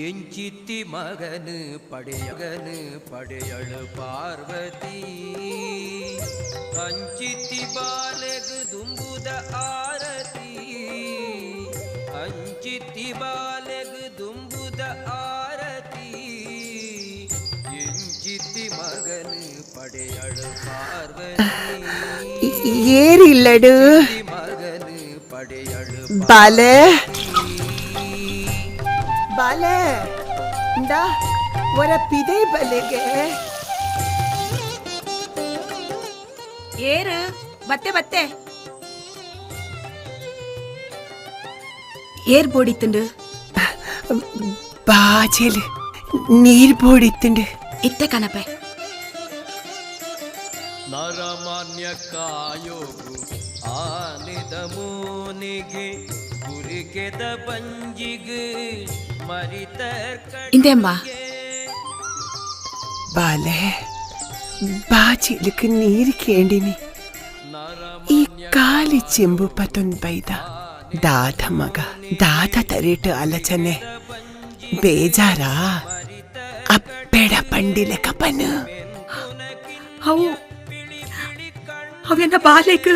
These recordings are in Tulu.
ಎಂಚಿತ್ತಿ ಮಗನು ಪಡೆಯಗನು ಪಡೆಯಳು ಪಾರ್ವತಿ ಅಂಚಿತ್ತಿ ಬಾಲೆಗು ದುಂಬುದ ಆರತಿ ಅಂಚಿತ್ತಿ ಬಾಲೆಗು ದುಂಬುದ ಆರತಿ ಎಂಚಿತ್ತಿ ಮಗನು ಪಡೆಯಳು ಪಾರ್ವತಿ ಏರಿಲ್ಲಡು ಮಗನು ಪಡೆಯಳು ಬಾಲೆ ಬಾಲೆ ಇಂದಾ ಒರ ಪಿದೆ ಬಲೆಗೆ ಏರು ಬತ್ತೆ ಬತ್ತೆ ಏರ್ ಬೋಡಿತ್ತುಂಡು ಬಾಜೆಲ್ ನೀರ್ ಬೋಡಿತ್ತುಂಡು ಇತ್ತೆ ಕನಪೆ ನರಮಾನ್ಯ ಕಾಯೋಗು ಆನಿದ ಮೂನಿಗೆ ಕುರಿಕೆದ ಪಂಜಿಗ್ ಮರಿತ ಇಂದೆಮ್ಮ ಬಾಲೆ ಬಾಜೆಲಕ್ಕೆ ನೀರು ಕೇಂಡಿನಿ ಈ ಕಾಲಿ ಚೆಂಬು ಪತೊಂದ್ ಬೈದ ದಾದ ಮಗ ದಾದ ತರೇಟು ಆಲೋಚನೆ ಬೇಜಾರಾ ಅಪ್ಪೆಡ ಪಂಡಿಲೆ ಕಪನು ಅವು ಅವೆನ್ನ ಬಾಲೆಗ್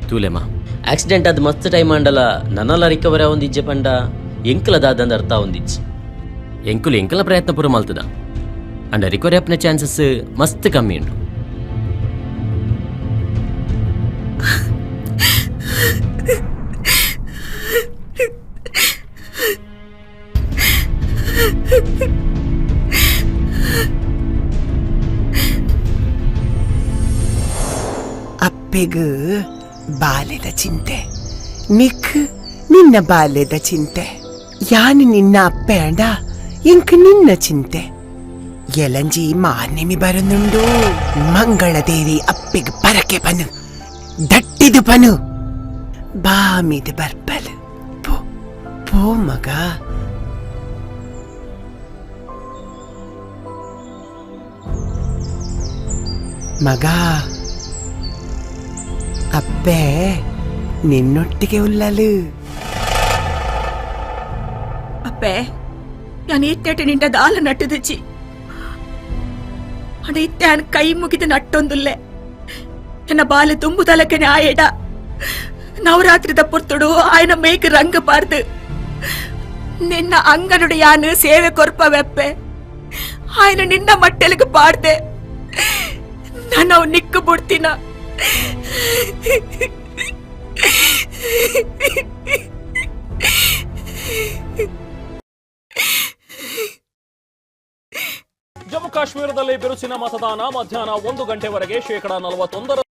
ತೂಲೆಮ್ಮ ಆಕ್ಸಿಡೆಂಟ್ ಅದು ಮಸ್ತ್ ಟೈಮ್ ಆಂಡಲ ನನಲ ರಿಕವರಿ ಆವೊಂದಿಜ್ಜೆ ಪಂಡ ಎಂಕಲ ದಾದಂದ ಅರ್ಥ ಆವೊಂದಿಜ್ಜಿ ಎಂಕುಲು ಎಂಕಲ ಪ್ರಯತ್ನ ಪೂರ ಮಲ್ತದ ಅಂಡ ರಿಕವರಿ ಆಪ್ನ ಚಾನ್ಸಸ್ ಮಸ್ತ್ ಕಮ್ಮಿ ಉಂಡು. ಅಪ್ಪೆಗ್ ಬಾಲ್ಯದ ಚಿಂತೆ, ನಿಕ್ ನಿನ್ನ ಬಾಲ್ಯದ ಚಿಂತೆ, ಯಾನು ನಿನ್ನ ಅಪ್ಪೆ ಅಂಡ ಇಂಕ್ ನಿನ್ನ ಚಿಂತೆ. ಎಲಂಜಿ ಮಾರ್ನಿಮಿ ಬರನುಂಡು ಮಂಗಳದೇವಿ ಅಪ್ಪೆಗ್ ಪರಕೆ ಪನು ದಟ್ಟಿದು ಪನು ಬಾಮಿದು ಬರ್ಪಲ್ ಪೋ ಪೋ ಮಗ. ಮಗ ಅಪ್ಪೆ ನಿನ್ನೊಟ್ಟಿಗೆ ಉಲ್ಲಲು. ಅಪ್ಪೆ ನಾನು ಇತ್ತೇಟ ನಿಂಟ ದಾಲ ನಟ್ಟುದಿಚ್ಚಿ ಅಡ ಇತ್ತೆ ಆನ್ ಕೈ ಮುಗಿದು ನಟ್ಟೊಂದುಲ್ಲೆ. ನನ್ನ ಬಾಲ ತುಂಬುದಲಕನೆ ಆಯಡ ನವರಾತ್ರಿದ ಪೊರ್ತುಡು ಆಯನ ಮೇಕ್ ರಂಗ ಪಾರ್ದು ನಿನ್ನ ಅಂಗನುಡು ಯಾನು ಸೇವೆ ಕೊರ್ಪವೆಪ್ಪೆ ಆಯನ ನಿನ್ನ ಮಟ್ಟೆಲಿಗೆ ಪಾಡ್ದೆ ನಾನು ಅವ್ ನಿಕ್ಕು ಬಿಡ್ತೀನ. ಜಮ್ಮು ಕಾಶ್ಮೀರದಲ್ಲಿ ಬಿರುಸಿನ ಮತದಾನ ಮಧ್ಯಾಹ್ನ 1 ಗಂಟೆವರೆಗೆ 41%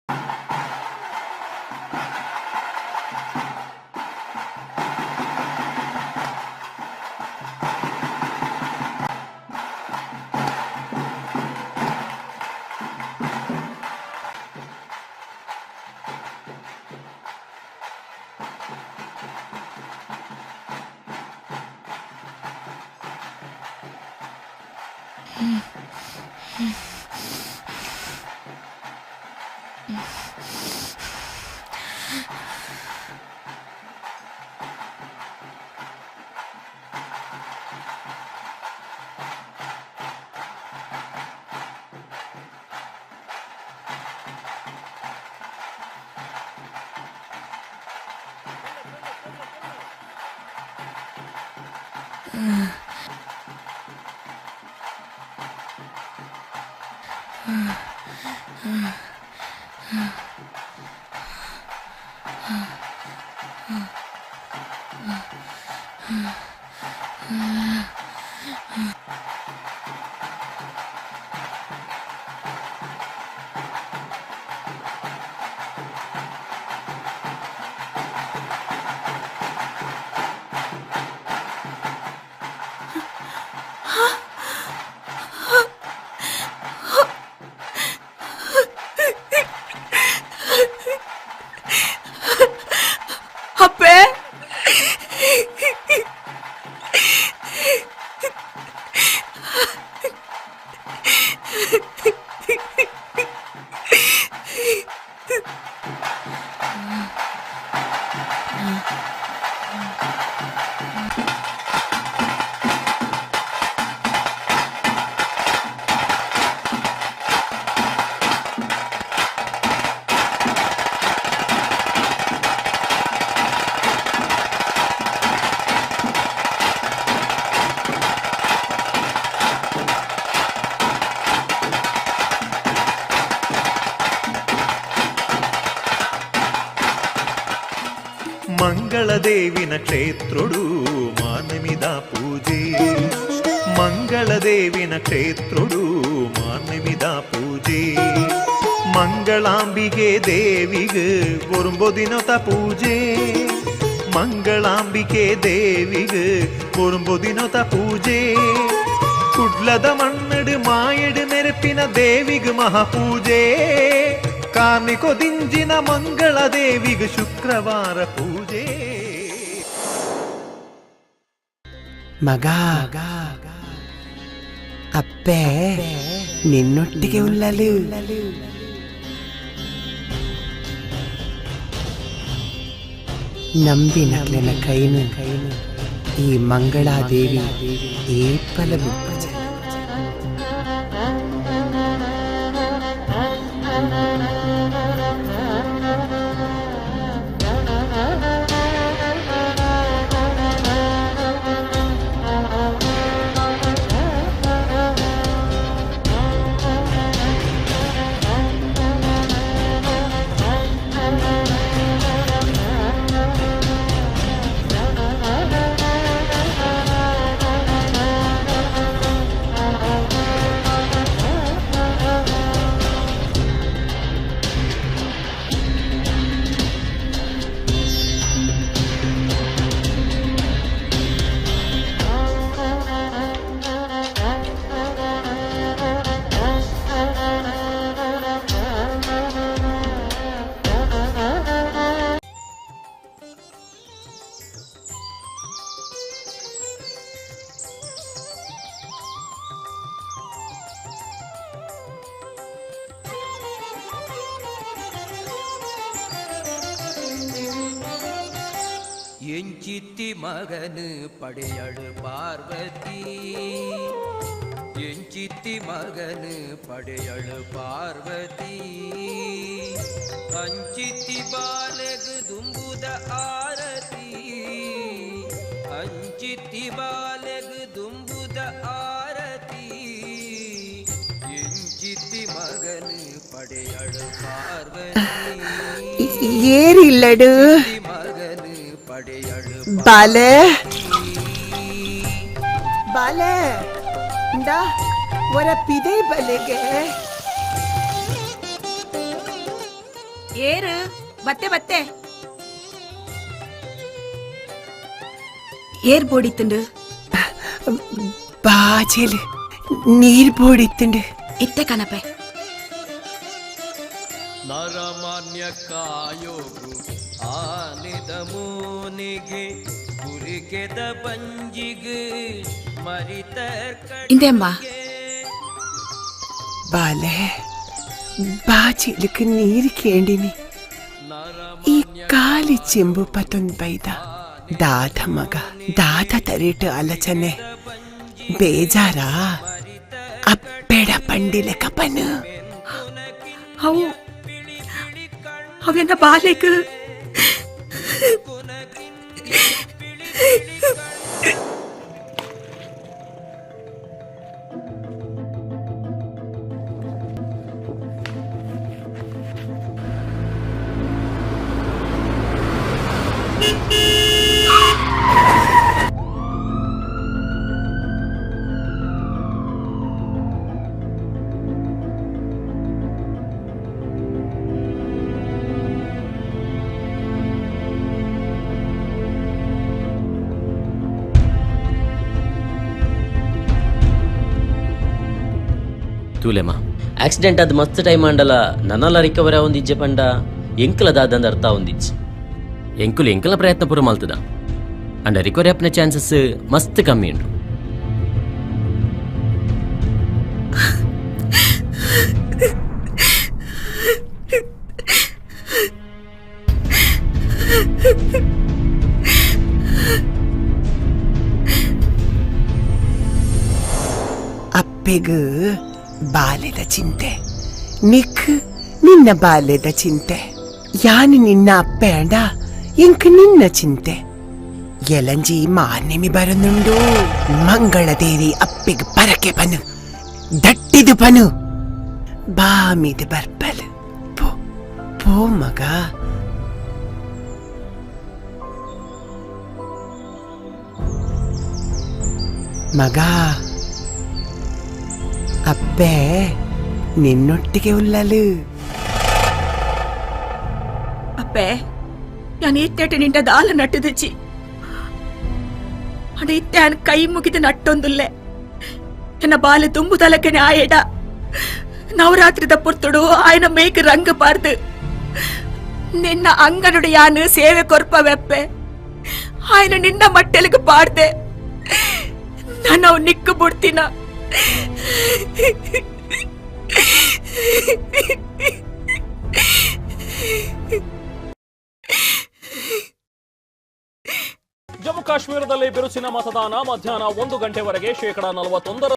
ಅಪ್ಪೆ ಮಂಗಳದೇವಿನ ಕ್ಷೇತ್ರೋಡು ಮಾನಮಿದ ಪೂಜೆ, ಮಂಗಳದೇವಿನ ಕ್ಷೇತ್ರೋಡು ಮಾನಮಿದ ಪೂಜೆ, ಮಂಗಳಾಂಬಿಗೆ ದೇವಿಗೆ ಒರುಂಬೊದಿನೊತ ಪೂಜೆ, ಮಂಗಳಾಂಬಿಕೆ ದೇವಿಗೆ ಒರುಂಬೊದಿನೊತ ಪೂಜೆ, ಕುಡ್ಲದ ಮಣ್ಣಡು ಮಾಯಡು ಮೆರೆಪಿನ ದೇವಿಗೆ ಮಹಾಪೂಜೆ, ಕಾರ್ಣಿಕೊದಿಂಜಿನ ಮಂಗಳ ದೇವಿಗೆ ಶುಕ್ರವಾರ ಪೂಜೆ. ಮಗ ಅಪ್ಪೆ ನಿನ್ನೊಟ್ಟಿಗೆ ಉಲ್ಲಲು. ನಂಬಿನಕ್ಲೆನ ಕೈನು ಈ ಮಂಗಳಾದೇವಿ ಏಪಲ ಬಿಪ್ಪಜ. ಎಂಚಿತ್ತಿ ಮಗನು ಪಡೆಯಳು ಪಾರ್ವತಿ, ಎಂಚಿತ್ತಿ ಮಗನು ಪಡೆಯಳು ಪಾರ್ವತಿ, ಅಂಚಿತ್ತಿ ಬಾಲೆಗು ದುಂಬುದ ಆರತಿ, ಅಂಚಿತ್ತಿ ಬಾಲೆಗು ದುಂಬುದ ಆರತಿ, ಎಂಚಿತ್ತಿ ಮಗನು ಪಡೆಯಳು ಪಾರ್ವತಿ, ಏರಿಲ್ಲಡು ಮಗನು ಪಡೆಯಳು ಬಾಲೆ ಬಾಲೆ ಇಂದಾ ಒರ ಪಿದೆ ಬಲೆಗೆ. ಏರು ಬತ್ತೆ ಬತ್ತೆ ಏರ್ ಬೋಡಿತ್ತುಂಡು ಬಾಜೆಲ್ ನೀರ್ ಬೋಡಿತ್ತುಂಡು. ಇತ್ತೆ ಕನಪೆ. ನರಮಾನ್ಯ ಕಾಯೋಗು ಆನಿದ ಮೂನಿಗೆ ಕುರಿಕೆದ ಬಂಜಿಗೆ ಮರಿತ ಇಂದೆ ಅಮ್ಮ. ಬಾಲೆ ಬಾಜೆಲಕ್ ನೀರ್ ಕೇಂಡಿನಿ. ಈ ಕಾಲಿ ಚೆಂಬು ಪತೊಂದ್ ಬೈದ ದಾದ ಮಗ ದಾದ ತರೇಟು ಆಲೋಚನೆ ಬೇಜಾರಾ ಅಪ್ಪೆಡ ಪಂಡಿಲೆ ಕಪನು. ಅವು ಅವೆನ್ನ ಬಾಲೆಗ್ ತೂಲೆಮ್ಮ ಆಕ್ಸಿಡೆಂಟ್ ಅದು ಮಸ್ತ್ ಟೈಮ್ ಆಂಡಲ ನನಲ ರಿಕವರಿ ಆವೊಂದಿಜ್ಜೆ ಪಂಡ ಎಂಕಲ ದಾದಂದ ಅರ್ಥ ಆವೊಂದಿಜ್ಜಿ. ಎಂಕುಲು ಎಂಕಲ ಪ್ರಯತ್ನ ಪೂರ ಮಲ್ತದ ಅಂಡ ರಿಕವರಿ ಆಪಿನ ಚಾನ್ಸಸ್ ಮಸ್ತ್ ಕಮ್ಮಿ ಉಂಡು. ಅಪ್ಪೆಗ್ ಬಾಲ್ಯದ ಚಿಂತೆ, ನಿಕ್ ನಿನ್ನ ಬಾಲ್ಯದ ಚಿಂತೆ, ಯಾನು ನಿನ್ನ ಅಪ್ಪೆ ಅಂಡ ಎಂಕ್ ನಿನ್ನ ಚಿಂತೆ. ಎಲಂಜಿ ಮಾರ್ನೆಮಿ ಬರನುಂಡು ಮಂಗಳದೇವಿ ಅಪ್ಪೆಗ್ ಪರಕೆ ಪನು ದಟ್ಟಿದು ಪನು ಬಾಮಿದು ಬರ್ಪಲ್. ಪೋ ಪೋ ಮಗ. ಮಗ ಅಪ್ಪೆ ನಿನ್ನೊಟ್ಟಿಗೆ ಉಲ್ಲಲು. ಅಪ್ಪೆ ನಾನು ಇತ್ತೇಟ ನಿಂಟ ದಾಲ ನಟ್ಟುದಚ್ಚಿ ಅಡ ಇತ್ತೆ ಆನ್ ಕೈ ಮುಗಿದು ನಟ್ಟೊಂದುಲ್ಲೆ. ಎನ್ನ ಬಾಲೆ ತುಂಬು ತಲಕನೆ ಆಯೇಡ ನವರಾತ್ರಿದ ಪೊರ್ತುಡು ಆಯನ ಮೇಕ್ ರಂಗ ಪಾರ್ದು ನಿನ್ನ ಅಂಗನುಡು ಯಾನು ಸೇವೆ ಕೊರ್ಪವೆಪ್ಪೆ ಆಯನ ನಿನ್ನ ಮಟ್ಟೆಲಿಗೆ ಪಾಡ್ದೆ ನಾನು ಅವ್ ನಿಕ್ಕು ಬಿಡ್ತೀನ. ಜಮ್ಮು ಕಾಶ್ಮೀರದಲ್ಲಿ ಬಿರುಸಿನ ಮತದಾನ. ಮಧ್ಯಾಹ್ನ 1 ಗಂಟೆವರೆಗೆ 41%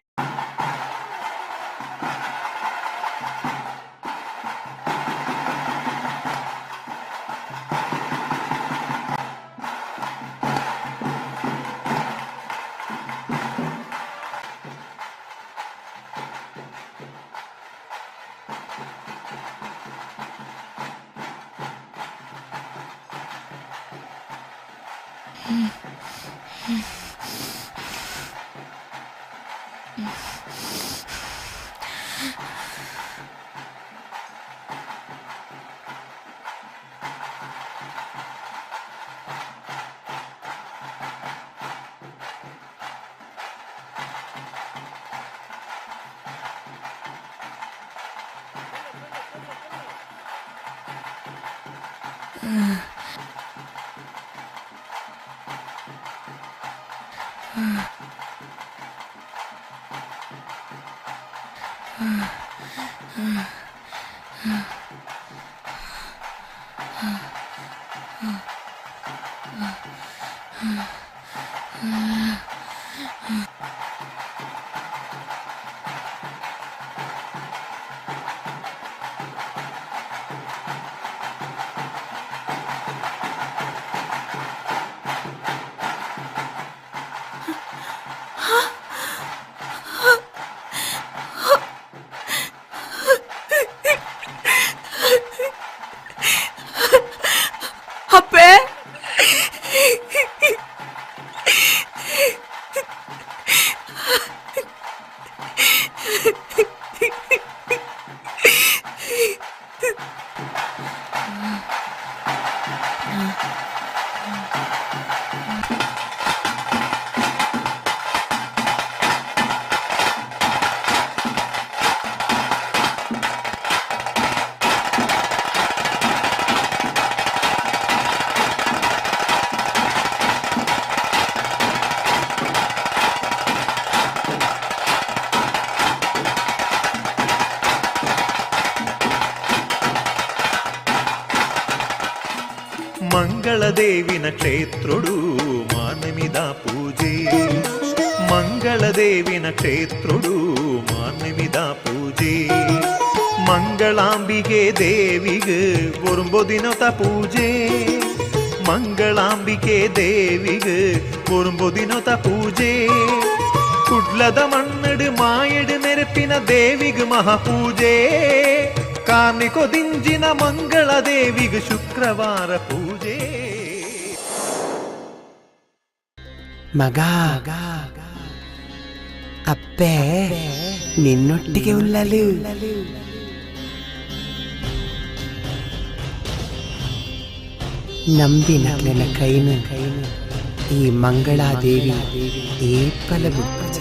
ಅಪ್ಪೆ ಮಂಗಳದೇವಿನ ಕ್ಷೇತ್ರುಡು ಮಾನಮಿದ ಪೂಜೆ. ಮಂಗಳದೇವಿನ ಕ್ಷೇತ್ರುಡು ಮಾನಮಿದ ಪೂಜೆ. ಮಂಗಳಾಂಬಿಕೆ ದೇವಿಗೆ ಒರುಂಬೊದಿನೊತ ಪೂಜೆ. ಮಂಗಳಾಂಬಿಕೆ ದೇವಿಗೆ ಒರುಂಬೊದಿನೊತ ಪೂಜೆ. ಕುಡ್ಲದ ಮಣ್ಣಡು ಮಾಯಡು ಮೆರಪಿನ ದೇವಿಗೆ ಮಹಾಪೂಜೆ. ಕಾರ್ಣಿಕೊದಿಂಜಿನ ಮಂಗಳ ದೇವಿಗೆ ಶುಕ್ರವಾರ ಪೂಜೆ. ಮಗ ಅಪ್ಪೆ ನಿನ್ನೊಟ್ಟಿಗೆ ಉಲ್ಲಲು. ನಂಬಿನಕ್ಲೆನ ಕೈನ ಈ ಮಂಗಳಾದೇವಿ ಏಪಲ ಬುಪ್ಪಜ.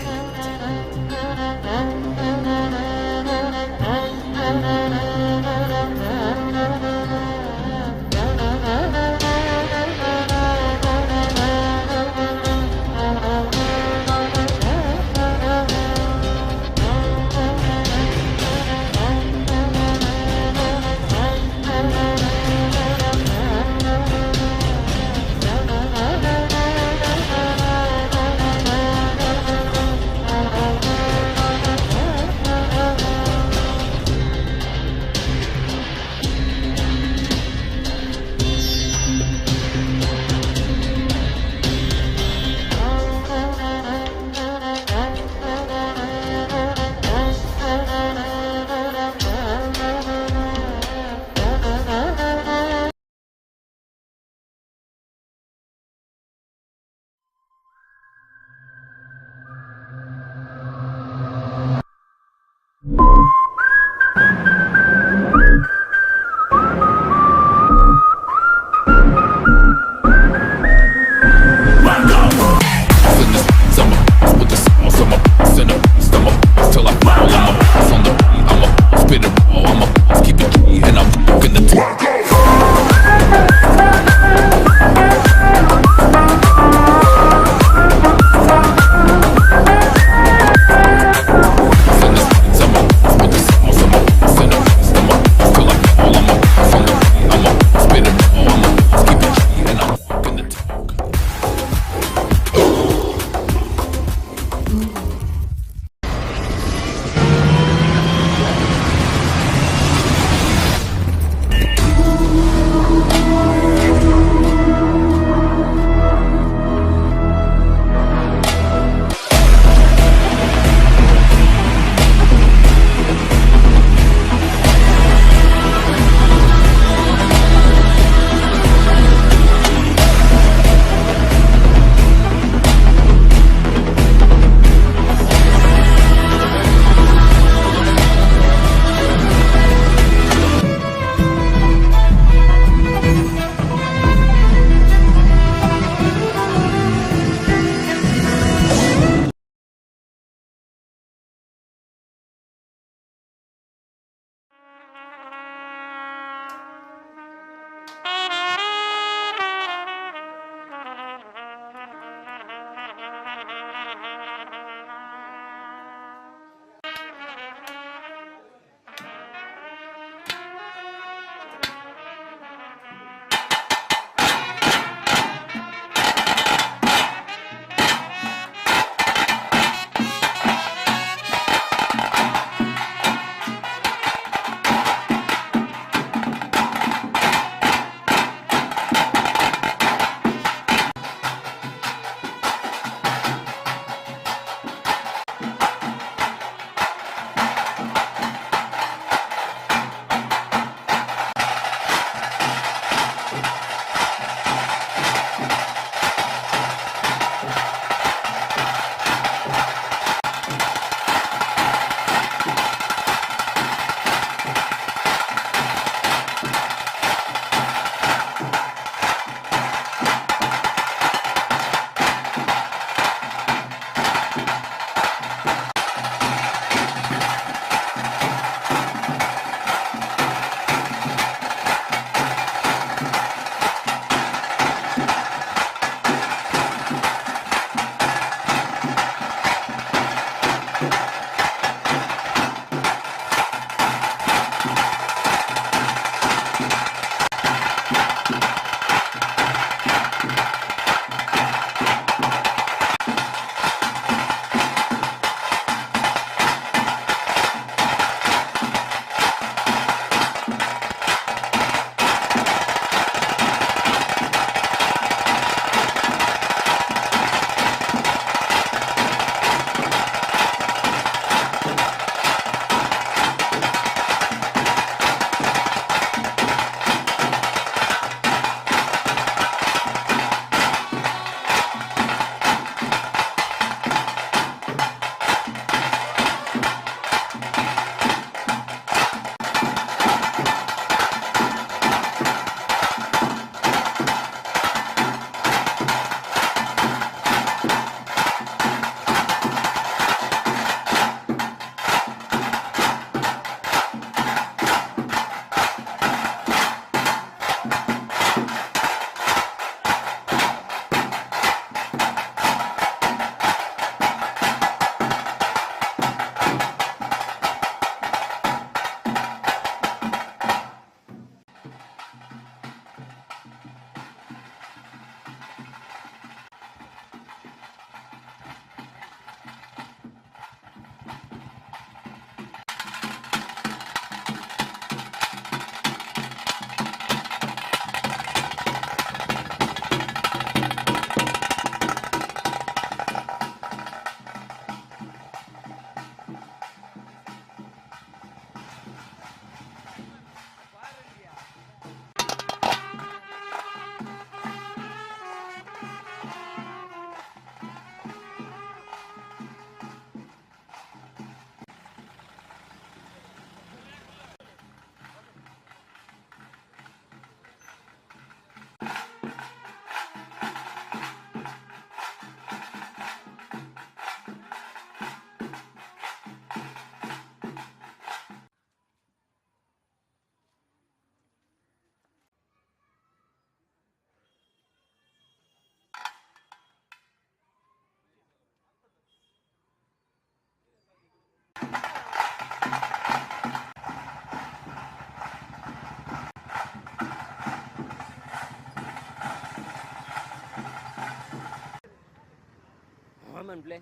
ಮನ್ಪ್ಲೆ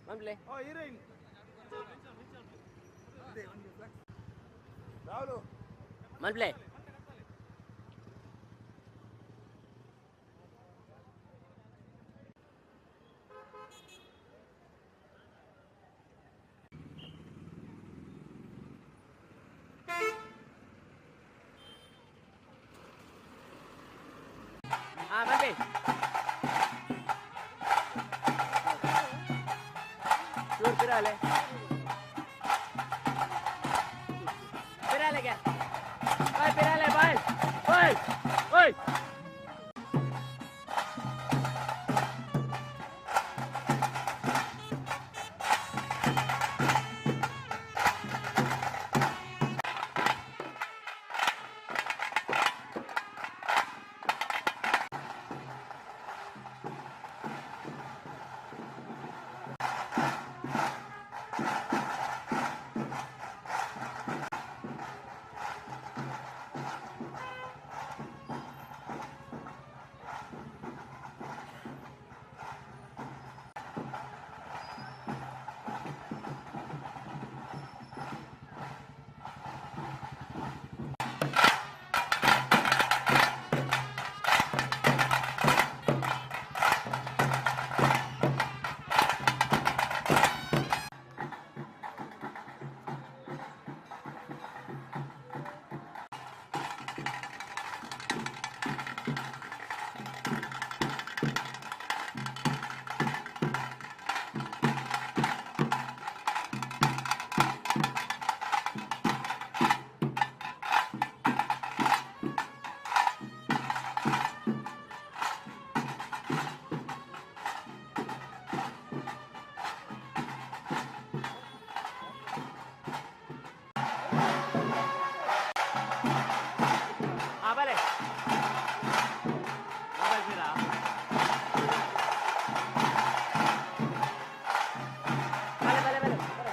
ಮನ್ಪ್ಲೆ ಮನ್ಪ್ಲೆ ಆ ಮನ್ಪೆ ಚೂರು ಪಿರಾಲೆ ಪಿರಾಲೆ ಬಾಯ್ ಪಿರಾಲೆ ಬಾಯ್ ಓಯ್ ಓಯ್ ಆ ಬಲೆ ಮೊಬೈಲ್ ಪಿರಾ ಬಲೆ ಬಲೆ ಬಲೆ ಬಲೆ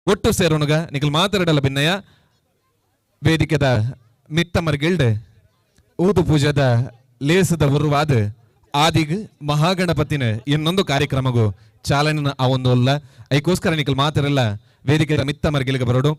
ಒಟ್ಟು ಸೇರೋಣಗ ನಿಕಲ್ ಮಾತರಡಲ ಭಿನ್ನಯ ವೇದಿಕೆದ ಮಿತ್ತ ಮರ್ಗಿಲ್ಡ್ ಊದು ಪೂಜಾದ ಲೇಸದ ಉರುವಾದ ಆದಿಗ್ ಮಹಾಗಣಪತಿನ ಇನ್ನೊಂದು ಕಾರ್ಯಕ್ರಮಗೂ ಚಾಲನೆ ಆ ಒಂದು ಅಲ್ಲ. ಐಕೋಸ್ಕರ ನಿಕಲ್ ಮಾತರೆಲ್ಲ ವೇದಿಕೆದ ಮಿತ್ತ ಮರ್ಗಿಲ್ಗೆ ಬರೋಡು.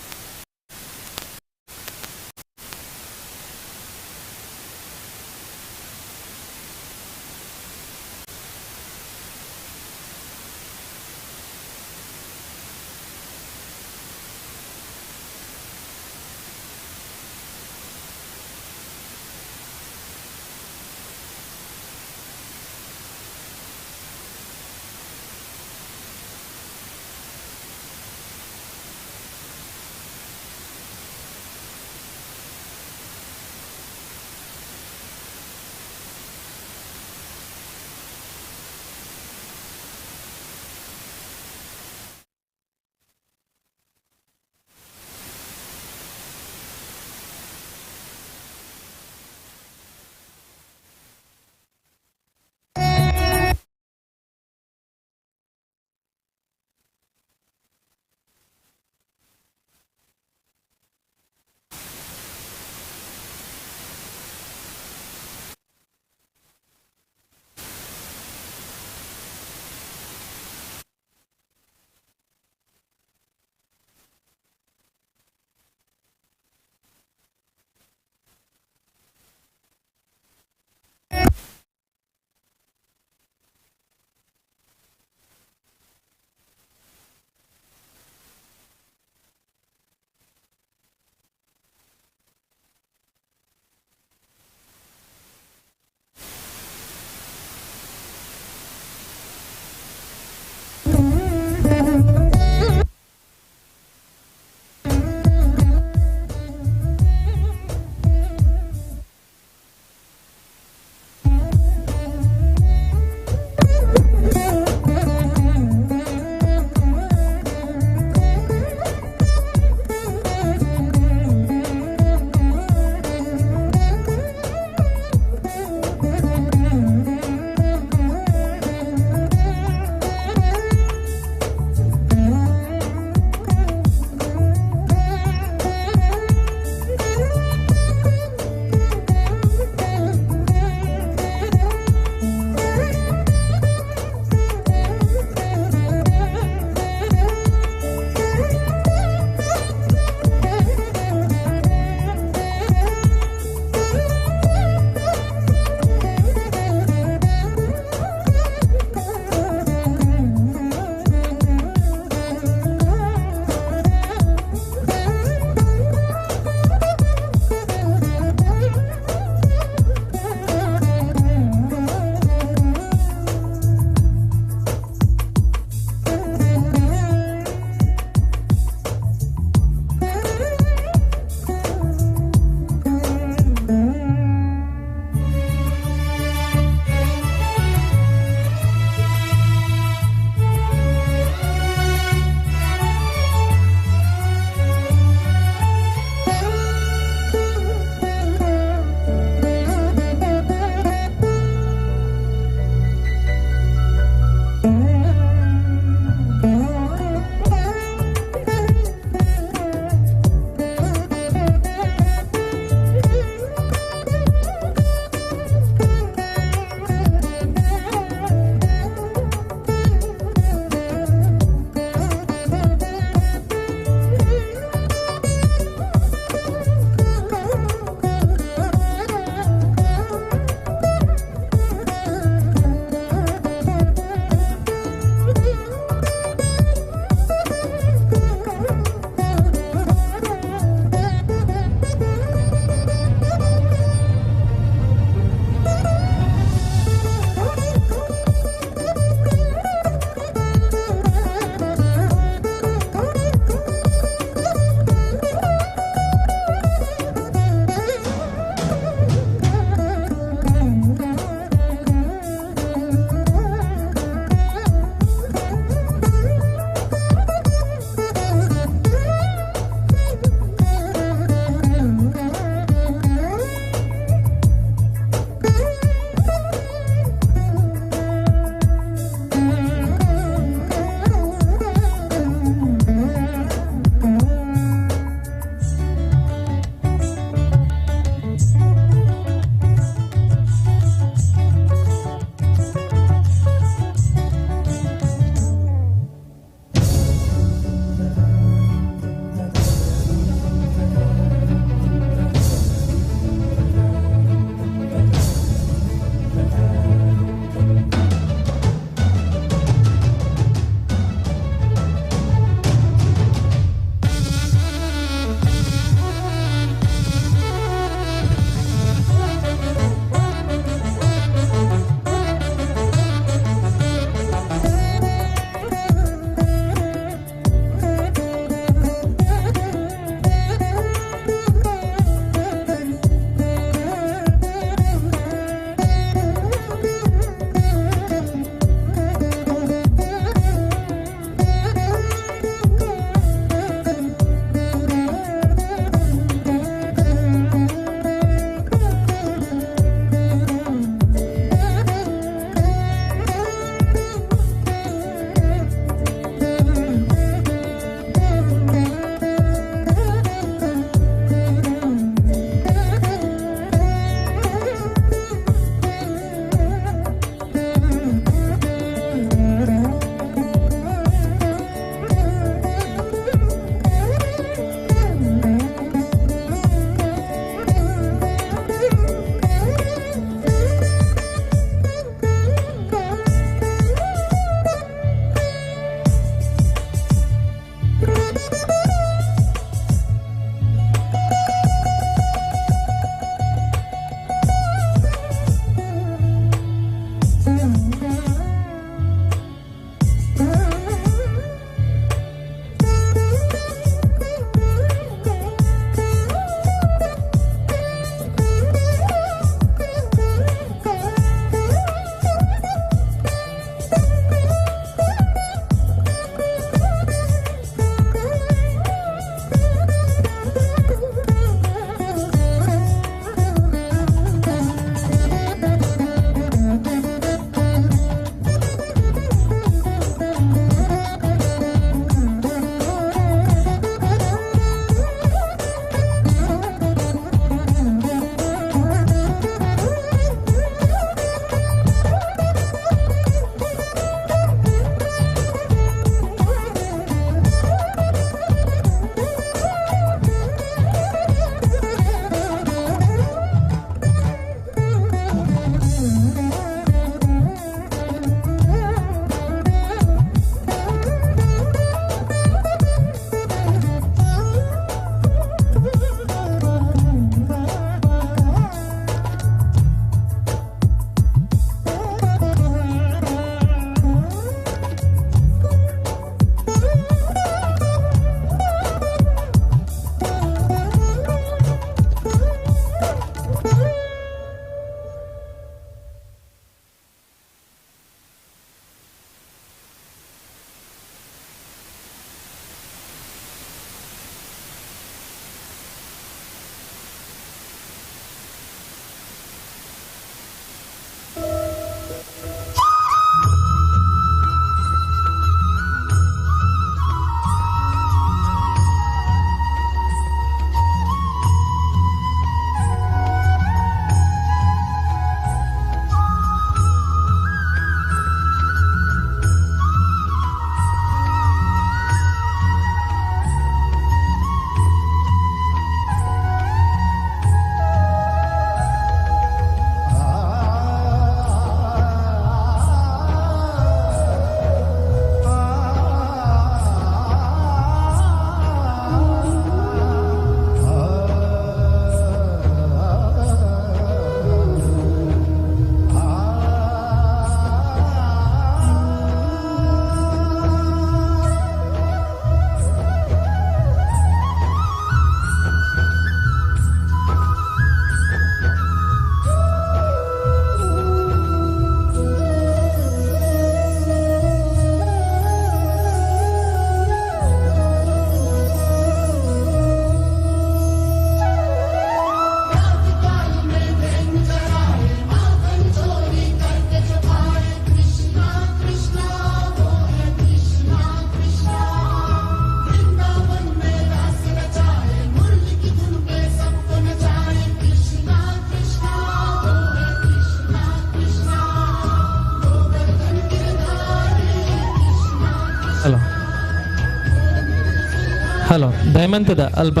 ದಯಮಂತದ ಅಲ್ಪ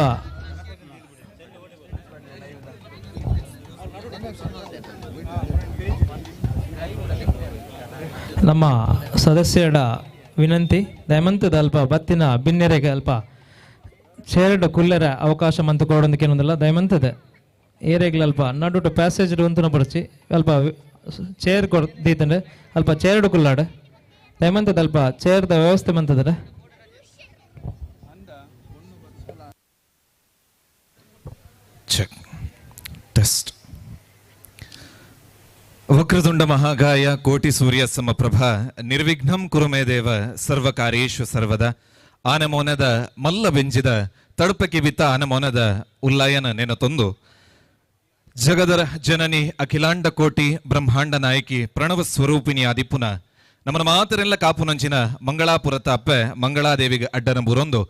ನಮ್ಮ ಸದಸ್ಯರ ವಿನಂತಿ ದಯಮಂತದ ಅಲ್ಪ ಬತ್ತಿನ ಬಿನ್ನೆರೆಗೆ ಅಲ್ಪ ಚೇರ್ಡ್ ಕುಲ್ಲೆರ ಅವಕಾಶ ಮಂತು ಕೊಡೋದಕ್ಕೇನೊಂದಿಲ್ಲ. ದಯಮಂತದ ಏರೆಗ್ಲ ಅಲ್ಪ ನಡುಟು ಪ್ಯಾಸೇಜ್ ಉಂತುನ ಪಡಿಸಿ ಅಲ್ಪ ಚೇರ್ ಕೊಡ್ ದೀತಂಡೆ ಅಲ್ಪ ಚೇರ್ಡ್ ಕುಲ್ಲಾಡು ದಯಮಂತದ ಅಲ್ಪ ಚೇರ್ದ ವ್ಯವಸ್ಥೆ ಮಂತದ. Cheque test. ವಕ್ರತುಂಡ ಮಹಾಕಾಯ ಕೋಟಿ ಸೂರ್ಯ ಸಮಪ್ರಭ ನಿರ್ವಿಘ್ನಂ ಕುರುಮೇ ದೇವ ಸರ್ವಕಾರ್ಯೇಷು ಸರ್ವದ. ಆನಮೋನದ ಮಲ್ಲ ಬೆಂಜಿದ ತಡುಪಕ್ಕೆ ಬಿತ್ತ ಆನಮೋನದ ಉಲ್ಲಾಯನ ನೆನತೊಂದು ಜಗದರ ಜನನಿ ಅಖಿಲಾಂಡ ಕೋಟಿ ಬ್ರಹ್ಮಾಂಡ ನಾಯಕಿ ಪ್ರಣವ ಸ್ವರೂಪಿಣಿ ಆದಿಪುನ ನಮ್ಮನ ಮಾತರೆಲ್ಲ ಕಾಪುನಂಚಿನ ಮಂಗಳಾಪುರತ ಅಪ್ಪೆ ಮಂಗಳಾದೇವಿಗೆ ಅಡ್ಡನ ಬುರೊಂದು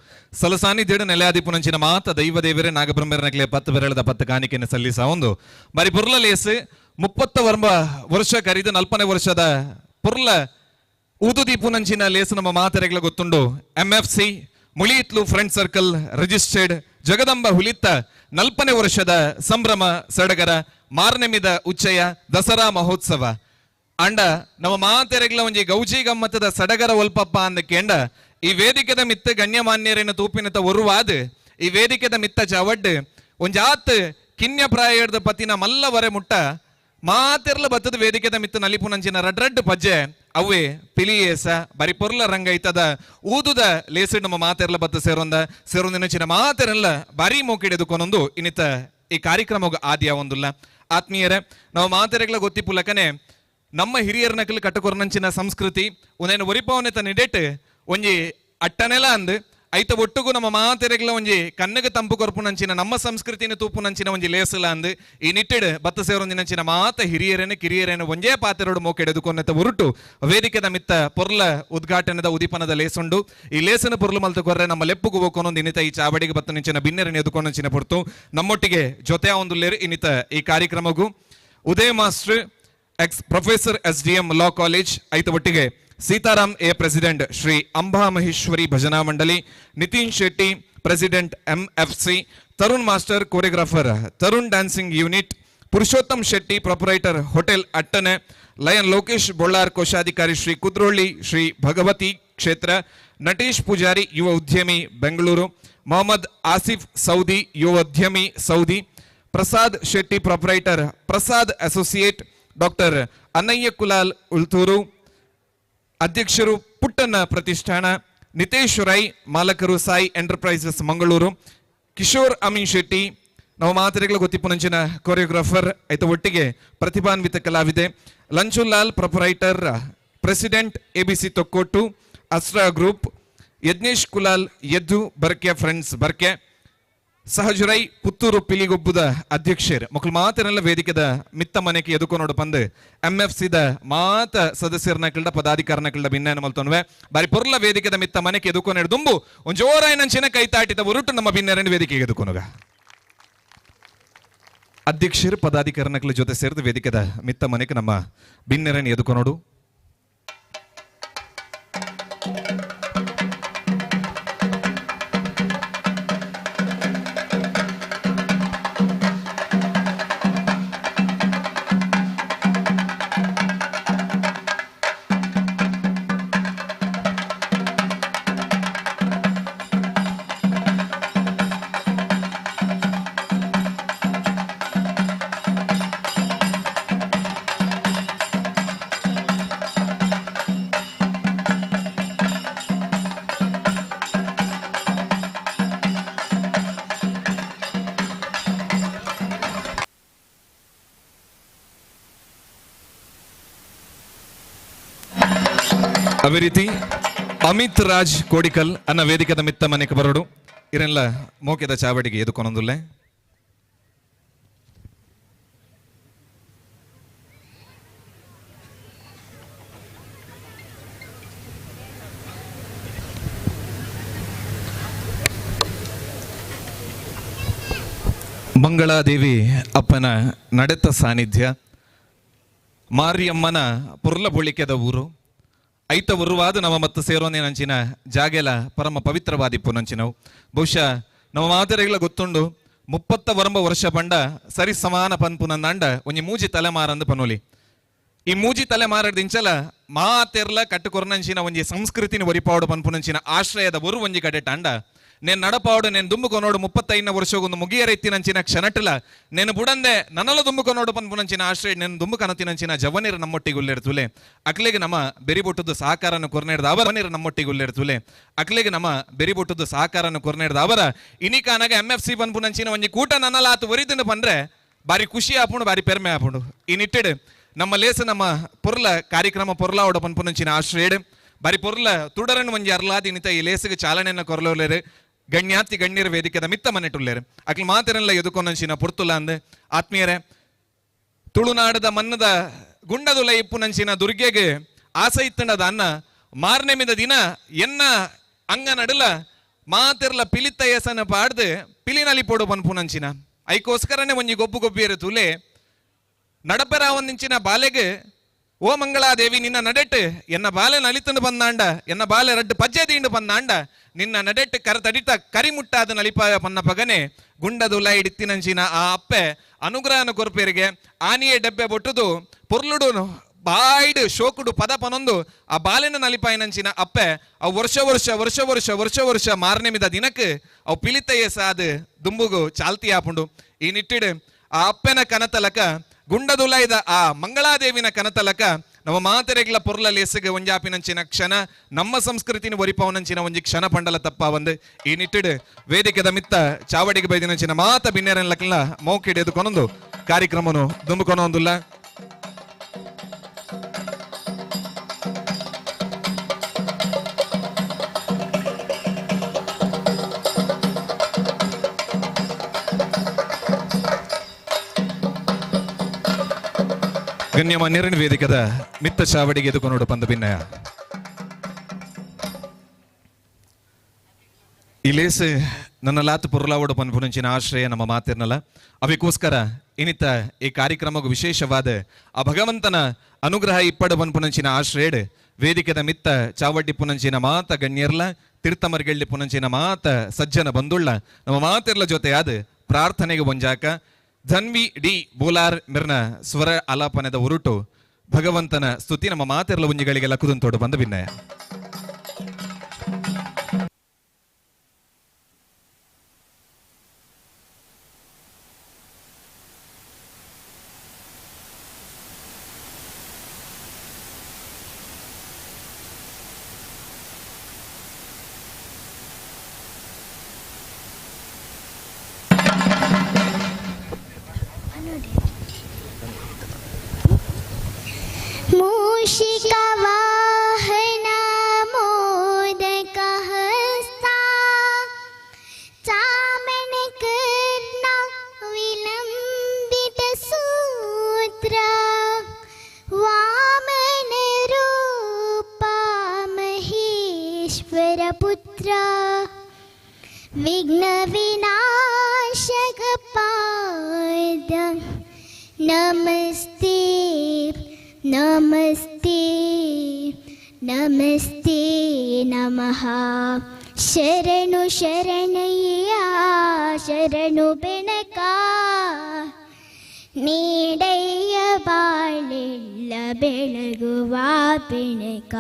ಸಲಸಾನಿ ದೇಡು ನೆಲೆಯಾದಿಪುನಂಚಿನ ಮಾತ ದೈವ ದೇವರೇ ನಾಗಬ್ರಹ್ಮರನಕ್ಲೆ ಪತ್ತು ಬೆರಳದ ಪತ್ತು ಕಾಣಿಕೆಯನ್ನು ಸಲ್ಲಿಸ ಒಂದು ಮರಿ ಪುರ್ಲ ಲೇಸ್ 30 ವರ್ಷ ಕರಿದ 40ನೇ ವರ್ಷದ ಪುರ್ಲ ಊದುದೀಪುನಂಚಿನ ಲೇಸು ನಮ್ಮ ಮಾತೆರೆಗಳ ಗೊತ್ತುಂಡು. MFC Mulitlu friend circle registered Jagadamba Hulitta 40ನೇ ವರ್ಷದ ಸಂಭ್ರಮ ಸಡಗರ ಮಾರ್ನೆಮಿದ ಉಚ್ಚಯ ದಸರಾ ಮಹೋತ್ಸವ ಅಂಡ ನಮ್ಮ ಮಾತೆರೆಗ್ಲ ಒಂಜಿ ಗೌಜಿ ಗಮ್ಮತ್ತದ ಸಡಗರ ಒಲ್ಪಪ್ಪ ಅಂದ ಕೇಂಡ ಈ ವೇದಿಕೆದ ಮಿತ್ತ ಗಣ್ಯಮಾನ್ಯರೇನ ತೂಪಿನತ ಒರುವಾದ ಈ ವೇದಿಕೆದ ಮಿತ್ತ ಚಾವಡ್ ಒಂಜಾತ್ ಕಿನ್ಯ ಪ್ರಾಯದ ಪತಿನ ಮಲ್ಲವರೆ ಮುಟ್ಟ ಮಾತೆರ್ಲ ಬತ್ತದ ವೇದಿಕೆದ ಮಿತ್ತ ನಲಿಪುನಂಚಿನ ರಡ್ ರಡ್ ಪಜ್ಜೆ ಅವೇ ಪಿಲಿಯೇಸ ಬರಿ ಪೊರ್ಲ ರಂಗೈತದ ಊದುದ ಲೇಸು ನಮ್ಮ ಮಾತೆರ್ಲ ಬತ್ತ ಸೇರೊಂದ ಸೇರೊಂದಿನಂಚಿನ ಮಾತೆರೆಲ್ಲ ಬಾರಿ ಮೋಕಿಡೆದುಕೊನೊಂದು ಇನ್ನಿತ ಈ ಕಾರ್ಯಕ್ರಮ ಆದಿಯ ಒಂದುಲ್ಲ. ಆತ್ಮೀಯರೇ, ನಾವು ಮಾತೆರೆಗ್ಲ ಗೊತ್ತಿಪುಲಕನೆ ನಮ್ಮ ಹಿರಿಯರ ನಕಲು ಕಟ್ಟಕೊರ್ನಂಚಿನ ಸಂಸ್ಕೃತಿ ಒಂದೇನು ಒರಿಪವನೆತ ನಿಡೆಟ್ ಒಂಜಿ ಅಟ್ಟನೆಲ ಅಂದ್ ಐತ ಒಟ್ಟುಗು ನಮ್ಮ ಮಾತೆರೆಗ್ಲ ಒಂಜಿ ಕಣ್ಣಗೆ ತಂಪು ಕೊರ್ಪುನಂಚಿನ ನಮ್ಮ ಸಂಸ್ಕೃತಿನ ತೂಪುನಂಚಿನ ಒಂಜಿ ಲೇಸುಲ ಅಂದ್ ಈ ನಿಟ್ಟಿಡ್ ಬತ್ತ ಸೇರೊಂದಿನಂಚಿನ ಮಾತ ಹಿರಿಯರೇನು ಕಿರಿಯರೇನು ಒಂಜೇ ಪಾತೆರೋಡು ಮೋಕೆಡೆದುಕೊನೆತ ಉರುಟು ವೇದಿಕೆದ ಮಿತ್ತ ಪೊರ್ಲ ಉದ್ಘಾಟನೆದ ಉದೀಪನದ ಲೇಸುಂಡು. ಈ ಲೇಸನ ಪೊರ್ಲು ಮಲ್ತು ಕೊರ್ರೆ ನಮ್ಮ ಲೆಪ್ಪುಗು ಹೋಕೊನೊಂದು ಇನ್ನಿತ ಈ ಚಾವಡಿಗೆ ಬತ್ತ ನಿಂಚಿನ ಬಿನ್ನೆರನ್ನು ಎದುಕೊನಂಚಿನ ಪೊರ್ತು ನಮ್ಮೊಟ್ಟಿಗೆ ಜೊತೆ ಒಂದು ಲೇರು ಇನ್ನಿತ ಈ ಕಾರ್ಯಕ್ರಮಗೂ Udaya master ex professor S D M law college ಐತ ಒಟ್ಟಿಗೆ Sitaram A president Shri Amba Maheshwari Bhajana Mandali, Nitin Shetty president MFC, Tarun master choreographer Tarun dancing unit, Purushottam Shetty proprietor hotel Attane, lion Lokesh Bollar ಕೋಶಾಧಿಕಾರಿ ಶ್ರೀ ಕುದ್ರೋಳ್ಳಿ ಶ್ರೀ ಭಗವತಿ ಕ್ಷೇತ್ರ, ನಟೇಶ್ ಪೂಜಾರಿ ಯುವ ಉದ್ಯಮಿ ಬೆಂಗಳೂರು, ಮೊಹಮ್ಮದ್ ಆಸಿಫ್ ಸೌದಿ ಯುವ ಉದ್ಯಮಿ Saudi, Prasad Shetty proprietor Prasad associate, doctor Annayya Kulal Ulthur ಅಧ್ಯಕ್ಷರು ಪುಟ್ಟಣ್ಣ ಪ್ರತಿಷ್ಠಾನ, ನಿತೇಶ್ ರೈ ಮಾಲಕರು ಸಾಯಿ ಎಂಟರ್ಪ್ರೈಸಸ್ ಮಂಗಳೂರು, ಕಿಶೋರ್ ಅಮೀನ್ ಶೆಟ್ಟಿ ನಮ್ಮ ಮಾತುಗಳ ಗೊತ್ತಿಪ್ಪುನಂಚಿನ ಕೊರಿಯೋಗ್ರಾಫರ್ ಐತ ಒಟ್ಟಿಗೆ ಪ್ರತಿಭಾನ್ವಿತ ಕಲಾವಿದೆ, Lanchulal proprietor president ABC Thokkottu Astra group, Yajnesh Kulal Yeddu Barke friends Barke, Sahajarai Puttur ಪಿಲಿಗೊಬ್ಬುದ ಅಧ್ಯಕ್ಷರು ಮಕ್ಕಳು ಮಾತನೆಲ್ಲ ವೇದಿಕೆದ ಮಿತ್ತ ಮನೆಗೆ ಎದುಕೊನೋಡು ಪಂದು MFCದ ಮಾತ ಸದಸ್ಯರನ ಪದಾಧಿಕಾರನ ಕಳ್ಳ ಭಿನ್ನಾನ ಮಲ್ತೊನ್ವೆ ಬಾರಿ ಪೊರ್ಲ ವೇದಿಕೆದ ಮಿತ್ತ ಮನೆಗೆ ಎದುಕೊನೆಡು ದುಂಬು ಒಂದು ಜೋರಾಯಿನಂಚಿನ ಕೈತಾಟಿದ ಉರುಟು ನಮ್ಮ ಭಿನ್ನರನ್ನು ವೇದಿಕೆಗೆ ಎದುಕೊನುಗ. ಅಧ್ಯಕ್ಷರು ಪದಾಧಿಕಾರನಕಲ ಜೊತೆ ಸೇರಿದ ವೇದಿಕೆದ ಮಿತ್ತ ಮನೆಗೆ ನಮ್ಮ ಭಿನ್ನರನ್ನು ಎದುಕೊನೋಡು. ಅದೇ ರೀತಿ ಅಮಿತ್ ರಾಜ್ ಕೋಡಿಕಲ್ ಅನ್ನ ವೇದಿಕದ ಮಿತ್ತ ಮನೆಗೆ ಬರೋಡು ಇರೆಲ್ಲ ಮೋಕೆದ ಚಾವಡಿಗೆ ಎದುಕೊನೊಂದುಲ್ಲೆ. ಮಂಗಳಾದೇವಿ ಅಪ್ಪನ ನಡೆತ ಸಾನ್ನಿಧ್ಯ, ಮಾರಿಯಮ್ಮನ ಪುರ್ಲ ಬೊಳಿಕೆದ ಊರು ಐತ ಉರುವಾದ ನಮ್ಮ ಮತ್ತು ಸೇರೋನೇನಂಚಿನ ಜಾಗೆಲ ಪರಮ ಪವಿತ್ರವಾದಿಪ್ಪು ನಂಚಿನವು. ಬಹುಶಃ ನಮ್ಮ ಮಾತೆರೆಗ್ಲ ಗೊತ್ತುಂಡು 39 ವರ್ಷ ಪಂಡ ಸರಿ ಸಮಾನ ಪನ್ಪುನಂದಾಂಡ ಒಂಜಿ ಮೂಜಿ ತಲೆಮಾರಂದು ಪನೋಲಿ. ಈ ಮೂಜಿ ತಲೆಮಾರದಿಂಚಲ ಮಾತೆರ್ಲ ಕಟ್ಟುಕೊರ್ನಂಚಿನ ಒಂಜಿ ಸಂಸ್ಕೃತಿನ ಒರಿಪಾಡು ಪನ್ಪುನಂಚಿನ ಆಶ್ರಯದ ಒರು ಒಂಜಿ ಕಡೆಟಾಂಡ ನೇನು ನಡಪಾಡು ನೇನು ದುಂಬುಕೊನೋಡು 35 ವರ್ಷಗೊಂದು ಮುಗಿಯರೆತ್ತಿನಂಚಿನ ಕ್ಷಣಟಲ ನೇನು ಬುಡಂದೆ ನನಲ ದುಂಬುಕೊನೋಡು ಪನ್ಪುನಂಚಿನ ಆಶ್ರಯ ನೇನು ದುಂಬುಕನತಿನಂಚಿನ ಜವನಿರ ನಮ್ಮೊಟ್ಟಿಗೆ ಉಲ್ಲೇರ್ತುಲೆ ಅಕ್ಲೆಗೆ ನಮ್ಮ ಬೆರಿಬೊಟ್ಟದ್ದು ಸಹಕಾರನ ಕೊರ್ನೇಡ್ದ ಅವರ ನಮ್ಮೊಟ್ಟಿಗೆ ಉಲ್ಲೇರ್ತುಲೆ ಅಕ್ಲೆಗೆ ನಮ್ಮ ಬೆರಿಬೊಟ್ಟದ್ದು ಸಹಕಾರನ ಕೊರ್ನೇಡ್ದ ಅವರ ಇನಿಕಾನಾಗ MFC ಪನ್ಪುನಂಚಿನ ಒಂಜಿ ಕೂಟ ನನ್ನಲ ಆತು ಒರಿದುಂಡು ಪಂಡ್ರೆ ಬಾರಿ ಖುಷಿ ಆಪುಂಡು, ಬಾರಿ ಪೆರ್ಮೆ ಆಪುಂಡು. ಈ ನಿಟ್ಟಿಡ್ ನಮ್ಮ ಲೇಸ ನಮ್ಮ ಪೊರ್ಲ ಕಾರ್ಯಕ್ರಮ ಪೊರ್ಲಾವಡ ಪನ್ಪುನಂಚಿನ ಆಶ್ರಯಡ್ ಬಾರಿ ಪೊರ್ಲ ತುಡರನ್ ಒಂಜಿ ಅರ್ಲಾದಿ ನಿತ ಈ ಲೇಸಿಗೆ ಚಾಲನೆಯನ್ನ ಕೊರಲೋಲೇರು ಗಣ್ಯಾತಿ ಗಣ್ಯರ ವೇದಿಕೆದ ಮಿತ್ತ ಮನೆಟುಲ್ಲೇರು ಅಕ್ಲು ಮಾತಿರಲ್ಲ ಎದುಕೊನಂಚಿನ ಪೊರ್ತುಲ ಅಂದ್ ಆತ್ಮೀಯರೇ ತುಳುನಾಡದ ಮನ್ನದ ಗುಂಡದುಲ ಇಪ್ಪುನಂಚಿನ ದುರ್ಗೆಗೆ ಆಸೆ ಇತ್ತಂಡದ ಅನ್ನ ಮಾರ್ನೆಮಿದ ದಿನ ಎನ್ನ ಅಂಗ ನಡುಲ ಮಾತಿರ್ಲ ಪಿಲಿತ್ತ ಎಸನ ಪಾಡ್ದು ಪಿಲಿನಲಿ ಪೋಡು ಪನ್ಪುನಂಚಿನ ಐಕೋಸ್ಕರನೇ ಒಂಜಿ ಗೊಬ್ಬು ಗೊಬ್ಬಿಯರು ತುಲೆ ನಡಪೆರಾವೊಂದಿಂಚಿನ ಬಾಲೆಗೆ ಓ ಮಂಗಳಾದೇವಿ ನಿನ್ನ ನಡೆಟ್ ಎನ್ನ ಬಾಲೆ ನಲಿತಂಡು ಬಂದಾಂಡ ಎನ್ನ ಬಾಲೆ ರಡ್ಡು ಪಜ್ಜೆ ದಿಂಡು ಬಂದಾಂಡ ನಿನ್ನ ನಡೆಟ್ ಕರ ತಡಿತ ಕರಿಮುಟ್ಟಾದ ನಲಿಪಾಯ ಪನ್ನ ಪಗನೆ ಗುಂಡದುಲ ಇಡಿತ್ತಿನಂಚಿನ ಆ ಅಪ್ಪೆ ಅನುಗ್ರಹನ ಕೊರ್ಪೇರಿಗೆ ಆನಿಯೇ ಡಬ್ಬೆ ಬೊಟ್ಟುದು ಪೊರ್ಲುಡು ಬಾಯ್ಡು ಶೋಕುಡು ಪದ ಪನೊಂದು ಆ ಬಾಲೆನ ನಲಿಪಾಯಿನಂಚಿನ ಅಪ್ಪೆ ಅವು ವರ್ಷ ವರ್ಷ ವರ್ಷ ವರ್ಷ ವರ್ಷ ವರ್ಷ ಮಾರನೆಮಿದ ದಿನಕ್ಕೆ ಅವು ಪಿಲಿತಯ್ಯ ಸಾದ ದುಂಬುಗು ಚಾಲ್ತಿ ಆಪುಂಡು. ಈ ನಿಟ್ಟಿಡು ಆ ಅಪ್ಪೆನ ಕನತಲಕ ಗುಂಡದುಲೈದ ಆ ಮಂಗಳಾದೇವಿನ ಕನತಲಕ ನಮ್ಮ ಮಾತೆರೆಗ್ಲ ಪೊರ್ಲ ಲೇಸಿಗೆ ಒಂಜಾಪಿನಂಚಿನ ಕ್ಷಣ ನಮ್ಮ ಸಂಸ್ಕೃತಿನ ಒರಿಪವನಂಚಿನ ಒಂಜಿ ಕ್ಷಣ ಪಂಡಲ ತಪ್ಪ ಒಂದು. ಈ ನಿಟ್ಟಿಡು ವೇದಿಕೆದ ಮಿತ್ತ ಚಾವಡಿಗೆ ಬೈದಿನಂಚಿನ ಮಾತ ಬಿನ್ನೇರನ್ಲಕ್ಲ ಮೌಕಿಡ್ ಎದುಕೊನೊಂದು ಕಾರ್ಯಕ್ರಮನು ದುಂಬುಕೊನೊಂದುಲ್ಲ. ಗಣ್ಯಮಾನ್ಯರನ್ ವೇದಿಕದ ಮಿತ್ತ ಚಾವಡಿಗೆ ಎದುಕೊನೋಡು ಪಂದ ಭಿನ್ನಯ ಈ ಲೇಸ್ ನನ್ನ ಲಾತ್ ಪೊರ್ಲಾವಡು ಪನ್ಪುನಂಚಿನ ಆಶ್ರಯ ನಮ್ಮ ಮಾತಿರ್ನಲ್ಲ ಅವಿಕೋಸ್ಕರ ಇನಿತ ಈ ಕಾರ್ಯಕ್ರಮಕ್ಕೂ ವಿಶೇಷವಾದ ಆ ಭಗವಂತನ ಅನುಗ್ರಹ ಇಪ್ಪಡು ಪನ್ಪುನಂಚಿನ ಆಶ್ರಯಡ್ ವೇದಿಕೆದ ಮಿತ್ತ ಚಾವಡ್ಡಿ ಪುನಂಚಿನ ಮಾತ ಗಣ್ಯರ್ಲ ತೀರ್ಥಮರ್ಗೆಳ್ಳಿ ಪುನಂಚಿನ ಮಾತ ಸಜ್ಜನ ಬಂದುಳ್ಳ ನಮ್ಮ ಮಾತಿರ್ಲ ಜೊತೆಯಾದ ಪ್ರಾರ್ಥನೆಗೆ ಒಂಜಾಕ ಧನ್ವಿ ಡಿ ಬೋಲಾರ್ ಮಿರ್ನ ಸ್ವರ ಆಲಾಪನದ ಉರುಟು ಭಗವಂತನ ಸ್ತುತಿ ನಮ್ಮ ಮಾತಿರ್ಲ ಒಂಜಿಗಳಿಗೆ ಲಕ್ಕುದಂತೋಡು ಬಂದ ಭಿನ್ನಯ. मूषिकवाहना मोदकहस्ता चामनकर्णा विलम्बितसूत्रा वामनरूपा महेश्वरपुत्रा विघ्नविनाशकपाद नमस्ते नमस्ते नमस्ते नमः. शरणु शरणय्या शरणु ಬೆನಕ ನೀಡಯ್ಯ ಬಾಳೆಲ್ಲ ಬೆಳಗುವ ಬೆನಕ.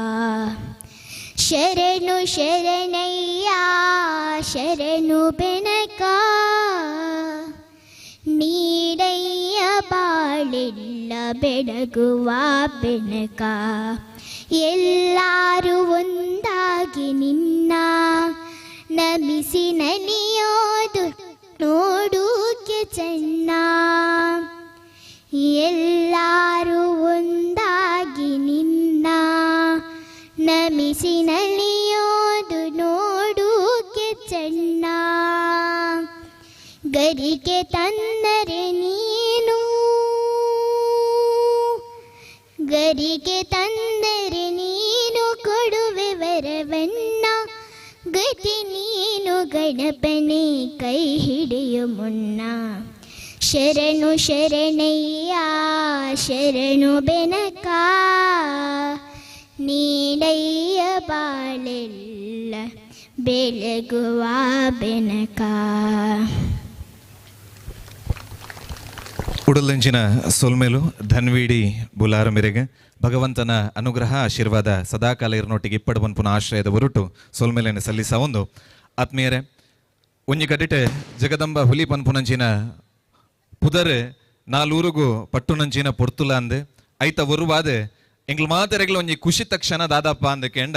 ಶರಣು ಶರಣಯ್ಯ ಶರಣು ಬೆನಕ ನೀಡಯ್ಯ ಬಾಳೆಲ್ಲ ಬೆಳಗುವ ಬೆನಕ. ಎಲ್ಲರೂ ಒಂದಾಗಿ ನಿನ್ನ ನಮಿಸಿ ನಲಿಯೋದು ನೋಡೋಕೆ ಚೆನ್ನ. ಎಲ್ಲರೂ ಒಂದಾಗಿ ನಿನ್ನ ನಮಿಸಿ ನಲಿಯೋದು ನೋಡೋಕೆ ಚೆನ್ನ. ಗರಿಗೆ ತಂದರೆ ನೀನು ಗರಿಗೆ ತಂದರೆ ನೀನು ಕೊಡುವೆ ವರವನ್ನ. ಗತಿ ನೀನು ಗಣಪನೆ ಕೈ ಹಿಡಿಯು ಮುನ್ನ. ಶರಣು ಶರಣಯ್ಯ ಶರಣು ಬೆನಕ ನೀಡಯ್ಯ ಬಾಳೆಲ್ಲ ಬೆಳಗುವ ಬೆನಕ. ಉಡಲಂಚಿನ ಸೊಲ್ಮೆಲು ಧನ್ವೀಡಿ ಬುಲಾರ ಮೇರೆಗೆ ಭಗವಂತನ ಅನುಗ್ರಹ ಆಶೀರ್ವಾದ ಸದಾಕಾಲ ಇರ್ನೊಟ್ಟಿಗೆ ಇಪ್ಪಡು ಪನ್ಪುನ ಆಶ್ರಯದ ಹೊರಟು ಸೊಲ್ಮೆಲೆಯನ್ನು ಸಲ್ಲಿಸ ಒಂದು ಆತ್ಮೀಯರೇ ಒಂಜಿ ಕಡೆಟೆ ಜಗದಂಬ ಹುಲಿ ಪನ್ಪುನಂಚಿನ ಪುದರ್ ನಾಲೂರುಗು ಪಟ್ಟುನಂಚಿನ ಪೊರ್ತುಲ ಅಂದ್ ಐತ ಒರುವಾದ ಎಂಗ್ಲ ಮಾತೆರೆಗ್ಲ ಒಂಜಿ ಖುಷಿ ತಕ್ಷಣ ದಾದಪ್ಪ ಅಂದ ಕೇಂಡ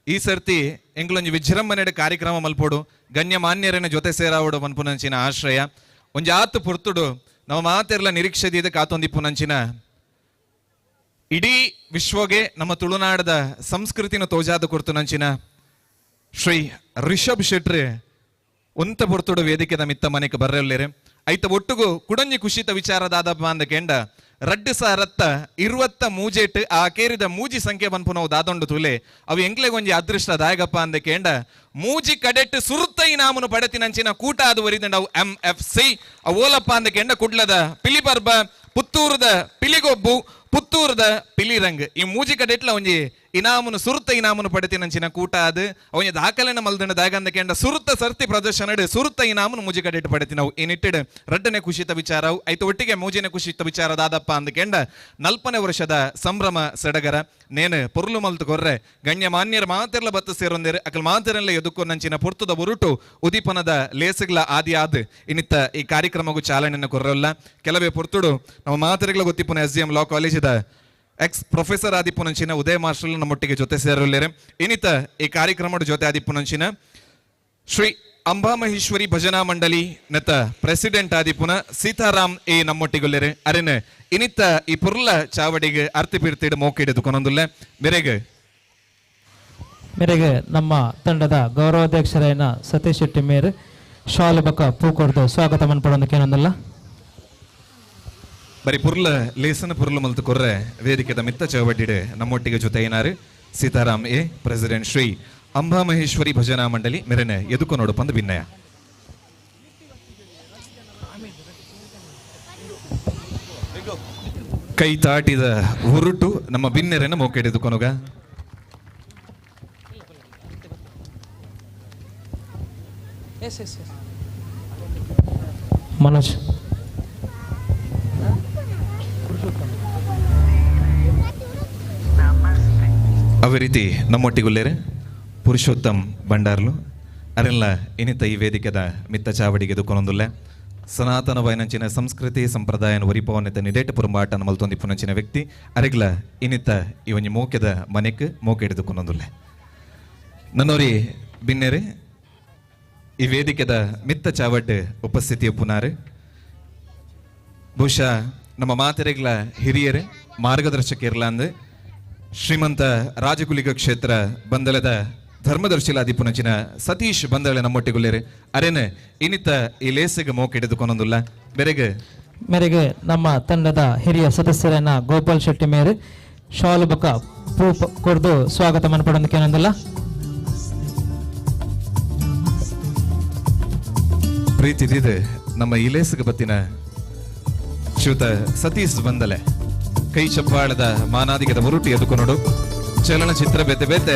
ಈ ಸರ್ತಿ ಎಂಗ್ಲೊಂಜಿ ವಿಜೃಂಭಣೆಡ್ ಕಾರ್ಯಕ್ರಮ ಮಲ್ಪೋಡು ಗಣ್ಯಮಾನ್ಯರನ್ನ ಜೊತೆ ಸೇರಾವಡು ಪನ್ಪುನಂಚಿನ ಆಶ್ರಯ ಒಂಜಿ ಆತು ಪೊರ್ತುಡು ನಮ್ಮ ಮಾತೆರ್ಲ ನಿರೀಕ್ಷೆದಿದೆ ಕಾತೊಂದಿಪ್ಪುನಂಚಿನ ಇಡೀ ವಿಶ್ವಗೆ ನಮ್ಮ ತುಳುನಾಡದ ಸಂಸ್ಕೃತಿನ ತೋಜಾದ ಕೊರ್ತುನಂಚಿನ ಶ್ರೀ ರಿಷಬ್ ಶೆಟ್ರಿ ಒಂತ ಪೊರ್ತುಡು ವೇದಿಕೆದ ಮಿತ್ತ ಮನೆಗೆ ಬರ್ರಲ್ಲೇರೆ ಐತ ಒಟ್ಟುಗು ಕುಡಂಜಿ ಖುಷಿತ ವಿಚಾರದಾದಪ್ಪ ಅಂದ ಕೆಂಡ ರಡ್ಡು ಸಾರತ್ತ ಇರುವತ್ತ ಮೂಜೆಟ್ ಆ ಕೇರಿದ ಮೂಜಿ ಸಂಖ್ಯೆ ಪನ್ಪುನವು ದಾದೊಂಡು ತುಲೆ ಅವು ಎಂಕ್ಲೆಗೊಂಜಿ ಅದೃಷ್ಟ ದಾಯಗಪ್ಪ ಅಂದ ಕೇಂಡ ಮೂಜಿ ಕಡೆಟ್ ಸುರುತ್ತ ಇನಾಮುನು ಪಡತಿನಂಚಿನ ಕೂಟ ಅದು ಒರಿದಂಡ ಅವು ಎಂ ಎಫ್ ಸಿ ಅವು ಓಲಪ್ಪ ಅಂದ ಕೆಂಡ ಕುಡ್ಲದ ಪಿಲಿಪರ್ಬ ಪುತ್ತೂರದ ಪಿಲಿಗೊಬ್ಬು ಪುತ್ತೂರದ ಪಿಲಿರಂಗ್ ಈ ಮೂಜಿ ಕಡೆಟ್ಲ ಒಂಜಿ ಇನಾಮುನು ಸುರುತ್ತ ಇನಾಮುನು ಪಡೆತಿನಂಚಿನ ಕೂಟ ಅದು ಒಂಜಿ ದಾಖಲೆನ ಮಲ್ದಂಡ ದಾಗಂದ ಕೆಂಡ ಸುರುತ್ತ ಸರ್ತಿ ಪ್ರದರ್ಶನ ಸುರುತ್ತ ಇನಾಮುನು ಮೂಜಿ ಕಡೆಟ್ ಪಡೆತಿನವು ಈ ನಿಟ್ಟಿಡ್ ರಡ್ಡನೆ ಖುಷಿತ ವಿಚಾರವು ಐತ ಒಟ್ಟಿಗೆ ಮೂಜಿನ ಖುಷಿತ ವಿಚಾರ ದಾದಪ್ಪ ಅಂದ ಕೆಂಡ ನಲ್ಪನೆ ವರ್ಷದ ಸಂಭ್ರಮ ಸಡಗರ ನೇನು ಪೊರ್ಲು ಮಲ್ತು ಕೊರ್ರೆ ಗಣ್ಯ ಮಾನ್ಯರ ಮಾತೆರ್ಲ ಬತ್ತು ಸೇರೊಂದೇರು ಅಕಲ್ ಮಾತೆರೆಲ್ಲ ಎದುಕು ನಂಚಿನ ಪೊರ್ತುದ ಒರುಟು ಉದೀಪನದ ಲೇಸುಗಳ ಆದಿ ಆದ್ ಇನ್ನಿತ್ತ ಈ ಕಾರ್ಯಕ್ರಮಗೂ ಚಾಲನೆಯನ್ನು ಕೊರ್ರಲ್ಲ. ಕೆಲವೇ ಪೊರ್ತುಡು ನಮ್ಮ ಮಾತೆರೆಗಳ ಗೊತ್ತಿಪ್ಪುನ ಎಸ್ ಡಿ ಎಂ ಲಾ ಕಾಲೇಜಿದ ಎಕ್ಸ್ ಪ್ರೊಫೆಸರ್ ಆದಿಪ್ಪುನಂಚಿನ ಉದಯ ಮಾಸ್ಟರ್ ನಮ್ಮೊಟ್ಟಿಗೆ ಜೊತೆ ಸೇರಲ್ಲೇರೆ. ಇನ್ನಿತ ಈ ಕಾರ್ಯಕ್ರಮದ ಜೊತೆ ಆದಿಪ್ಪುನಂಚಿನ ಶ್ರೀ ಅಂಬಾಮಹೇಶ್ವರಿ ಭಜನಾ ಮಂಡಳಿ ನೆತ್ತ ಪ್ರೆಸಿಡೆಂಟ್ ಆದಿಪುನ ಸೀತಾರಾಮ್ ಎ ನಮ್ಮೊಟ್ಟಿಗೊಲ್ಲೆರೆ. ಅರೆನ ಇನಿತ್ತ ಈ ಪುರ್ಲ ಚಾವಡಿಗೆ ಅರ್ತಿ ಪಿರ್ತಿಡ್ ಮೋಕಿಡಿದು ಕೊನೊಂದುಲ್ಲೆ. ಮೇರೆಗೆ ಮೇರೆಗೆ ನಮ್ಮ ತಂಡದ ಗೌರವಾಧ್ಯಕ್ಷರಾಯನ ಸತೀಶ್ ಶೆಟ್ಟಿ ಮೇರ್ ಶಾಲು ಬಕ್ಕ ಪೂ ಕೊಡ್ದು ಸ್ವಾಗತ ಮನ್ಪಡೊಂದಕ್ಕೇನೊಂದಲ್ಲ. ಬರಿ ಪುರ್ಲ ಲೇಸನ ಪುರ್ಲು ಮಲ್ತು ಕೊರ್ರೆ ವೇದಿಕೆದ ಮಿತ್ತ ಚೌವಡ್ಡಿಡೆ ನಮ್ಮೊಟ್ಟಿಗೆ ಜೊತೆ ಏನಾರು ಸೀತಾರಾಮ್ ಎ ಪ್ರೆಸಿಡೆಂಟ್ ಶ್ರೀ ಅಂಬಾಮಹೇಶ್ವರಿ ಭಜನಾ ಮಂಡಳಿ ಮೆರೆನೆ ಎದುಕು ನೋಡು ಪಂದು ಭಿನ್ನಯ. ಕೈ ತಾಟಿದ ಉರುಟು ನಮ್ಮ ಬಿನ್ನೆರೆನ ಮೋಕೆಡಿದು ಕೊನೊಗ. ಮನೋಜ್ ಅವೇ ರೀತಿ ನಮ್ಮೊಟ್ಟಿಗುಲ್ಲೇರೆ ಪುರುಷೋತ್ತಮ್ ಭಂಡಾರ್ಲು ಅರೆಲ್ಲ ಇನಿತ ಈ ವೇದಿಕೆದ ಮಿತ್ತ ಚಾವಡಿಗೆ ದುಕೊನೊಂದುಲ್ಲೆ. ಸನಾತನ ವೈನಂಚಿನ ಸಂಸ್ಕೃತಿ ಸಂಪ್ರದಾಯನ ಒರಿಪವನ್ನೆತ್ತ ನಿದೇಟ ಪುರುಂಬಾಟನ ಮಲ್ತೊಂದಿಪ್ಪುನಂಚಿನ ವ್ಯಕ್ತಿ ಅರೆಗ್ಲ ಇನಿತ ಈ ಒಂಜಿ ಮೋಕೆದ ಮನೆಕ್ ಮೋಕೆ ಹಿಡಿದುಕೊನೊಂದುಲ್ಲೆ. ನನ್ನೋರಿ ಬಿನ್ನೆರೆ ಈ ವೇದಿಕೆದ ಮಿತ್ತ ಚಾವಡ್ ಉಪಸ್ಥಿತಿಯ ಪುನಾರು ಬಹುಶಃ ನಮ್ಮ ಮಾತೆರೆಗ್ಲ ಹಿರಿಯರು ಮಾರ್ಗದರ್ಶಕ ಇರ್ಲಾಂದ್ ಶ್ರೀಮಂತ ರಾಜಕುಲಿಗ ಕ್ಷೇತ್ರ ಬಂದಲದ ಧರ್ಮದರ್ಶಿಲಾದಿಪುನಂಚಿನ ಸತೀಶ್ ಬಂದಳೆ ನಮ್ಮೊಟ್ಟಿಗುಲ್ಲೇರು. ಅರೇನ ಇನ್ನಿತ ಈ ಲೇಸಿಗೆ ಮೋಕೆ ಹಿಡಿದುಕೊನೊಂದುಲ್ಲ. ಬೆರೆಗೆ ಮೇರೆಗೆ ನಮ್ಮ ತಂಡದ ಹಿರಿಯ ಸದಸ್ಯರನ್ನ ಗೋಪಾಲ್ ಶೆಟ್ಟಿ ಮೇರೆ ಶಾಲು ಬಕ್ಕ ಪೂ ಕೊಡ್ದು ಸ್ವಾಗತ ಮನ್ಪಡೊಂದಕ್ಕೇನೊಂದಲ್ಲ. ಪ್ರೀತಿದಿದೆ ನಮ್ಮ ಈ ಲೇಸಿಗೆ ಬತ್ತಿನ ಶ್ರೀಯುತ ಸತೀಶ್ ಬಂದಲೆ ಕೈ ಚಪ್ಪಾಳದ ಮಾನಾದಿಗದ ಉರುಟಿ ಎದುಕೊನೋಡು ಚಲನಚಿತ್ರ ಬೇತೆ ಬೇತೆ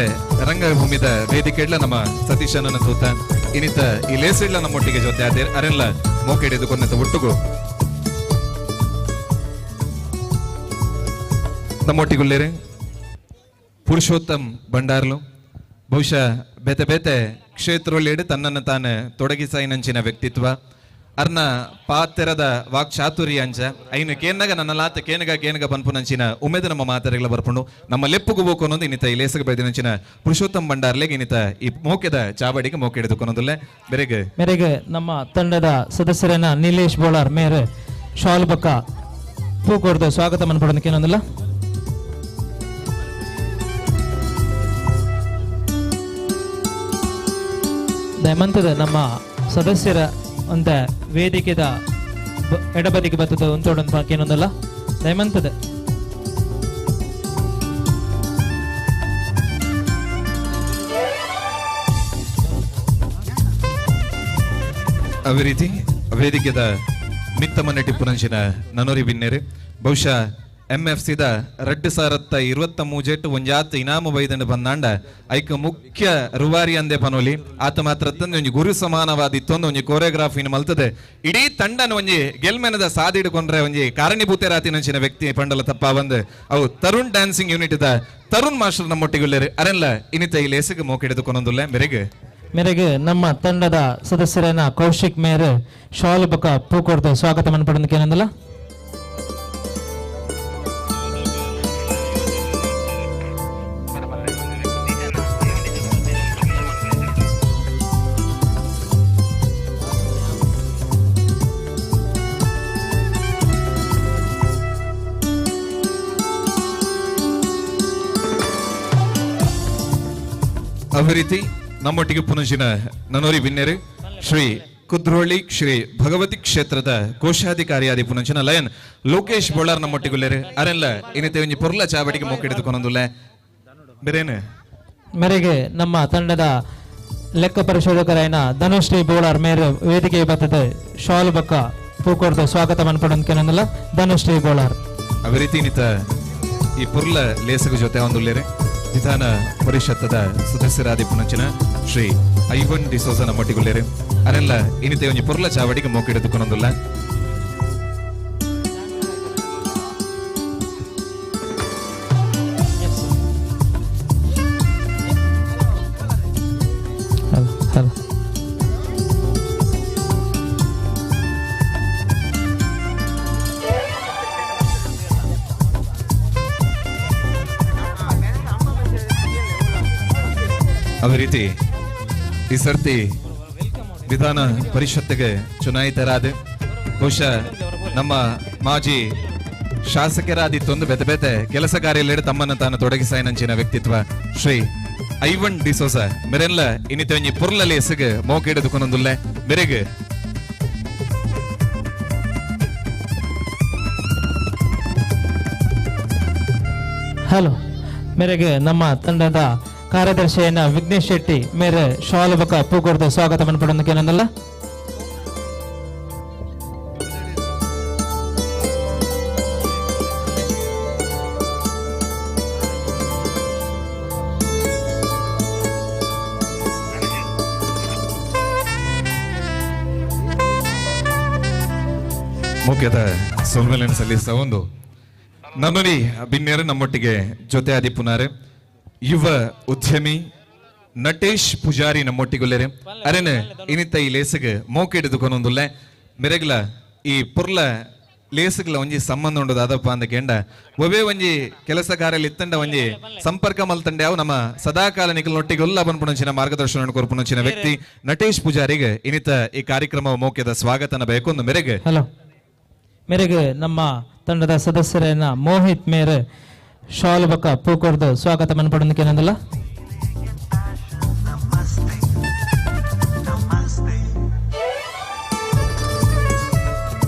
ರಂಗಭೂಮಿದ ವೇದಿಕೆಡ್ಲ ನಮ್ಮ ಸತೀಶನನ್ನ ತೂತ ಇನ್ನಿತ ಈ ಲೇಸಿಡ್ಲ ನಮ್ಮೊಟ್ಟಿಗೆ ಜೊತೆ ಅದೇ ಅರೆಲ್ಲ ಮೋಕೆ ಹಿಡಿದುಕೊಂಡಂತ ಒಟ್ಟುಗು ನಮ್ಮೊಟ್ಟಿಗುಲ್ಲೇರೆ ಪುರುಷೋತ್ತಮ್ ಭಂಡಾರ್ಲು ಬಹುಶಃ ಬೇತೆ ಬೇತೆ ಕ್ಷೇತ್ರೊಳ್ಳಿಡು ತನ್ನನ್ನು ತಾನು ತೊಡಗಿಸಾಯಿನಂಚಿನ ವ್ಯಕ್ತಿತ್ವ ಅರ್ನ ಪಾತೆರದ ವಾಕ್ಚಾತುರ್ಯ ಅಂಚ ಐನು ಕೇನ್ನಗ ನನ್ನ ಲಾತ ಕೇನಗ ಕೇನಗ ಪನ್ಪುನಂಚಿನ ಉಮೇದ ನಮ್ಮ ಮಾತೆರೆಗಳ ಬರ್ಪುಂಡು ನಮ್ಮ ಲೆಪ್ಪುಗು ಬೋಕೊನೊಂದು ಇನ್ನಿತ ಈ ಲೇಸಗ ಬೈದಿನಂಚಿನ ಪುರುಷೋತ್ತಮ್ ಭಂಡಾರ್ಲೆಗೆ ಇನ್ನಿತ ಈ ಮೋಕೆದ ಚಾವಡಿಗೆ ಮೋಕೆ ಹಿಡಿದುಕೊನೊಂದುಲ್ಲೆ. ಬೆರೆಗೆ ಮೇರೆಗೆ ನಮ್ಮ ತಂಡದ ಸದಸ್ಯರನ್ನ ನೀಲೇಶ್ ಬೋಳಾರ್ ಮೇರೆ ಶಾಲು ಬಕ್ಕ ಪೂ ಕೊಡ್ದು ಸ್ವಾಗತ ಮನ್ಪಡೊಂದಕ್ಕೇನೊಂದಲ್ಲ. ದಯಮಂತದ ನಮ್ಮ ಸದಸ್ಯರ ಒಂದ ವೇದಿಕೆದ ಎಡಬದಿಗೆ ಬತ್ತದ ಉಂತೋಡೊಂದು ಬಾಕೇನೊಂದಲ್ಲ. ದಯಮಂತದ ಅದೇ ರೀತಿ ವೇದಿಕೆದ ಮಿತ್ತ ಮನೆ ಟಿಪ್ಪುನಂಚಿನ ನನೋರಿ ಬಿನ್ನೆರೆ ಬಹುಶಃ ಎಂ ಎಫ್ ಸಿದ 2023 ಒಂಜಾತ್ ಇನಾಮು ಬೈದಂಡು ಬಂದಾಂಡ ಐಕ್ ಮುಖ್ಯ ರುವಾರಿ ಅಂದೆ ಪನೋಲಿ ಆತ ಮಾತ್ರ ತಂದೆ ಒಂಜಿ ಗುರು ಸಮಾನವಾದ ಇತ್ತೊಂದು ಒಂಜಿ ಕೋರಿಯೋಗ್ರಾಫಿನ ಮಲ್ತದೆ ಇಡೀ ತಂಡನ ಒಂಜಿ ಗೆಲ್ಮೆನದ ಸಾದಿಡ್ಕೊಂಡ್ರೆ ಒಂಜಿ ಕಾರಣಿಭೂತರಾತಿನಂಚಿನ ವ್ಯಕ್ತಿ ಪಂಡಲ ತಪ್ಪ ಬಂದು ಅವು Tarun dancing unit the Tarun master ನಮ್ಮೊಟ್ಟಿಗುಲ್ಲೇರು ಅರೆಲ್ಲ ಇನ್ನಿತ ಈ ಲೇಸಿಗೆ ಮೋಕಿಡಿದುಕೊಂಡೊಂದುಲ್ಲೆ ಮೆರೆಗೆ ಮೇರೆಗೆ ನಮ್ಮ ತಂಡದ ಸದಸ್ಯರನ್ನ ಕೌಶಿಕ್ ಮೇರ್ ಶಾಲ್ ಬೊಕ ಪೂ ಕೊಡ್ತು ಸ್ವಾಗತ ಮನ್ಪಡೋದಕ್ಕೆ ಏನಂದಲ್ಲ. ಅದೇ ರೀತಿ ನಮ್ಮೊಟ್ಟಿಗೆ ಪುನಜಿನ ನನೋರಿ ಬಿನ್ನೆರು ಶ್ರೀ ಕುದ್ರೋಳಿ ಶ್ರೀ ಭಗವತಿ ಕ್ಷೇತ್ರದ ಕೋಶಾಧಿಕಾರಿಯಾದಿ ಪುನಂಚಿನ ಲಯನ್ ಲೋಕೇಶ್ ಬೋಳಾರ್ ನಮ್ಮೊಟ್ಟಿಗುಲ್ಲೇರು ಅರೆಲ್ಲ ಇನ್ನಿತೆ ಒಂಜಿ ಪೊರ್ಲ ಚಾವಡಿಗೆ ಮೊಕ್ಕಿಡಿದುಕೊಂಡೊಂದುಲ್ಲೆ ಬೇರೇನು ಮೇರೆಗೆ ನಮ್ಮ ತಂಡದ ಲೆಕ್ಕ ಪರಿಶೋಧಕರಾಯನ ಧನುಶ್ರೀ ಬೋಳಾರ್ ಮೇರೆ ವೇದಿಕೆ ಬರ್ತದೆ ಶಾಲ್ ಬೊಕ್ಕ ಪೂ ಕೊಡ್ತು ಸ್ವಾಗತ ಮನ್ಪಡೋದಕ್ಕೆ ಏನಂದಲ್ಲ ಧನುಶ್ರೀ ಬೋಳಾರ್. ಅದೇ ರೀತಿ ಇನ್ನಿತ ಈ ಪುರ್ಲ ಲೇಸಗ ಜೊತೆ ಒಂದುಲ್ಲೇರೆ ವಿಧಾನ ಪರಿಷತ್ತದ ಸದಸ್ಯರಾದಿ ಪುನಂಚಿನ ಶ್ರೀ ಐವನ್ ಡಿಸೋಜ ನಮ್ಮೊಟ್ಟಿಗುಲ್ಲೇರು ಅರೆಲ್ಲ ಇನ್ನಿತೆ ಒಂಜಿ ಪೊರ್ಲ ಚಾವಡಿಗೆ ಮೊಕ್ಕಿಡಿದುಕೊಂಡೊಂದುಲ್ಲ. ಹಲೋ ಹಲೋ ಅದೇ ರೀತಿ ಈ ಸರ್ತಿ ವಿಧಾನ ಪರಿಷತ್ತಿಗೆ ಚುನಾಯಿತರಾದ ಬಹುಶಃ ನಮ್ಮ ಮಾಜಿ ಶಾಸಕರಾದಿತ್ತೊಂದು ಬೆತೆ ಬೆತೆ ಕೆಲಸ ಕಾರ್ಯದಲ್ಲಿ ತಮ್ಮನ್ನು ತಾನು ತೊಡಗಿಸಾಯನಂಚಿನ ವ್ಯಕ್ತಿತ್ವ ಶ್ರೀ ಐವನ್ ಡಿಸೋಸ ಮೆರೆಲ್ಲ ಇನ್ನಿತ ಒಂಜಿ ಪೊರ್ಲಲ್ಲಿ ಎಸಗ್ ಮೋಕಿಡಿದುಕೊಂಡೊಂದುಲ್ಲೆ ಮೆರೆಗ್. ಹಲೋ ಮೇರೆಗೆ ನಮ್ಮ ತಂಡದ ಕಾರ್ಯದರ್ಶಿಯನ್ನ ವಿಘ್ನೇಶ್ ಶೆಟ್ಟಿ ಮೇರೆ ಶಾಲ್ ಬೊಕ ಪೂ ಕೊಡ್ತು ಸ್ವಾಗತ ಮನ್ಪಡೋದಕ್ಕೆ ಏನಂದಲ್ಲ. ಮುಖ್ಯದ ಸೊಲ್ಮೆಲೆನ್ ಸಲ್ಲಿಸ ಒಂದು ನನ್ನೊಲಿ ಬಿನ್ನೇರು ನಮ್ಮೊಟ್ಟಿಗೆ ಜೊತೆ ಆದಿಪುನಾರೆ ಯುವ ಉದ್ಯಮಿ ನಟೇಶ್ ಪೂಜಾರಿ ನಮ್ಮೊಟ್ಟಿಗುಲ್ಲೇರೆ ಅರೆನ ಇನಿತ ಈ ಲೇಸಗ್ ಮೋಕಿಡಿದುಕೊಂಡೊಂದುಲ್ಲೆ ಮೆರೆಗ್ಲ ಈ ಪುರ್ಲ ಲೇಸುಗಳ ಒಂಜಿ ಸಂಬಂಧ ಉಂಡು ದಾದಪ್ಪ ಅಂದ ಕೆಂಡ ಒವೇ ಒಂಜಿ ಕೆಲಸ ಕಾರ್ಯಲ್ಲಿ ಇತ್ತಂಡ ಒಂಜಿ ಸಂಪರ್ಕ ಮಲ್ತಂಡೆ ಅವು ನಮ್ಮ ಸದಾಕಾಲ ನಿಖಲ್ನೊಟ್ಟಿಗೆಲ್ಲ ಬನ್ಪುಣಂಚಿನ ಮಾರ್ಗದರ್ಶನ ಕೊರ್ಪುಣಂಚಿನ ವ್ಯಕ್ತಿ ನಟೇಶ್ ಪೂಜಾರಿಗೆ ಇನ್ನಿತ ಈ ಕಾರ್ಯಕ್ರಮ ಮೋಕ್ಯದ ಸ್ವಾಗತನ ಬೇಕು ಒಂದು ಮೇರೆಗೆ. ಹಲೋ ಮೇರೆಗೆ ನಮ್ಮ ತಂಡದ ಸದಸ್ಯರನ್ನ ಮೋಹಿತ್ ಮೇರೆ ಶಾಲ್ ಬೊಕ್ಕ ಪೂ ಕೊರ್ದು ಸ್ವಾಗತ ಮನ್ಪಡೋದಕ್ಕೆ ಏನಂದಲ್ಲ.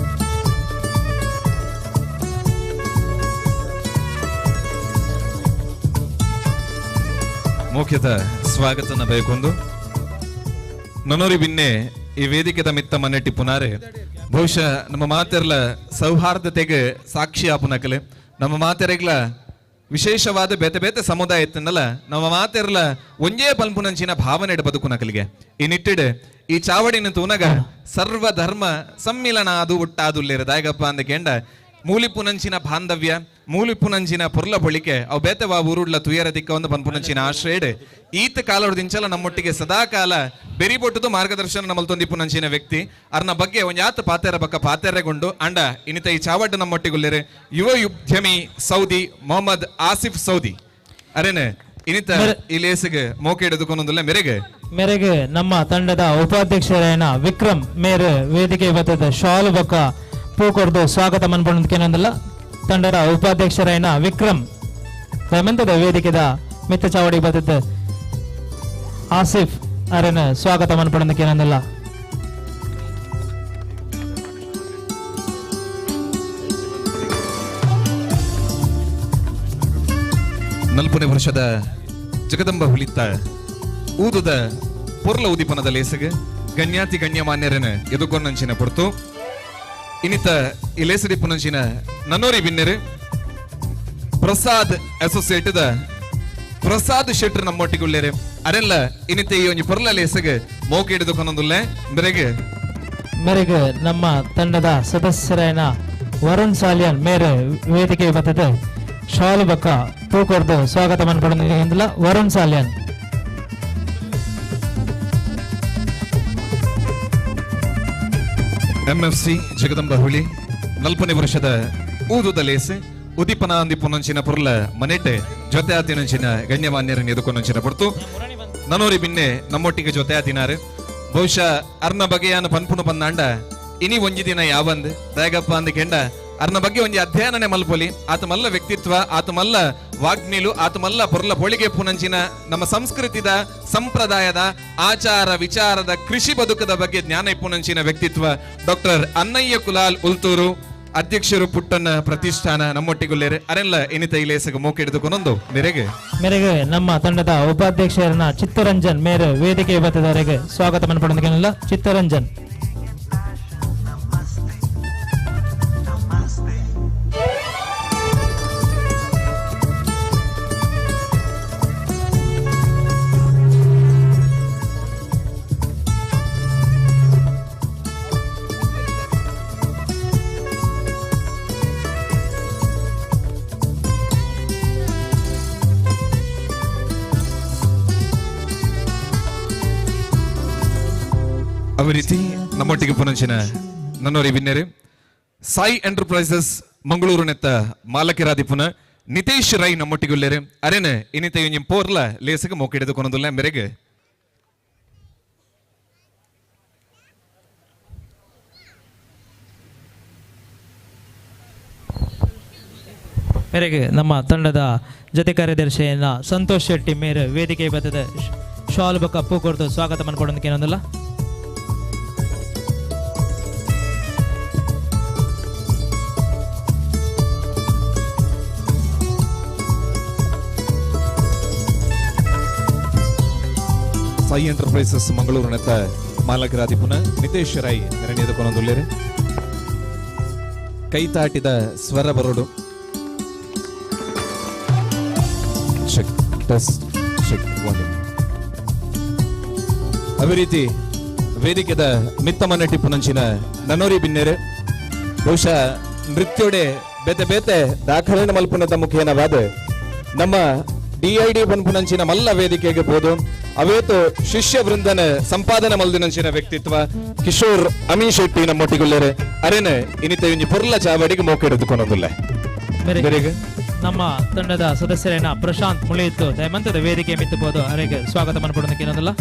ಮೋಖ್ಯದ ಸ್ವಾಗತನ ಬಯಕೊಂದು ನನೋರಿ ಬಿನ್ನೆ ಈ ವೇದಿಕೆದ ಮಿತ್ತ ಮನೆಟ್ಟಿ ಪುನಾರೆ ಬಹುಶಃ ನಮ್ಮ ಮಾತೆರ್ಲ ಸೌಹಾರ್ದತೆಗೆ ಸಾಕ್ಷಿ ಆಪುನಕಲೆ ನಮ್ಮ ಮಾತೆರೆಗ್ಲ ವಿಶೇಷವಾದ ಬೇತೆ ಬೇತೆ ಸಮುದಾಯ ಇತ್ತನ್ನಲ್ಲ ನಮ್ಮ ಮಾತೆರ್ಲ ಒಂಜೇ ಪಲ್ಪುನಂಚಿನ ಭಾವನೆ ಬದುಕುನಕಲಿಗೆ ಈ ನಿಟ್ಟಿಡೆ ಈ ಚಾವಡಿನ ತೂನಗ ಸರ್ವ ಧರ್ಮ ಸಮ್ಮಿಲನ ಅದು ಒಟ್ಟಾದುಲ್ಲೇರ ದಾಯಗಪ್ಪ ಅಂದ ಕೆಂಡ ಮೂಲಿಪುನಂಚಿನ ಬಾಂಧವ್ಯ ಮೂಲಿಪುನಂಚಿನ ಪೊರ್ಲ ಬೊಳಿಕೆ ಅವು ಬೇತೆ ವಾ ಊರುಡ್ಲ ತುಯರ ದಿಕ್ಕ ಒಂದು ಪನ್ಪುನಂಚಿನ ಆಶ್ರಯಡ್ ಈತ ಕಾಲೊಡ್ದಿಂಚಲ ನಮ್ಮೊಟ್ಟಿಗೆ ಸದಾಕಾಲ ಬೆರಿಬೊಟ್ಟುದು ಮಾರ್ಗದರ್ಶನ ನಮ್ಮಲ್ತೊಂದಿಪ್ಪುನಂಚಿನ ವ್ಯಕ್ತಿ ಅರ್ನ ಬಗ್ಗೆ ಒಂಜಾತ ಪಾತೆರ ಬಕ್ಕ ಪಾತೆರೆಗೊಂಡು ಅಂಡ ಇನ್ನಿತ ಈ ಚಾವಡ್ಡು ನಮ್ಮೊಟ್ಟಿಗುಲ್ಲೇರೆ ಯುವ ಉದ್ಯಮಿ ಸೌದಿ ಮೊಹಮ್ಮದ್ ಆಸಿಫ್ ಸೌದಿ ಅರೇನೆ ಇನ್ನಿತ ಈ ಲೇಸಿಗೆ ಮೋಕೆ ಹಿಡಿದುಕೊಂಡೊಂದುಲ್ಲ ಮೆರೆಗೆ. ಮೇರೆಗೆ ನಮ್ಮ ತಂಡದ ಉಪಾಧ್ಯಕ್ಷರಾಯನ ವಿಕ್ರಮ್ ಮೇರೆ ವೇದಿಕೆ ಬತ್ತದ ಶಾಲು ಬೊಕ್ಕ ಪೂ ಕೊರ್ದು ಸ್ವಾಗತ ಮನ್ಪೊಂದಕ್ಕೇನಂದಲ್ಲ ತಂಡದ ಉಪಾಧ್ಯಕ್ಷರಾಯನ ವಿಕ್ರಮ್ ದಯಮಂತದ ವೇದಿಕೆದ ಮಿತ್ತ ಚಾವಡಿ ಬತ್ತದ ಆಸಿಫ್ ಅರೇನ ಸ್ವಾಗತ ಮನ್ಪೊಂದಕ್ಕೇನಂದಲ್ಲ. ನಲ್ಪನೇ ವರ್ಷದ ಜಗದಂಬ ಹುಲಿತ ಊದುದ ಪೊರ್ಲ ಉದೀಪನದ ಲೇಸಗ ಗಣ್ಯಾತಿ ಗಣ್ಯಮಾನ್ಯರನ ಎದುಕೊಂಡಂಚಿನ ಪೊರ್ತು ಇನ್ನಿತ ಈ ಲೇಸಡಿ ಪುನಂಚಿನ ನನ್ನೋರಿ ಬಿನ್ನೆರು ಪ್ರಸಾದ್ ಅಸೋಸಿಯೇಟ್ ದ ಪ್ರಸಾದ್ ಶೆಟ್ರ್ ನಮ್ಮೊಟ್ಟಿಗುಳ್ಳೇರೆ ಅರೆಲ್ಲ ಇನ್ನಿತ ಈ ಒಂಜಿ ಪೊರ್ಲ ಲೇಸಗ್ ಮೋಕೆ ಹಿಡಿದು ಕೊನೊಂದುಲ್ಲೆ ಮೇರೆಗೆ ಮೇರೆಗೆ ನಮ್ಮ ತಂಡದ ಸದಸ್ಯರಾಯನ ವರುಣ್ ಸಾಲಿಯನ್ ಮೇರೆ ವೇದಿಕೆ ಬರ್ತದೆ ಶಾಲು ಬಕ್ಕ ತೂಕೊರ್ದು ಸ್ವಾಗತ ಮನ್ಪಡೊಂದಿಲ್ಲ ವರುಣ್ ಸಾಲಿಯನ್. ಎಂಎಫ್ಸಿ ಜಗದಂಬ ಹುಳಿ ನಲ್ಪನೇ ವರ್ಷದ ಊದುದ ಲೇಸೆ ಉದಿಪನ ಅಂದಿಪ್ಪುನಂಚಿನ ಪೊರ್ಲ ಮನೆಟೆ ಜೊತೆ ಆತಿನಂಚಿನ ಗಣ್ಯಮಾನ್ಯರನ್ನು ಎದುಕೊನಂಚಿನ ಪೊರ್ತು ನನೋರಿ ಬಿನ್ನೆ ನಮ್ಮೊಟ್ಟಿಗೆ ಜೊತೆ ಆತಿನಾರು ಬಹುಶಃ ಅರ್ನ ಬಗೆಯಾನ ಪನ್ಪುನು ಬಂದಾಂಡ ಇನಿ ಒಂಜಿ ದಿನ ಯಾವಂದ್ ದಯಗಪ್ಪ ಅಂದ ಕೆಂಡ ಅರ್ನ ಬಗ್ಗೆ ಒಂಜಿ ಅಧ್ಯಯನನೆ ಮಲ್ಪೊಲಿ. ಆತ ಮಲ್ಲ ವ್ಯಕ್ತಿತ್ವ, ಆತ ಮಲ್ಲ ವಾಗ್ಮಿಲು, ಆತ ಮಲ್ಲ ಪೊರ್ಲ ಪೊಳಿಗೆ ಪುನಂಚಿನ ನಮ್ಮ ಸಂಸ್ಕೃತಿದ ಸಂಪ್ರದಾಯದ ಆಚಾರ ವಿಚಾರದ ಕೃಷಿ ಬದುಕದ ಬಗ್ಗೆ ಜ್ಞಾನ ಪುನಂಚಿನ ವ್ಯಕ್ತಿತ್ವ ಡಾಕ್ಟರ್ ಅನ್ನಯ್ಯ ಕುಲಾಲ್ ಉಲ್ತೂರು ಅಧ್ಯಕ್ಷರು ಪುಟ್ಟಣ್ಣ ಪ್ರತಿಷ್ಠಾನ ನಮ್ಮೊಟ್ಟಿಗುಲ್ಲೇರೆ ಅರೆಲ್ಲ ಇನಿತ ಇಲೇಸಗ ಮೋಕೆ ಹಿಡಿದುಕೊಂಡೊಂದು ಮೇರೆಗೆ ಮೇರೆಗೆ ನಮ್ಮ ತಂಡದ ಉಪಾಧ್ಯಕ್ಷರನ್ನ ಚಿತ್ತರಂಜನ್ ಮೇರೆ ವೇದಿಕೆ ಬತ್ತಿದವರೆಗೆ ಸ್ವಾಗತ ಮನ್ಪಡೊಂದಿಲ್ಲ ಚಿತ್ತರಂಜನ್. ಅದೇ ರೀತಿ ನಮ್ಮೊಟ್ಟಿಗೆ ಪುನಂಚಿನ ನನ್ನೋರಿ ಬಿನ್ನೆರೆ ಸಾಯಿ ಎಂಟರ್ಪ್ರೈಸಸ್ ಮಂಗಳೂರು ನೆತ್ತ ಮಾಲಕರಾದಿ ಪುನ ನಿತೇಶ್ ರೈ ನಮ್ಮೊಟ್ಟಿಗುಲ್ಲೇರೆ ಅರೇನೆ ಇನ್ನಿತ ಇಂಜಿನ್ ಪೋರ್ಲ ಲೇಸಗ ಮೋಕಿಡಿದು ಕೊನದುಲ್ಲ ಮೇರೆಗೆ ಮೇರೆಗೆ ನಮ್ಮ ತಂಡದ ಜೊತೆ ಕಾರ್ಯದರ್ಶಿಯನ್ನ ಸಂತೋಷ್ ಶೆಟ್ಟಿ ಮೇರೆ ವೇದಿಕೆ ಬರ್ತದೆ ಶಾಲ್ ಬಕ್ಕ ಪೂ ಕೊಡ್ತು ಸ್ವಾಗತ ಮನ್ಕೊಡೋದಕ್ಕೆ ಏನೊಂದಲ್ಲ. ಸಾಯಿ ಎಂಟರ್ಪ್ರೈಸಸ್ ಮಂಗಳೂರು ನೆತ್ತ ಮಾಲಕರಾದಿ ಪುನಃ ನಿತೇಶ್ ರೈ ಎರಡನೇದು ಕೊನೊಂದುಲ್ಲೇರೆ ಕೈತಾಟಿದ ಸ್ವರ ಬರೋಡು ಚೆಕ್ ಟೆಸ್ಟ್ ಚೆಕ್ ಒನ್. ಅದೇ ರೀತಿ ವೇದಿಕೆದ ಮಿತ್ತಮನಟಿ ಪುನಂಚಿನ ನನೋರಿ ಬಿನ್ನೆರೆ ಬಹುಶಃ ನೃತ್ಯೋಡೆ ಬೇತೆ ಬೇತೆ ದಾಖಲೆನ ಮಲ್ಪುನದ ಮುಖೇನವಾದ ನಮ್ಮ ಡಿಐಡಿ ಪನ್ಪುನಂಚಿನ ಮಲ್ಲ ವೇದಿಕೆಗೆ ಪೋದು ಅವೇತು ಶಿಷ್ಯ ವೃಂದನ ಸಂಪಾದನೆ ಮಲ್ದಿನಂಚಿನ ವ್ಯಕ್ತಿತ್ವ ಕಿಶೋರ್ ಅಮೀನ್ ಶೆಟ್ಟಿ ನಮ್ಮೊಟ್ಟಿಗುಲ್ಲೇರೆ ಅರೇನೆ ಇನ್ನಿತ ಒಂಜಿ ಪೊರ್ಲ ಚಾವಡಿಗೆ ಮೋಕೆಡೆದುಕೊಂಡೊಂದುಲ್ಲೆ. ಮೇರೆಗೆ ನಮ್ಮ ತಂಡದ ಸದಸ್ಯರೇನ ಪ್ರಶಾಂತ್ ಮುಳಿಯಿತ್ತು ದಯಮಂತದ ವೇದಿಕೆ ಮಿತ್ತು ಪೋದು ಅರೆಗೆ ಸ್ವಾಗತ ಮನ್ಪಡೋದಕ್ಕೆ ಏನೊಂದಲ್ಲ.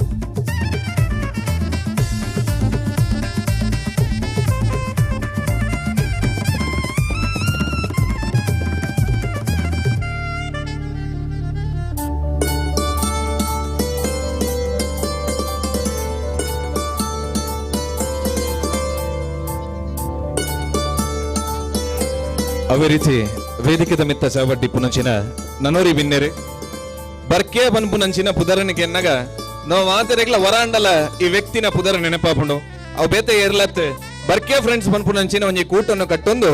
ಅದೇ ರೀತಿ ವೇದಿಕೆದ ಮಿತ್ತ ಚಾವಡ್ಡಿ ಪುನಂಚಿನ ನನೋರಿ ಬಿನ್ನೆರೆ ಬರ್ಕೆ ಬನ್ಪುನಂಚಿನ ಪುದರನಿಗೆ ಎನ್ನಗ ನಾವು ಮಾತೆರೆಗ್ಲ ವರಾಂಡಲ ಈ ವ್ಯಕ್ತಿನ ಪುದರ ನೆನಪಾಪುಂಡು ಅವು ಬೇತೆ ಏರ್ಲತ್ ಬರ್ಕೆ ಫ್ರೆಂಡ್ಸ್ ಬನ್ಪುನಂಚಿನ ಒಂಜಿ ಕೂಟನ್ನು ಕಟ್ಟೊಂದು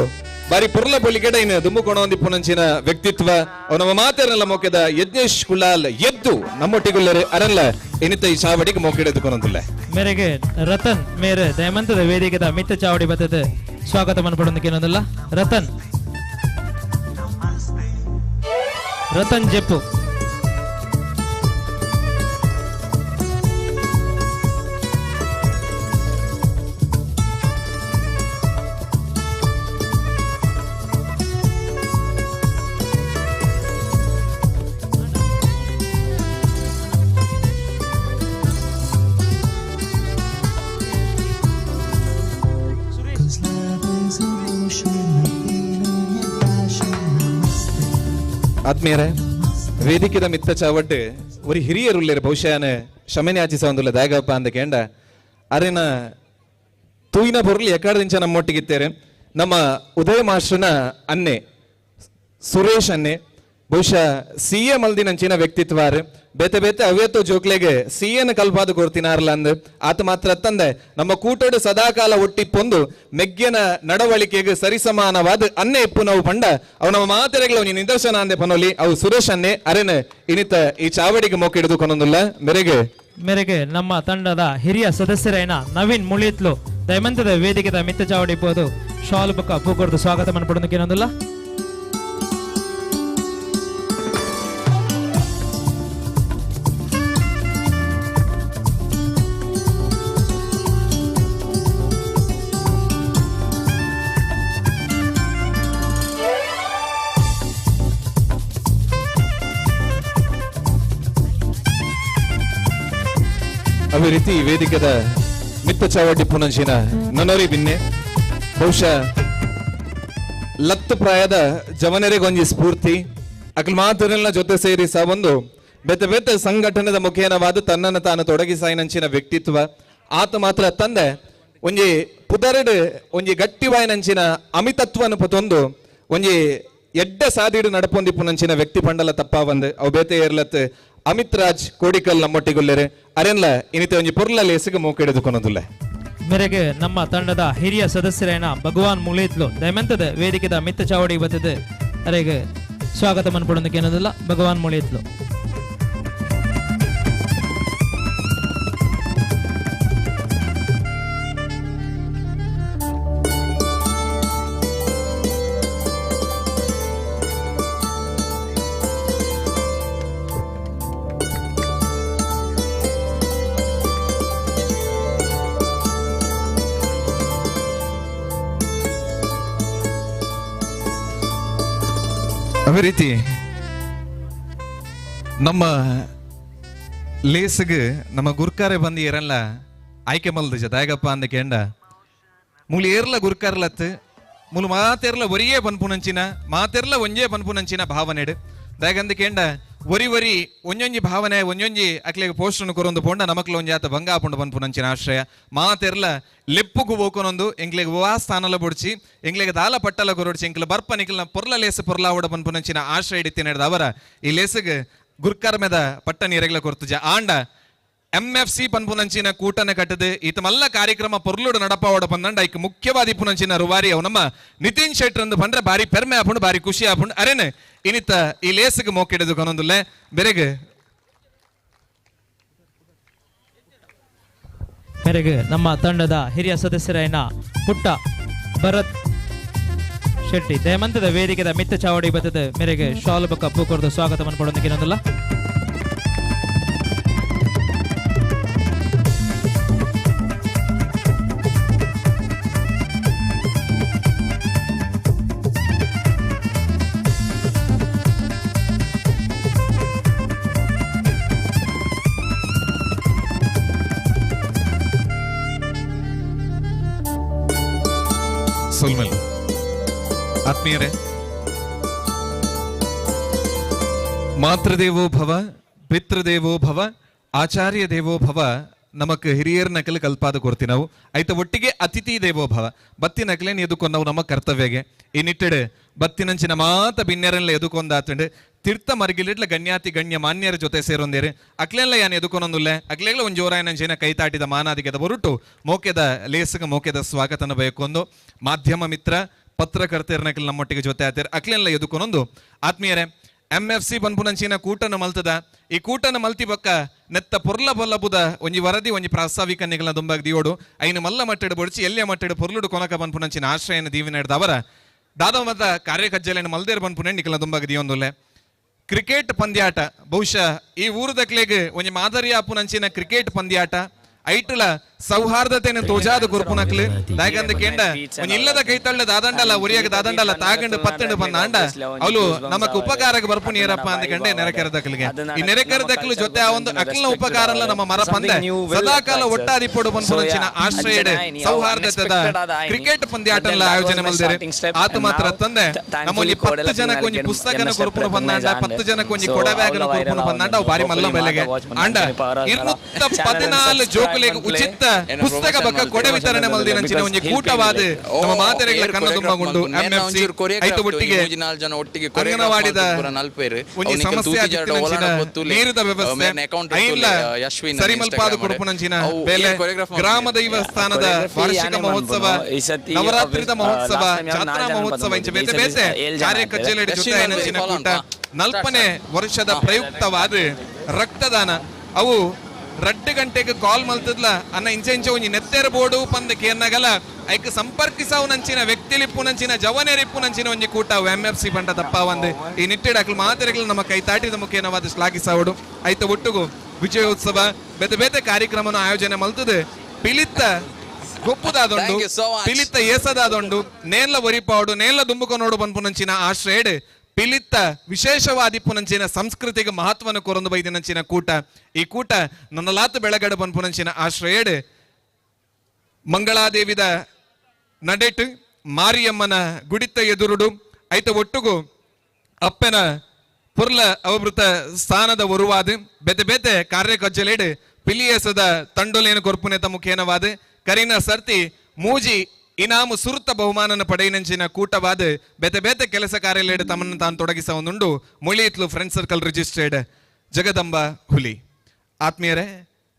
ಬಾರಿ ಪುರ್ಲ ಪೊಲಿಕೆಡ ಇನ್ನು ದುಮ್ಮುಕೊಣ ಪುನಂಚಿನ ವ್ಯಕ್ತಿತ್ವ ಅವು ನಮ್ಮ ಮಾತೆರೆಲ್ಲ ಮೋಕೆದ ಯಜ್ಞೇಶ್ ಕುಲಾಲ್ ಎದ್ದು ನಮ್ಮೊಟ್ಟಿಗುಲ್ಲರೆ ಅರಲ್ಲ ಎನಿತ ಈ ಚಾವಡಿಗೆ ಮೋಕೆಡೆದುಕೊಂಡೊಂದುಲ್ಲೆ. ಮೇರೆಗೆ ರತನ್ ಮೇರೆ ದಯಮಂತದ ವೇದಿಕೆದ ಮಿತ್ತ ಚಾವಡಿ ಬರ್ತದೆ ಸ್ವಾಗತ ಮನ್ಪಡೋದಕ್ಕೆ ಏನೊಂದಲ್ಲ ರತನ್ ರತನ್ ಜೆಪ್ಪು. ಆತ್ಮೀಯರೇ ವೇದಿಕೆದ ಮಿತ್ತ ಚಾವಟ್ಟು ഒരു ಹಿರಿಯರುಲ್ಲೇರು ಬಹುಶಃ ಶಮನೆ ಆಚಿಸೊಂದುಲ್ಲ ದಾಗಪ್ಪ ಅಂದ ಕೇಂಡ ಅರೆನ ತೂಯಿನ ಬೊರ್ಲಿ ಎಕಾಡದಿಂಚ ನಮ್ಮೊಟ್ಟಿಗಿತ್ತೇರೆ ನಮ್ಮ ಉದಯ ಮಾಸ್ಟರ್ನ ಅನ್ನೆ ಸುರೇಶ್ ಅನ್ನೆ ಬಹುಶಃ ಸಿ ಎ ಮಲ್ದಿನಂಚಿನ ವ್ಯಕ್ತಿತ್ವಾರ್ ಬೇತೆ ಬೇತೆ ಅವ್ಯತ್ತೋ ಜೋಕ್ಲೆಗೆ ಸಿ ಎನ್ ಕಲ್ಪಾದ ಕೊರ್ತಿನಾರ್ಲ ಅಂದ್ ಆತ ಮಾತ್ರ ತಂದೆ ನಮ್ಮ ಕೂಟೋಡು ಸದಾಕಾಲ ಒಟ್ಟಿಪ್ಪೊಂದು ಮೆಗ್ಯನ ನಡವಳಿಕೆಗೆ ಸರಿಸಮಾನವಾದ ಅನ್ನೆ ಇಪ್ಪು ನಾವು ಪಂಡ ಅವು ನಮ್ಮ ಮಾತೆರೆಗಳ ಒಂಜಿ ನಿದರ್ಶನ ಅಂದೆ ಪನೋಲಿ ಅವು ಸುರೇಶ್ ಅನ್ನೆ ಅರೆನ ಇನಿತ ಈ ಚಾವಡಿಗೆ ಮೋಕಿಡಿದು ಕೊನೊಂದುಲ್ಲ ಮೇರೆಗೆ ಮೇರೆಗೆ ನಮ್ಮ ತಂಡದ ಹಿರಿಯ ಸದಸ್ಯರೈನ ನವೀನ್ ಮುಳಿತ್ಲು ದಯಮಂತದ ವೇದಿಕೆದ ಮಿತ್ತ ಚಾವಡಿ ಪೋದು ಶಾಲ್ ಬೊಕ್ಕ ಪೂಕೊರ್ದು ಸ್ವಾಗತ ಮನ್ಪಡೋದಕ್ಕೇನೊಂದಿಲ್ಲ. ಅದೇ ರೀತಿ ವೇದಿಕೆದ ಮಿತ್ತ ಚಾವಡಿ ಪುನಂಚಿನ ನನೋರಿ ಬಿನ್ನೆ ಬಹುಶಃ ಲತ್ತು ಪ್ರಾಯದ ಜವನರಿಗೊಂಜಿ ಸ್ಫೂರ್ತಿ ಅಕಲ್ ಮಾತುರೆಲ್ಲ ಜೊತೆ ಸೇರಿ ಸಹ ಒಂದು ಬೇತೆ ಬೇತೆ ಸಂಘಟನೆದ ಮುಖೇನವಾದ ತನ್ನನ್ನು ತಾನು ತೊಡಗಿಸಾಯಿನಂಚಿನ ವ್ಯಕ್ತಿತ್ವ ಆತ ಮಾತ್ರ ತಂದೆ ಒಂಜಿ ಪುದರಡು ಒಂಜಿ ಗಟ್ಟಿವಾಯಿನಂಚಿನ ಅಮಿತತ್ವನು ಪತೊಂದು ಒಂಜಿ ಎಡ್ಡ ಸಾದಿಡು ನಡಪೊಂದಿಪ್ಪುನಂಚಿನ ವ್ಯಕ್ತಿ ಪಂಡಲ ತಪ್ಪಾವಂದು ಅವು ಬೇತೆ ಏರ್ಲತ್ ಅಮಿತ್ ರಾಜ್ ಕೋಡಿಕಲ್ ನಮ್ಮೊಟ್ಟಿಗುಲ್ಲೆರೆ ಅರೆನ್ಲ ಇನಿತೆ ಒಂಜಿ ಪೊರ್ಲ ಲೇಸಿಗೆ ಮೂಕಿಡಿದುಕೊನದುಲ್ಲೆ. ಮೇರೆಗೆ ನಮ್ಮ ತಂಡದ ಹಿರಿಯ ಸದಸ್ಯರೈನ ಭಗವಾನ್ ಮುಳೀತ್ಲು ದಯಮಂತದ ವೇದಿಕೆದ ಮಿತ್ತ ಚಾವಡಿ ಬತ್ತದ ಅರೆಗೆ ಸ್ವಾಗತ ಮನ್ಪಡೋದಕ್ಕೇನದಿಲ್ಲ ಭಗವಾನ್ ಮುಳೀತ್ಲು. ಅದೇ ರೀತಿ ನಮ್ಮ ಲೇಸಿಗೆ ನಮ್ಮ ಗುರ್ಕಾರೆ ಬಂದು ಏರಲ್ಲ ಆಯ್ಕೆ ಮಲ್ದ ದಾಯಗಪ್ಪ ಅಂದ ಕೇಂಡ ಮೂಲು ಏರ್ಲ ಗುರ್ಕಾರ್ಲತ್ತು ಮೂಲು ಮಾತೆರ್ಲ ಒರಿಯೇ ಪನ್ಪುನಂಚಿನ ಮಾತೆರ್ಲ ಒಂಜೇ ಪನ್ಪುನಂಚಿನ ಭಾವನೆಡು ದಾಯಗಂದ ಕೇಂಡ ಒರಿ ಒರಿ ಒಂಜೊಂಜಿ ಭಾವನೆ ಒಂಜೊಂಜಿ ಅಕ್ಲೆಗ್ ಪೋಸ್ಟನ್ನು ಕೊರೊಂದು ಪೋಂಡ ನಮಕ್ಲ ಒಂಜಿ ಆತ ಬಂಗ ಆಪುಂಡು ಪನ್ಪುನಂಚಿನ ಆಶ್ರಯ ಮಾತೆರ್ಲ ಲೆಪ್ಪುಗು ಹೋಕೊನೊಂದು ಎಂಗ್ಲೆಗ್ ವಾ ಸ್ಥಾನಲ ಬುಡ್ಚಿ ಎಂಗ್ಲೆಗ್ ದಾಲ ಪಟ್ಟಲ ಕೊರೊಡ್ಚಿ ಎಂಕ್ಲ ಬರ್ಪ ನಿಕ್ಲ ಪೊರ್ಲ ಲೇಸು ಪೊರ್ಲಾವಡ ಪನ್ಪುನಂಚಿನ ಆಶ್ರಯ ಇಡಿತ್ತಿನ ಅವರ ಈ ಲೇಸುಗ್ ಗುರ್ಕರ್ ಮೆದ ಪಟ್ಟ ನೀರೆಗ್ಲ ಕೊರ್ತುಜ ಆಂಡ M F C ಪನ್ಪುನಂಚಿನ ಕೂಟನ ಕಟ್ಟದು ಈತ ಮಲ್ಲ ಕಾರ್ಯಕ್ರಮ ಪೊರ್ಲುಡು ನಡಪಾವಡ ಪಂದಂಡ ಐಕ್ ಮುಖ್ಯವಾದಿ ಪುನಂಚಿನ ರುವಾರಿ ಅವು ನಮ್ಮ ನಿತಿನ್ ಶೆಟ್ಟರ್ ಅಂದು ಪಂಡ್ರೆ ಬಾರಿ ಪೆರ್ಮೆ ಆಪುಂಡು ಬಾರಿ ಖುಷಿ ಆಪುಂಡು ಅರೇನೆ ಇನಿತ ಈ ಲೇಸಿಗೆ ಮೋಕಿಡದು ಕೊನೊಂದುಲ್ಲೆ ಬೆರೆಗ್ ಮೇರೆಗೆ ನಮ್ಮ ತಂಡದ ಹಿರಿಯ ಸದಸ್ಯರೈನ ಪುಟ್ಟ ಭರತ್ ಶೆಟ್ಟಿ ದಯಮಂತದ ವೇದಿಕೆದ ಮಿತ್ತ ಚಾವಡಿ ಬತ್ತದ ಮೇರೆಗೆ ಶಾಲು ಬೊಕ್ಕ ಪೂಕೊರ್ದು ಸ್ವಾಗತ ಮನ್ಪಡೋದಕ್ಕೇನೊಂದಿಲ್ಲ. ಸೊಲ್ಮೆಲ್ ಆತ್ಮೀಯರೇ, ಮಾತೃದೇವೋ ಭವ ಪಿತೃದೇವೋ ಭವ ಆಚಾರ್ಯ ದೇವೋ ಭವ ನಮಕ್ ಹಿರಿಯರ್ ನಕಲು ಕಲ್ಪಾದ ಕೊರ್ತಿ ನಾವು ಐತ ಒಟ್ಟಿಗೆ ಅತಿಥಿ ದೇವೋ ಭವ ಬತ್ತಿ ನಕಲೇನ್ ಎದುಕೊಂಡವು ನಮ್ಮ ಕರ್ತವ್ಯಗೆ ಈ ನಿಟ್ಟೆಡು ಬತ್ತಿನಂಚಿನ ಮಾತ ಬಿನ್ನೆರನ್ಲ ಎದುಕೊಂದಾತಂಡು ತೀರ್ಥ ಮರ್ಗಿಲಿಟ್ಲ ಗಣ್ಯಾತಿ ಗಣ್ಯ ಮಾನ್ಯರ ಜೊತೆ ಸೇರೊಂದೇರು ಅಕ್ಲೆಲ್ಲ ಯಾನ್ ಎದುಕೊನೊಂದುಲ್ಲೆ ಅಕ್ಲೆಗ್ಲ ಒಂಜಿ ಜೋರಾಯನಂಚಿನ ಕೈತಾಟಿದ ಮಾನಾದಿಗೆದ ಹೊರಟು ಮೋಕೆದ ಲೇಸಗ ಮೋಕೆದ ಸ್ವಾಗತನ ಬಯಕೊಂದು ಮಾಧ್ಯಮ ಮಿತ್ರ ಪತ್ರಕರ್ತೆಯರ್ನಕಲ್ ನಮ್ಮೊಟ್ಟಿಗೆ ಜೊತೆ ಆತೇರ್ ಅಕ್ಲೆಲ್ಲ ಎದುಕೊನೊಂದು ಆತ್ಮೀಯರೇ M F C ಪನ್ಪುನಂಚಿನ ಕೂಟನ ಮಲ್ತದ ಈ ಕೂಟನ ಮಲ್ತಿ ಬೊಕ್ಕ ನೆತ್ತ ಪೊರ್ಲ ಬೊಲ್ಲಬುದ ಒಂಜಿ ವರದಿ ಒಂಜಿ ಪ್ರಾಸ್ತಾವಿಕ ನಿಗಲ ದುಂಬಾಗ್ ದಿಯೋಡು ಐನು ಮಲ್ಲ ಮಟ್ಟೆಡು ಬೊಡ್ಚಿ ಎಲ್ಲಿಯ ಮಟ್ಟೆಡು ಪೊರ್ಲುಡು ಕೊನಕ ಪನ್ಪುನಂಚಿನ ಆಶ್ರಯನ ದೀವಿನ ಅವರ ದಾದಮದ ಕಾರ್ಯಕಜ್ಜಲೆಯನ್ನು ಮಲ್ದೇರ್ ಪನ್ಪುನೆ ನಿಕಲ ದುಂಬಾಗ್ ದಿಯೊಂದುಲ್ಲೆ ಕ್ರಿಕೆಟ್ ಪಂದ್ಯಾಟ ಬಹುಶಃ ಈ ಊರುದಕ್ಲೆಗ್ ಒಂಜಿ ಮಾದರಿ ಆಪುನಂಚಿನ ಕ್ರಿಕೆಟ್ ಪಂದ್ಯಾಟ ಐಟುಲ ಸೌಹಾರ್ದತೆಯನ್ನು ತೋಜಾದ ಕೊರ್ಪುನಕ್ಲು ದಾಯಕಂದ ಕೇಂಡ ಒಂಜಿ ಇಲ್ಲದ ಕೈತಳ್ಳ ದಾದಂಡಲ ಒರಿಯಾಗ ದಾದಂಡಲ ತಾಗಂಡು ಪತ್ತಂಡು ಬಂದ ಅಂಡ ಅವಳು ನಮಕ್ ಉಪಕಾರಕ್ಕೆ ಬರ್ಪು ನೀರಪ್ಪ ಅಂದ್ಕಂಡೆ ನೆರೆಕೆರೆದಕ್ಲಿಗೆ ಈ ನೆರೆಕೆರೆದಕ್ಲು ಜೊತೆ ಆ ಒಂದು ಅಕ್ಲಿನ ಉಪಕಾರ ನಮ್ಮ ಮರ ಪಂದೆ ಸದಾಕಾಲ ಒಟ್ಟಾದಿಪ್ಪಡು ಪನ್ಪುನಂಚಿನ ಆಶ್ರಯಡ್ ಸೌಹಾರ್ದತೆದ ಕ್ರಿಕೆಟ್ ಪಂದ್ಯಾಟಲ್ಲ ಆಯೋಜನೆ ಮಲ್ದೇರೆ ಆತ ಮಾತ್ರ ತಂದೆ ನಮ್ಮ ಒಂಜಿ 10 ಜನಕ್ಕೆ ಒಂಜಿ ಪುಸ್ತಕನ ಕೊರ್ಪುನ ಬಂದಾಂಡ 10 ಜನಕ್ಕೆ ಒಂಜಿ ಕೊಡ ಬ್ಯಾಗನ ಕೊರ್ಪುನ ಬಂದಾಂಡ ಅವು ಬಾರಿ ಮಲ್ಲ ಬೆಲೆಗೆ ಅಂಡ 214 ಜೋಕುಲೆಗ್ ಉಚಿತ ಪುಸ್ತಕ ಬಕ್ಕ ಕೊಡೆ ವಿತರಣೆ ಮಲ್ದಿನಂಚಿನ ಒಂಜಿ ಕೂಟವಾದ ನಮ್ಮ ಮಾತೆರೆಗಳ ಕಣ್ಣ ತುಂಬಗುಂಡು ಎಂಎಫ್ಸಿ ಐತ ಒಟ್ಟಿಗೆ ಅಂಗನವಾಡಿದ ಒಂಜಿ ಸಮಸ್ಯೆ ನೀರಿದ ವ್ಯವಸ್ಥೆ ಐನ್ಲ ಸರಿಮಲ್ಪಾದ ಕೊಡುಪುನಂಚಿನ ಬೇಲೆ ಗ್ರಾಮ ದೈವಸ್ಥಾನದ ವಾರ್ಷಿಕ ಮಹೋತ್ಸವ, ನವರಾತ್ರಿದ ಮಹೋತ್ಸವ, ಜಾತ್ರಾ ಮಹೋತ್ಸವ ಇಂಚ ಬೇತೆ ಬೇತೆ ಕಾರ್ಯ ಕಚೇರಿ ಜೊತೆ ನಂಚಿನ ಕೂಟ 40ನೇ ವರ್ಷದ ಪ್ರಯುಕ್ತವಾದ ರಕ್ತದಾನ. ಅವು 2 ಗಂಟೆಗೆ ಕಾಲ್ ಮಲ್ತದ್ಲ ಅನ್ನ ಇಂಚ ಇಂಚ ಒಂಜಿ ನೆತ್ತೆರ ಬೋಡು ಪಂದ ಕೇರ್ನಗಲ ಐಕ್ ಸಂಪರ್ಕಿಸಾವು ನಂಚಿನ ವ್ಯಕ್ತಿಲಿಪ್ಪು ನಂಚಿನ ಜವನೇರಿಪ್ಪು ನಂಚಿನ ಒಂಜಿ ಕೂಟ ಎಂ ಎಫ್ ಸಿ ಪಂಡ ತಪ್ಪ ಒಂದು ಈ ನಿಟ್ಟಿಡಾಕ್ಲು ಮಾತೆರೆಗಳು ನಮ್ಮ ಕೈ ತಾಟಿದ ಮುಖೇನವಾದ ಶ್ಲಾಘಿಸಾವಡು. ಐತ ಒಟ್ಟುಗು ವಿಜಯೋತ್ಸವ ಬೇತೆ ಬೇತೆ ಕಾರ್ಯಕ್ರಮನ ಆಯೋಜನೆ ಮಲ್ತದೆ. ಪಿಲಿತ್ತ ಗೊಪ್ಪುದಾದೊಂಡು, ಪಿಲಿತ್ತ ಏಸದಾದೊಂಡು, ನೇರ್ಲ ಒರಿಪಾವಡು, ನೇರ್ಲ ದುಂಬುಕೊನೋಡು ಪನ್ಪುನಂಚಿನ ಆಶ್ರಯಡ್ ಪಿಲಿತ್ತ ವಿಶೇಷವಾದಿಪ್ಪುನಂಚಿನ ಸಂಸ್ಕೃತಿಗೆ ಮಹತ್ವನ ಕೊರೊಂದು ಬೈದಿನಂಚಿನ ಕೂಟ. ಈ ಕೂಟ ನನ್ನಲಾತ ಬೆಳಗಡೆ ಪನ್ಪುನಂಚಿನ ಆಶ್ರಯಡ್ ಮಂಗಳಾದೇವಿದ ನಡೆಟ್ ಮಾರಿಯಮ್ಮನ ಗುಡಿತ್ತ ಎದುರುಡು ಐತ ಒಟ್ಟುಗು ಅಪ್ಪನ ಪುರ್ಲ ಅವಭೃತ ಸ್ಥಾನದ ಒರುವಾದ ಬೇತೆ ಬೇತೆ ಕಾರ್ಯಕಜ್ಜಲೇಡ್ ಪಿಲಿಯಸದ ತಂಡೊಲೇನು ಕೊರ್ಪುನೆತ ಮುಖೇನವಾದ ಕರಿನ ಸರ್ತಿ ಮೂಜಿ ಇನಾಮು ಸುರುತ್ತ ಬಹುಮಾನನ ಪಡೆಯಿನಂಚಿನ ಕೂಟವಾದ ಬೇತೆ ಬೇತೆ ಕೆಲಸ ಕಾರ್ಯಲೇಡ್ ತಮ್ಮನ್ನು ತಾನು ತೊಡಗಿಸ ಒಂದುಂಡು ಮುಳಿಯಿತ್ಲು ಫ್ರೆಂಡ್ ಸರ್ಕಲ್ ರಿಜಿಸ್ಟರ್ಡ್ ಜಗದಂಬ ಹುಲಿ. ಆತ್ಮೀಯರೇ,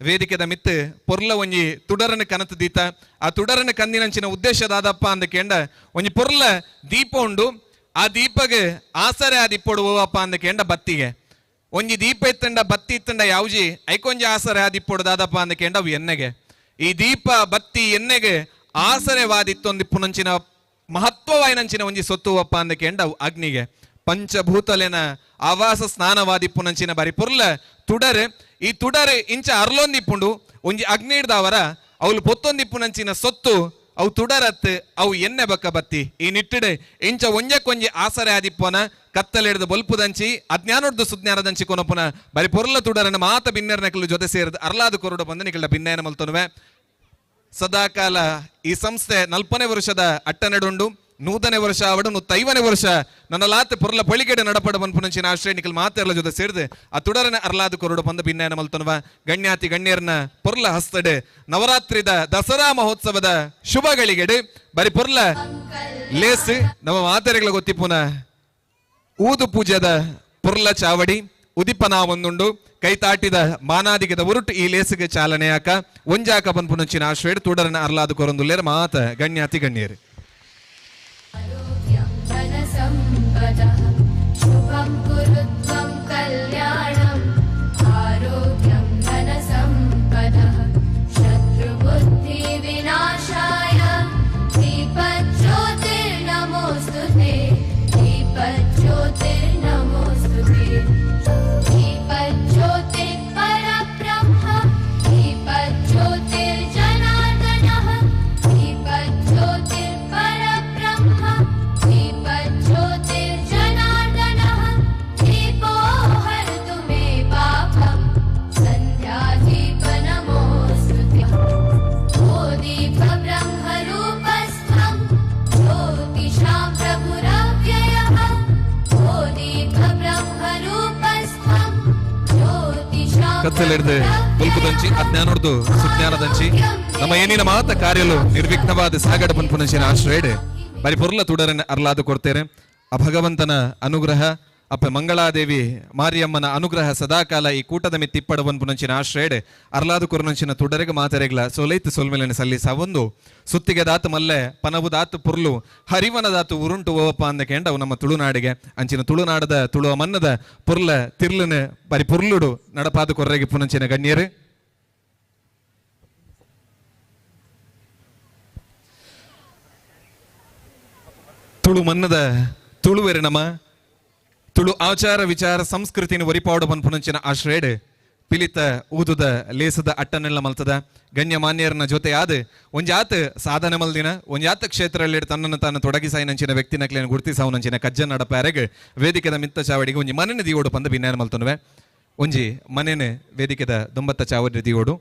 ವೇದಿಕೆದ ಮಿತ್ತು ಪೊರ್ಲ ಒಂಜಿ ತುಡರನ ಕನತು ದೀತ. ಆ ತುಡರನ ಕಂದಿನಂಚಿನ ಉದ್ದೇಶ ದಾದಪ್ಪ ಅಂದ ಕೇಂಡ ಒಂಜಿ ಪೊರ್ಲ ದೀಪ ಉಂಡು. ಆ ದೀಪಗೆ ಆಸರೆ ಆ ದಿಪ್ಪೊಡು ಓವಪ್ಪ ಅಂದ ಕೇಂಡ ಬತ್ತಿಗೆ ಒಂಜಿ ದೀಪ ಇತ್ತಂಡ ಬತ್ತಿ ಇತ್ತಂಡ ಯಾವ್ಜಿ ಐಕೊಂಜಿ ಆಸರೆ ಆ ದಿಪ್ಪೊಡು ದಾದಪ್ಪ ಅಂದ ಕೇಂಡ ಅವು ಎಣ್ಣೆಗೆ. ಈ ದೀಪ ಬತ್ತಿ ಎಣ್ಣೆಗೆ ಆಸರೆವಾದಿತ್ತೊಂದಿಪ್ಪುನಂಚಿನ ಮಹತ್ವವಾಯಿನಂಚಿನ ಒಂಜಿ ಸೊತ್ತುವಪ್ಪ ಅಂದ ಕೇಂಡ ಅವು ಅಗ್ನಿಗೆ. ಪಂಚಭೂತಲೆನ ಆವಾಸ ಸ್ನಾನವಾದಿಪ್ಪುನಂಚಿನ ಬಾರಿ ಪೊರ್ಲ ತುಡರ್. ಈ ತುಡರ್ ಇಂಚ ಅರ್ಲೊಂದಿಪ್ಪುಂಡು ಒಂಜಿ ಅಗ್ನಿ ಹಿಡ್ದವರ ಅವಳು ಪೊತ್ತೊಂದಿಪ್ಪುನಂಚಿನ ಸೊತ್ತು ಅವು ತುಡರತ್ ಅವು ಎಣ್ಣೆ ಬಕ್ಕ ಬತ್ತಿ. ಈ ನಿಟ್ಟಿಡೆ ಇಂಚ ಒಂಜಕ್ಕೊಂಜಿ ಆಸರೆ ಆದಿಪ್ಪನ ಕತ್ತಲೆಡ್ದು ಬೊಲ್ಪುದಂಚಿ ಅಜ್ಞಾನೊಡ್ದು ಸುಜ್ಞಾನದಂಚಿ ಕೊನಪುನ ಬರಿ ಪೊರ್ಲ ತುಡರನ ಮಾತ ಬಿನ್ನೆರ್ ನಕಲು ಜೊತೆ ಸೇರಿದ ಅರ್ಲಾದ ಕೊರಡು ಬಂದು ನಿಕಲ್ಡ ಭಿನ್ನಯನ ಮಲ್ತೊನುವೆ. ಸದಾಕಾಲ ಈ ಸಂಸ್ಥೆ 40ನೇ ವರ್ಷದ ಅಟ್ಟನೆಡುಂಡು, 100ನೇ ವರ್ಷ ಅವಡು 150ನೇ ವರ್ಷ ನನ್ನ ಲಾತ್ ಪೊರ್ಲ ಪಳಿಗೆಡೆ ನಡಪಡ ಪನ್ಪುನಂಚಿನ ಆಶ್ರಯ ನಿಕಲ್ ಮಾತೆರ್ಲ ಜೊತೆ ಸೇರಿದೆ ಆ ತುಡರನ ಅರ್ಲಾದ ಕೊರಡು ಬಂದ ಭಿನ್ನಯನ ಮಲ್ತೊನುವ. ಗಣ್ಯಾತಿ ಗಣ್ಯರ್ನ ಪೊರ್ಲ ಹಸ್ತಡೆ ನವರಾತ್ರಿದ ದಸರಾ ಮಹೋತ್ಸವದ ಶುಭಗಳಿಗೆಡೆ ಬರಿ ಪೊರ್ಲ ಲೇಸ್ ನಮ್ಮ ಮಾತೆರೆಗಳ ಗೊತ್ತಿಪ್ಪುನ ಊದು ಪೂಜೆದ ಪೊರ್ಲ ಚಾವಡಿ ಉದಿಪನ ಒಂದುಂಡು. ಕೈತಾಟಿದ ಮಾನಾದಿಗದ ಉರುಟು ಈ ಲೇಸಿಗೆ ಚಾಲನೆಯಾಕ ಒಂಜಾಕ ಪನ್ಪುನಂಚಿನ ಆಶ್ರಯಡ್ ತುಡರನ ಅರ್ಲಾದ ಕೊರೊಂದುಲ್ಲೇರ ಮಾತ ಗಣ್ಯಾತಿ ಗಣ್ಯರು. शुभं कुरु त्वं कल्याणम् आरोग्यं धनसम्पदः शत्रुबुद्धिविनाशाय दीपज्योतिर्नमोऽस्तु ते दीपज्योतिर्नमोऽस्तु ते दीपज्योतिः परब्रह्म दीपज्योतिर्जनार्दनः दीपज्योतिर्परब्रह्म दीपज्योतिर्जनार्दनः दीपो हरतु मे पापं सन्ध्यादीपनमोऽस्तु ते। ओ दीपब्रह्मरूपस्त्वं ज्योतिषां प्रभुरव्ययः ओ दीपब्रह्मरूपस्त्वं ज्योतिषां ಕತ್ತಲೆಡ್ದು ಬೊಲ್ಪುದಂಚಿ ಅಜ್ಞಾನೊಡ್ದು ಸುಜ್ಞಾನದಂಚಿ ನಮ್ಮ ಏನಿನ ಮಾತ ಕಾರ್ಯಲು ನಿರ್ವಿಘ್ನವಾದ ಸಾಗಡ ಪನ್ಪುನಂಚಿನ ಆಶ್ರಯಡ್ ಬರಿ ಪೊರ್ಲ ತುಡರನ್ನ ಅರ್ಲಾದ ಕೊಡ್ತೇನೆ. ಆ ಭಗವಂತನ ಅನುಗ್ರಹ, ಅಪ್ಪ ಮಂಗಳಾದೇವಿ ಮಾರಿಯಮ್ಮನ ಅನುಗ್ರಹ ಸದಾಕಾಲ ಈ ಕೂಟದ ಮಿತ್ತಿಪ್ಪಡ ಪನ್ಪುನಂಚಿನ ಆಶ್ರಯಡ್ ಅರ್ಲಾದ ಕೊರನಂಚಿನ ತುಡರೆಗೆ ಮಾತೆರೆಗ್ಲ ಸೋಲೈತು ಸೊಲ್ಮೆಲೆನ ಸಲ್ಲಿಸ ಒಂದು ಸುತ್ತಿಗೆ ದಾತು ಮಲ್ಲೆ ಪನವು ದಾತು ಪುರ್ಲು ಹರಿವನ ದಾತು ಉರುಂಟು ಓವಪ್ಪ ಅಂದ ಕೇಂಡವು ನಮ್ಮ ತುಳುನಾಡಿಗೆ ಅಂಚಿನ ತುಳುನಾಡದ ತುಳುವ ಮನ್ನದ ಪುರ್ಲ ತಿರ್ಲನ ಬರಿ ಪುರ್ಲುಡು ನಡಪಾದ ಕೊರ್ರೆಗೆ ಪುನಂಚಿನ ಗಣ್ಯರು. ತುಳು ಮನ್ನದ ತುಳುವೆರೆ ನಮ ತುಳು ಆಚಾರ ವಿಚಾರ ಸಂಸ್ಕೃತಿನ ಒರಿಪಾಡು ಪನ್ಪುನಂಚಿನ ಆಶ್ರಯಡ್ ಪಿಲಿತ ಊದುದ ಲೇಸದ ಅಟ್ಟನೆಲ್ಲ ಮಲ್ತದ ಗಣ್ಯಮಾನ್ಯರನ ಜೊತೆ ಆದ ಒಂಜಾತ ಸಾಧನೆ ಮಲ್ದಿನ ಒಂಜಾತ ಕ್ಷೇತ್ರದಲ್ಲಿ ತನ್ನನ್ನು ತಾನು ತೊಡಗಿಸಾಯಿನಂಚಿನ ವ್ಯಕ್ತಿನಕ್ಲೇನು ಗುರ್ತಿಸಾವನಂಚಿನ ಕಜ್ಜ ನಡಪಾರೆಗ್ ವೇದಿಕೆದ ಮಿತ್ತ ಚಾವಡಿಗೆ ಒಂಜಿ ಮನೆನ ದಿಯೋಡು ಪಂದ ಭಿನ್ನಾನ ಮಲ್ತನುವೆ. ಒಂಜಿ ಮನೆನೆ ವೇದಿಕೆದ ದುಂಬತ್ತ ಚಾವಡಿ ದಿಯೋಡು.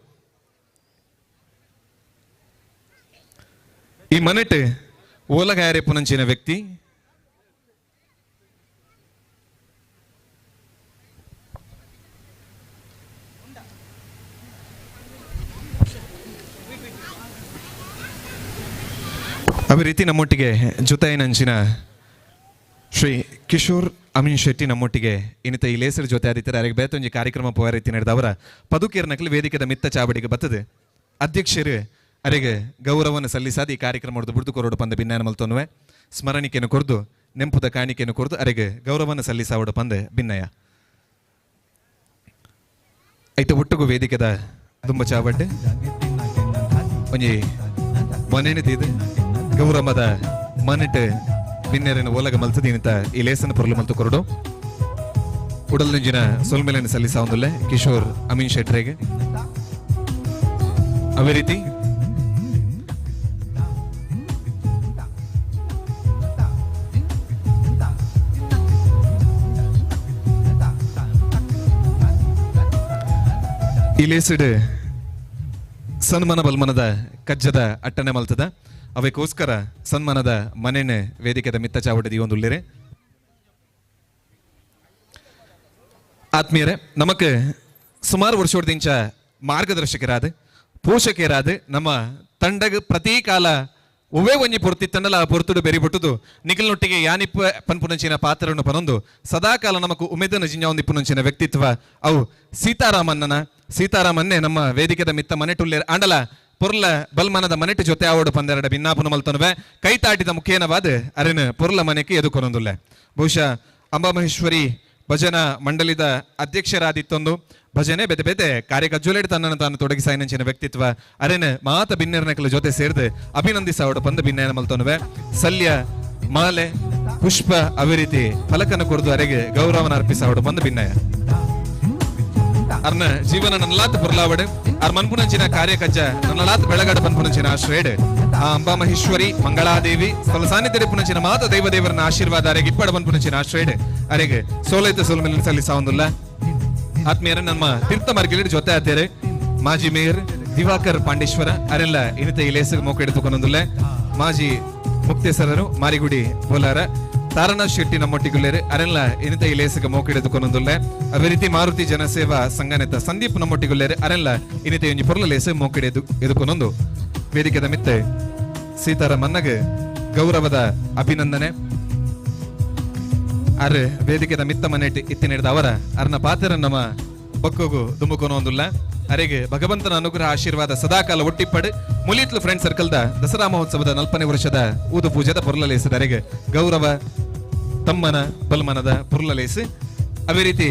ಈ ಮನೆಟ್ ಓಲಗಾಯರೆ ಪುನಂಚಿನ ವ್ಯಕ್ತಿ ಅದೇ ರೀತಿ ನಮ್ಮೊಟ್ಟಿಗೆ ಜೊತೆಯಿನಂಚಿನ ಶ್ರೀ ಕಿಶೋರ್ ಅಮೀನ್ ಶೆಟ್ಟಿ ನಮ್ಮೊಟ್ಟಿಗೆ ಇನ್ನಿತ ಈ ಲೇಸರ್ ಜೊತೆ ಆದಿತ್ತರ ಅರೆಗೆ ಬೇತೊಂಜಿ ಕಾರ್ಯಕ್ರಮ ಪೋಯ ರೀತಿ ನಡೆದವರ ಪದುಕೇರ್ನಕಲಿ ವೇದಿಕೆದ ಮಿತ್ತ ಚಾವಡಿಗೆ ಬತ್ತದೆ ಅಧ್ಯಕ್ಷರು ಅರೆಗೆ ಗೌರವವನ್ನು ಸಲ್ಲಿಸಾದ ಈ ಕಾರ್ಯಕ್ರಮ ಬುಡ್ದು ಕೊರಡು ಪಂದ ಭಿನ್ನಾನ ಮಲ್ತೊನ್ನುವೆ ಸ್ಮರಣಿಕೆಯನ್ನು ಕೊರ್ದು ನೆಂಪುದ ಕಾಣಿಕೆಯನ್ನು ಕೊರ್ದು ಅರೆಗೆ ಗೌರವವನ್ನು ಸಲ್ಲಿಸಾವಡು ಪಂದೆ ಭಿನ್ನಯ. ಐತ ಒಟ್ಟುಗು ವೇದಿಕೆದ ತುಂಬ ಚಾವಡ್ಡೆ ಒಂಜಿ ಮನೆನಿದೆ ಗೌರವದ ಮನೆಟ್ ಬಿನ್ನೆರನ ಓಲಗ ಮಲ್ತದೀನಿತ ಈ ಲೇಸನ ಪೊರ್ಲು ಮಲ್ತು ಕೊರಡು ಉಡಲ್ನಂಜಿನ ಸೊಲ್ಮೆಲೆನ ಸಲ್ಲಿಸಾವಂದುಲ್ಲೆ ಕಿಶೋರ್ ಅಮೀನ್ ಶೆಟ್ರೆಗೆ. ಅದೇ ರೀತಿ ಈ ಲೇಸಿಡ್ ಸನ್ಮಾನ ಬಲ್ಮನದ ಕಜ್ಜದ ಅಟ್ಟನೆ ಮಲ್ತದ ಅವಕ್ಕೋಸ್ಕರ ಸನ್ಮಾನದ ಮನೆನೆ ವೇದಿಕೆದ ಮಿತ್ತ ಚಾವಡದ ಈ ಒಂದು ಉಳ್ಳೇರೆ. ಆತ್ಮೀಯರೇ, ನಮಕ್ ಸುಮಾರು ವರ್ಷದಿಂಚ ಮಾರ್ಗದರ್ಶಕರಾದ ಪೋಷಕರಾದ ನಮ್ಮ ತಂಡಗ ಪ್ರತಿ ಕಾಲ ಒವ್ವೇ ಒಂಜಿ ಪೊರ್ತಿತ್ತಂಡಲ ಆ ಪೊರ್ತುಡು ಬೆರಿಬಿಟ್ಟುದು ನಿಖಲ್ನೊಟ್ಟಿಗೆ ಯಾನಿಪ್ಪ ಪನ್ಪುನಂಚಿನ ಪಾತ್ರವನ್ನು ಪನೊಂದು ಸದಾಕಾಲ ನಮಕ್ ಉಮೇದನ ಜಿಂಜಾವಂದಿಪ್ಪುನಂಚಿನ ವ್ಯಕ್ತಿತ್ವ ಅವು ಸೀತಾರಾಮನ್ನನ. ಸೀತಾರಾಮನ್ನೇ ನಮ್ಮ ವೇದಿಕೆದ ಮಿತ್ತ ಮನೆಟುಲ್ಲೇರ್ ಆಂಡಲ ಪೊರ್ಲ ಬಲ್ಮನದ ಮನೆಟ್ಟು ಜೊತೆ ಆವಡು ಪಂದೆರಡ ಭಿನ್ನಾಪುನ ಮಲ್ತನುವೆ ಕೈತಾಟಿದ ಮುಖೇನವಾದ ಅರೆನ ಪೊರ್ಲ ಮನೆಗೆ ಎದುಕೊನೊಂದುಲ್ಲೆ. ಬಹುಶಃ ಅಂಬಾಮಹೇಶ್ವರಿ ಭಜನಾ ಮಂಡಳಿದ ಅಧ್ಯಕ್ಷರಾದಿತ್ತೊಂದು ಭಜನೆ ಬೆತೆ ಬೆತೆ ಕಾರ್ಯಕಜ್ಜುಲೇಡ್ ತನ್ನನ್ನು ತಾನು ತೊಡಗಿಸಾಯಿನಂಚಿನ ವ್ಯಕ್ತಿತ್ವ ಅರೆನ ಮಾತ ಬಿನ್ನೆರನಕಲ ಜೊತೆ ಸೇರ್ದು ಅಭಿನಂದಿಸಾವಡು ಪಂದ ಭಿನ್ನಯನ ಮಲ್ತನುವೆ ಸಲ್ಯ ಮಾಲೆ ಪುಷ್ಪ ಅವಿರೀತಿ ಫಲಕನ ಕೊರದು ಅರೆಗೆ ಗೌರವನ ಅರ್ಪಿಸಾವಡು ಪಂದ ಭಿನ್ನಯ. ಅರ್ನ ಜೀವನ ನನ್ನಲಾತ್ ಪೊರ್ಲಾವಡು ಅರ್ ಮನ್ಪುನಂಚಿನ ಕಾರ್ಯಕಜ್ಜ ನನ್ನಲಾತ್ ಬೆಳಗಡ ಪನ್ಪುನಂಚಿನ ಆಶ್ರಯಡ್ ಆ ಅಂಬಾ ಮಹೇಶ್ವರಿ ಮಂಗಳಾದೇವಿ ಸ್ಥಳ ಸಾನ್ನಿಧ್ಯ ಪುನಂಚಿನ ಮಾತ ದೈವ ದೇವರನ ಆಶೀರ್ವಾದ ಅರೆಗೆ ಇಪ್ಪಡ ಪನ್ಪುನಂಚಿನ ಆಶ್ರಯಡ್ ಅರೆಗೆ ಸೋಲೈತ ಸೋಲ್ಮೇಲೆ ಸಲ್ಲಿಸಾವಂದುಲ್ಲ. ಆತ್ಮೀಯರ ನಮ್ಮ ತೀರ್ಥ ಮಾರ್ಗಲಿ ಜೊತೆ ಆತೇರೆ ಮಾಜಿ ಮೇಯರ್ ದಿವಾಕರ್ ಪಾಂಡೇಶ್ವರ ಅರೆಲ್ಲ ಇನ್ನಿತ ಈ ಲೇಸಗ್ ಮೋಕ ಹಿಡಿದುಕೊಂಡೊಂದುಲ್ಲೆ. ಮಾಜಿ ಮುಕ್ತೇಸರರು ಮಾರಿಗುಡಿ ಬೋಲಾರ ತಾರನಾಥ್ ಶೆಟ್ಟಿ ನಮ್ಮೊಟ್ಟಿಗುಲ್ಲೇರು ಅರೆಲ್ಲ ಇನ್ನಿತ ಈ ಲೇಸಗ ಮೋಕ ಹಿಡಿದುಕೊಂಡೊಂದುಲ್ಲೆ. ಅದೇ ರೀತಿ ಮಾರುತಿ ಜನಸೇವಾ ಸಂಘನೇತ ಸಂದೀಪ್ ನಮ್ಮೊಟ್ಟಿಗುಲ್ಲೇರು ಅರೆಲ್ಲ ಇನ್ನಿತ ಒಂಜಿ ಪೊರ್ಲ ಲೇಸ ಮೋಕ ಎದುಕೊಂಡೊಂದು ವೇದಿಕೆದ ಮಿತ್ತೆ ಸೀತಾರಾಮನ್ನಗ ಗೌರವದ ಅಭಿನಂದನೆ. ಅರೆ ವೇದಿಕೆದ ಮಿತ್ತ ಮನೆಟ್ ಇತ್ತಿ ನೀಡಿದ ಅವರ ಅರ್ನ ಪಾತ್ರ ನಮ್ಮ ಬಕ್ಕೋಗು ದುಮುಕೊನೊಂದುಲ್ಲ. ಅರೆಗೆ ಭಗವಂತನ ಅನುಗ್ರಹ ಆಶೀರ್ವಾದ ಸದಾಕಾಲ ಒಟ್ಟಿಪ್ಪಡು ಮುಲಿತ್ಲು ಫ್ರೆಂಡ್ ಸರ್ಕಲ್ದ ದಸರಾ ಮಹೋತ್ಸವದ 40ನೇ ವರ್ಷದ ಊದು ಪೂಜೆದ ಪೊರ್ಲಲೇಸದ ಅರೆಗೆ ಗೌರವ ತಮ್ಮನ ಬಲ್ಮನದ ಪೊರ್ಲಲೇಸು. ಅದೇ ರೀತಿ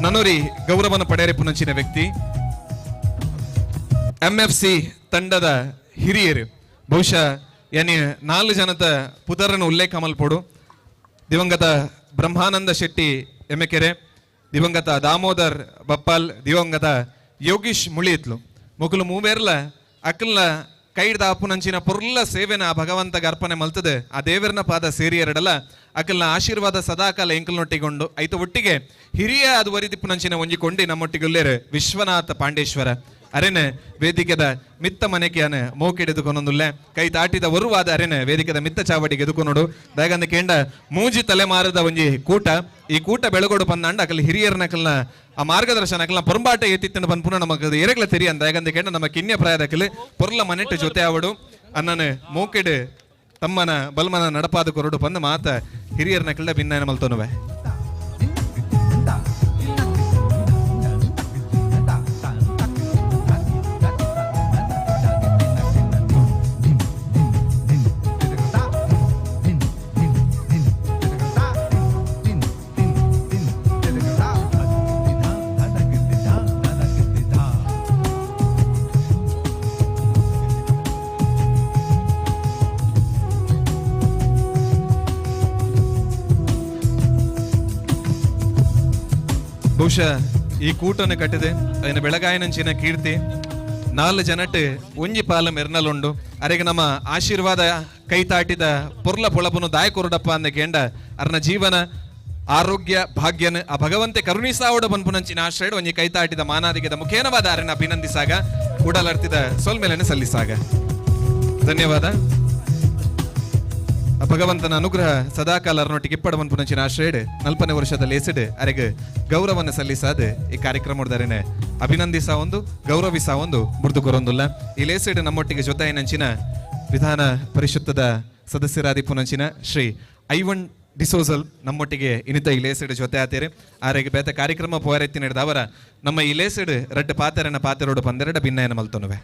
ನನೋರಿ ಗೌರವನ ಪಡೆಯರೆ ಪುನಂಚಿನ ವ್ಯಕ್ತಿ MFC ತಂಡದ ಹಿರಿಯರು ಬಹುಶಃ ಯಾನಿ 4 ಜನದ ಪುತರನ್ನು ಉಲ್ಲೇಖ ಮಲ್ಪೋಡು. ದಿವಂಗತ ಬ್ರಹ್ಮಾನಂದ ಶೆಟ್ಟಿ ಎಮ್ಮೆಕೆರೆ, ದಿವಂಗತ ದಾಮೋದರ್ ಬಪ್ಪಾಲ್, ದಿವಂಗತ ಯೋಗೀಶ್ ಮುಳಿಯಿತ್ಲು ಮೊಕಲು ಮೂವೇರ್ಲ ಅಕ್ಕಲ್ನ ಕೈಡ್ದ ಅಪ್ಪುನಂಚಿನ ಪೊರ್ಲ ಸೇವೆನ ಆ ಭಗವಂತಗ ಅರ್ಪಣೆ ಮಲ್ತದೆ ಆ ದೇವರನ ಪಾದ ಸೇರಿಯರಡಲ ಅಕ್ಕಲ್ನ ಆಶೀರ್ವಾದ ಸದಾಕಾಲ ಎಂಕಲ್ನೊಟ್ಟಿಗೊಂಡು ಐತ ಒಟ್ಟಿಗೆ ಹಿರಿಯ ಅದು ವರಿದಿಪ್ಪುನಂಚಿನ ಒಂಜಿಕೊಂಡಿ ನಮ್ಮೊಟ್ಟಿಗುಲ್ಲೇರು ವಿಶ್ವನಾಥ ಪಾಂಡೇಶ್ವರ ಅರೆನೆ ವೇದಿಕೆದ ಮಿತ್ತ ಮನೆಕೆಯನ ಮೋಕೆಡೆದುಕೊನೊಂದುಲ್ಲೆ ಕೈ ತಾಟಿದ ಒರುವಾದ ಅರೆನೆ ವೇದಿಕೆದ ಮಿತ್ತ ಚಾವಟಿಗೆ ಎದುಕೊನೋಡು ದಾಗಂದ ಕೇಂಡ ಮೂಜಿ ತಲೆಮಾರದ ಒಂಜಿ ಕೂಟ ಈ ಕೂಟ ಬೆಳಗೋಡು ಪಂದಾಂಡ ಅಕಲ್ ಹಿರಿಯರ್ನಕಲ್ನ ಆ ಮಾರ್ಗದರ್ಶನ ಅಕಲ್ನ ಪೊರಂಬಾಟ ಎತ್ತಿತ್ತಂಡು ಪನ್ಪುನ ನಮಕ್ ಎರೆಗ್ಲ ತೆರಿಯ ಅಂದ ದಾಗಂದ ಕೇಂಡ ನಮ್ಮ ಕಿನ್ಯ ಪ್ರಾಯದಕಲ್ ಪೊರ್ಲ ಮನೆಟ್ಟು ಜೊತೆ ಆವಡು ಅನ್ನನ ಮೋಕೆಡು ತಮ್ಮನ ಬಲ್ಮನ ನಡಪಾದ ಕೊರಡು ಪಂದ ಮಾತ ಹಿರಿಯರ್ನಕಲ್ನ ಭಿನ್ನಾಯನ ಮಲ್ತೊನುವೆ. ಬಹುಶಃ ಈ ಕೂಟನ್ನು ಕಟ್ಟಿದೆ ಅದನ್ನ ಬೆಳಗಾಯಿನಂಚಿನ ಕೀರ್ತಿ 4 ಜನಟ್ ಒಂಜಿ ಪಾಲ ಮೆರ್ನಲುಂಡು ಅರೆಗೆ ನಮ್ಮ ಆಶೀರ್ವಾದ ಕೈ ತಾಟಿದ ಪೊರ್ಲ ಪೊಳಪುನು ದಾಯ ಕೊರಡಪ್ಪ ಅಂದ ಕೇಂಡ ಅರ್ನ ಜೀವನ ಆರೋಗ್ಯ ಭಾಗ್ಯನ ಆ ಭಗವಂತೆ ಕರುಣಿಸಾವಡ ಪನ್ಪುನಂಚಿನ ಆಶ್ರಯಡ್ ಒಂಜಿ ಕೈ ತಾಟಿದ ಮಾನಾದಿಗೆದ ಮುಖೇನವಾದ ಅರೆನ ಅಭಿನಂದಿಸಾಗ ಉಡಲರ್ತಿದ ಸೊಲ್ಮೆಲೆನ ಸಲ್ಲಿಸಾಗ ಧನ್ಯವಾದ. ಭಗವಂತನ ಅನುಗ್ರಹ ಸದಾಕಾಲ ಅರ್ನೊಟ್ಟಿಗೆ ಇಪ್ಪಡ ಪನ್ಪುನಂಚಿನ ಆಶ್ರಯಡ್ 40ನೇ ವರ್ಷದ ಲೇಸಿಡ್ ಅರೆಗೆ ಗೌರವವನ್ನು ಸಲ್ಲಿಸಾದ ಈ ಕಾರ್ಯಕ್ರಮದರೆನೆ ಅಭಿನಂದಿಸ ಒಂದು ಗೌರವಿಸ ಒಂದು ಮುರಿದು ಕೊರೊಂದುಲ್ಲ. ಈ ಲೇಸಿಡ್ ನಮ್ಮೊಟ್ಟಿಗೆ ಜೊತೆ ನಂಚಿನ ವಿಧಾನ ಪರಿಷತ್ತದ ಸದಸ್ಯರಾದಿ ಪುನಂಚಿನ ಶ್ರೀ ಐವನ್ ಡಿಸೋಸಲ್ ನಮ್ಮೊಟ್ಟಿಗೆ ಇನಿತ ಇಲೇಸೆಡ್ ಜೊತೆ ಆತೇರೆ. ಆರೆಗೆ ಬೇತ ಕಾರ್ಯಕ್ರಮ ಪೋರೆತ್ತಿ ನಡೆದವರ ನಮ್ಮ ಇಲೇಸೆಡ್ ರಡ್ಡು ಪಾತೆರನ ಪಾತೆರೋಡು ಪಂದೆರಡ ಭಿನ್ನಯನ ಮಲ್ತೊನುವೆ.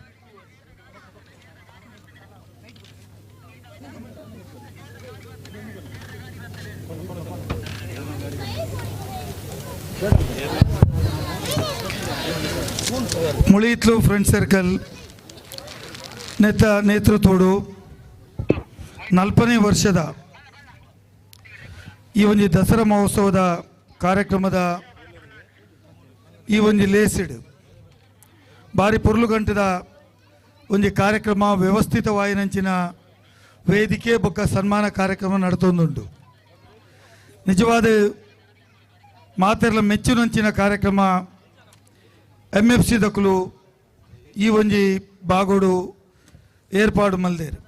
ಮುಳಿಯಿತ್ಲು ಫ್ರೆಂಡ್ ಸರ್ಕಲ್ ನೇತೃತ್ವಡು 40ನೇ ವರ್ಷದ ಈ ಒಂದು ದಸರಾ ಮಹೋತ್ಸವದ ಕಾರ್ಯಕ್ರಮದ ಈ ಒಂದು ಲೇಸಿಡ್ ಭಾರಿ ಪೊರ್ಲುಗಂಟದ ಒಂದು ಕಾರ್ಯಕ್ರಮ ವ್ಯವಸ್ಥಿತವಾಯಿನಂಚಿನ ವೇದಿಕೆ ಬೊಕ್ಕ ಸನ್ಮಾನ ಕಾರ್ಯಕ್ರಮ ನಡೆತೊಂದುಂಟು. ನಿಜವಾದ ಮಾತೆರ್ಲ ಮೆಚ್ಚುನಂಚಿನ ಕಾರ್ಯಕ್ರಮ ಎಮ್ ಎಫ್ ಸಿ ದಕ್ಕಲು ಈ ಒಂಜಿ ಬಾಗೋಡು ಏರ್ಪಾಡು ಮಲ್ದೇರು.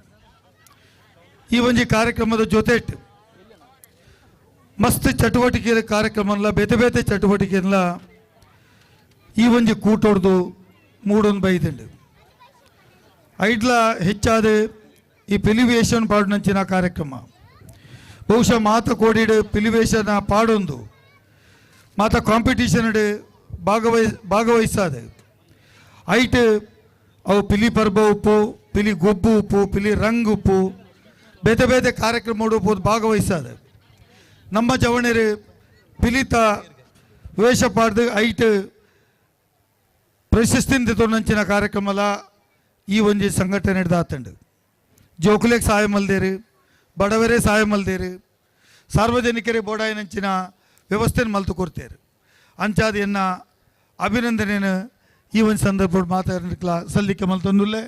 ಈ ಒಂಜಿ ಕಾರ್ಯಕ್ರಮದ ಜೊತೆ ಮಸ್ತ್ ಚಟುವಟಿಕೆ ಕಾರ್ಯಕ್ರಮಲ್ಲ ಬೇತೆ ಬೇತೆ ಚಟುವಟಿಕೆಲ್ಲ ಈ ಒಂಜಿ ಕೂಟೊಡ್ದು ಮೂಡೊಂದು ಬೈದುಂಡು. ಐಡ್ಲ ಹೆಚ್ಚಾದ ಈ ಪಿಲಿವೇಶನ್ ಪಾಡುನಂಚಿನ ಕಾರ್ಯಕ್ರಮ ಬಹುಶಃ ಮಾತ ಕೋಡಿಡು ಪಿಲಿವೇಶನ ಪಾಡೊಂದು ಮಾತ ಕಾಂಪಿಟೀಷನ್ ಭಾಗವಹಿಸಾದ ಐಟ್ ಅವು ಪಿಲಿ ಪರ್ಬ ಉಪ್ಪು, ಪಿಲಿ ಗೊಬ್ಬು ಉಪ್ಪು, ಪಿಲಿ ರಂಗ್ ಉಪ್ಪು, ಬೇತೆ ಬೇತೆ ಕಾರ್ಯಕ್ರಮ ಉಪ್ಪು ಭಾಗವಹಿಸಾದ. ನಮ್ಮ ಜವಣರು ಪಿಲಿತ ವೇಷ ಪಾಡ್ದು ಐಟ್ ಪ್ರಶಸ್ತಿಯಿಂದ ತೊಂದಂಚಿನ ಕಾರ್ಯಕ್ರಮಲ ಈ ಒಂಜಿ ಸಂಘಟನೆ ಹಿಡ್ದಾತಂಡು. ಜೋಕುಲೆಗೆ ಸಹಾಯ ಮಲ್ದೇರು, ಬಡವರೇ ಸಹಾಯ ಮಲ್ದೇರು, ಸಾರ್ವಜನಿಕರೇ ಬೋಡಾಯಿನಂಚಿನ ವ್ಯವಸ್ಥೆನ ಮಲ್ತು ಕೊಡ್ತೇರು. ಅಂಚಾದ ಎನ್ನ ಅಭಿನಂದನೆಯನ್ನು ಈ ಒಂದು ಸಂದರ್ಭ ಮಾತಾಡಲಿಕ್ಕೆ ಸಲ್ಲಿಕೆ ಮಲ್ತೊಂದುಲ್ಲೆ.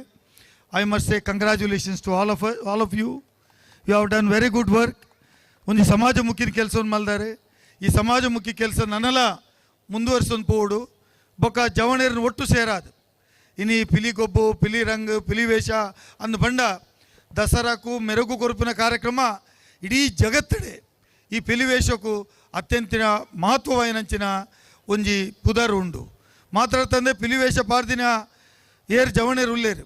I must say congratulations to all of you. You have done very good work. ಒಂದು ಸಮಾಜಮುಖಿ ಕೆಲಸವನ್ನು ಮಲ್ದಾರೆ. ಈ ಸಮಾಜಮುಖಿ ಕೆಲಸ ನನ್ನಲ ಮುಂದುವರ್ಸೊಂದು ಪೋಡು ಬೊಕ್ಕ ಜವಣೇರನ್ನು ಒಟ್ಟು ಸೇರಾದು ಇನಿ ಪಿಲಿ ಗೊಬ್ಬು, ಪಿಲಿ ರಂಗ್, ಪಿಲಿ ವೇಷ ಅಂದು ಬಂಡ ದಸರಾಕು ಮೆರುಗು ಕೊರುಪಿನ ಕಾರ್ಯಕ್ರಮ ಇಡೀ ಜಗತ್ತಡೆ ಈ ಪಿಲಿ ವೇಷಕ್ಕೂ ಅತ್ಯಂತ ಮಹತ್ವವಾಯಿನಂಚಿನ ಒಂಜಿ ಪುದರ್ ಉಂಡು. ಮಾತ್ರ ತಂದೆ ಪಿಲಿವೇಷ ಪಾರ್ದಿನ ಏರ್ ಜವಣೇರು ಉಲ್ಲೇರು,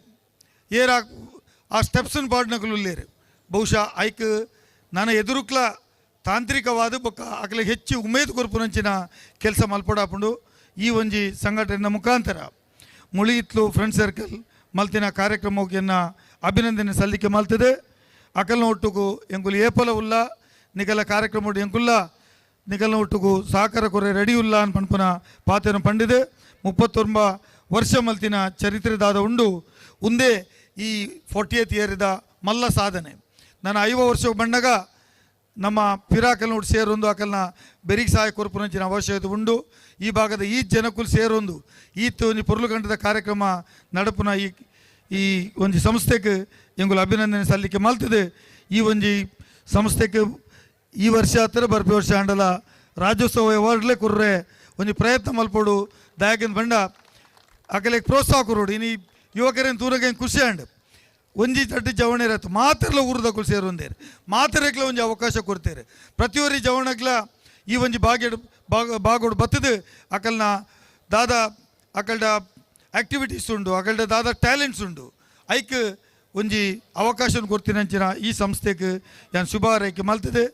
ಏರ್ ಆ ಸ್ಟೆಪ್ಸನ್ ಪಾಡ್ನಕಲು ಉಲ್ಲೇರು. ಬಹುಶಃ ಐಕ್ ನಾನು ಎದುರುಕ್ಲ ತಾಂತ್ರಿಕವಾದ ಬೊಕ್ಕ ಅಕಲಿಗೆ ಹೆಚ್ಚು ಉಮೇದು ಕೊರ್ಪುನಂಚಿನ ಕೆಲಸ ಮಲ್ಪಡಾಪುಂಡು. ಈ ಒಂಜಿ ಸಂಘಟನೆ ಮುಖಾಂತರ ಮುಳಿಯಿತ್ಲು ಫ್ರೆಂಡ್ ಸರ್ಕಲ್ ಮಲ್ತಿನ ಕಾರ್ಯಕ್ರಮಕ್ಕೆ ಅಭಿನಂದನೆ ಸಲ್ಲಿಕೆ ಮಲ್ತದೆ. ಅಕಲ್ನ ಒಟ್ಟುಗು ಎಂಕುಲು ಏಪಲ ಉಲ್ಲ ನಿಗಲ ಕಾರ್ಯಕ್ರಮ ಎಂಕುಲ್ಲ ನಿಗಲ್ನ ಒಟ್ಟುಗು ಸಹಕಾರ ಕೊರೆ ರೆಡಿ ಉಲ್ಲ ಅನ್ ಪನ್ಪುನ ಪಾತೆನ ಪಂಡಿದೆ. 39 ವರ್ಷ ಮಲ್ತಿನ ಚರಿತ್ರೆದಾದ ಉಂಡು ಉಂದೇ ಈ 40th ಇಯರ್ದ ಮಲ್ಲ ಸಾಧನೆ. ನಾನು 50 ವರ್ಷ ಬಂಡಾಗ ನಮ್ಮ ಪಿರಾಕಲ್ನ ಒಟ್ಟು ಸೇರೊಂದು ಅಕಲ್ನ ಬೆರಿಗೆ ಸಹಾಯ ಕೊರ್ಪುನಂಚಿನ ಅವಶ್ಯಕತೆ ಉಂಡು. ಈ ಭಾಗದ ಈ ಜನಕ್ಕೂ ಸೇರೊಂದು ಈ ಒಂಜಿ ಪೊರ್ಲುಗಂಟದ ಕಾರ್ಯಕ್ರಮ ನಡಪುನ ಈ ಈ ಒಂಜಿ ಸಂಸ್ಥೆಗೆ ಎಂಗುಲ ಅಭಿನಂದನೆ ಸಲ್ಲಿಕೆ ಮಲ್ತದೆ. ಈ ಒಂಜಿ ಸಂಸ್ಥೆಗೆ ಈ ವರ್ಷ ಹತ್ತಿರ ಬರ್ಪಿ ವರ್ಷ ಅಂಡಲ ರಾಜ್ಯೋತ್ಸವ ಅವಾರ್ಡ್ಲೇ ಕೊರ್ರೆ ಒಂಜಿ ಪ್ರಯತ್ನ ಮಲ್ಪೋಡು. ದಾಯಕಿನ ಬಂಡ ಅಕಲೆಗೆ ಪ್ರೋತ್ಸಾಹ ಕೊರೋಡು. ಇನಿ ಯುವಕರೇನು ತೂರಗೆ ಖುಷಿ ಅಂಡ್ ಒಂಜಿ ತಟ್ಟಿ ಜವಣೇರತ್ತು ಮಾತ್ರಲ ಊರುದಕ್ಕಲು ಸೇರೊಂದೇರು ಮಾತ್ರಕ್ಲ ಒಂಜಿ ಅವಕಾಶ ಕೊಡ್ತೇರೆ. ಪ್ರತಿಯೊರಿ ಜವಣಗ್ಲ ಈ ಒಂಜಿ ಬಾಗ್ಯಡು ಬಾಗೋಡು ಬತ್ತದು ಅಕಲ್ನ ದಾದಾ ಅಕಲ್ಡ ಆ್ಯಕ್ಟಿವಿಟೀಸ್ ಉಂಡು, ಅಕಲ್ಡ ದಾದಾ ಟ್ಯಾಲೆಂಟ್ಸ್ ಉಂಡು. ಐಕ್ ಒಂಜಿ ಅವಕಾಶ ಕೊಡ್ತೀನಂಚಿನ ಈ ಸಂಸ್ಥೆಗೆ ಯಾನ್ ಶುಭ ಹಾರೈಕೆ ಮಲ್ತದೆ.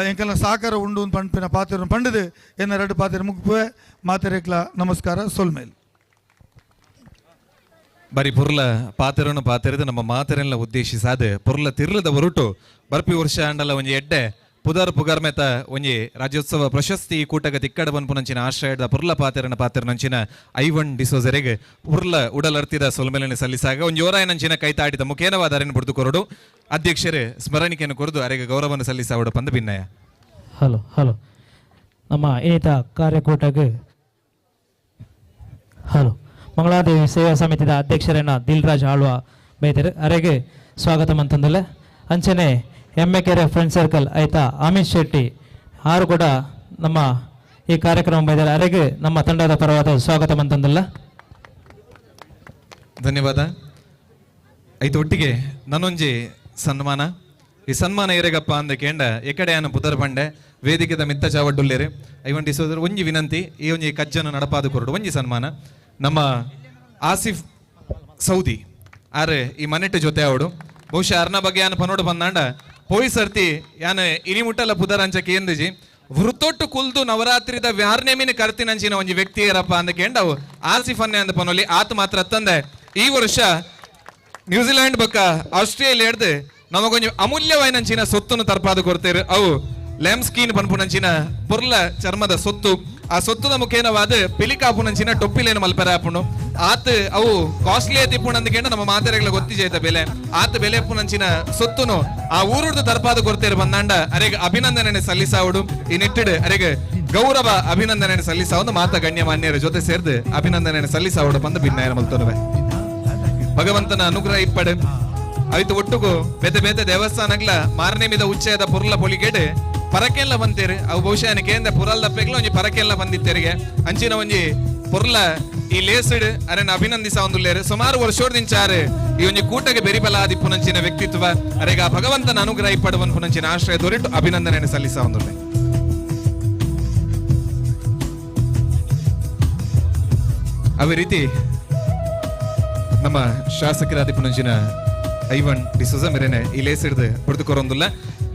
ಎಂಕಲ್ನ ಸಹಕಾರ ಉಂಡು ಪಂಪಿನ ಪಾತ್ರ ಪಂಡದು ಎನ್ನ ಎರಡು ಪಾತ್ರ ಮುಗಿಪುವೆ. ಮಾತೆರೆಕ್ಲ ನಮಸ್ಕಾರ ಸೊಲ್ಮೇಲ್. ಬರಿ ಪುರ್ಲ ಪಾತೆರನ್ನು ಪಾತೆರೆದು ನಮ್ಮ ಮಾತೆರೆಲ್ಲ ಉದ್ದೇಶಿಸಾದ ಪುರ್ಲ ತಿರ್ಲದ ಹೊರಟು ಬರ್ಪಿ ವರ್ಷ ಅಂಡಲ ಒಂಜಿ ಎಡ್ಡೆ ಪುದರ್ ಪುಗರ್ಮೆತ ಒಂಜಿ ರಾಜ್ಯೋತ್ಸವ ಪ್ರಶಸ್ತಿ ಕೂಟಗ ತಿಕ್ಕಡ ಬನ್ಪುನಂಚಿನ ಆಶ್ರಯದ ಪುರ್ಲ ಪಾತೆರನ ಪಾತೆರನಂಚಿನ ಐವನ್ ಡಿಸೋಜರೆಗೆ ಪುರ್ಲ ಉಡಲರ್ತಿದ ಸೊಲ್ಮೆಲನೆ ಸಲ್ಲಿಸಾಗ ಒಂಜಿ ಓರಾಯನಂಚಿನ ಕೈತಾಟಿದ ಮುಖೇನವಾದ ಅರೆನ್ ಬುಡ್ದು ಕೊರಡು ಅಧ್ಯಕ್ಷರೇ ಸ್ಮರಣಿಕೆಯನ್ನು ಕೊರದು ಅರೆಗೆ ಗೌರವವನ್ನು ಸಲ್ಲಿಸಾವಡು ಪಂದ ಭಿನ್ನಯ. ಹಲೋ ಹಲೋ ನಮ್ಮ ಏತ ಕಾರ್ಯಕೂಟಗೆ ಹಲೋ ಮಂಗಳಾದೇವಿ ಸೇವಾ ಸಮಿತಿದ ಅಧ್ಯಕ್ಷರನ್ನ ದಿಲ್ರಾಜ್ ಆಳ್ವ ಬೈದರು ಅರೆಗೆ ಸ್ವಾಗತ ಮಂತಂದಲ್ಲ. ಅಂಚನೆ ಎಮ್ಮೆಕೆರೆ ಫ್ರೆಂಡ್ ಸರ್ಕಲ್ ಆಯ್ತಾ ಅಮಿತ್ ಶೆಟ್ಟಿ ಆರು ಕೂಡ ನಮ್ಮ ಈ ಕಾರ್ಯಕ್ರಮ ಬೈದರು ಅರೆಗೆ ನಮ್ಮ ತಂಡದ ಪರವಾದ ಸ್ವಾಗತ ಮಂತಂದಲ್ಲ. ಧನ್ಯವಾದ. ಐತ ಒಟ್ಟಿಗೆ ನನ್ನೊಂಜಿ ಸನ್ಮಾನ. ಈ ಸನ್ಮಾನ ಏರೆಗಪ್ಪ ಅಂದ ಕೇಂಡ ಎಕಡೆ ಆನ ಪುದರ್ ಬಂಡೆ ವೇದಿಕೆದ ಮಿತ್ತ ಚಾವಡ್ಡುಲ್ಲೇರು ಐವಂಟಿ ಸೋದರ ಒಂಜಿ ವಿನಂತಿ ಈ ಒಂಜಿ ಕಜ್ಜನ ನಡಪಾದ ಕೊರಡು ಒಂಜಿ ಸನ್ಮಾನ ನಮ್ಮ ಆಸಿಫ್ ಸೌದಿ ಆರೆ ಈ ಮನೆಟ್ಟು ಜೊತೆ ಅವಡು ಬಹುಶಃ ಅರ್ನ ಬಗ್ಗೆ ಯಾನ್ ಪನೋಡು ಬಂದಾಂಡ ಪೋಯ್ ಸರ್ತಿ ಯಾನ್ ಇನಿಮುಟ್ಟಲ ಪುದರ್ ಅಂಚ ಕೇಂದಿಜಿ ವೃತ್ತೊಟ್ಟು ಕುಲ್ದು ನವರಾತ್ರಿದ ವ್ಯಾರ್ನೇಮಿನ ಕರ್ತಿನಂಚಿನ ಒಂಜಿ ವ್ಯಕ್ತಿ ಏರಪ್ಪ ಅಂದ ಕೇಂಡವು ಆಸಿಫ್ ಅನ್ನೆ ಅಂದ ಪನೋಲಿ. ಆತ ಮಾತ್ರ ತಂದೆ ಈ ವರ್ಷ ನ್ಯೂಜಿಲೆಂಡ್ ಬಕ್ಕ ಆಸ್ಟ್ರೇಲಿಯಾಡ್ದು ನಮಗೊಂಜಿ ಅಮೂಲ್ಯವಾಯಿನಂಚಿನ ಸೊತ್ತನ್ನು ತರ್ಪಾದು ಕೊಡ್ತೇರು. ಅವು ಲ್ಯಾಮ್ಸ್ಕೀನ್ ಪನ್ಪುನಂಚಿನ ಪೊರ್ಲ ಚರ್ಮದ ಸೊತ್ತು. ಆ ಸೊತ್ತುದ ಮುಖೇನವಾದ ಪಿಲಿಕಾಪುನಂಚಿನ ಟೊಪ್ಪಿಲೇನು ಮಲ್ಪೆರ ಆಪುಂಡು. ಆತ ಅವು ಕಾಸ್ಟ್ಲಿ ತಿಪ್ಪುಣಂದಕೇಂಡ ನಮ್ಮ ಮಾತೆರೆಗಳ ಗೊತ್ತಿಜೈತ ಬೆಲೆ. ಆತ ಬೆಲೆ ಪುನಂಚಿನ ಸೊತ್ತುನು ಆ ಊರುಡ್ದು ತರ್ಪಾದ ಕೊಡ್ತೇರು ಬಂದಾಂಡ ಅರೆಗ್ ಅಭಿನಂದನೆ ಸಲ್ಲಿಸಾವುಡು. ಈ ನಿಟ್ಟಿಡು ಅರೆಗ್ ಗೌರವ ಅಭಿನಂದನೆ ಸಲ್ಲಿಸಾವುದು ಮಾತ ಗಣ್ಯಮಾನ್ಯರ ಜೊತೆ ಸೇರ್ದು ಅಭಿನಂದನೆ ಸಲ್ಲಿಸಾವುಡು ಬಂದು ಭಿನ್ನಾಯನ ಮಲ್ತೊನುವೆ. ಭಗವಂತನ ಅನುಗ್ರಹ ಇಪ್ಪಡು ಆಯ್ತು ಒಟ್ಟುಗು ಬೇತೆ ಬೇತೆ ದೇವಸ್ಥಾನಗಳ ಮಾರನೇಮಿದ ಉಚ್ಚಯದ ಪುರ್ಲ ಪೊಲಿಗೇಡು ಪರಕೆಲ್ಲ ಬಂತೇರು. ಅವು ಬಹುಶಃ ಕೇಂದ್ರ ಪುರಲ್ ದಪ್ಪೆಗ್ಲ ಒಂಜಿ ಪರಕೆಲ್ಲ ಬಂದಿತ್ತೇರಿಗೆ ಅಂಚಿನ ಒಂಜಿ ಪೊರ್ಲ ಈ ಲೇಸಿಡ್ ಅರೆನ ಅಭಿನಂದಿಸ ಒಂದುಲ್ಲೇರು. ಸುಮಾರು ವರ್ಷೋಡ್ದಿಂಚಾರು ಈ ಒಂಜಿ ಕೂಟಗೆ ಬೆರಿಬಲ ಆದಿಪ್ಪುನಂಚಿನ ವ್ಯಕ್ತಿತ್ವ ಅರೆಗ ಭಗವಂತನ ಅನುಗ್ರಹ ಇಪ್ಪಡುವನ್ ಪುನಂಚಿನ ಆಶ್ರಯ ದೊರಿಟ್ಟು ಅಭಿನಂದನೆ ಸಲ್ಲಿಸ ಒಂದುಲ್ಲೆ. ಅದೇ ರೀತಿ ನಮ್ಮ ಶಾಸಕರಾದಿ ಪುನಂಚಿನ ಐವನ್ ಡಿಸೋಜ ಮೆರೆನೆ ಈ ಲೇಸಿಡ್ದು ಪಡೆದುಕೊರೊಂದುಲ್ಲ.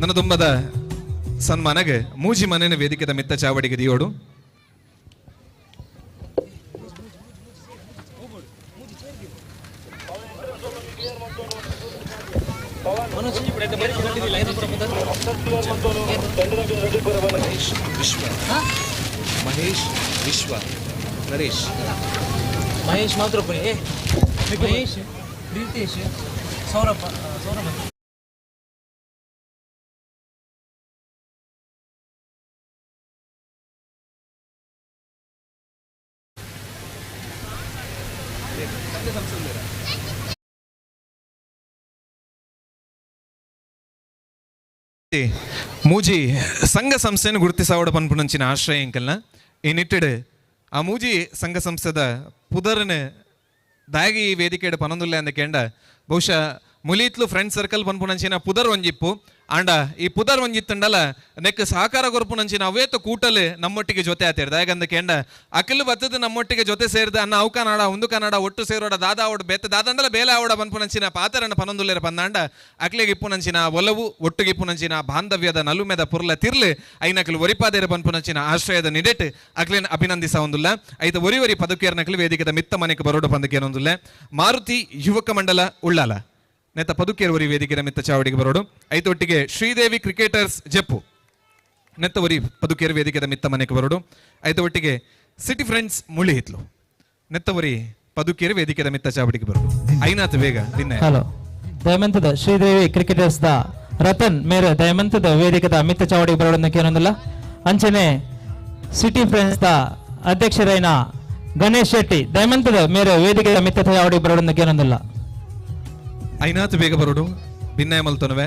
ನನ್ನ ತುಂಬದ ಸನ್ಮಾನಗೆ ಮೂಜಿ ಮನೆಯ ವೇದಿಕೆದ ಮಿತ್ತ ಚಾವಡಿಗೆ ದಿಯೋಡು. ಮಹೇಶ್ ವಿಶ್ವ ನರೇಶ್ ಮಹೇಶ್ ಮಾತ್ರ ಮಹೇಶ್ ಪ್ರೀತೇಶ್ ಸೌರಭ ಸೌರಭ ಮೂಜಿ ಸಂಘ ಸಂಸ್ಥೆಯನ್ನು ಗುರುತಿಸಾವಡ ಪನ್ಪುನಂಚಿನ ಆಶ್ರಯ ಇಂಕಲ್ನ ಈ ನಿಟ್ಟಿಡು ಆ ಮೂಜಿ ಸಂಘ ಸಂಸ್ಥೆದ ಪುದರ್ನ ದಾಗಿ ಈ ವೇದಿಕೆಡು ಪನೊಂದುಲ್ಲೆ ಅಂದ ಕೇಂಡ ಬಹುಶಃ ಮುಲೀತ್ಲು ಫ್ರೆಂಡ್ ಸರ್ಕಲ್ ಪನ್ಪುನಂಚಿನ ಪುದರ್ ಒಂಜಿಪ್ಪು ಆಂಡ ಈ ಪುದರ್ ಒಂಜಿತ್ತಂಡಲ ನೆಕ್ ಸಹಕಾರ ಕೊರ್ಪುನಂಚಿನ ಅವೇತ ಕೂಟಲು ನಮ್ಮೊಟ್ಟಿಗೆ ಜೊತೆ ಆತೇರ್. ದಾಯಗಂದ ಕೇಂಡ ಅಕಿಲು ಬತ್ತದ ನಮ್ಮೊಟ್ಟಿಗೆ ಜೊತೆ ಸೇರಿದ ಅನ್ನ ಅವು ಕನ್ನಡ ಒಂದು ಕನ್ನಡ ಒಟ್ಟು ಸೇರೋಡ ದಾದಾ ಅವಡು ಬೇತ ದಾದಂಡಲ ಬೇಲೆ ಆವಡ ಪನ್ಪುನಂಚಿನ ಪಾತರನ್ನ ಪನೊಂದುಲ್ಲೇರ ಪಂದಾಂಡ ಅಕ್ಲೆಗೆ ಇಪ್ಪುನಂಚಿನ ಒಲವು ಒಟ್ಟಿಗೆ ಇಪ್ಪುನಂಚಿನ ಬಾಂಧವ್ಯದ ನಲುಮೆದ ಪುರ್ಲ ತಿರ್ಲು ಐನಕಲು ಒರಿಪಾದೇರ ಪನ್ಪುನಂಚಿನ ಆಶ್ರಯದ ನಿಡೆಟ್ ಅಕ್ಲೇನ ಅಭಿನಂದಿಸ ಒಂದುಲ್ಲ. ಐತ ಒರಿ ಒರಿ ಪದುಕೇರ್ನಕ್ಲು ವೇದಿಕೆದ ಮಿತ್ತ ಮನೆಗೆ ಬರೋಡ ಪಂದಕೇನೊಂದುಲ್ಲ. ಮಾರುತಿ ಯುವಕ ಮಂಡಲ ಉಳ್ಳಾಲ ನೇತ ಪದುಕೇರುವರಿ ವೇದಿಕೆ ಮಿತ್ತ ಚಾವಡಿಗೆ ಬರೋಡು. ಐತೊಟ್ಟಿಗೆ ಶ್ರೀದೇವಿ ಕ್ರಿಕೆಟರ್ಸ್ ಜಪ್ಪು ನೆತ್ತವರಿ ಪದುಕೇರು ವೇದಿಕೆದ ಮಿತ್ತ ಮನೆಗೆ ಬರೋಡು. ಐತೊಟ್ಟಿಗೆ ಸಿಟಿ ಫ್ರೆಂಡ್ಸ್ ಮುಳಿ ಹಿತ್ಲು ನೆತ್ತವರಿ ಪದುಕೇರು ವೇದಿಕೆದ ಮಿತ್ತ ಚಾವಡಿಗೆ ಬರೋಡು. ಐನಾತ್ ಬೇಗ ದಿನ ಹಲೋ ದಯಮಂತದ ಶ್ರೀದೇವಿ ಕ್ರಿಕೆಟರ್ಸ್ the Ratan ಮೇರೆ ದಯಮಂತದ ವೇದಿಕೆದ ಮಿತ್ತ ಚಾವಡಿಗೆ ಬರೋಡನ್ನಕ್ಕೆ ಏನೊಂದಿಲ್ಲ. ಅಂಚನೆ ಸಿಟಿ ಫ್ರೆಂಡ್ಸ್ the ಅಧ್ಯಕ್ಷರೈನ ಗಣೇಶ್ ಶೆಟ್ಟಿ ದಯಮಂತದ ಮೇರೆ ವೇದಿಕೆದ ಮಿತ್ತ ಚಾವಡಿಗೆ ಬರೋಡನ್ನಕ್ಕೆ ಏನೊಂದಿಲ್ಲ. ಐನಾತ್ ಬೇಗ ಬರೋಡು ಭಿನ್ನಯ ಮಲ್ತೊನವೆ.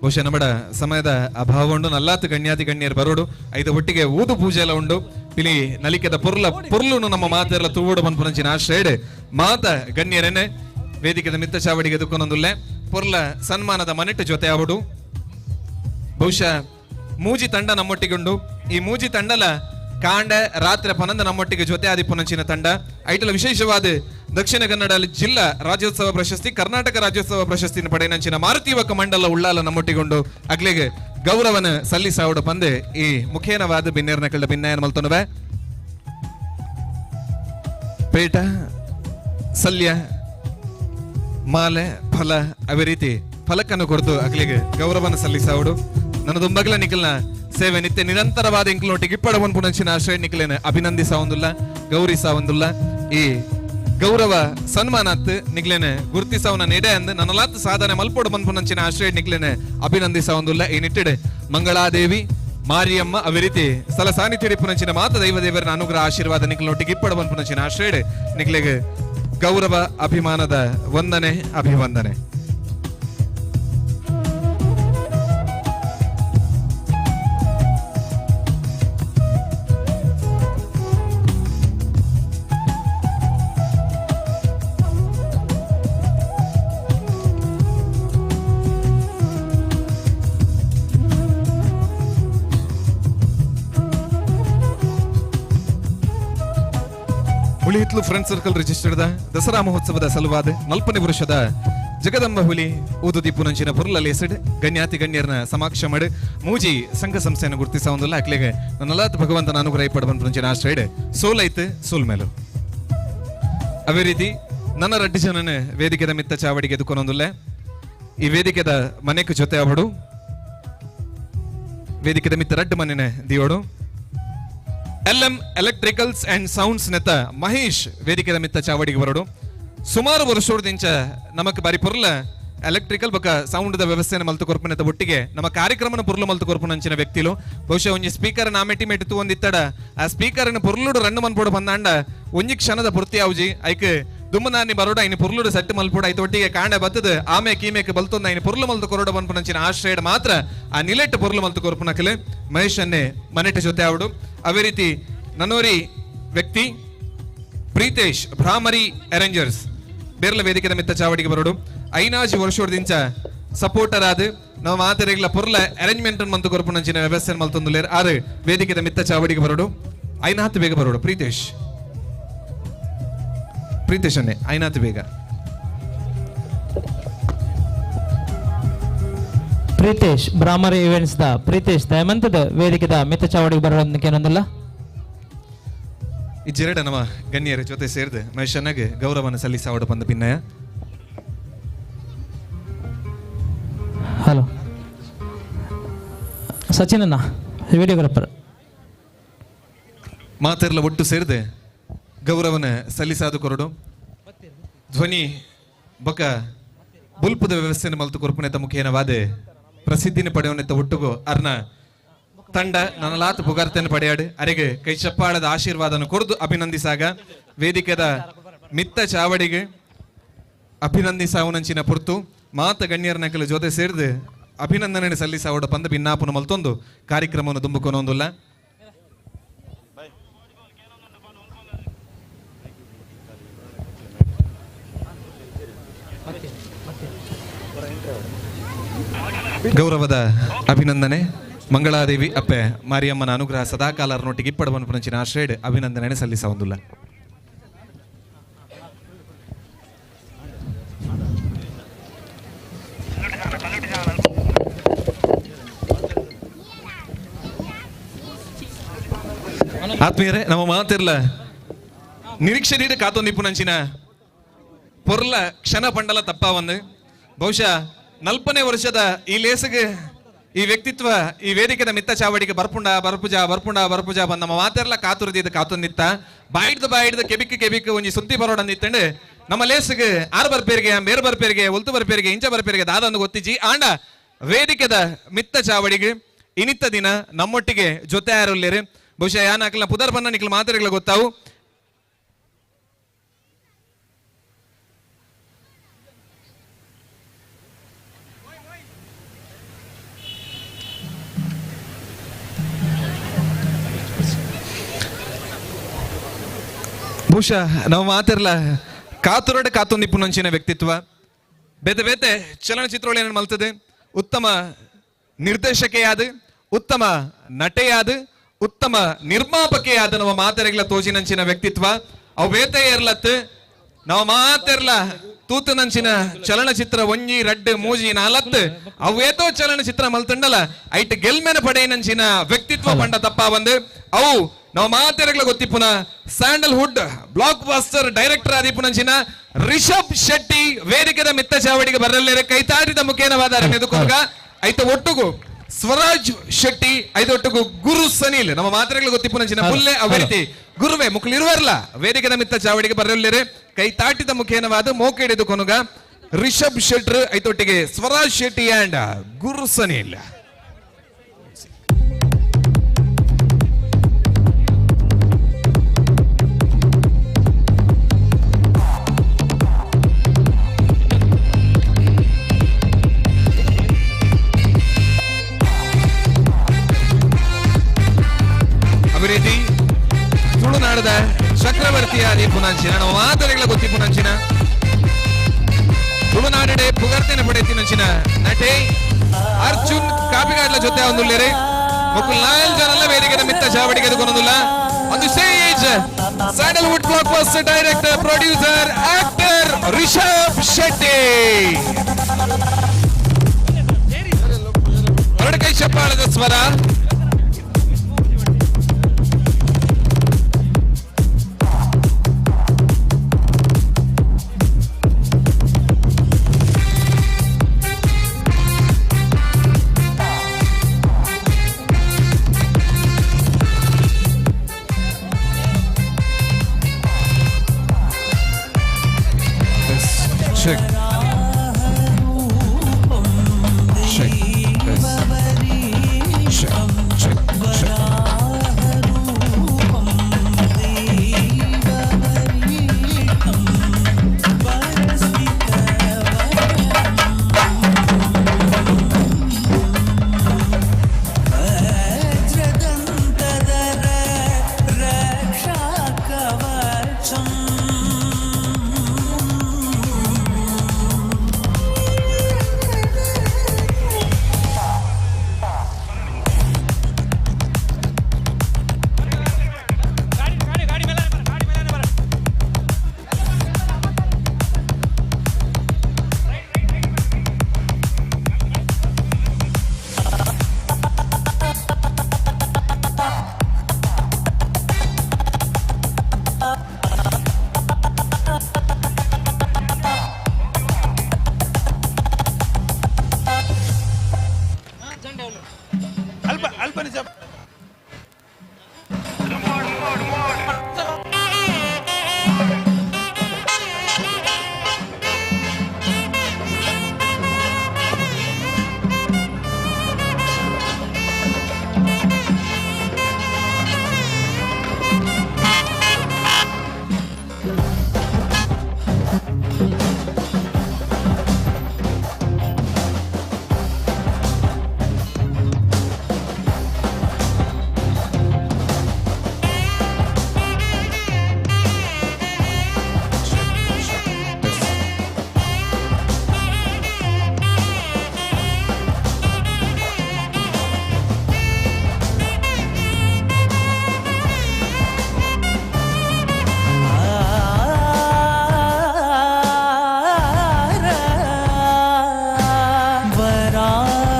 ಬಹುಶಃ ನಮ್ಮಡ ಸಮಯದ ಅಭಾವ ಉಂಡು ನಲ್ಲಾತ್ ಗಣ್ಯಾತಿ ಗಣ್ಯರು ಬರೋಡು. ಐದ ಒಟ್ಟಿಗೆ ಊದು ಪೂಜೆ ಎಲ್ಲ ಉಂಡು. ಪಿಲಿ ನಲಿಕೆದ ಪೊರ್ಲ ಪೊರ್ಲುನು ನಮ್ಮ ಮಾತೆಲ್ಲ ತೂವೋಡು ಪನ್ಪುನಂಚಿನ ಆಶ್ರಯಡ್ ಮಾತ ಗಣ್ಯರೇನೆ ವೇದಿಕೆದ ಮಿತ್ತ ಚಾವಡಿಗೆ ದುಕ್ಕೊನೊಂದುಲ್ಲೆ ಪೊರ್ಲ ಸನ್ಮಾನದ ಮನೆಟ್ಟು ಜೊತೆ ಆವಡು. ಬಹುಶಃ ಮೂಜಿ ತಂಡ ನಮ್ಮೊಟ್ಟಿಗುಂಡು. ಈ ಮೂಜಿ ತಂಡಲ ಕಾಂಡ ರಾತ್ರಿ ಪನಂದ ನಮ್ಮೊಟ್ಟಿಗೆ ಜೊತೆ ಆದಿಪ್ಪುನಂಚಿನ ತಂಡ. ಐಟಲ ವಿಶೇಷವಾದ ದಕ್ಷಿಣ ಕನ್ನಡ ಜಿಲ್ಲಾ ರಾಜ್ಯೋತ್ಸವ ಪ್ರಶಸ್ತಿ ಕರ್ನಾಟಕ ರಾಜ್ಯೋತ್ಸವ ಪ್ರಶಸ್ತಿನ ಪಡೆಯನಂಚಿನ ಮಾರುತಿ ಯುವಕ ಮಂಡಲ ಉಳ್ಳಾಲ ನಮ್ಮೊಟ್ಟಿಗೊಂಡು ಅಗ್ಲೆಗೆ ಗೌರವನ ಸಲ್ಲಿಸಾವಡ ಪಂದೆ ಈ ಮುಖೇನವಾದ ಬಿನ್ನೇರ್ನ ಕಳ್ಳ ಭಿನ್ನಾಯನ ಮಲ್ತೊನವೆ. ಪೇಟ ಸಲ್ಯ ಮಾಲೆ ಫಲ ಅವೇ ರೀತಿ ಫಲಕನ್ನು ಕೊರತು ಅಗ್ಲಿಗೆ ಗೌರವನ ಸಲ್ಲಿಸಾವಡು. ನನ್ನ ದುಂಬಗಲ ನಿಖಲ್ನ ಸೇವೆ ನಿತ್ಯ ನಿರಂತರವಾದ ಇಂಕ್ಲೋಟಿಗೆ ಇಪ್ಪಡವನ್ ಪುನಂಚಿನ ಆಶ್ರಯ ನಿಖಲೇನ ಅಭಿನಂದಿಸಾವಂದುಲ್ಲ ಗೌರಿಸಾವಂದುಲ್ಲ. ಈ ಗೌರವ ಸನ್ಮಾನಾತ್ ನಿಗ್ಲೇನೆ ಗುರುತಿಸವನ ನೆಡೆ ಅಂದ್ ನನ್ನಲಾತ್ ಸಾಧನೆ ಮಲ್ಪೋಡು ಪನ್ಪುನಂಚಿನ ಆಶ್ರಯ ನಿಗ್ಲೇನೆ ಅಭಿನಂದಿಸಾವಂದುಲ್ಲ. ಈ ನಿಟ್ಟಿಡೆ ಮಂಗಳಾದೇವಿ ಮಾರಿಯಮ್ಮ ಅವೇ ರೀತಿ ಸ್ಥಳ ಸಾನ್ನಿಧ್ಯ ಪುನಂಚಿನ ಮಾತ ದೈವ ದೇವರನ ಅನುಗ್ರಹ ಆಶೀರ್ವಾದ ನಿಖಲೊಟ್ಟಿಗೆ ಇಪ್ಪಡ ಪನ್ಪುನಂಚಿನ ಆಶ್ರಯಡೆ ನಿಗ್ಲೆಗೆ ಗೌರವ ಅಭಿಮಾನದ ವಂದನೆ ಅಭಿವಂದನೆ. ಉಳಿಹಿತ್ಲು ಫ್ರೆಂಡ್ ಸರ್ಕಲ್ ರಿಜಿಸ್ಟರ್ದ ದಸರಾ ಮಹೋತ್ಸವದ ಸಲುವಾದ 40ನೇ ವರ್ಷದ ಜಗದಂಬ ಹುಲಿ ಊದು ದಿಪ್ಪುನಂಚಿನ ಪುರ್ಲ ಲೇಸಡ್ ಗಣ್ಯಾತಿ ಗಣ್ಯರ್ನ ಸಮಾಕ್ಷಮಡ್ ಮೂಜಿ ಸಂಘ ಸಂಸ್ಥೆಯನ್ನು ಗುರುತಿಸ ಒಂದುಲ್ಲ. ಅಕ್ಲೆಗೆ ನನ್ನಲಾತ್ ಭಗವಂತನ ಅನುಗ್ರಹ ಪಡಬಂಪುನಂಚಿನ ಆಶ್ರಯಡ್ ಸೋಲೈತ್ ಸೋಲ್ ಮೇಲು. ಅವೇ ರೀತಿ ನನ್ನ ರಡ್ಡು ಜನನ ವೇದಿಕೆದ ಮಿತ್ತ ಚಾವಡಿಗೆ ಎದುಕೊನೊಂದುಲ್ಲ. ಈ ವೇದಿಕೆದ ಮನೆಕ್ ಜೊತೆ ಅವಡು ವೇದಿಕೆದ ಮಿತ್ತ ರಡ್ಡು ಮನೆನ ದಿಯೋಡು. L M electricals and sounds ನೆತ್ತ ಮಹೇಶ್ ವೇದಿಕೆದ ಮಿತ್ತ ಚಾವಡಿಗೆ ಬರೋಡು. ಸುಮಾರು ವರ್ಷೋಡ್ದಿಂಚ ನಮಕ್ ಬಾರಿ ಪೊರ್ಲ ಎಲೆಕ್ಟ್ರಿಕಲ್ ಬೊಕ ಸೌಂಡ್ the ವ್ಯವಸ್ಥೆನ ಮಲ್ತು ಕೊರ್ಪುನೆತ ಒಟ್ಟಿಗೆ ನಮ್ಮ ಕಾರ್ಯಕ್ರಮನ ಪೊರ್ಲು ಮಲ್ತು ಕೊರ್ಪುನಂಚಿನ ವ್ಯಕ್ತಿಲು. ಬಹುಶಃ ಒಂಜಿ ಸ್ಪೀಕರ್ ನಾಮೆಟಿ ಮೆಟ್ಟು ಒಂದಿತ್ತಡ ಆ ಸ್ಪೀಕರ್ ಪೊರ್ಲುಡು ರಣ್ಣು ಮನ್ಪೋಡು ಬಂದಾಂಡ ಒಂಜಿ ಕ್ಷಣದ ಪೂರ್ತಿ ಆವುಜಿ. ಐಕ್ ದುಮ್ಮನಾನಿ ಬರೋಡ ಐನ ಪೊರ್ಲುಡು ಸೆಟ್ ಮಲ್ಪೋಡು ಐತ ಒಟ್ಟಿಗೆ ಕಾಂಡ ಬತ್ತದ ಆಮೆ ಕೀಮೆಕ್ ಬಲ್ತೊಂದು ಐನ ಪೊರ್ಲು ಮಲ್ತು ಕೊರಡ ಬನ್ಪುನಂಚಿನ ಆಶ್ರಯಡ್ ಮಾತ್ರ ಆ ನಿಲೆಟ್ ಪೊರ್ಲು ಮಲ್ತು ಕೊರ್ಪುನಕಲೆ ಮಹೇಶ್ ಅನ್ನೆ ಮನೆಟ ಜೊತೆ ಆವಡು. ಅವೇ ರೀತಿ ನನೋರಿ ವ್ಯಕ್ತಿ ಪ್ರೀತೇಶ್ ಭ್ರಾಮರಿ ಅರೇಂಜರ್ಸ್ ಬೇರ್ಲ ವೇದಿಕೆದ ಮಿತ್ತ ಚಾವಡಿಗೆ ಬರೋಡು. ಐನಾಜಿ ವರ್ಷೋಡ್ದಿಂಚ ಸಪೋರ್ಟರ್ ಆದ್ ನಾವು ಮಾತೆರೆಗ್ಲ ಪೊರ್ಲ ಅರೇಂಜ್ಮೆಂಟ್ ಮಂತು ಕೊರ್ಪುನಂಚಿನ ವ್ಯವಸ್ಥೆ ಮಲ್ತೊಂದುಲ್ಲೇರ್. ಆರು ವೇದಿಕೆದ ಮಿತ್ತ ಚಾವಡಿಗೆ ಬರೋಡು. ಐನಾತ್ ಬೇಗ ಬರೋಡು ಪ್ರೀತೇಶ್. ಪ್ರೀತೇಶ್ ಅನ್ನೆ ಐನಾತ್ ಬೇಗ. ಪ್ರೀತೇಶ್ ಬ್ರಾಹ್ಮರಿ ಇವೆಂಟ್ಸ್ the Pritesh ದಯಮಂತದ ವೇದಿಕೆದ ಮಿತ್ತ ಚಾವಡಿಗೆ ಬರೋದಕ್ಕೇನೊಂದಿಲ್ಲ. ಈ ಜೆರಡ ನಮ್ಮ ಗಣ್ಯರ ಜೊತೆ ಸೇರಿದ ಮಹೇಶ್ ಗೌರವವನ್ನು ಸಲ್ಲಿಸಾವಡು ಬಂದ ಪಿನ್ನಯ. ಹಲೋ ಸಚಿನ್ ಅಣ್ಣ, ವಿಡಿಯೋಗ್ರಾಫರ್. ಮಾತೆರ್ಲ ಒಟ್ಟು ಸೇರಿದೆ ಗೌರವನ ಸಲ್ಲಿಸಾದು ಕೊರಡು. ಧ್ವನಿ ಬೊಕ ಬುಲ್ಪುದ ವ್ಯವಸ್ಥೆಯನ್ನು ಮಲ್ತು ಕೊರ್ಪುನೆತ ಮುಖೇನವಾದ ಪ್ರಸಿದ್ಧಿನ ಪಡೆಯುವನೆತ್ತ ಒಟ್ಟುಗು ಅರ್ನ ತಂಡ ನನಲಾತ್ ಪುಗಾರ್ತೆಯನ್ನು ಪಡೆಯಾಡು. ಅರೆಗೆ ಕೈ ಚಪ್ಪಾಳದ ಆಶೀರ್ವಾದನ ಕೊರ್ದು ಅಭಿನಂದಿಸಾಗ ವೇದಿಕೆದ ಮಿತ್ತ ಚಾವಡಿಗೆ ಅಭಿನಂದಿಸಾವನಂಚಿನ ಪುರ್ತು ಮಾತ ಗಣ್ಯರ ನಕಲ ಜೊತೆ ಸೇರಿದು ಅಭಿನಂದನೆ ಸಲ್ಲಿಸಾವಡ ಪಂದ ಭಿನ್ನಾಪನ ಮಲ್ತೊಂದು ಕಾರ್ಯಕ್ರಮವನ್ನು ದುಂಬುಕೊನೊಂದುಲ್ಲ. ಗೌರವದ ಅಭಿನಂದನೆ ಮಂಗಳಾದೇವಿ ಅಪ್ಪೆ ಮಾರಿಯಮ್ಮನ ಅನುಗ್ರಹ ಸದಾಕಾಲರನೊಟ್ಟಿಗೆ ಇಪ್ಪಡವನ್ನು ಪುನಂಚಿನ ಆಶ್ರಯಡ್ ಅಭಿನಂದನೆ ಸಲ್ಲಿಸವಂದುಲ್ಲ. ಆತ್ಮೀಯರೇ, ನಮ್ಮ ಮಾತಿರ್ಲ ನಿರೀಕ್ಷೆ ನೀರು ಕಾತೊಂದಿಪ್ಪುನಂಚಿನ ಪೊರ್ಲ ಕ್ಷಣ ಪಂಡಲ ತಪ್ಪ ಒಂದು ಬಹುಶಃ 40ನೇ ವರ್ಷದ ಈ ಲೇಸಿಗೆ ಈ ವ್ಯಕ್ತಿತ್ವ ಈ ವೇದಿಕೆದ ಮಿತ್ತ ಚಾವಡಿಗೆ ಬರ್ಪುಂಡ ಬರ್ಪುಜ ಬರ್ಪುಂಡ ಬರ್ಪುಜ ಬಂದ ನಮ್ಮ ಮಾತೆರ್ಲ ಕಾತುರದಿದ್ದು ಕಾತೊಂದಿತ್ತ ಬಾಯಿಡ್ದು ಬಾಯಿಡ್ದು ಕೆಬಿಕ್ ಕೆಬಿಕ್ ಒಂಜಿ ಸುದ್ದಿ ಬರೋಡಂದಿತ್ತಂಡು ನಮ್ಮ ಲೇಸಿಗೆ ಆರು ಬರ್ಪೇರಿಗೆ ಮೇರು ಬರ್ಪೇರಿಗೆ ಒಲ್ತು ಬರ್ಪೇರಿಗೆ ಇಂಚ ಬರ್ಪೇರಿಗೆ ದಾದಂದು ಗೊತ್ತಿಜಿ. ಆಂಡ ವೇದಿಕೆದ ಮಿತ್ತ ಚಾವಡಿಗೆ ಇನಿತ್ತ ದಿನ ನಮ್ಮೊಟ್ಟಿಗೆ ಜೊತೆ ಯಾರುಲ್ಲೇರು ಬಹುಶಃ ಯಾನ್ ಹಾಕಲ ಪುದರ್ ಬನ್ನ ನಿಕ್ಲ ಮಾತೆರೆಗ್ಲ ಗೊತ್ತಾವು. ಬಹುಶಃ ನಾವು ಮಾತಿರ್ಲ ಕಾತುರಡೆ ಕಾತೊಂದಿಪ್ಪುನಂಚಿನ ವ್ಯಕ್ತಿತ್ವ ಬೇತೆ ಬೇತೆ ಚಲನಚಿತ್ರಗಳು ಮಲ್ತದೆ. ಉತ್ತಮ ನಿರ್ದೇಶಕೆಯಾದ, ಉತ್ತಮ ನಟೆಯಾದ, ಉತ್ತಮ ನಿರ್ಮಾಪಕೆಯಾದ ನಮ್ಮ ಮಾತೆರೆಗ್ಲ ತೋಜಿನಂಚಿನ ವ್ಯಕ್ತಿತ್ವ. ಅವು ಬೇತೆ ಇರ್ಲತ್ ನಾವು ಮಾತೆರ್ಲ ತೂತುನಂಚಿನ ಚಲನಚಿತ್ರ ಒಂಜಿ ರಡ್ಡು ಮೂಜಿ ನಾಲತ್ ಅವೇತೋ ಚಲನಚಿತ್ರ ಮಲ್ತಂಡಲ ಐಟ್ ಗೆಲ್ಮೆನ ಪಡೆಯನಂಚಿನ ವ್ಯಕ್ತಿತ್ವ ಪಂಡ ತಪ್ಪ ಬಂದು ಅವು ನಾವು ಮಾತೆರೆಗ್ಲ ಗೊತ್ತಿಪ್ಪುನ ಸ್ಯಾಂಡಲ್ವುಡ್ ಬ್ಲಾಕ್ ಬಾಸ್ಟರ್ ಡೈರೆಕ್ಟರ್ ಆದಿಪ್ಪುನಂಚಿನ ರಿಷಬ್ ಶೆಟ್ಟಿ ವೇದಿಕೆದ ಮಿತ್ತ ಚಾವಡಿಗೆ ಬರಲ್ಲೇರೆ ಕೈತಾಟಿದ ಮುಖೇನವಾದ ಎದುಕೊರ್ಗ ಐತ ಒಟ್ಟುಗು ಸ್ವರಾಜ್ ಶೆಟ್ಟಿ ಐದೊಟ್ಟುಗು ಗುರು ಸನೀಲ್ ನಮ್ಮ ಮಾತ್ರೆಗಳು ಗೊತ್ತಿಪ್ಪುನಂಚಿನ ಪುಲ್ಲೆ ಅವರಿತಿ ಗುರುವೆ ಮುಕ್ಳಿರುವರ್ಲ ವೇದಿಕೆದ ಮಿತ್ತ ಚಾವಡಿಗೆ ಬರಲ್ಲೇರೆ ಕೈ ತಾಟಿದ ಮುಖೇನವಾದ ಮೋಕೆ ಹಿಡಿದು ಕೊನುಗ ರಿಷಬ್ ಶೆಟ್ರ್ ಐತೊಟ್ಟಿಗೆ ಸ್ವರಾಜ್ ಶೆಟ್ಟಿ ಅಂಡ್ ಗುರು ಸನೀಲ್. ಅಭಿವೃದ್ಧಿ ತುಳುನಾಡದ ಚಕ್ರವರ್ತಿಯಾದಿ ಪುನಂಚಿನ ನಮ್ಮ ಮಾತರೆಗಳ ಗೊತ್ತಿ ಪುನಂಚಿನ ತುಳುನಾಡಡೆ ಪುಗರ್ತೆನ ಪಡೆತಿನಂಚಿನ ನಟೆ ಅರ್ಜುನ್ ಕಾಪಿಗಾಡ್ಲ ಜೊತೆ ಒಂದುಲ್ಲೇರೆ ಮುಕುಲ್ ನಾಯಲ್ ಜನಲ್ಲ ವೇದಿಕೆದ ಮಿತ್ತ ಚಾವಡಿಗೆ ಕೊನೊಂದುಲ್ಲ. ಒಂದು ಸೇ stage Sandalwood blockbuster director, producer, actor Rishab Shetty. ಎರಡು ಕೈ ಚಪ್ಪಾಳದ ಸ್ವರ. Check. Check. Yes. Check. Check. Check. ಅಲ್ಪ ಅಲ್ಪ ನಿಜ.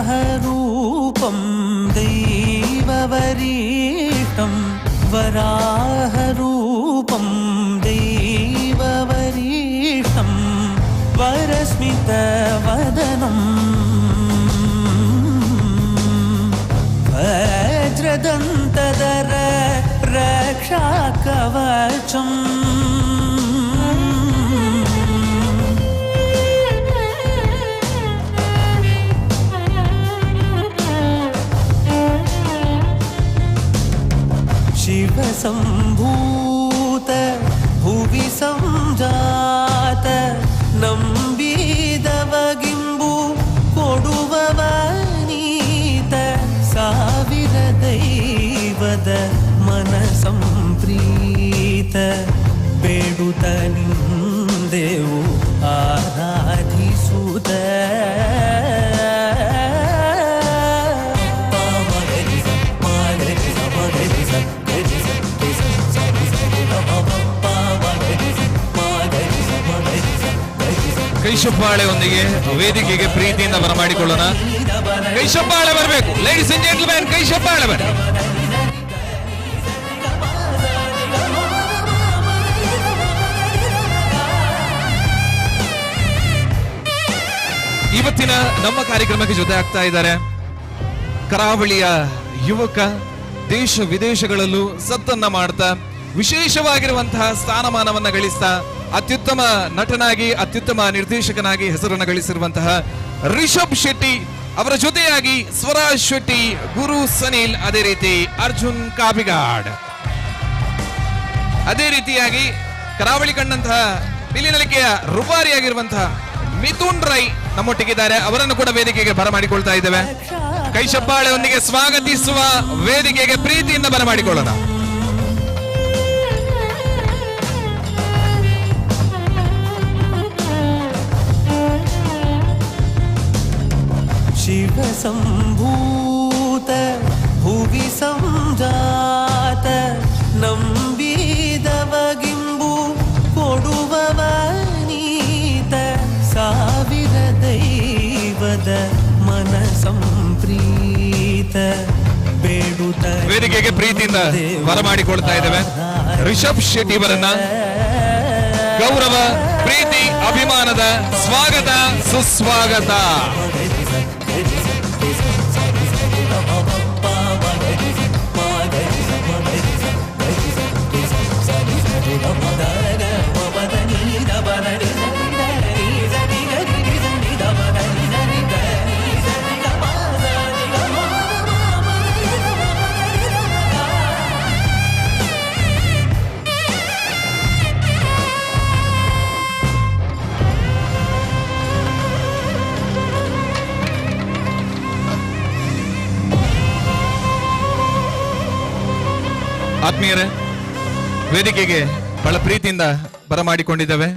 वराहरूपं दैववरीष्टं वराहरूपं दैववरीष्टं वरस्मितवदनं वज्रदन्तधर रक्षाकवचम्। शिवसम्भूत भुवि संजात ನಂಬಿದವಗಿಂಬು ಕೊಡುವವನೀತ ಸಾವಿರ ದೈವದ ಮನ ಸಂಪ್ರೀತ ಬೇಡುತ್ತ ನಿಂದೆವು ಆರಾಧಿಸುತ್ತ. ಕೈಶಪ್ಪಾಳೆಯೊಂದಿಗೆ ವೇದಿಕೆಗೆ ಪ್ರೀತಿಯಿಂದ ಬರಮಾಡಿಕೊಳ್ಳೋಣ. ಕೈಶಪ್ಪಾಳೆ ಬರಬೇಕು. ಲೇಡೀಸ್ ಅಂಡ್ ಜೆಂಟಲ್ಮ್ಯಾನ್, ಕೈಶಪ್ಪಾಳೆ ಬರಬೇಕು. ಇವತ್ತಿನ ನಮ್ಮ ಕಾರ್ಯಕ್ರಮಕ್ಕೆ ಜೊತೆ ಆಗ್ತಾ ಇದ್ದಾರೆ ಕರಾವಳಿಯ ಯುವಕ, ದೇಶ ವಿದೇಶಗಳಲ್ಲೂ ಸತ್ತನ್ನ ಮಾಡ್ತಾ ವಿಶೇಷವಾಗಿರುವಂತಹ ಸ್ಥಾನಮಾನವನ್ನ ಗಳಿಸ್ತಾ ಅತ್ಯುತ್ತಮ ನಟನಾಗಿ ಅತ್ಯುತ್ತಮ ನಿರ್ದೇಶಕನಾಗಿ ಹೆಸರನ್ನು ಗಳಿಸಿರುವಂತಹ ರಿಷಬ್ ಶೆಟ್ಟಿ ಅವರ ಜೊತೆಯಾಗಿ ಸ್ವರಾಜ್ ಶೆಟ್ಟಿ, ಗುರು ಸನಿಲ್, ಅದೇ ರೀತಿ ಅರ್ಜುನ್ ಕಾಪಿಗಾಡ್, ಅದೇ ರೀತಿಯಾಗಿ ಕರಾವಳಿ ಕಂಡಂತಹ ಪಿಲಿನಲಿಕೆಯ ರುಬಾರಿಯಾಗಿರುವಂತಹ ಮಿಥುನ್ ರೈ ನಮ್ಮೊಟ್ಟಿಗಿದ್ದಾರೆ. ಅವರನ್ನು ಕೂಡ ವೇದಿಕೆಗೆ ಬರಮಾಡಿಕೊಳ್ತಾ ಇದ್ದೇವೆ. ಕೈಶಪ್ಪಾಳೆಯೊಂದಿಗೆ ಸ್ವಾಗತಿಸುವ ವೇದಿಕೆಗೆ ಪ್ರೀತಿಯಿಂದ ಬರಮಾಡಿಕೊಳ್ಳೋಣ. ಶಿವಸಂಭೂತ ಭುವಿ ಸಂಜಾತ ನಂಬಿ ಬೇಡುತ್ತ ವೇದಿಕೆಗೆ ಪ್ರೀತಿಯಿಂದ ಬರಮಾಡಿಕೊಳ್ತಾ ಇದ್ದೇವೆ ರಿಷಬ್ ಶೆಟ್ಟಿ ಅವರನ್ನ. ಗೌರವ, ಪ್ರೀತಿ, ಅಭಿಮಾನದ ಸ್ವಾಗತ, ಸುಸ್ವಾಗತ. ಆತ್ಮೀಯರೇ, ವೇದಿಕೆಗೆ ಬಹಳ ಪ್ರೀತಿಯಿಂದ ಬರಮಾಡಿಕೊಂಡಿದ್ದೇವೆ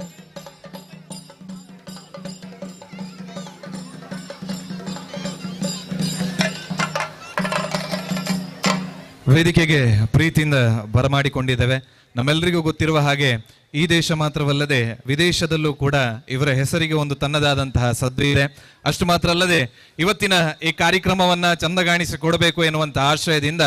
ವೇದಿಕೆಗೆ ಪ್ರೀತಿಯಿಂದ ಬರಮಾಡಿಕೊಂಡಿದ್ದೇವೆ. ನಮ್ಮೆಲ್ಲರಿಗೂ ಗೊತ್ತಿರುವ ಹಾಗೆ ಈ ದೇಶ ಮಾತ್ರವಲ್ಲದೆ ವಿದೇಶದಲ್ಲೂ ಕೂಡ ಇವರ ಹೆಸರಿಗೆ ಒಂದು ತನ್ನದಾದಂತಹ ಸದ್ದು ಇದೆ. ಅಷ್ಟು ಮಾತ್ರ ಅಲ್ಲದೆ ಇವತ್ತಿನ ಈ ಕಾರ್ಯಕ್ರಮವನ್ನ ಚಂದಗಾಣಿಸಿಕೊಡಬೇಕು ಎನ್ನುವಂತಹ ಆಶಯದಿಂದ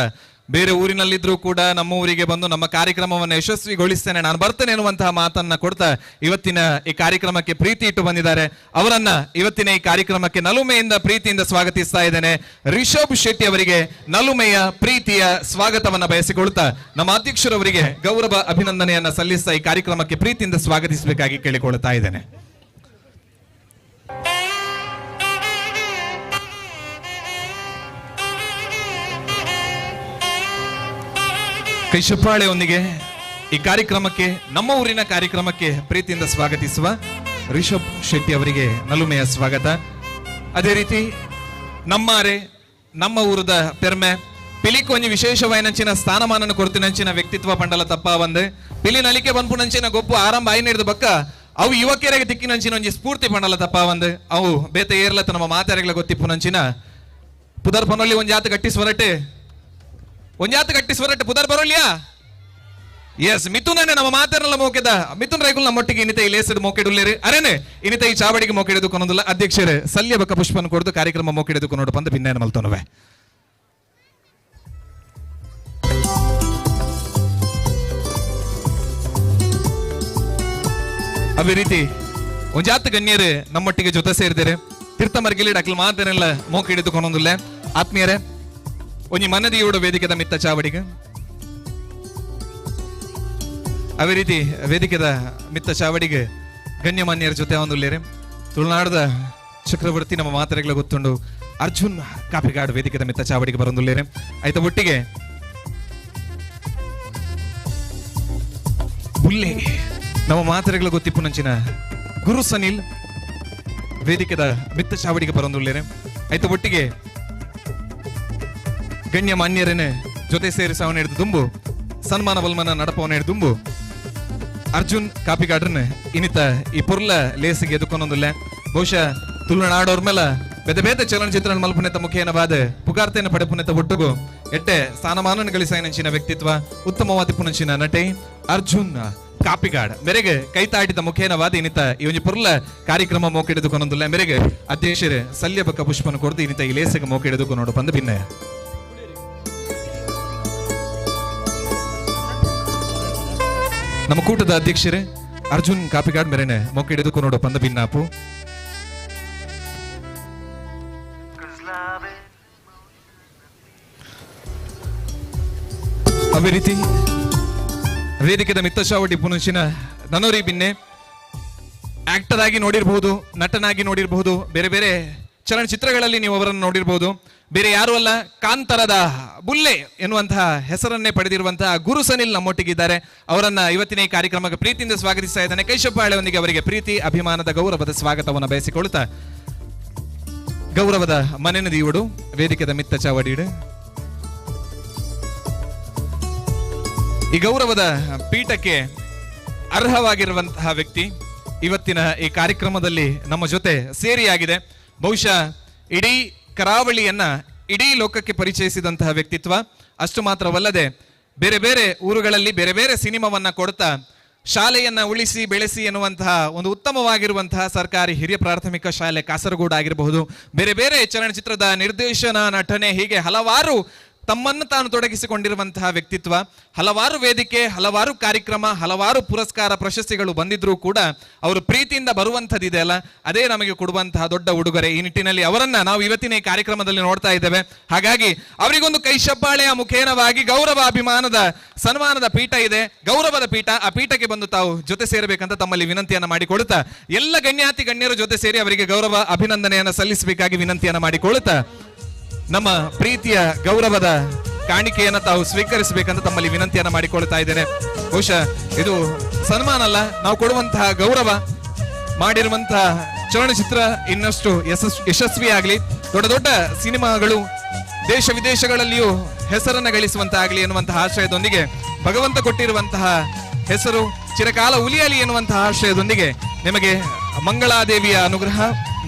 ಬೇರೆ ಊರಿನಲ್ಲಿದ್ರೂ ಕೂಡ ನಮ್ಮ ಊರಿಗೆ ಬಂದು ನಮ್ಮ ಕಾರ್ಯಕ್ರಮವನ್ನು ಯಶಸ್ವಿಗೊಳಿಸ್ತೇನೆ, ನಾನು ಬರ್ತೇನೆ ಎನ್ನುವಂತಹ ಮಾತನ್ನ ಕೊಡ್ತಾ ಇವತ್ತಿನ ಈ ಕಾರ್ಯಕ್ರಮಕ್ಕೆ ಪ್ರೀತಿ ಇಟ್ಟು ಬಂದಿದ್ದಾರೆ. ಅವರನ್ನ ಇವತ್ತಿನ ಈ ಕಾರ್ಯಕ್ರಮಕ್ಕೆ ನಲುಮೆಯಿಂದ ಪ್ರೀತಿಯಿಂದ ಸ್ವಾಗತಿಸ್ತಾ ಇದ್ದೇನೆ. ರಿಷಬ್ ಶೆಟ್ಟಿ ಅವರಿಗೆ ನಲುಮೆಯ ಪ್ರೀತಿಯ ಸ್ವಾಗತವನ್ನ ಬಯಸಿಕೊಳ್ತಾ ನಮ್ಮ ಅಧ್ಯಕ್ಷರವರಿಗೆ ಗೌರವ ಅಭಿನಂದನೆಯನ್ನ ಸಲ್ಲಿಸ್ತಾ ಈ ಕಾರ್ಯಕ್ರಮಕ್ಕೆ ಪ್ರೀತಿಯಿಂದ ಸ್ವಾಗತಿಸಬೇಕಾಗಿ ಕೇಳಿಕೊಳ್ತಾ ಇದ್ದೇನೆ. ಕೈಶಪ್ಪಾಳೆಯೊಂದಿಗೆ ಈ ಕಾರ್ಯಕ್ರಮಕ್ಕೆ, ನಮ್ಮ ಊರಿನ ಕಾರ್ಯಕ್ರಮಕ್ಕೆ ಪ್ರೀತಿಯಿಂದ ಸ್ವಾಗತಿಸುವ ರಿಷಬ್ ಶೆಟ್ಟಿ ಅವರಿಗೆ ನಲುಮೆಯ ಸ್ವಾಗತ. ಅದೇ ರೀತಿ ನಮ್ಮಾರೆ ನಮ್ಮ ಊರದ ಪೆರ್ಮೆ ಪಿಲಿಕೊಂಜಿ ವಿಶೇಷವಾಯಿನಂಚಿನ ಸ್ಥಾನಮಾನನ ಕೊರತಿನಂಚಿನ ವ್ಯಕ್ತಿತ್ವ ಪಂಡಲ ತಪ್ಪ ಬಂದು ಪಿಲಿ ನಲಿಕೆ ಬಂಪುನಂಚಿನ ಗೊಪ್ಪು ಆರಂಭ ಆಯ್ನಿಡ್ದು ಬಕ್ಕ ಅವು ಯುವಕರಿಗೆ ತಿಕ್ಕಿನಂಚಿನ ಒಂಜಿ ಸ್ಫೂರ್ತಿ ಪಂಡಲ ತಪ್ಪ ಬಂದು ಅವು ಬೇತೆ ಏರ್ಲತ್ತ ನಮ್ಮ ಮಾತಾರೆಗಳ ಗೊತ್ತಿಪ್ಪುನಂಚಿನ ಪುದರ್ ಪನೊಲ್ಲಿ ಒಂಜಾತ ಗಟ್ಟಿ ಸ್ವರಟೆ ಒಂಜಾತ ಗಟ್ಟಿ ಸ್ವರಟೆ ಪುದರ್ ಬರೋಲ್ಯಾ. ಎಸ್, ಮಿಥುನನ್ನೇ ನಮ್ಮ ಮಾತಾರಲ್ಲ ಮೋಕೆದ ಮಿಥುನ್ ರೈಗುಲ್ ನಮ್ಮೊಟ್ಟಿಗೆ ಇನ್ನಿತ ಈ ಲೇಸಡ್ ಮೋಕೆಡುಲ್ಲೇರು ಅರೇನೆ ಇನ್ನಿತ ಈ ಚಾವಡಿಗೆ ಮೋಕೆಡೆದು ಕೊನೊಂದುಲ್ಲ. ಅಧ್ಯಕ್ಷರೇ ಸಲ್ಯ ಬಕ್ಕ ಪುಷ್ಪನ ಕೊಡ್ದು ಕಾರ್ಯಕ್ರಮ ಮೋಕೆಡೆದು ಕೊನೋಡು ಬಂದು ಭಿನ್ನ ಮಲ್ತೊನವೆ. ಅದೇ ರೀತಿ ಒಂಜಾತ ಗಣ್ಯರು ನಮ್ಮೊಟ್ಟಿಗೆ ಜೊತೆ ಸೇರಿದರೆ ತೀರ್ಥ ಮರ್ಗಿಲಿ ಡಾಕ್ಲ ಮಾತನೆಲ್ಲ ಮೋಕೆಡೆದು ಕೊನೊಂದುಲ್ಲ. ಆತ್ಮೀಯರೇ, ಒಂಜಿ ಮನದಿಯೋಡು ವೇದಿಕೆದ ಮಿತ್ತ ಚಾವಡಿಗೆ ಅದೇ ರೀತಿ ವೇದಿಕೆದ ಮಿತ್ತ ಚಾವಡಿಗೆ ಗಣ್ಯಮಾನ್ಯರ ಜೊತೆ ಒಂದುಲ್ಲೇರೆ ತುಳುನಾಡದ ಚಕ್ರವರ್ತಿ ನಮ್ಮ ಮಾತರೆಗಳ ಗೊತ್ತುಂಡು ಅರ್ಜುನ್ ಕಾಪಿಗಾಡು ವೇದಿಕೆದ ಮಿತ್ತ ಚಾವಡಿಗೆ ಬರೊಂದುಲ್ಲೇರೆ. ಆಯ್ತ ಒಟ್ಟಿಗೆ ಬುಲ್ಲೆ ನಮ್ಮ ಮಾತರೆಗಳ ಗೊತ್ತಿಪ್ಪುನಂಚಿನ ಗುರು ಸನಿಲ್ ವೇದಿಕೆದ ಮಿತ್ತ ಚಾವಡಿಗೆ ಬರೊಂದುಲ್ಲೇರೆ. ಆಯ್ತ ಒಟ್ಟಿಗೆ ಗಣ್ಯ ಮಾನ್ಯರನ್ನೇ ಜೊತೆ ಸೇರಿ ಸಾವನ ಹಿಡಿದು ದುಂಬು ಸನ್ಮಾನ ಬಲ್ಮನ ನಡಪವನ ಹಿಡಿದು ದುಂಬು ಅರ್ಜುನ್ ಕಾಪಿಗಾಡ್ರನ್ ಇನ್ನಿತ ಈ ಪೊರ್ಲ ಲೇಸಿಗೆ ಎದುಕೊಂದೊಂದುಲ್ಲೆ. ಬಹುಶಃ ತುಳುನಾಡೋರ್ ಮೇಲೆ ಬೇತೆ ಬೇತೆ ಚಲನಚಿತ್ರ ಮಲ್ಪುನೆತ ಮುಖೇನವಾದ ಪುಗಾರ್ತೆಯನ್ನು ಪಡೆಪುನೆತ ಒಟ್ಟುಗು ಎಟ್ಟೆ ಸ್ಥಾನಮಾನ ಗಳಿಸಾಯಿನಂಚಿನ ವ್ಯಕ್ತಿತ್ವ ಉತ್ತಮವಾದ ಪುನಂಚಿನ ನಟೆ ಅರ್ಜುನ್ ಕಾಪಿಗಾಡ್ ಮೇರೆಗೆ ಕೈತಾಟಿದ ಮುಖೇನವಾದ ಇನ್ನಿತ ಈ ಒಂಜಿ ಪೊರ್ಲ ಕಾರ್ಯಕ್ರಮ ಮೋಕೆಡೆದುಕೊಂದೊಂದುಲ್ಲೆ. ಮೇರೆಗೆ ಅಧ್ಯಕ್ಷರೇ ಸಲ್ಯ ಬಕ್ಕ ಪುಷ್ಪನ ಕೊಡ್ದು ಇನ್ನಿತ ಈ ಲೇಸಿಗೆ ಮೋಕೆಡೆದುಕೊಂಡು ಬಂದು ಭಿನ್ನಯ. ನಮ್ಮ ಕೂಟದ ಅಧ್ಯಕ್ಷರೇ ಅರ್ಜುನ್ ಕಾಪಿಗಾಡ್ ಮೇರೆನೆ ಮೊಕ್ಕಿಡಿದು ನೋಡು ಪಂದ ಭಿನ್ನಾಪು. ಅದೇ ರೀತಿ ವೇದಿಕೆದ ಮಿತ್ತಶಾವಟಿ ಪುನಶಿನ ನನೋರಿ ಬಿನ್ನೆ ಆಕ್ಟರ್ ಆಗಿ ನೋಡಿರಬಹುದು, ನಟನಾಗಿ ನೋಡಿರಬಹುದು, ಬೇರೆ ಬೇರೆ ಚಲನಚಿತ್ರಗಳಲ್ಲಿ ನೀವು ಅವರನ್ನು ನೋಡಿರಬಹುದು. ಬೇರೆ ಯಾರು ಅಲ್ಲ, ಕಾಂತರದ ಬುಲ್ಲೆ ಎನ್ನುವಂತಹ ಹೆಸರನ್ನೇ ಪಡೆದಿರುವಂತಹ ಗುರು ಸನಿಲ್ ನಮ್ಮೊಟ್ಟಿಗಿದ್ದಾರೆ. ಅವರನ್ನ ಇವತ್ತಿನ ಈ ಕಾರ್ಯಕ್ರಮಕ್ಕೆ ಪ್ರೀತಿಯಿಂದ ಸ್ವಾಗತಿಸ್ತಾ ಇದ್ದಾನೆ. ಕೈಶಪ್ಪಾಳೆಯೊಂದಿಗೆ ಅವರಿಗೆ ಪ್ರೀತಿ ಅಭಿಮಾನದ ಗೌರವದ ಸ್ವಾಗತವನ್ನು ಬಯಸಿಕೊಳ್ಳುತ್ತಾ ಗೌರವದ ಮನೆನದಿಯುವಡು ವೇದಿಕೆದ ಮಿತ್ತ ಚಾವಡಿಡು ಈ ಗೌರವದ ಪೀಠಕ್ಕೆ ಅರ್ಹವಾಗಿರುವಂತಹ ವ್ಯಕ್ತಿ ಇವತ್ತಿನ ಈ ಕಾರ್ಯಕ್ರಮದಲ್ಲಿ ನಮ್ಮ ಜೊತೆ ಸೇರಿಯಾಗಿದೆ. ಬಹುಶಃ ಇಡೀ ಕರಾವಳಿಯನ್ನ ಇಡೀ ಲೋಕಕ್ಕೆ ಪರಿಚಯಿಸಿದಂತಹ ವ್ಯಕ್ತಿತ್ವ. ಅಷ್ಟು ಮಾತ್ರವಲ್ಲದೆ ಬೇರೆ ಬೇರೆ ಊರುಗಳಲ್ಲಿ ಬೇರೆ ಬೇರೆ ಸಿನಿಮಾವನ್ನ ಕೊಡ್ತಾ ಶಾಲೆಯನ್ನ ಉಳಿಸಿ ಬೆಳೆಸಿ ಎನ್ನುವಂತಹ ಒಂದು ಉತ್ತಮವಾಗಿರುವಂತಹ ಸರ್ಕಾರಿ ಹಿರಿಯ ಪ್ರಾಥಮಿಕ ಶಾಲೆ ಕಾಸರಗೋಡು ಆಗಿರಬಹುದು. ಬೇರೆ ಬೇರೆ ಚಲನಚಿತ್ರದ ನಿರ್ದೇಶನ, ನಟನೆ, ಹೀಗೆ ಹಲವಾರು ತಮ್ಮನ್ನು ತಾನು ತೊಡಗಿಸಿಕೊಂಡಿರುವಂತಹ ವ್ಯಕ್ತಿತ್ವ. ಹಲವಾರು ವೇದಿಕೆ, ಹಲವಾರು ಕಾರ್ಯಕ್ರಮ, ಹಲವಾರು ಪುರಸ್ಕಾರ ಪ್ರಶಸ್ತಿಗಳು ಬಂದಿದ್ರೂ ಕೂಡ ಅವರು ಪ್ರೀತಿಯಿಂದ ಬರುವಂಥದ್ದಿದೆ ಅಲ್ಲ, ಅದೇ ನಮಗೆ ಕೊಡುವಂತಹ ದೊಡ್ಡ ಉಡುಗೊರೆ. ಈ ನಿಟ್ಟಿನಲ್ಲಿ ಅವರನ್ನ ನಾವು ಇವತ್ತಿನ ಈ ಕಾರ್ಯಕ್ರಮದಲ್ಲಿ ನೋಡ್ತಾ ಇದ್ದೇವೆ. ಹಾಗಾಗಿ ಅವರಿಗೊಂದು ಕೈ ಚಪ್ಪಾಳೆಯ ಮುಖೇನವಾಗಿ ಗೌರವ ಅಭಿಮಾನದ ಸನ್ಮಾನದ ಪೀಠ ಇದೆ, ಗೌರವದ ಪೀಠ. ಆ ಪೀಠಕ್ಕೆ ಬಂದು ತಾವು ಜೊತೆ ಸೇರಬೇಕಂತ ತಮ್ಮಲ್ಲಿ ವಿನಂತಿಯನ್ನ ಮಾಡಿಕೊಳ್ಳುತ್ತಾ, ಎಲ್ಲ ಗಣ್ಯಾತಿ ಗಣ್ಯರ ಜೊತೆ ಸೇರಿ ಅವರಿಗೆ ಗೌರವ ಅಭಿನಂದನೆಯನ್ನು ಸಲ್ಲಿಸಬೇಕಾಗಿ ವಿನಂತಿಯನ್ನ ಮಾಡಿಕೊಳ್ಳುತ್ತಾ, ನಮ್ಮ ಪ್ರೀತಿಯ ಗೌರವದ ಕಾಣಿಕೆಯನ್ನ ತಾವು ಸ್ವೀಕರಿಸಬೇಕಂತ ತಮ್ಮಲ್ಲಿ ವಿನಂತಿಯನ್ನ ಮಾಡಿಕೊಳ್ತಾ ಇದ್ದೇನೆ. ಬಹುಶಃ ಇದು ಸನ್ಮಾನ ಅಲ್ಲ, ನಾವು ಕೊಡುವಂತಹ ಗೌರವ. ಮಾಡಿರುವಂತಹ ಚಲನಚಿತ್ರ ಇನ್ನಷ್ಟು ಯಶಸ್ವಿಯಾಗಲಿ, ದೊಡ್ಡ ದೊಡ್ಡ ಸಿನಿಮಾಗಳು ದೇಶ ವಿದೇಶಗಳಲ್ಲಿಯೂ ಹೆಸರನ್ನ ಗಳಿಸುವಂತಾಗಲಿ ಎನ್ನುವಂತಹ ಆಶಯದೊಂದಿಗೆ, ಭಗವಂತ ಕೊಟ್ಟಿರುವಂತಹ ಹೆಸರು ಚಿರಕಾಲ ಉಲಿಯಲಿ ಎನ್ನುವಂತಹ ಆಶಯದೊಂದಿಗೆ ನಿಮಗೆ ಮಂಗಳಾದೇವಿಯ ಅನುಗ್ರಹ,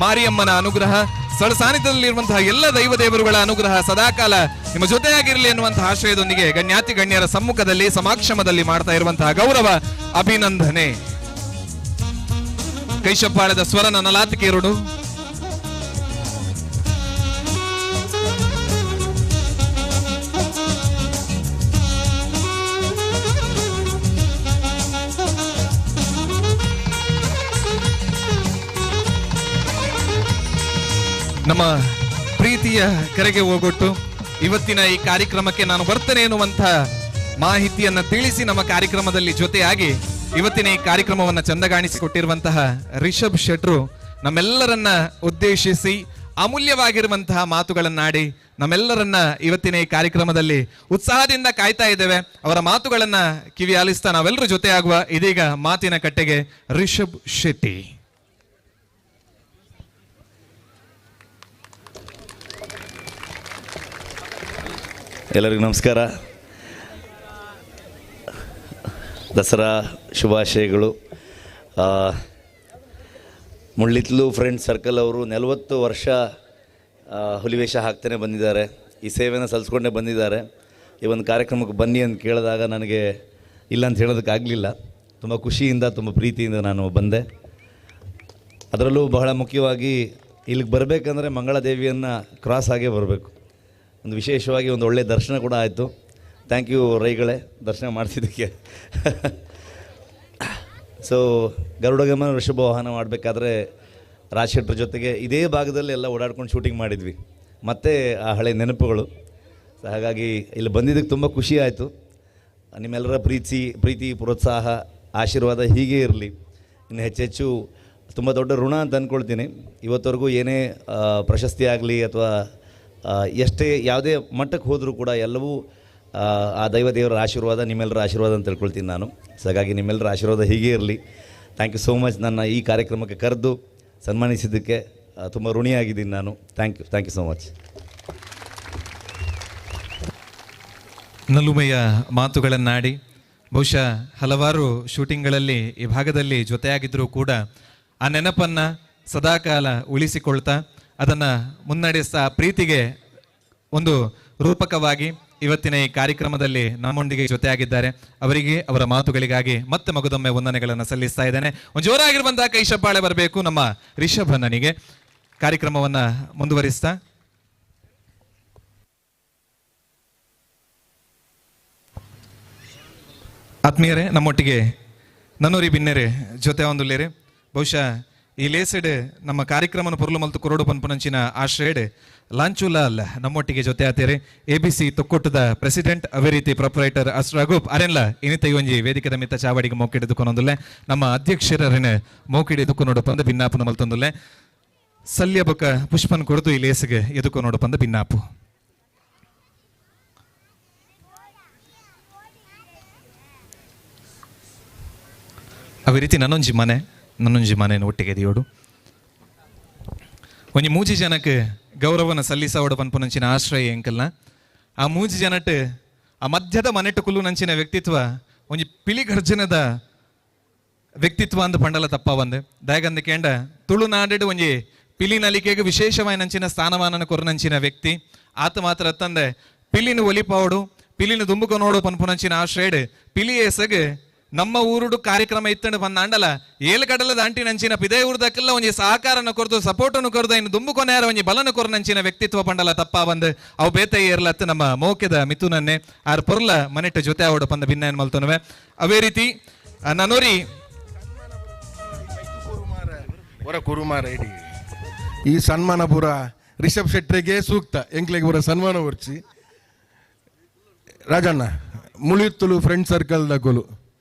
ಮಾರಿಯಮ್ಮನ ಅನುಗ್ರಹ, ಸ್ಥಳ ಸಾನ್ನಿಧ್ಯದಲ್ಲಿರುವಂತಹ ಎಲ್ಲ ದೈವ ದೇವರುಗಳ ಅನುಗ್ರಹ ಸದಾಕಾಲ ನಿಮ್ಮ ಜೊತೆಯಾಗಿರಲಿ ಎನ್ನುವಂತಹ ಆಶಯದೊಂದಿಗೆ ಗಣ್ಯಾತಿ ಗಣ್ಯರ ಸಮ್ಮುಖದಲ್ಲಿ ಸಮಾಕ್ಷಮದಲ್ಲಿ ಮಾಡ್ತಾ ಇರುವಂತಹ ಗೌರವ ಅಭಿನಂದನೆ. ಕೈಶಪ್ಪಾಳದ ಸ್ವರ ನಲಾತಿಕೇರುಡು. ನಮ್ಮ ಪ್ರೀತಿಯ ಕರೆಗೆ ಹೋಗೊಟ್ಟು ಇವತ್ತಿನ ಈ ಕಾರ್ಯಕ್ರಮಕ್ಕೆ ನಾನು ಬರ್ತೇನೆ ಎನ್ನುವಂತಹ ಮಾಹಿತಿಯನ್ನ ತಿಳಿಸಿ ನಮ್ಮ ಕಾರ್ಯಕ್ರಮದಲ್ಲಿ ಜೊತೆಯಾಗಿ ಇವತ್ತಿನ ಈ ಕಾರ್ಯಕ್ರಮವನ್ನ ಚಂದಗಾಣಿಸಿಕೊಟ್ಟಿರುವಂತಹ ರಿಷಬ್ ಶೆಟ್ರು ನಮ್ಮೆಲ್ಲರನ್ನ ಉದ್ದೇಶಿಸಿ ಅಮೂಲ್ಯವಾಗಿರುವಂತಹ ಮಾತುಗಳನ್ನಾಡಿ ನಮ್ಮೆಲ್ಲರನ್ನ ಇವತ್ತಿನ ಈ ಕಾರ್ಯಕ್ರಮದಲ್ಲಿ ಉತ್ಸಾಹದಿಂದ ಕಾಯ್ತಾ ಇದ್ದೇವೆ. ಅವರ ಮಾತುಗಳನ್ನ ಕಿವಿ ಆಲಿಸ್ತಾ ನಾವೆಲ್ಲರೂ ಜೊತೆಯಾಗುವ ಇದೀಗ ಮಾತಿನ ಕಟ್ಟೆಗೆ ರಿಷಬ್ ಶೆಟ್ಟಿ. ಎಲ್ಲರಿಗೂ ನಮಸ್ಕಾರ, ದಸರಾ ಶುಭಾಶಯಗಳು. ಮುಳ್ಳಿತ್ಲು ಫ್ರೆಂಡ್ ಸರ್ಕಲ್ ಅವರು 40 ವರ್ಷ ಹುಲಿವೇಷ ಹಾಕ್ತಾನೆ ಬಂದಿದ್ದಾರೆ, ಈ ಸೇವೆಯನ್ನು ಸಲ್ಲಿಸ್ಕೊಂಡೇ ಬಂದಿದ್ದಾರೆ. ಈ ಒಂದು ಕಾರ್ಯಕ್ರಮಕ್ಕೆ ಬನ್ನಿ ಅಂತ ಕೇಳಿದಾಗ ನನಗೆ ಇಲ್ಲ ಅಂತ ಹೇಳೋದಕ್ಕಾಗಲಿಲ್ಲ. ತುಂಬ ಖುಷಿಯಿಂದ, ತುಂಬ ಪ್ರೀತಿಯಿಂದ ನಾನು ಬಂದೆ. ಅದರಲ್ಲೂ ಬಹಳ ಮುಖ್ಯವಾಗಿ ಇಲ್ಲಿಗೆ ಬರಬೇಕಂದ್ರೆ ಮಂಗಳಾದೇವಿಯನ್ನು ಕ್ರಾಸ್ ಆಗೇ ಬರಬೇಕು. ಒಂದು ವಿಶೇಷವಾಗಿ ಒಂದು ಒಳ್ಳೆಯ ದರ್ಶನ ಕೂಡ ಆಯಿತು. Thank you ರೈಗಳೇ, ದರ್ಶನ ಮಾಡಿಸಿದ್ದಕ್ಕೆ. ಸೊ ಗರುಡಗಮನ ವೃಷಭ ವಾಹನ ಮಾಡಬೇಕಾದ್ರೆ ರಾಜ್ ಶೆಟ್ಟರ್ ಜೊತೆಗೆ ಇದೇ ಭಾಗದಲ್ಲಿ ಎಲ್ಲ ಓಡಾಡ್ಕೊಂಡು ಶೂಟಿಂಗ್ ಮಾಡಿದ್ವಿ, ಮತ್ತು ಆ ಹಳೆ ನೆನಪುಗಳು. ಸೊ ಹಾಗಾಗಿ ಇಲ್ಲಿ ಬಂದಿದ್ದಕ್ಕೆ ತುಂಬ ಖುಷಿ ಆಯಿತು. ನಿಮ್ಮೆಲ್ಲರ ಪ್ರೀತಿ ಪ್ರೋತ್ಸಾಹ ಆಶೀರ್ವಾದ ಹೀಗೆ ಇರಲಿ. ಇನ್ನು ಹೆಚ್ಚೆಚ್ಚು ತುಂಬ ದೊಡ್ಡ ಋಣ ಅಂತ ಅಂದ್ಕೊಳ್ತೀನಿ. ಇವತ್ತವರೆಗೂ ಏನೇ ಪ್ರಶಸ್ತಿ ಆಗಲಿ ಅಥವಾ ಎಷ್ಟೇ ಯಾವುದೇ ಮಟ್ಟಕ್ಕೆ ಹೋದರೂ ಕೂಡ ಎಲ್ಲವೂ ಆ ದೈವ ದೇವರ ಆಶೀರ್ವಾದ, ನಿಮ್ಮೆಲ್ಲರ ಆಶೀರ್ವಾದ ಅಂತ ತಿಳ್ಕೊಳ್ತೀನಿ ನಾನು. ಸೊ ಹಾಗಾಗಿ ನಿಮ್ಮೆಲ್ಲರ ಆಶೀರ್ವಾದ ಹೀಗೆ ಇರಲಿ. Thank you so much. ನನ್ನ ಈ ಕಾರ್ಯಕ್ರಮಕ್ಕೆ ಕರೆದು ಸನ್ಮಾನಿಸಿದ್ದಕ್ಕೆ ತುಂಬ ಋಣಿಯಾಗಿದ್ದೀನಿ ನಾನು. Thank you, thank you so much. ನಲುಮೆಯ ಮಾತುಗಳನ್ನಾಡಿ ಬಹುಶಃ ಹಲವಾರು ಶೂಟಿಂಗ್ಗಳಲ್ಲಿ ಈ ಭಾಗದಲ್ಲಿ ಜೊತೆಯಾಗಿದ್ದರೂ ಕೂಡ ಆ ನೆನಪನ್ನು ಸದಾಕಾಲ ಉಳಿಸಿಕೊಳ್ತಾ ಅದನ್ನು ಮುನ್ನಡೆಸ್ತಾ ಪ್ರೀತಿಗೆ ಒಂದು ರೂಪಕವಾಗಿ ಇವತ್ತಿನ ಈ ಕಾರ್ಯಕ್ರಮದಲ್ಲಿ ನಮ್ಮೊಂದಿಗೆ ಜೊತೆಯಾಗಿದ್ದಾರೆ. ಅವರಿಗೆ ಅವರ ಮಾತುಗಳಿಗಾಗಿ ಮತ್ತೆ ಮಗದೊಮ್ಮೆ ವಂದನೆಗಳನ್ನು ಸಲ್ಲಿಸ್ತಾ ಇದ್ದೇನೆ. ಒಂದು ಜೋರಾಗಿರುವಂತಹ ಕೈ ಚಪ್ಪಾಳೆ ಬರಬೇಕು ನಮ್ಮ ರಿಷಭನಿಗೆ. ಕಾರ್ಯಕ್ರಮವನ್ನು ಮುಂದುವರಿಸ್ತಾ ಆತ್ಮೀಯರೇ, ನಮ್ಮೊಟ್ಟಿಗೆ ನನ್ನೂರಿ ಬಿನ್ನೆರೆ ಜೊತೆ ಒಂದುಲ್ಲೇರೆ. ಬಹುಶಃ ಈ ಲೇಸೆಡ್ ನಮ್ಮ ಕಾರ್ಯಕ್ರಮನ ಪೊರ್ಲು ಮಲ್ತು ಕೊರಡು ಪನ್ಪುನಂಚಿನ ಆಶ್ರಯಡ್ ಲಾಂಚುಲಾಲ್ ನಮ್ಮೊಟ್ಟಿಗೆ ಜೊತೆ ಆತೇರೆ. ಎ ಬಿ ಸಿ ತೊಕ್ಕೊಟ್ಟದ ಪ್ರೆಸಿಡೆಂಟ್, ಅವೇ ರೀತಿ ಪ್ರೊಪರೈಟರ್ ಅಸ್ರಾಗೂಪ್ ಅರೆನ್ಲ ಇನಿತ ಒಂಜಿ ವೇದಿಕೆದ ಮಿತ್ತ ಚಾವಡಿಗೆ ಮೋಕಿಡಿದುಕೊನೊಂದುಲ್ಲೆ. ನಮ್ಮ ಅಧ್ಯಕ್ಷರನ್ನ ಮೋಕಿಡಿದುಕೊನೋಡು ಪಂದ ಭಿನ್ನಾಪುನ ಮಲ್ತೊಂದುಲ್ಲೆ. ಸಲ್ಯ ಬೊಕ ಪುಷ್ಪನ್ ಕೊರದು ಈ ಲೇಸಿಗೆ ಎದುಕೊನೋಡು ಪಂದ ಭಿನ್ನಾಪು. ಅವೇ ರೀತಿ ನನ್ನೊಂಜಿ ಮನೆ, ನನ್ನೊಂಜಿ ಮನೆಯನ್ನು ಒಟ್ಟಿಗೆ ದಿಯೋಡು ಒಂಜಿ ಮೂಜಿ ಜನಕ್ಕೆ ಗೌರವನ ಸಲ್ಲಿಸವಡು ಪನ್ಪುನಂಚಿನ ಆಶ್ರಯ ಎಂಕಲ್ನ. ಆ ಮೂಜಿ ಜನಟ್ ಆ ಮಧ್ಯದ ಮನೆಟ್ಟು ಕುಲ್ಲು ನಂಚಿನ ವ್ಯಕ್ತಿತ್ವ ಒಂಜಿ ಪಿಲಿಗರ್ಜನದ ವ್ಯಕ್ತಿತ್ವ ಅಂದ್ ಪಂಡಲ ತಪ್ಪ ಬಂದೆ. ದಾಯಗಂದ ಕೇಂಡ ತುಳುನಾಡು ಒಂಜಿ ಪಿಲಿ ನಲಿಕೆಗೆ ವಿಶೇಷವಾಗಿ ನಂಚಿನ ಸ್ಥಾನಮಾನನ ಕೊರನಂಚಿನ ವ್ಯಕ್ತಿ ಆತ ಮಾತ್ರ ತಂದೆ. ಪಿಲಿನ ಒಲಿಪಾವಡು, ಪಿಲಿನ ದುಂಬುಕ ನೋಡು ಪನ್ಪುನಂಚಿನ ಆಶ್ರಯಡ್ ಪಿಲಿ ಎಸಗ್ ನಮ್ಮ ಊರುಡು ಕಾರ್ಯಕ್ರಮ ಇತ್ತಂಡು ಬಂದಾಂಡಲ ಏಳು ಕಡಲದ ಅಂಟಿನಂಚಿನ ಪಿದೇ ಊರ್ದಕ್ಕೆಲ್ಲ ಒಂಜಿ ಸಹಕಾರನ ಕೊರ್ದು ಸಪೋರ್ಟನ್ನು ಕೊರ್ದು ಇನ್ನು ದುಂಬು ಕೊನೆಯಾರ ಒಂಜಿ ಬಲನ ಕೊರ್ನಂಚಿನ ವ್ಯಕ್ತಿತ್ವ ಪಂಡಲ ತಪ್ಪ ಬಂದು ಅವು ಬೇತೆ ಏರ್ಲತ್ತು ನಮ್ಮ ಮೋಕೆದ ಮಿಥುನನ್ನೇ ಆರ್ ಪೊರ್ಲ ಮನೆಟ್ಟ ಜೊತೆ ಅವಡು ಪಂದ ಭಿನ್ನ ಮಲ್ತೊನುವೆ. ಅವೇ ರೀತಿ ನನೋರಿ ಹೊರ ಕುರುಮಾರ ಇಡೀ ಈ ಸನ್ಮಾನ ಪೂರ ರಿಷಬ್ ಶೆಟ್ಟರಿಗೆ ಸೂಕ್ತ ಎಂಕ್ಲೆಗೆ ಪೂರ ಸನ್ಮಾನ ವರ್ಚಿ ರಾಜಣ್ಣ ಮುಳಿಯುತ್ತಲು ಫ್ರೆಂಡ್ ಸರ್ಕಲ್ ದಗೋಲು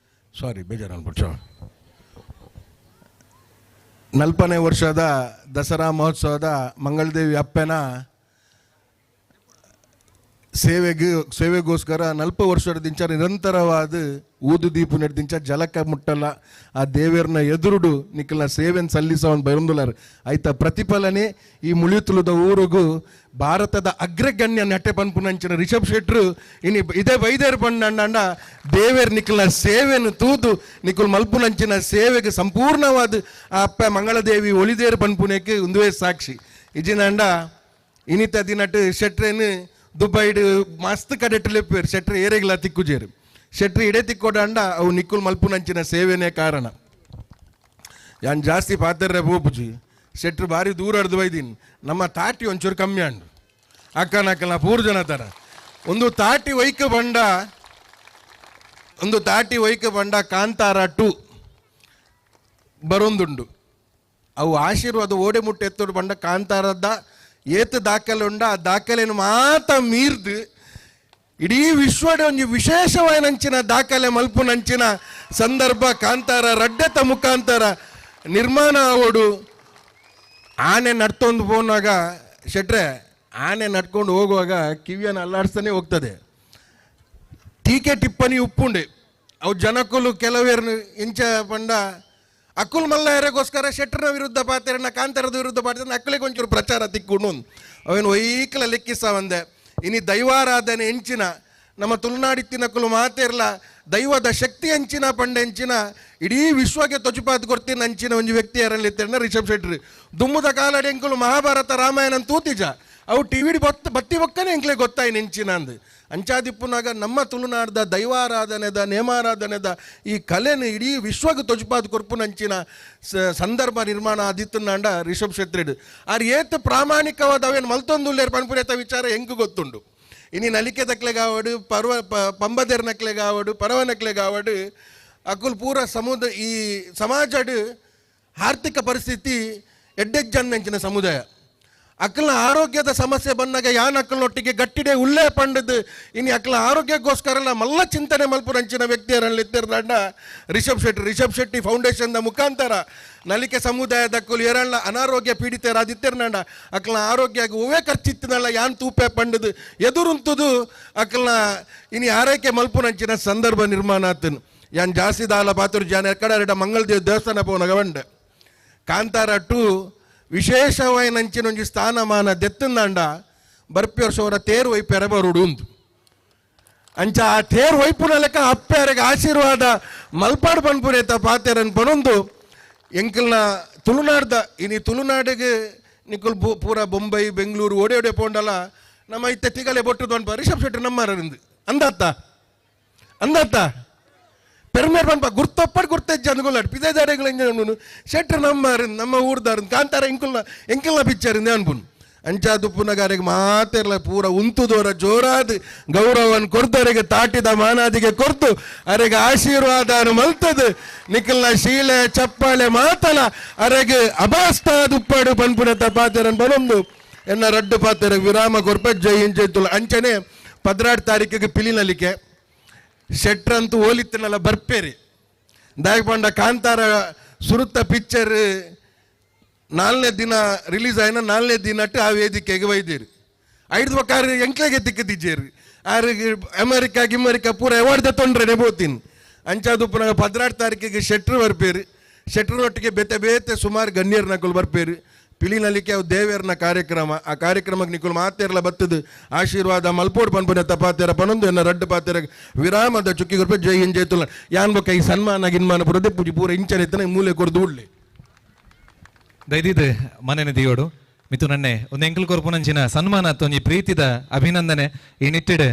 ಸಾರಿ ಬೇಜಾರು ಅನ್ಬಿಡ್ಚ. 40ನೇ ವರ್ಷದ ದಸರಾ ಮಹೋತ್ಸವದ ಮಂಗಳದೇವಿ ಅಪ್ಪನ ಸೇವೆಗೋಸ್ಕರ 40 ವರ್ಷದ ನಿರಂತರವಾದ ಊದು ದೀಪು ನೆಡ್ದಿಂಚ ಜಲಕ ಮುಟ್ಟಲ್ಲ ಆ ದೇವರನ್ನ ಎದುರುಡು ನಿಕ್ಕಲ್ನ ಸೇವೆಯನ್ನು ಸಲ್ಲಿಸವನ್ ಬೈರಂದುಲಾರ್ ಆಯ್ತ ಪ್ರತಿಫಲನೆ ಈ ಮುಳಿಯುತ್ತಲದ ಊರಿಗೂ ಭಾರತದ ಅಗ್ರಗಣ್ಯ ನಟೆ ಪನ್ಪುನಂಚಿನ ರಿಷಬ್ ಶೆಟ್ರು ಇನಿ ಇದೇ ಬೈದೇರು ಪಂಡ ದೇವೇರ್ ನಿಕ್ಕಲ್ನ ಸೇವೆಯನ್ನು ತೂದು ನಿಕ್ಕಲ್ ಮಲ್ಪುನಂಚಿನ ಸೇವೆಗೆ ಸಂಪೂರ್ಣವಾದ ಆ ಅಪ್ಪ ಮಂಗಳದೇವಿ ಒಲಿದೇರು ಪನ್ಪುನೇಕೆ ಒಂದುವೇ ಸಾಕ್ಷಿ. ಇಜಿನಂಡ ಇನಿತ ದಿನಟ್ ಶೆಟ್ರೇನು ದುಬೈಡ್ ಮಸ್ತ್ ಕಡೆಟ್ ಲೆಪ್ಪೇರು ಶೆಟ್ರ್ ಏರೆಗ್ಲ ತಿಕ್ಕುಜೇರು ಶೆಟ್ರ್ ಇಡೆ ತಿಕ್ಕೋಡಂಡ ಅವು ನಿಕ್ಕುಲ್ ಮಲ್ಪುನಂಚಿನ ಸೇವೆನೇ ಕಾರಣ. ಯಾನ್ ಜಾಸ್ತಿ ಪಾತ್ರರೆ ಪೋಪುಜಿ ಶೆಟ್ರು ಭಾರಿ ದೂರ ಅರ್ದು ಬೈದೀನಿ ನಮ್ಮ ತಾಟಿ ಒಂಚೂರು ಕಮ್ಮಿ ಅಂಡು ಅಕ್ಕನಕ್ಕನ ಪೂರು ಜನ ಥರ ಒಂದು ತಾಟಿ ಒಯ್ಕ ಬಂಡ ಒಂದು ತಾಟಿ ಒಯ್ಕ ಬಂಡ ಕಾಂತಾರ 2 ಬರೊಂದುಂಡು ಅವು ಆಶೀರ್ವಾದ ಓಡೆ ಮುಟ್ಟೆ ಎತ್ತೋಡು ಬಂಡ ಕಾಂತಾರದ ಏತು ದಾಖಲೆ ಉಂಡ ಆ ದಾಖಲೆಯನ್ನು ಮಾತ ಮೀರ್ದು ಇಡೀ ವಿಶ್ವದ ಒಂದು ವಿಶೇಷವಾದ ದಾಖಲೆ ಮಲ್ಪುನಂಚಿನ ಸಂದರ್ಭ ಕಾಂತಾರ ರಡ್ಡೆತ ಮುಖಾಂತರ ನಿರ್ಮಾಣ ಆವೋಡು. ಆನೆ ನಡ್ತೊಂದು ಪೋನಾಗ ಶೆಟ್ರೆ ಆನೆ ನಡ್ಕೊಂಡು ಹೋಗುವಾಗ ಕಿವಿಯನ್ನು ಅಲ್ಲಾಡಿಸ್ತಾನೆ ಹೋಗ್ತದೆ. ಟೀಕೆ ಟಿಪ್ಪಣಿ ಉಪ್ಪುಂಡೆ ಅವು ಜನಕ್ಕಲು ಕೆಲವೇರ್ನು ಇಂಚ ಪಂಡ ಅಕ್ಕುಲ್ ಮಲ್ಲಯರಿಗೋಸ್ಕರ ಶೆಟ್ಟರ್ನ ವಿರುದ್ಧ ಪಾತೆರನ್ನ ಕಾಂತಾರದ ವಿರುದ್ಧ ಪಾತ್ರ ಅಕ್ಕಲಿಗೆ ಒಂಚೂರು ಪ್ರಚಾರ ತಿಕ್ಕೊಂಡು ಅವೇನು ವೈಕಲ ಲೆಕ್ಕಿಸ ಒಂದೆ. ಇನಿ ದೈವಾರಾಧನೆ ಹೆಂಚಿನ ನಮ್ಮ ತುಳುನಾಡಿತ್ತಿನಕ್ಕಲು ಮಾತೇರ್ಲ ದೈವದ ಶಕ್ತಿ ಹೆಂಚಿನ ಪಂಡ ಹೆಂಚಿನ ಇಡೀ ವಿಶ್ವಕ್ಕೆ ತೊಜುಪಾತ್ ಕೊಡ್ತೀನಿ ಅಂಚಿನ ಒಂದು ವ್ಯಕ್ತಿ ಯಾರಲ್ಲಿ ಇತ್ತೇನ ರಿಷಬ್ ಶೆಟ್ಟಿ. ದುಮ್ಮದ ಕಾಲಡಿ ಎಂಕುಲು ಮಹಾಭಾರತ ರಾಮಾಯಣ ತೂತಿಜ ಅವು ಟಿ ವಿ ಬತ್ತಿ ಬೊಕ್ಕನೆ ಎಂಕ್ಲೆ ಗೊತ್ತಾಯಿ ನೆಂಚಿನ ಅಂದು ಅಂಚಾದಿಪ್ಪುನಾಗ ನಮ್ಮ ತುಳುನಾಡ್ದ ದೈವಾರಾಧನೆದ ನೇಮಾರಾಧನೆದ ಈ ಕಲೆನ ಇಡೀ ವಿಶ್ವಕ್ಕೆ ತೊಜುಪಾದ ಕೊರ್ಪುನಂಚಿನ ಸಂದರ್ಭ ನಿರ್ಮಾಣ ಆದಿತ್ತನಾಂಡ ರಿಷಬ್ ಶೆಟ್ಟಿಡ್ ಆರ್ ಏತ್ ಪ್ರಾಮಾಣಿಕವಾದ ಅವೇನು ಮಲ್ತೊಂದುಲ್ಲೇರು ಪನ್ಪುನೇತ ವಿಚಾರ ಎಂಕು ಗೊತ್ತುಂಡು. ಇನಿ ನಲಿಕೆ ತಕ್ಲೆಗಾವಡು ಪರ್ವ ಪಂಬದೇರ್ ನಕ್ಲೆಗಾವಡು ಪರವನಕ್ಲೆಗಾವಡು ಅಕುಲ್ ಪೂರ ಸಮುದಾಯ ಈ ಸಮಾಜಡ್ ಆರ್ಥಿಕ ಪರಿಸ್ಥಿತಿ ಎಡ್ಡೆಜ್ಜನ್ನಂಚಿನ ಸಮುದಾಯ ಅಕ್ಕಲ್ನ ಆರೋಗ್ಯದ ಸಮಸ್ಯೆ ಬಂದಾಗ ಯಾನ್ ಅಕ್ಕಲ್ನೊಟ್ಟಿಗೆ ಗಟ್ಟಿಡೆ ಉಲ್ಲೇ ಪಂಡದು ಇನ್ನು ಅಕ್ಕಲ ಆರೋಗ್ಯಕ್ಕೋಸ್ಕರ ಮಲ್ಲ ಚಿಂತನೆ ಮಲ್ಪುರಂಚಿನ ವ್ಯಕ್ತಿಯರಲ್ಲಿ ಇತ್ತಿರ್ದಂಡ ರಿಷಬ್ ಶೆಟ್ಟಿ. ರಿಷಬ್ ಶೆಟ್ಟಿ ಫೌಂಡೇಶನ್ದ ಮುಖಾಂತರ ನಲಿಕೆ ಸಮುದಾಯದ ಅಕ್ಕಲು ಎರಳ್ಳ ಅನಾರೋಗ್ಯ ಪೀಡಿತರಾದಿತ್ತಿರ್ನಂಡ ಅಕ್ಕಲ್ನ ಆರೋಗ್ಯ ಹೂವೇ ಖರ್ಚಿತ್ತಿನಲ್ಲ ಯಾನ್ ತೂಪೆ ಪಂಡದು ಎದುರುಂತುದು ಅಕ್ಕಲ್ನ ಇನ್ನು ಆರೈಕೆ ಮಲ್ಪುರಂಚಿನ ಸಂದರ್ಭ ನಿರ್ಮಾಣ ಆತನು. ಯಾನ್ ಜಾಸ್ತಿ ದಾಲ ಪಾತ್ರ ಜಾನ ಎಕ್ಕಡ ಮಂಗಳದೇವ್ ದೇವಸ್ಥಾನ ಪೋನಗ ಬಂಡೆ ಕಾಂತಾರ 2 ವಿಶೇಷವಾಯಿನಂಚಿನ ಒಂಜಿ ಸ್ಥಾನಮಾನ ದೆತ್ತಂದಾಂಡ ಬರ್ಪಿಯವ್ರ ಸೋರ ತೇರು ವೈಪೆರ ಬರುಡು ಉಂದು ಅಂಚ ಆ ತೇರು ವೈಪುನ ಲೆಕ್ಕ ಅಪ್ಪೆಯರಿಗೆ ಆಶೀರ್ವಾದ ಮಲ್ಪಾಡು ಪನ್ಪುರೇತ ಪಾತೆರನ್ ಪನೊಂದು ಎಂಕಲ್ನ ತುಳುನಾಡ್ದ ಇನಿ ತುಳುನಾಡಿಗೆ ನಿಕುಲ್ ಪೂರ ಬೊಂಬೈ ಬೆಂಗಳೂರು ಓಡೆ ಓಡೆ ಪೋಂಡಲ್ಲ ನಮ್ಮ ಇತ್ತೆ ತಿಗಲೆ ಬೊಟ್ಟು ದೊನ್ಪ ರಿಷಬ್ ಶೆಟ್ಟಿ ನಮ್ಮರಿಂದ ಅಂದತ್ತ ಅಂದತ್ತ ಪೆರ್ಮೇರ್ ಪನ್ಪ ಗುರ್ತೊಪ್ಪಡ್ ಗುರ್ತೆಜ್ಜ ಅಂದ್ಕೊಲ್ಲಾಡ್ ಪಿದಾದಾರೆಗಳು ಎಂಜ ಶೆಟ್ರು ನಮ್ಮ ನಮ್ಮ ಊರ್ದಾರ ಕಾಂತಾರ ಎಂಕುಲ್ನ ಎಂಕಲ್ನ ಪಿಕ್ಚರ್ ಇಂದ ಅನ್ಪುನ್ ಅಂಚಾದುಪ್ಪುನಗಾರಿಗೆ ಮಾತೆರ್ಲ ಪೂರ ಉಂತುದೋರ ಜೋರಾದ ಗೌರವನ್ ಕೊರ್ತವರಿಗೆ ತಾಟಿದ ಮಾನಾದಿಗೆ ಕೊರ್ತು ಅರೆಗೆ ಆಶೀರ್ವಾದ ಮಲ್ತದು ನಿಖಲ್ನ ಶೀಲೆ ಚಪ್ಪಾಳೆ ಮಾತಲ ಅರೆಗೆ ಅಬಾಸ್ತಾದುಪ್ಪಾಡು ಪನ್ಪುನ ಪಾತೆರನ್ ಬನೊಂದು ಎನ್ನ ರಡ್ಡು ಪಾತೆರ ವಿರಾಮ ಕೊರ್ಪ ಜೈ ಇಂಜೈತುಲ ಅಂಚನೆ 14 ತಾರೀಕಿಗೆ ಪಿಲಿನಲಿಕೆ ಶೆಟ್ರಂತೂ ಹೋಲಿತ್ತನಲ್ಲ ಬರ್ಪೇರಿ ದಾಯಪಂಡ ಕಾಂತಾರ ಸುರುತ್ತ ಪಿಕ್ಚರ್ 4ನೇ ದಿನ ರಿಲೀಸ್ ಆಯ್ನ 4ನೇ ದಿನ ಆ ವೇದಿಕೆಗೆ ಒಯ್ದಿರಿ ಐದು ಬಕ್ಕಾರು ಎಂಕ್ಲೆಗೆ ತಿಕ್ಕದಿಜ್ಜೇರಿ ಆರಿಗೆ ಅಮೆರಿಕ ಗಿಮೆರಿಕ ಪೂರ ಅವಾರ್ಡ್ ತೊಂದ್ರೆ ಬೋತೀನಿ ಅಂಚಾದು ಪುನಃ 14 ತಾರೀಕಿಗೆ ಶೆಟ್ರು ಬರ್ಪೇರಿ ಶೆಟ್ರನೊಟ್ಟಿಗೆ ಬೇತೆ ಬೇತೆ ಸುಮಾರು ಗಣ್ಯರ ನಕಲು ಬರ್ಪೇರಿ ಪಿಲಿನಲಿಕೆ ಅವು ದೇವೇರ್ನ ಕಾರ್ಯಕ್ರಮ ಆ ಕಾರ್ಯಕ್ರಮಕ್ಕೆ ನಿಕುಲ್ ಮಾತೇರ್ಲ ಬತ್ತದು ಆಶೀರ್ವಾದ ಮಲ್ಪೋಡ್ ಪನ್ಪುನ ತಪಾತೇರ ಪನೊಂದು ಎನ್ನ ರಡ್ಡು ಪಾತೇರ ವಿರಾಮದ ಚುಕ್ಕಿ ಕೊರ್ಪೆ ಜೈ ಹಿಂಜೈ ತುಲ ಯಾನ್ ಬೊಕ್ಕ ಈ ಸನ್ಮಾನ ಗಿನ್ಮಾನ ಪುರದೆ ಪೂಜಿ ಪೂರ ಇಂಚನೆ ಮೂಲೆ ಕೊರ್ದು ಉಳ್ಳಿ ದೈದಿದ್ ಮನೆನ ದಿಯೋಡು ಮಿತು ನನ್ನೆ ಒಂದು ಎಂಕಲ್ ಕೊರ್ಪುನಂಚಿನ ಸನ್ಮಾನ ತೊಂಜಿ ಪ್ರೀತಿದ ಅಭಿನಂದನೆ ಈ ನಿಟ್ಟಿಡ್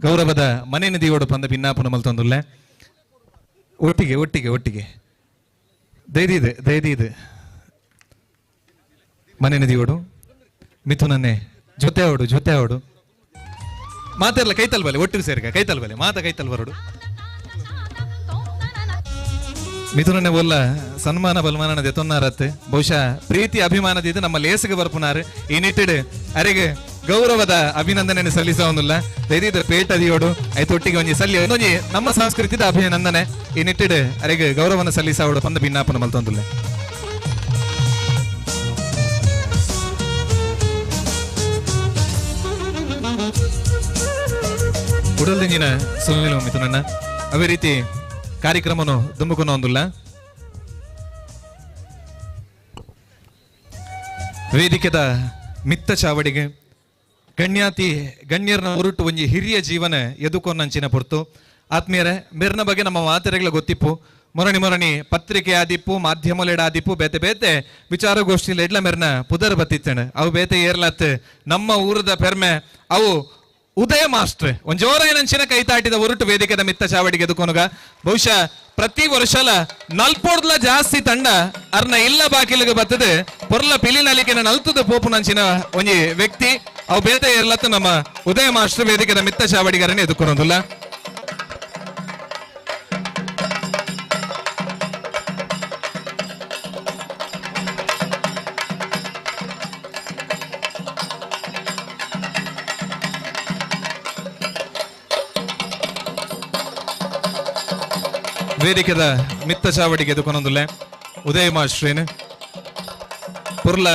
ಗೌರವದ ಮನೆನ ದಿಯೋಡು ಪಂದ ಭಿನ್ನಾಪುನ ಮಲ್ತೊಂದುಲ್ಲೆ. ಒಟ್ಟಿಗೆ ಒಟ್ಟಿಗೆ ಒಟ್ಟಿಗೆ ದೈದಿದೆ ದೈದಿದೆ ಮನೆ ನದಿಯೋಡು ಮಿಥುನನ್ನೇ ಜೊತೆ ಅವಡು ಜೊತೆ ಅವಡು ಮಾತೆಲ್ಲ ಕೈತಲ್ ಬಲೆ ಒಟ್ಟಿಗೆ ಸೇರಿಕ ಕೈತಲ್ ಬಲೆ ಮಾತ ಕೈತಲ್ ಬರೋಡು ಮಿಥುನನ್ನೇ ಒಲ್ಲ ಸನ್ಮಾನ ಬಲ್ಮಾನ ದೆತೊನ್ನಾರತ್ತೆ ಬಹುಶಃ ಪ್ರೀತಿ ಅಭಿಮಾನದಿದ್ದು ನಮ್ಮ ಲೇಸಿಗೆ ಬರ್ಪುನಾರು ಈ ನಿಟ್ಟಿಡು ಅರೆಗೆ ಗೌರವದ ಅಭಿನಂದನೆ ಸಲ್ಲಿಸೋದಿಲ್ಲ ದೈದಿದ ಪೇಟದಿಯೋಡು ಐತೊಟ್ಟಿಗೆ ಒಂಜಿ ಸಲ್ಲಿ ಒಂಜಿ ನಮ್ಮ ಸಂಸ್ಕೃತಿದ ಅಭಿನಂದನೆ ಈ ನಿಟ್ಟಿಡು ಅರೆಗೆ ಗೌರವನ ಸಲ್ಲಿಸೋಡು ಪಂದ ಭಿನ್ನಾಪನ ಮಲ್ತೊಂದುಲ್ಲ. ಉಡಲ್ದಿಂಜಿನ ಸುನಿಲ್ ಮಿಥುನನ್ನ ಅದೇ ರೀತಿ ಕಾರ್ಯಕ್ರಮನು ದುಂಬುಕುನ ಒಂದುಲ್ಲ. ವೇದಿಕೆದ ಮಿತ್ತ ಚಾವಡಿಗೆ ಗಣ್ಯಾತಿ ಗಣ್ಯರನ ಹೊರಟು ಒಂಜಿ ಹಿರಿಯ ಜೀವನ ಎದುಕೊನ್ನಂಚಿನ ಪೊರ್ತು. ಆತ್ಮೀಯರೇ, ಮೆರ್ನ ಬಗ್ಗೆ ನಮ್ಮ ಮಾತೆರೆಗಳ ಗೊತ್ತಿಪ್ಪು. ಮೊರಣಿ ಮೊರಣಿ ಪತ್ರಿಕೆ ಆದಿಪ್ಪು, ಮಾಧ್ಯಮಲೆಡ ಆದಿಪ್ಪು, ಬೇತೆ ಬೇತೆ ವಿಚಾರಗೋಷ್ಠಿ ಎಡ್ಲ ಮೆರ್ನ ಪುದರ್ ಬತ್ತಿತ್ತಣ. ಅವು ಬೇತೆ ಏರ್ಲತ್ ನಮ್ಮ ಊರದ ಪೆರ್ಮೆ ಅವು ಉದಯ ಮಾಸ್ಟ್ರೆ ಒಂಜೋರಾಯನಂಚಿನ ಕೈತಾಟಿದ ಒರಟು ವೇದಿಕೆದ ಮಿತ್ತ ಚಾವಡಿಗೆ ಎದುಕೊನುಗ. ಬಹುಶಃ ಪ್ರತಿ ವರ್ಷಲ ನಲ್ಪೋಡ್ಲ ಜಾಸ್ತಿ ತಂಡ ಅರ್ನ ಇಲ್ಲ ಬಾಕಿಲಿಗೆ ಬರ್ತದೆ ಪೊರ್ಲ ಪಿಲಿನಲಿಕೆನ ನಲ್ತದ ಪೋಪುನಂಚಿನ ಒಂಜಿ ವ್ಯಕ್ತಿ ಅವು ಬೇತೆ ಏರ್ಲತ್ತ ನಮ್ಮ ಉದಯ ಮಾಸ್ಟರ್ ವೇದಿಕೆದ ಮಿತ್ತ ಚಾವಡಿಗಾರನೆ ಎದುಕೊನೊಂದುಲ್ಲ. ವೇದಿಕೆದ ಮಿತ್ತ ಚಾವಡಿಗೆ ಎದುಕೊನೊಂದುಲ್ಲೆ ಉದಯ ಮಾಸ್ಟ್ರೇನ್ ಪುರ್ಲ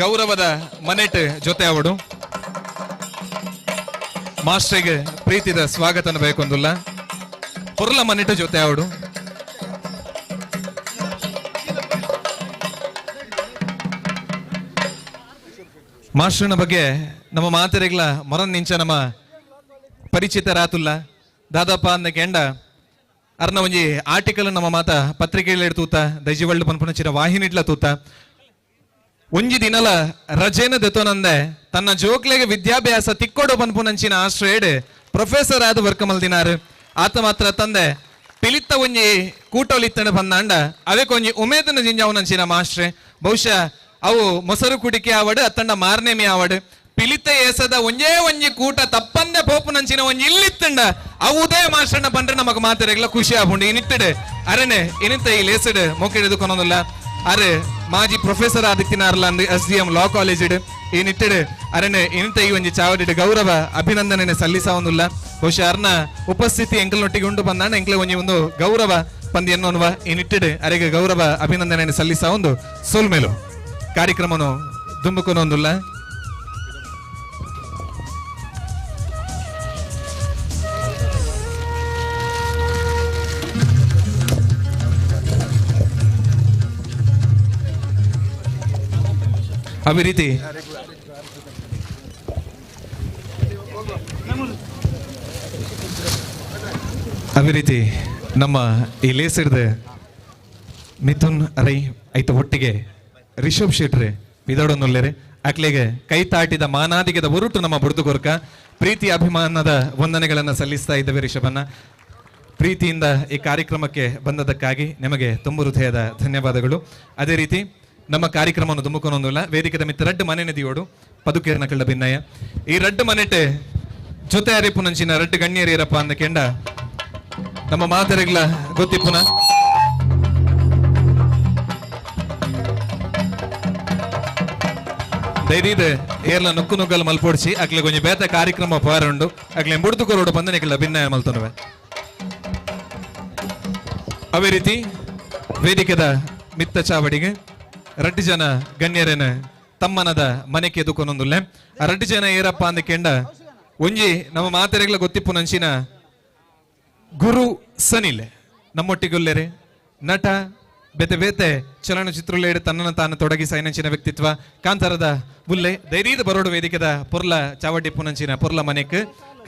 ಗೌರವದ ಮನೆಟ್ ಜೊತೆ ಅವಡು ಮಾಸ್ಟ್ರಿಗೆ ಪ್ರೀತಿದ ಸ್ವಾಗತನ ಬೇಕೊಂದುಲ್ಲ. ಪುರ್ಲ ಮನೆಟ್ ಜೊತೆ ಅವಡು ಮಾಸ್ಟ್ರನ ಬಗ್ಗೆ ನಮ್ಮ ಮಾತೆರೆಗ್ಲ ಮೊರನ್ ನಿಂಚ ನಮ್ಮ ಪರಿಚಿತರಾತುಲ್ಲ. ದಾದಪ್ಪ ಅಂದ ಕೆಂಡ ಅರ್ನ ಒಂಜಿ ಆರ್ಟಿಕಲ್ ನಮ್ಮ ಮಾತ ಪತ್ರಿಕೆಯಲ್ಲಿ ತೂತ ದೈಜಿವಳ್ಳು ಪನ್ಪುನಚಿನ ವಾಹಿನಿಡ್ಲ ತೂತ ಒಂಜಿ ದಿನಲ ರಜೆನ ದೆತೋನಂದೆ ತನ್ನ ಜೋಕ್ಲೆಗೆ ವಿದ್ಯಾಭ್ಯಾಸ ತಿಕ್ಕೋಡು ಪನ್ಪುನಂಚಿನ ಆಶ್ರಯಡ್ ಪ್ರೊಫೆಸರ್ ಆದ ವರ್ಕಮಲ್ದಿನಾರು. ಆತ ಮಾತ್ರ ತಂದೆ ಪಿಲಿತ್ತ ಒಂಜಿ ಕೂಟೋಲಿತ್ತಣ ಬಂದಾಂಡ ಅವಕ್ಕೆ ಒಂಜಿ ಉಮೇದನ ಜಿಂಜಾವನಂಚಿನ ಮಾಸ್ಟ್ರೆ. ಬಹುಶಃ ಅವು ಮೊಸರು ಕುಡಿಕೆ ಆವಡು ಅತ್ತಂಡ ಮಾರ್ನೇಮಿ ಆವಡು ಪಿಲಿತ ಏಸದ ಒಂಜೇ ಒಂಜಿ ಕೂಟ ತಪ್ಪಂದೆ ಪೋಪುನಂಚಿನ ಒಂಜಿ ಇಲ್ಲಿತ್ತಂಡ ಅವು ಉದಯ ಮಾಸ್ಟರ್ನ ಬಂದ್ರೆ ನಮಗ್ ಮಾತೆರೆಗ್ಲ ಖುಷಿ ಆಪುಂಡು. ಇನಿಟ್ಟಡು ಅರೆನೆ ಇನಿತ ಈ ಲೇಸಡ್ ಮೊಕ್ಕಿಡಿದುಕೊನೊಂದುಲ್ಲ. ಅರೆ ಮಾಜಿ ಪ್ರೊಫೆಸರ್ ಆದಿತ್ಯನಾರ್ಲ ಅಂದ್ S D M law college ಈ ನಿಟ್ಟಡು ಅರೆನೆ ಇನಿತ ಈ ಒಂಜಿ ಚಾವಡಿಡ್ ಗೌರವ ಅಭಿನಂದನೆ ಸಲ್ಲಿಸವೊಂದುಲ್ಲ. ಬಹುಶಃ ಅರ್ನ ಉಪಸ್ಥಿತಿ ಎಂಕಲ್ನೊಟ್ಟಿಗೆ ಉಂಡು ಬಂದಾಣ ಎಂಕ್ಲೆ ಒಂಜಿ ಒಂದು ಗೌರವ ಪಂದಿ ಎನ್ನೋನುವ. ಈ ನಿಟ್ಟಡು ಅರೆಗೆ ಗೌರವ ಅಭಿನಂದನೆ ಸಲ್ಲಿಸವೊಂದು ಸೋಲ್ಮೇಲು ಕಾರ್ಯಕ್ರಮನು ದುಂಬುಕೊನೊಂದುಲ್ಲ. ಅದೇ ರೀತಿ ಅದೇ ರೀತಿ ನಮ್ಮ ಈ ಲೇಸಿಡ್ದ ಮಿಥುನ್ ರೈ ಐತ ಒಟ್ಟಿಗೆ ರಿಷಬ್ ಶೆಟ್ರೆ ಬಿದಡೊನ್ನುಲ್ಲೇರೆ ಅಕ್ಲೆಗೆ ಕೈ ತಾಟಿದ ಮಾನಾದಿಗೆದ ಒರುಟು ನಮ್ಮ ಬುಡ್ದು ಕೊರ್ಕ ಪ್ರೀತಿ ಅಭಿಮಾನದ ವಂದನೆಗಳನ್ನು ಸಲ್ಲಿಸ್ತಾ ಇದ್ದೇವೆ. ರಿಷಬನ್ನ ಪ್ರೀತಿಯಿಂದ ಈ ಕಾರ್ಯಕ್ರಮಕ್ಕೆ ಬಂದದಕ್ಕಾಗಿ ನಿಮಗೆ ತುಂಬು ಹೃದಯದ ಧನ್ಯವಾದಗಳು. ಅದೇ ರೀತಿ ನಮ್ಮ ಕಾರ್ಯಕ್ರಮವನ್ನು ದುಮುಕೊನೊಂದುಲ್ಲ ವೇದಿಕೆದ ಮಿತ್ತ ರಡ್ಡು ಮನೆ ನದಿಯೋಡು ಪದುಕೇರ್ನ ಕಳ್ಳ ಭಿನ್ನಯ್ಯ ಈ ರಡ್ಡು ಮನೆಟೆ ಜೊತೆ ಅರಿಪುನಂಚಿನ ರಡ್ಡು ಗಣ್ಯರಿರಪ್ಪ ಅಂದ ಕೆಂಡ ನಮ್ಮ ಮಾತರೆಗ್ಲ ಗೊತ್ತಿಪ್ಪುನ ಧೈರ್ಯದ ಏರ್ಲ ನುಕ್ಕು ನುಗ್ಗಲ್ ಮಲ್ಪೊಡ್ಸಿ ಅಕ್ಲೆ ಕೊಂಚ ಬೇತ ಕಾರ್ಯಕ್ರಮ ಪಾರುಂಡು ಅಕ್ಲೆ ಬುಡ್ದು ಕೊರೋಡು ಬಂದನೆಕ್ಲ ಭಿನ್ನಯ ಮಲ್ತೊನವೆ. ಅದೇ ರೀತಿ ವೇದಿಕೆದ ಮಿತ್ತ ಚಾವಡಿಗೆ ರಡ್ಡು ಜನ ಗಣ್ಯರೇನ ತಮ್ಮನದ ಮನೆಗೆ ಎದುಕೊನೊಂದುಲ್ಲೆ. ಆ ರಡ್ಡು ಜನ ಏರಪ್ಪ ಅಂದ ಕೆಂಡ ಒಂಜಿ ನಮ್ಮ ಮಾತೆರೆಗ್ಲ ಗೊತ್ತಿಪ್ಪು ನಂಚಿನ ಗುರು ಸನಿಲ್ ನಮ್ಮೊಟ್ಟಿಗುಲ್ಲೆರೆ ನಟ ಬೇತೆ ಬೇತೆ ಚಲನಚಿತ್ರಲೇಡು ತನ್ನನ್ನು ತಾನು ತೊಡಗಿಸ ವ್ಯಕ್ತಿತ್ವ ಕಾಂತಾರದ ಬುಲ್ಲೆ ಧೈರ್ಯದ ಬರೋಡು ವೇದಿಕೆದ ಪೊರ್ಲ ಚಾವಡಿ ಪುನಂಚಿನ ಪೊರ್ಲ ಮನೆಕ್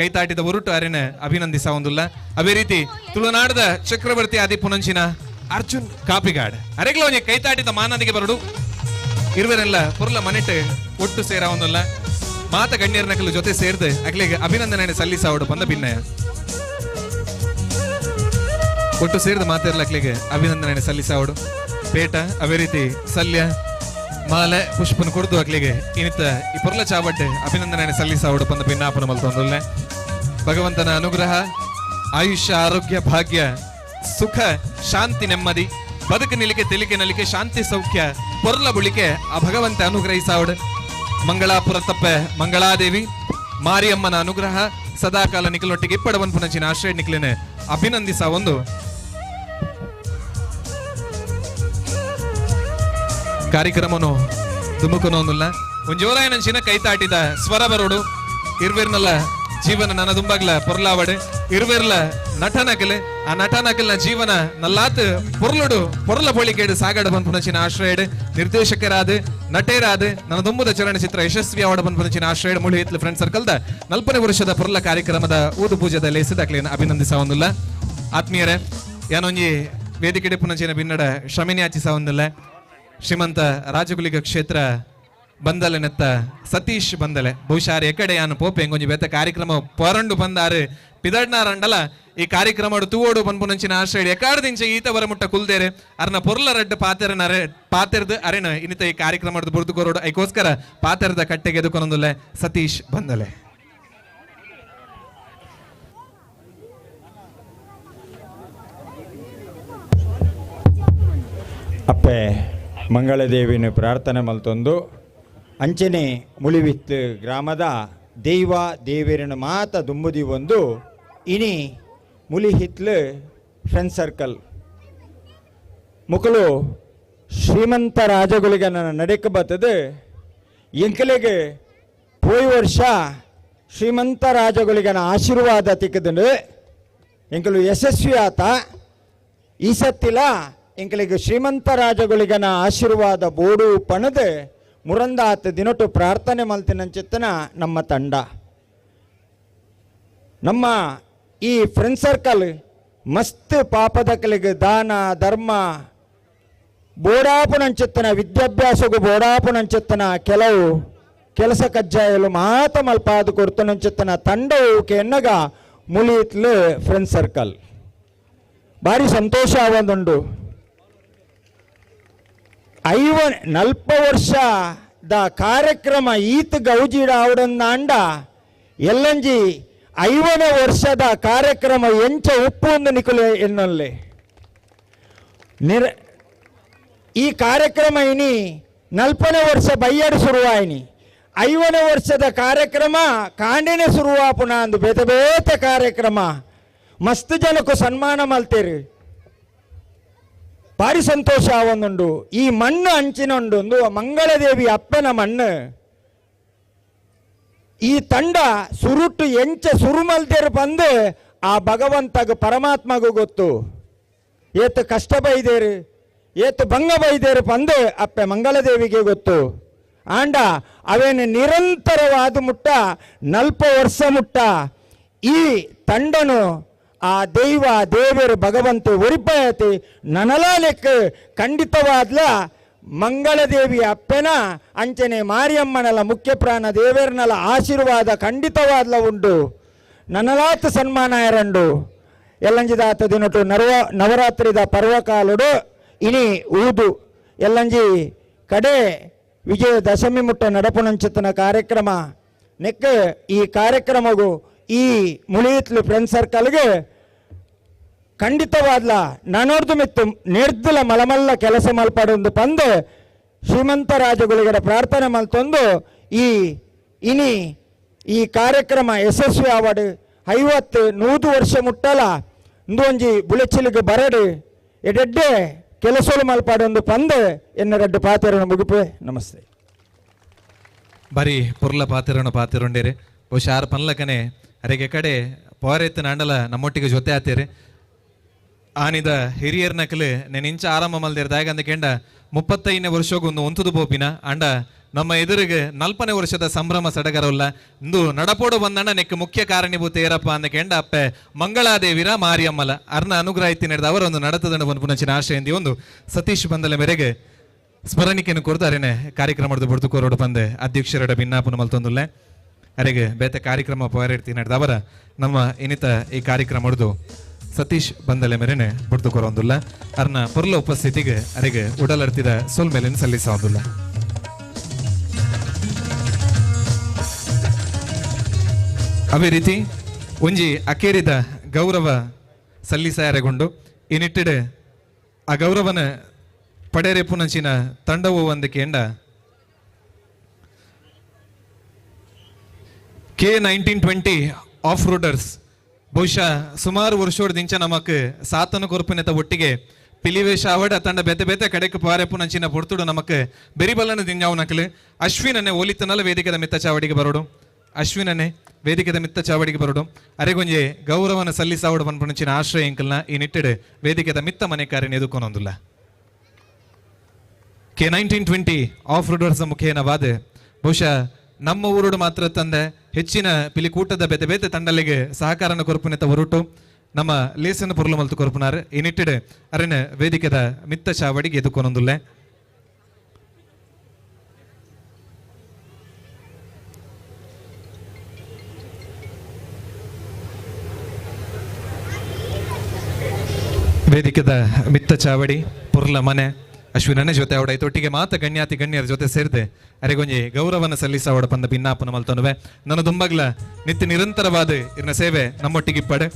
ಕೈತಾಟಿದ ಒರುಟು ಅರೆನ ಅಭಿನಂದಿಸ ಒಂದುಲ್ಲ. ಅದೇ ರೀತಿ ತುಳುನಾಡದ ಚಕ್ರವರ್ತಿ ಆದಿ ಪುನಂಚಿನ ಅರ್ಜುನ್ ಕಾಪಿಗಾಡ್ ಅರೆಗ್ಲ ಒಂಜಿ ಕೈತಾಟಿದ ಮಾನದಿಗೆ ಬರಡು ಇರುವರೆಲ್ಲ ಪೊರ್ಲ ಮನೆಟ್ ಒಟ್ಟು ಸೇರ ಒಂದಲ್ಲ ಮಾತ ಗಣ್ಯರನಕಲು ಜೊತೆ ಸೇರ್ದು ಅಗ್ಲಿಗೆ ಅಭಿನಂದನೆ ಸಲ್ಲಿಸಾವಡು ಬಂದ ಭಿನ್ನಯ. ಒಟ್ಟು ಸೇರಿದ ಮಾತೆರ್ಲಕ್ಲಿಗೆ ಅಭಿನಂದನೆ ಸಲ್ಲಿಸಾವಡು. ಪೇಟ ಅವೇ ರೀತಿ ಸಲ್ಯ ಮಾಲೆ ಪುಷ್ಪನ ಕೊಡ್ದು ಅಕ್ಲಿಗೆ ಇನ್ನಿತ ಈ ಪೊರ್ಲ ಚಾವಟ್ಟೆ ಅಭಿನಂದನೆ ಸಲ್ಲಿಸಾವಡು ಪಂದ ಭಿನ್ನಾಪನ ಮಲ್ತೊಂದುಲ್ಲೆ. ಭಗವಂತನ ಅನುಗ್ರಹ, ಆಯುಷ್ಯ, ಆರೋಗ್ಯ, ಭಾಗ್ಯ, ಸುಖ, ಶಾಂತಿ, ನೆಮ್ಮದಿ, ಬದುಕು ನಿಲಿಕೆ, ತಿಳಿಕೆ ನಲಿಕೆ, ಶಾಂತಿ, ಸೌಖ್ಯ, ಪೊರ್ಲ ಬುಳಿಕೆ ಆ ಭಗವಂತ ಅನುಗ್ರಹಿಸಾವಡು. ಮಂಗಳಾಪುರ ತಪ್ಪೆ ಮಂಗಳಾದೇವಿ ಮಾರಿಯಮ್ಮನ ಅನುಗ್ರಹ ಸದಾಕಾಲ ನಿಖಲೊಟ್ಟಿಗೆ ಇಪ್ಪಡವನ್ ಪುನಚಿನ ಆಶ್ರಯ ನಿಖಲಿನ ಅಭಿನಂದಿಸ ಒಂದು ಕಾರ್ಯಕ್ರಮನು ತುಮುಕನೊಂದುಲ್ಲ. ಒಂಜೋರಾಯನಂಚಿನ ಕೈತಾಟಿದ ಸ್ವರ ಬರೋಡು ಇರ್ವಿರ್ನಲ್ಲ ಜೀವನ ನನ್ನ ದುಂಬಾಗ್ಲ ಪೊರ್ಲಾವಡೆ ಇರ್ವಿರ್ಲ ನಟನಕಲೆ ಆ ನಟನಕಲ್ನ ಜೀವನ ನಲ್ಲಾತ್ ಪೊರ್ಲುಡು ಪೊರ್ಲ ಬೊಳಿಕೇಡು ಸಾಗಡ ಬಂದ್ಪುನಚಿನ ಆಶ್ರಯಡ್ ನಿರ್ದೇಶಕರಾದ ನಟೇರಾದ ನನ್ನ ದುಂಬುದ ಚಲನಚಿತ್ರ ಯಶಸ್ವಿ ಅವಡ ಬಂದ್ಪುನಚಿನ ಆಶ್ರಯಡ್ ಮುಳಿ ಹಿತ್ಲು ಫ್ರೆಂಡ್ ಸರ್ಕಲ್ದ 40 ವರ್ಷದ ಪೊರ್ಲ ಕಾರ್ಯಕ್ರಮದ ಊದು ಪೂಜೆದ ಲೇಸಿದ ಅಭಿನಂದಿಸ ಒಂದುಲ್ಲ. ಆತ್ಮೀಯರೇ, ಯಾನೊಂಜಿ ವೇದಿಕೆ ಪುನಚಿನ ಬಿನ್ನಡ ಶ್ರಮಿನಿ ಆಚಿಸ ಒಂದುಲ್ಲ. ಶ್ರೀಮಂತ ರಾಜಗುಲಿಗ ಕ್ಷೇತ್ರ ಬಂದಲೆ ನೆತ್ತ ಸತೀಶ್ ಬಂದಲೆ ಬಹುಶಃ ಎಕಡೆ ಯಾನು ಪೋಪೆ ಎಂಗೊಂಜಿ ಬೇತ ಕಾರ್ಯಕ್ರಮ ಪೊರಂಡು ಬಂದಾರು ಪಿದಡ್ನಾರಂಡಲ ಈ ಕಾರ್ಯಕ್ರಮ ತೂವೋಡು ಪನ್ಪುನಂಚಿನ ಆಶ್ರಯ ಎಕಾಡ್ದಿಂಚ ಈತ ಬರ ಮುಟ್ಟ ಕುಲ್ದೇರೆ ಅರ್ನ ಪೊರ್ಲ ರಡ್ಡು ಪಾತೆರನ ಪಾತೆರ್ದು ಅರೆನ ಇನ್ನಿತ ಈ ಕಾರ್ಯಕ್ರಮದ ಬುರ್ದು ಕೊರೋಡು ಐಕೋಸ್ಕರ ಪಾತೆರದ ಕಟ್ಟೆಗೆ ಎದುಕೊನೊಂದುಲ್ಲೆ ಸತೀಶ್ ಬಂದಲೆ. ಅಪ್ಪೆ ಮಂಗಳದೇವಿನ ಪ್ರಾರ್ಥನೆ ಮಲ್ತೊಂದು ಅಂಚನೆ ಮುಳಿವಿತ್ತು ಗ್ರಾಮದ ದೈವ ದೇವಿರನ ಮಾತ ದುಂಬುದಿ ಒಂದು ಇನಿ ಮುಲಿಹಿತ್ಲು ಫ್ರೆಂಡ್ ಸರ್ಕಲ್ ಮುಕಲು ಶ್ರೀಮಂತ ರಾಜಗುಳಿಗೆ ನನ್ನ ನಡೆಕ ಬರ್ತದೆ. ಎಂಕಲೆಗೆ ಪೋಯ್ ವರ್ಷ ಶ್ರೀಮಂತ ರಾಜಗುಳಿಗನ ಆಶೀರ್ವಾದ ತಿಕ್ಕದಂಡು ಎಂಕಲು ಯಶಸ್ವಿ ಆತ. ಈ ಸತ್ತಿಲ ಎಂಕಲಿಗೆ ಶ್ರೀಮಂತ ರಾಜಗುಳಿಗನ ಆಶೀರ್ವಾದ ಬೋಡು ಪಣದು ಮುರಂದಾತ ದಿನಟು ಪ್ರಾರ್ಥನೆ ಮಲ್ತಿನಂಚಿತ್ತನ ನಮ್ಮ ತಂಡ. ನಮ್ಮ ಈ ಫ್ರೆಂಡ್ ಸರ್ಕಲ್ ಮಸ್ತ್ ಪಾಪದಕಲಿಗೆ ದಾನ ಧರ್ಮ ಬೋಡಾಪುನಂಚಿತ್ತನ ವಿದ್ಯಾಭ್ಯಾಸಗೂ ಬೋಡಾಪುನಂಚಿತ್ತನ ಕೆಲವು ಕೆಲಸ ಕಜ್ಜಾಯಲು ಮಾತ ಮಲ್ಪಾದು ಕೊಡ್ತನಂಚಿತ್ತನ ತಂಡವು ಕೆನ್ನಗ ಮುಲಿತ್ಲು ಫ್ರೆಂಡ್ ಸರ್ಕಲ್ ಭಾರಿ ಸಂತೋಷ ಆವೊಂದುಂಡು. 40 ವರ್ಷದ ಕಾರ್ಯಕ್ರಮ ಈತ ಗೌಜಿಡ ಆವಡಂದಾಂಡ ಎಲ್ಲಂಜಿ 50 ವರ್ಷದ ಕಾರ್ಯಕ್ರಮ ಎಂಚ ಉಪ್ಪು ಒಂದು ನಿಕುಲೆ ಎನ್ನೊಲ್ಲೆ ಈ ಕಾರ್ಯಕ್ರಮ ಇನಿ 40 ವರ್ಷ ಬೈಯಡು ಶುರುವಾಯಿನಿ 50 ವರ್ಷದ ಕಾರ್ಯಕ್ರಮ ಕಾಂಡಿನೇ ಶುರುವಾಪುನ ಅಂದು ಬೇತೆ ಬೇತೆ ಕಾರ್ಯಕ್ರಮ ಮಸ್ತ್ ಜನಕ್ಕೂ ಸನ್ಮಾನ ಮಲ್ತೇರಿ ಭಾರಿ ಸಂತೋಷ ಒಂದುಂಡು. ಈ ಮಣ್ಣು ಅಂಚಿನುಂಡು ಒಂದು ಮಂಗಳದೇವಿ ಅಪ್ಪನ ಮಣ್ಣು. ಈ ತಂಡ ಸುರುಟು ಎಂಚ ಸುರುಮಲ್ತೇರು ಬಂದು ಆ ಭಗವಂತಗ ಪರಮಾತ್ಮಗೂ ಗೊತ್ತು. ಏತು ಕಷ್ಟ ಬೈದೇರು ಏತು ಭಂಗ ಬೈದೇರು ಬಂದು ಅಪ್ಪೆ ಮಂಗಳದೇವಿಗೆ ಗೊತ್ತು. ಆಂಡ ಅವೇನು ನಿರಂತರವಾದ ಮುಟ್ಟ 40 ವರ್ಷ ಮುಟ್ಟ ಈ ತಂಡನು ಆ ದೈವ ದೇವರು ಭಗವಂತ ಒರಿಪಾಯತಿ ನನಲಾಲೆಕ್ ಖಂಡಿತವಾದ್ಲ ಮಂಗಳದೇವಿ ಅಪ್ಪೆನ ಅಂಚನೆ ಮಾರಿಯಮ್ಮನಲ ಮುಖ್ಯ ಪ್ರಾಣ ದೇವರನಲ ಆಶೀರ್ವಾದ ಖಂಡಿತವಾದ್ಲ ಉಂಟು. ನನಲಾತ ಸನ್ಮಾನ ಎರண்டு ಎಲ್ಲಂಜಿದಾತ ದಿನಟು ನವರಾತ್ರಿದ ಪರ್ವಕಾಲುಡು ಇನಿ ಊದು ಎಲ್ಲಂಜಿ ಕಡೆ ವಿಜಯದಶಮಿ ಮುಟ್ಟ ನಡಪುನಂಚಿತನ ಕಾರ್ಯಕ್ರಮ ನೆಕ್ ಈ ಕಾರ್ಯಕ್ರಮಗೂ ಈ ಮುಳಿಯಿತ್ಲು ಫ್ರೆಂಡ್ ಸರ್ಕಲ್ಗೆ ಖಂಡಿತವಾದ್ಲ ನಾನೋರ್ದು ಮಿತ್ತು ನಿರ್ದುಲ ಮಲಮಲ್ಲ ಕೆಲಸ ಮಲ್ಪಾಡೊಂದು ಪಂದು ಶ್ರೀಮಂತ ರಾಜಗುಳಿಗರ ಪ್ರಾರ್ಥನೆ ಮಲ್ತೊಂದು ಈ ಇನಿ ಈ ಕಾರ್ಯಕ್ರಮ ಯಶಸ್ವಿ ಆವಡು 50-100 ವರ್ಷ ಮುಟ್ಟಲ ಇಂದೊಂಜಿ ಬುಳೆಚಿಲಿಗೆ ಬರಡು ಎಡೆಡ್ಡೆ ಕೆಲಸಲು ಮಲ್ಪಾಡೊಂದು ಪಂದು ಎನ್ನ ರಡ್ಡು ಪಾತೆರನ್ನು ಮುಗಿಪೆ. ನಮಸ್ತೆ. ಬರೀ ಪುರ್ಲ ಪಾತೆರನ್ನು ಪಾತೆರೊಂಡೇರೆ ಬಹುಶಃ ಆರು ಪನ್ಲಕನೆ ಅರೆಗೆ ಕಡೆ ಪೋರೆತ್ತು ನಾಂಡಲ ನಮ್ಮೊಟ್ಟಿಗೆ ಜೊತೆ ಆತೇರಿ ಆನಿದ ಹಿರಿಯರ್ ನಕಲು ನೆನಿಂಚ ಆರಂಭ ಮಲ್ದೇರ್ ದಾಯಗಂದ ಕೆಂಡ 35ನೇ ವರ್ಷಗೊಂದು ಒಂತುದು ಪೋಪಿನ ಅಂಡ ನಮ್ಮ ಎದುರಿಗೆ 40ನೇ ವರ್ಷದ ಸಂಭ್ರಮ ಸಡಗರಲ್ಲ ಇಂದು ನಡಪೋಡು ಬಂದಣ್ಣ ನೆಕ್ ಮುಖ್ಯ ಕಾರಣೀಭೂತ ಏರಪ್ಪ ಅಂದ ಕೆಂಡ ಅಪ್ಪೆ ಮಂಗಳಾದೇವಿರ ಮಾರಿಯಮ್ಮಲ ಅರ್ನ ಅನುಗ್ರಹ ಇತ್ತಿ ನಡೆದ ಅವರೊಂದು ನಡತದಂಡ ಒಂದು ಪುನಚಿನ ಆಶೆಯಿಂದ ಒಂದು ಸತೀಶ್ ಬಂದಲ ಮೇರೆಗೆ ಸ್ಮರಣಿಕೆಯನ್ನು ಕೊಡ್ತಾರೇನೆ ಕಾರ್ಯಕ್ರಮದ ಬುಡ್ದು ಕೋರೋಡು ಬಂದೆ ಅಧ್ಯಕ್ಷರಡ ಭಿನ್ನಾಪನ ಮಲ್ತೊಂದುಲ್ಲೆ ಅರೆಗೆ ಬೇತೆ ಕಾರ್ಯಕ್ರಮ ಪೋರೆಡ್ತಿ ನಡೆದ ಅವರ ನಮ್ಮ ಇನ್ನಿತ ಈ ಕಾರ್ಯಕ್ರಮ ಹೊಡೆದು ಸತೀಶ್ ಬಂದಲೆ ಮೇರೆನೆ ಬುಡ್ದು ಕೊರೊಂದುಲ್ಲ ಅರ್ನ ಪೊರ್ಲ ಉಪಸ್ಥಿತಿಗೆ ಅರೆಗೆ ಉಡಲರ್ತಿದ ಸೊಲ್ಮೇಲೆ ಸಲ್ಲಿಸೋದಿಲ್ಲ. ಅದೇ ರೀತಿ ಒಂಜಿ ಅಕೇರಿದ ಗೌರವ ಸಲ್ಲಿಸಾಯರೆಗೊಂಡು ಈ ನಿಟ್ಟಿಡೆ ಆ ಗೌರವನ ಪಡೆರೆಪುನಂಚಿನ ತಂಡವು ಒಂದು ಕೇಂಡ ಕೆ 1920 ಆಫ್ ರೋಡರ್ಸ್ ಬಹುಶಃ ಸುಮಾರು ವರ್ಷೋಡ್ದಿಂಚ ನಮಕ್ ಸಾತನ ಕೊರ್ಪಿನತ ಒಟ್ಟಿಗೆ ಪಿಲಿವೇಶ ಅವಡ ತಂಡ ಬೇತೆ ಬೇತೆ ಕಡೆಕ್ ಪಾರೆಪುನಂಚಿನ ಪೊರ್ತುಡು ನಮಕ್ ಬೆರಿಬಲ್ಲನ ದಿಂಜಾವು ನಕಲು ಅಶ್ವಿನನ್ನೇ ಒಲಿತನಲ್ಲ ವೇದಿಕೆದ ಮಿತ್ತ ಚಾವಡಿಗೆ ಬರೋಡು ಅಶ್ವಿನನ್ನೇ ವೇದಿಕೆದ ಮಿತ್ತ ಚಾವಡಿಗೆ ಬರೋಡು ಅರೆಗೊಂಜೆ ಗೌರವನ ಸಲ್ಲಿಸಾವಡು ಪನ್ಪುನಂಚಿನ ಆಶ್ರಯ ಎಂಕಲ್ನ ಈ ನಿಟ್ಟಿಡು ವೇದಿಕೆದ ಮಿತ್ತ ಮನೆ ಕಾರ್ಯ ಎದುಕೊನೊಂದುಲ್ಲ. ಕೆ 1920 ಆಫ್ ರೋಡರ್ಸ್ ಮುಖೇನವಾದ ಬಹುಶಃ ನಮ್ಮ ಊರುಡು ಮಾತ್ರ ತಂದೆ ಹೆಚ್ಚಿನ ಪಿಲಿಕೂಟದ ಬೇತೆ ಬೇತೆ ತಂಡಲಿಗೆ ಸಹಕಾರನ ಕೊರಪುನೆತ ಹೊರಟು ನಮ್ಮ ಲೇಸನ ಪೊರ್ಲು ಮಲ್ತು ಕೊರಪುನಾರ್ ಈ ನಿಟ್ಟಿಡು ಅರೆನ ವೇದಿಕೆದ ಮಿತ್ತ ಚಾವಡಿಗೆ ಎದುಕೊನೊಂದುಲ್ಲೆ. ವೇದಿಕೆದ ಮಿತ್ತ ಚಾವಡಿ ಪೊರ್ಲ ಮನೆ ಅಶ್ವಿನನ್ನೇ ಜೊತೆ ಅವಡ ಒಟ್ಟಿಗೆ ಮಾತ ಗಣ್ಯಾತಿ ಗಣ್ಯರ ಜೊತೆ ಸೇರಿದೆ ಅರೆಗೊಂಜಿ ಗೌರವನ ಸಲ್ಲಿಸವಡ ಪಂದ ಭಿನ್ನಾಪನ ಮಲ್ತನುವೆ ನನ್ನ ದುಂಬಗ್ಲ ನಿತ್ಯ ನಿರಂತರವಾದ ಇರ್ನ ಸೇವೆ ನಮ್ಮೊಟ್ಟಿಗೆ ಇಪ್ಪಡೆ.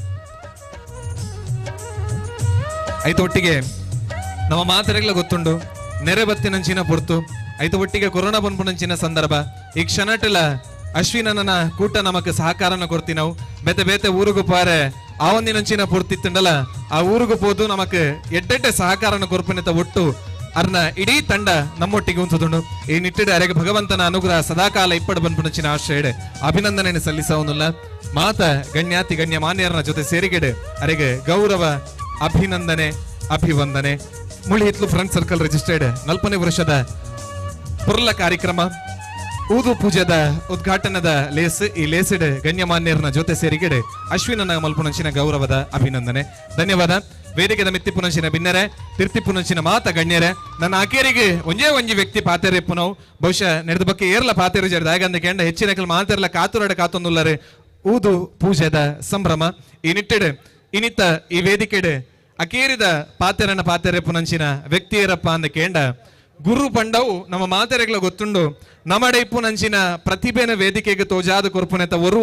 ಐತ ಒಟ್ಟಿಗೆ ನಮ್ಮ ಮಾತರೆಗ್ಲ ಗೊತ್ತುಂಡು ನೆರೆ ಬತ್ತಿನಂಚಿನ ಪೊರ್ತು ಐತ ಒಟ್ಟಿಗೆ ಕೊರೋನಾ ಬನ್ಪುನಂಚಿನ ಸಂದರ್ಭ ಈ ಕ್ಷಣಟಲ ಅಶ್ವಿನನ ಕೂಟ ನಮಕ್ ಸಹಕಾರನ ಕೊಡ್ತಿ ನಾವು ಬೇತೆ ಬೇತೆ ಊರುಗು ಪಾರೆ ಆ ಒಂದಿನಂಚಿನ ಪೂರ್ತಿತ್ತುಂಡಲ ಆ ಊರುಗು ಪೋದು ನಮಕ್ ಎಡ್ಡೆಡ್ಡೆ ಸಹಕಾರನ ಕೊರ್ಪಿನತ ಒಟ್ಟು ಅರ್ನ ಇಡೀ ತಂಡ ನಮ್ಮೊಟ್ಟಿಗೆ ಉಂಟುದುಂಡು. ಈ ನಿಟ್ಟಿಡೆ ಅರೆಗೆ ಭಗವಂತನ ಅನುಗ್ರಹ ಸದಾಕಾಲ ಇಪ್ಪಡು ಬನ್ಪುನಂಚಿನ ಆಶ್ರಯಡೆ ಅಭಿನಂದನೆಯನ್ನು ಸಲ್ಲಿಸವನುಲ್ಲ ಮಾತ ಗಣ್ಯಾತಿ ಗಣ್ಯ ಮಾನ್ಯರನ ಜೊತೆ ಸೇರಿಗೆಡೆ ಅರೆಗೆ ಗೌರವ ಅಭಿನಂದನೆ ಅಭಿವಂದನೆ. ಮುಳಿಹಿತ್ಲು ಫ್ರೆಂಡ್ ಸರ್ಕಲ್ ರಿಜಿಸ್ಟರ್ಡ್ 40ನೇ ವರ್ಷದ ಪುರ್ಲ ಕಾರ್ಯಕ್ರಮ ಊದು ಪೂಜೆದ ಉದ್ಘಾಟನದ ಲೇಸ್ ಈ ಲೇಸಿಡ್ ಗಣ್ಯಮಾನ್ಯರನ ಜೊತೆ ಸೇರಿಗೆಡೆ ಅಶ್ವಿನನ ಮಲ್ಪುನಂಚಿನ ಗೌರವದ ಅಭಿನಂದನೆ ಧನ್ಯವಾದ. ವೇದಿಕೆದ ಮಿತ್ತಿ ಪುನಂಚಿನ ಬಿನ್ನರೆ ತಿರ್ತಿ ಪುನಂಚಿನ ಮಾತ ಗಣ್ಯರೆ ನನ್ನ ಆಕೇರಿಗೆ ಒಂಜೇ ಒಂಜಿ ವ್ಯಕ್ತಿ ಪಾತೆರೆ ಪುನವು ಬಹುಶಃ ನಡೆದ ಬಗ್ಗೆ ಏರ್ಲ ಪಾತೆರು ಜಡ್ದ ಹಾಗಂದ ಕೆಂಡ ಹೆಚ್ಚಿನ ಕೆಲ ಮಾತೆರ್ಲ ಕಾತುರಡ ಕಾತೊಂದುಲ್ಲರೆ ಊದು ಪೂಜೆದ ಸಂಭ್ರಮ ಈ ನಿಟ್ಟಿಡ್ ಇನಿತ ಈ ವೇದಿಕೆಡ್ ಅಕೇರಿದ ಪಾತೆರನ ಪಾತೆರೆ ಪುನಂಚಿನ ವ್ಯಕ್ತಿಯರಪ್ಪ ಅಂದ ಕೇಂಡ ಗುರು ಪಂಡವು ನಮ್ಮ ಮಾತೆರೆಗ್ಲ ಗೊತ್ತುಂಡು ನಮಡೈಪುನಂಚಿನ ಪ್ರತಿಭೆನ ವೇದಿಕೆಗೆ ತೋಜಾದ ಕೊರ್ಪುನೆತ ಒರು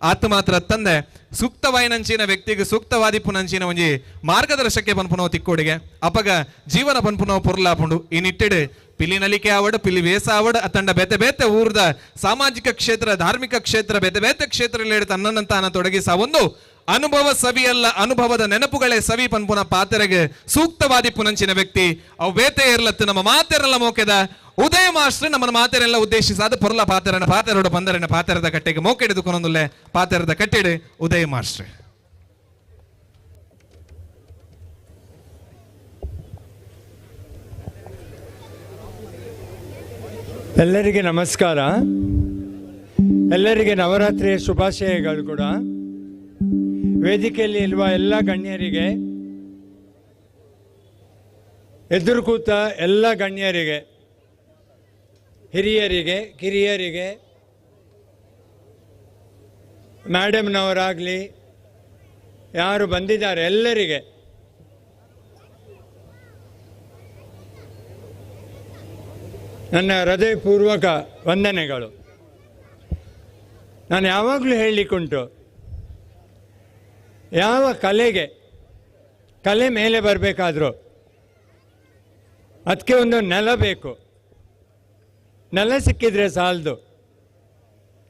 ಆತ ಮಾತ್ರ ತಂದೆ ಸೂಕ್ತವಾಯಿನಂಚಿನ ವ್ಯಕ್ತಿಗೆ ಸೂಕ್ತವಾದಿ ಪುನಂಚಿನ ಒಂಜಿ ಮಾರ್ಗದರ್ಶಕ್ಕೆ ಪನ್ಪುನವು ತಿಕ್ಕೋಡಿಗೆ ಅಪಗ ಜೀವನ ಪನ್ಪುನವು ಪೊರ್ಲಾಪುಂಡು. ಈ ನಿಟ್ಟಿಡು ಪಿಲಿ ನಲಿಕೆ ಆವಡು ಪಿಲಿ ವೇಸ ಆವಡು ಅತಂಡ ಬೇತೆ ಬೇತೆ ಊರ್ದ ಸಾಮಾಜಿಕ ಕ್ಷೇತ್ರ ಧಾರ್ಮಿಕ ಕ್ಷೇತ್ರ ಬೇತೆ ಬೇತೆ ಕ್ಷೇತ್ರದಲ್ಲಿ ತನ್ನನ್ನು ತಾನ ತೊಡಗಿಸ ಒಂದು ಅನುಭವ ಸವಿಯಲ್ಲ ಅನುಭವದ ನೆನಪುಗಳೇ ಸವಿ ಪನ್ಪುನ ಪಾತೆರೆಗೆ ಸೂಕ್ತವಾದಿ ಪುನಂಚಿನ ವ್ಯಕ್ತಿ ಅವು ಬೇತೆ ಇರ್ಲತ್ತು ನಮ್ಮ ಮಾತೆರೆಲ್ಲ ಮೋಕೆದ ಉದಯ ಮಾಸ್ಟರ್ ನಮ್ಮನ್ನ ಮಾತೆರೆಲ್ಲ ಉದ್ದೇಶಿಸಾದ ಪೊರ್ಲ ಪಾತೆರನ ಪಾತೆರೋಡು ಬಂದರನ ಪಾತೆರದ ಕಟ್ಟೆಗೆ ಮೋಕೆಡಿದು ಕೊನೊಂದುಲ್ಲೆ ಪಾತೆರದ ಕಟ್ಟೆಡು ಉದಯ ಮಾಸ್ಟರ್. ಎಲ್ಲರಿಗೆ ನಮಸ್ಕಾರ, ಎಲ್ಲರಿಗೆ ನವರಾತ್ರಿಯ ಶುಭಾಶಯಗಳು ಕೂಡ. ವೇದಿಕೆಯಲ್ಲಿ ಇರುವ ಎಲ್ಲ ಗಣ್ಯರಿಗೆ, ಎದುರು ಕೂತ ಎಲ್ಲ ಗಣ್ಯರಿಗೆ, ಹಿರಿಯರಿಗೆ, ಕಿರಿಯರಿಗೆ, ಮೇಡಮ್ನವರಾಗಲಿ ಯಾರು ಬಂದಿದ್ದಾರೆ ಎಲ್ಲರಿಗೆ ನನ್ನ ಹೃದಯಪೂರ್ವಕ ವಂದನೆಗಳು. ನಾನು ಯಾವಾಗಲೂ ಹೇಳಲಿಕ್ಕುಂಟು, ಯಾವ ಕಲೆಗೆ ಕಲೆ ಮೇಲೆ ಬರಬೇಕಾದ್ರೂ ಅದಕ್ಕೆ ಒಂದು ನೆಲ ಬೇಕು. ನೆಲ ಸಿಕ್ಕಿದರೆ ಸಾಲದು,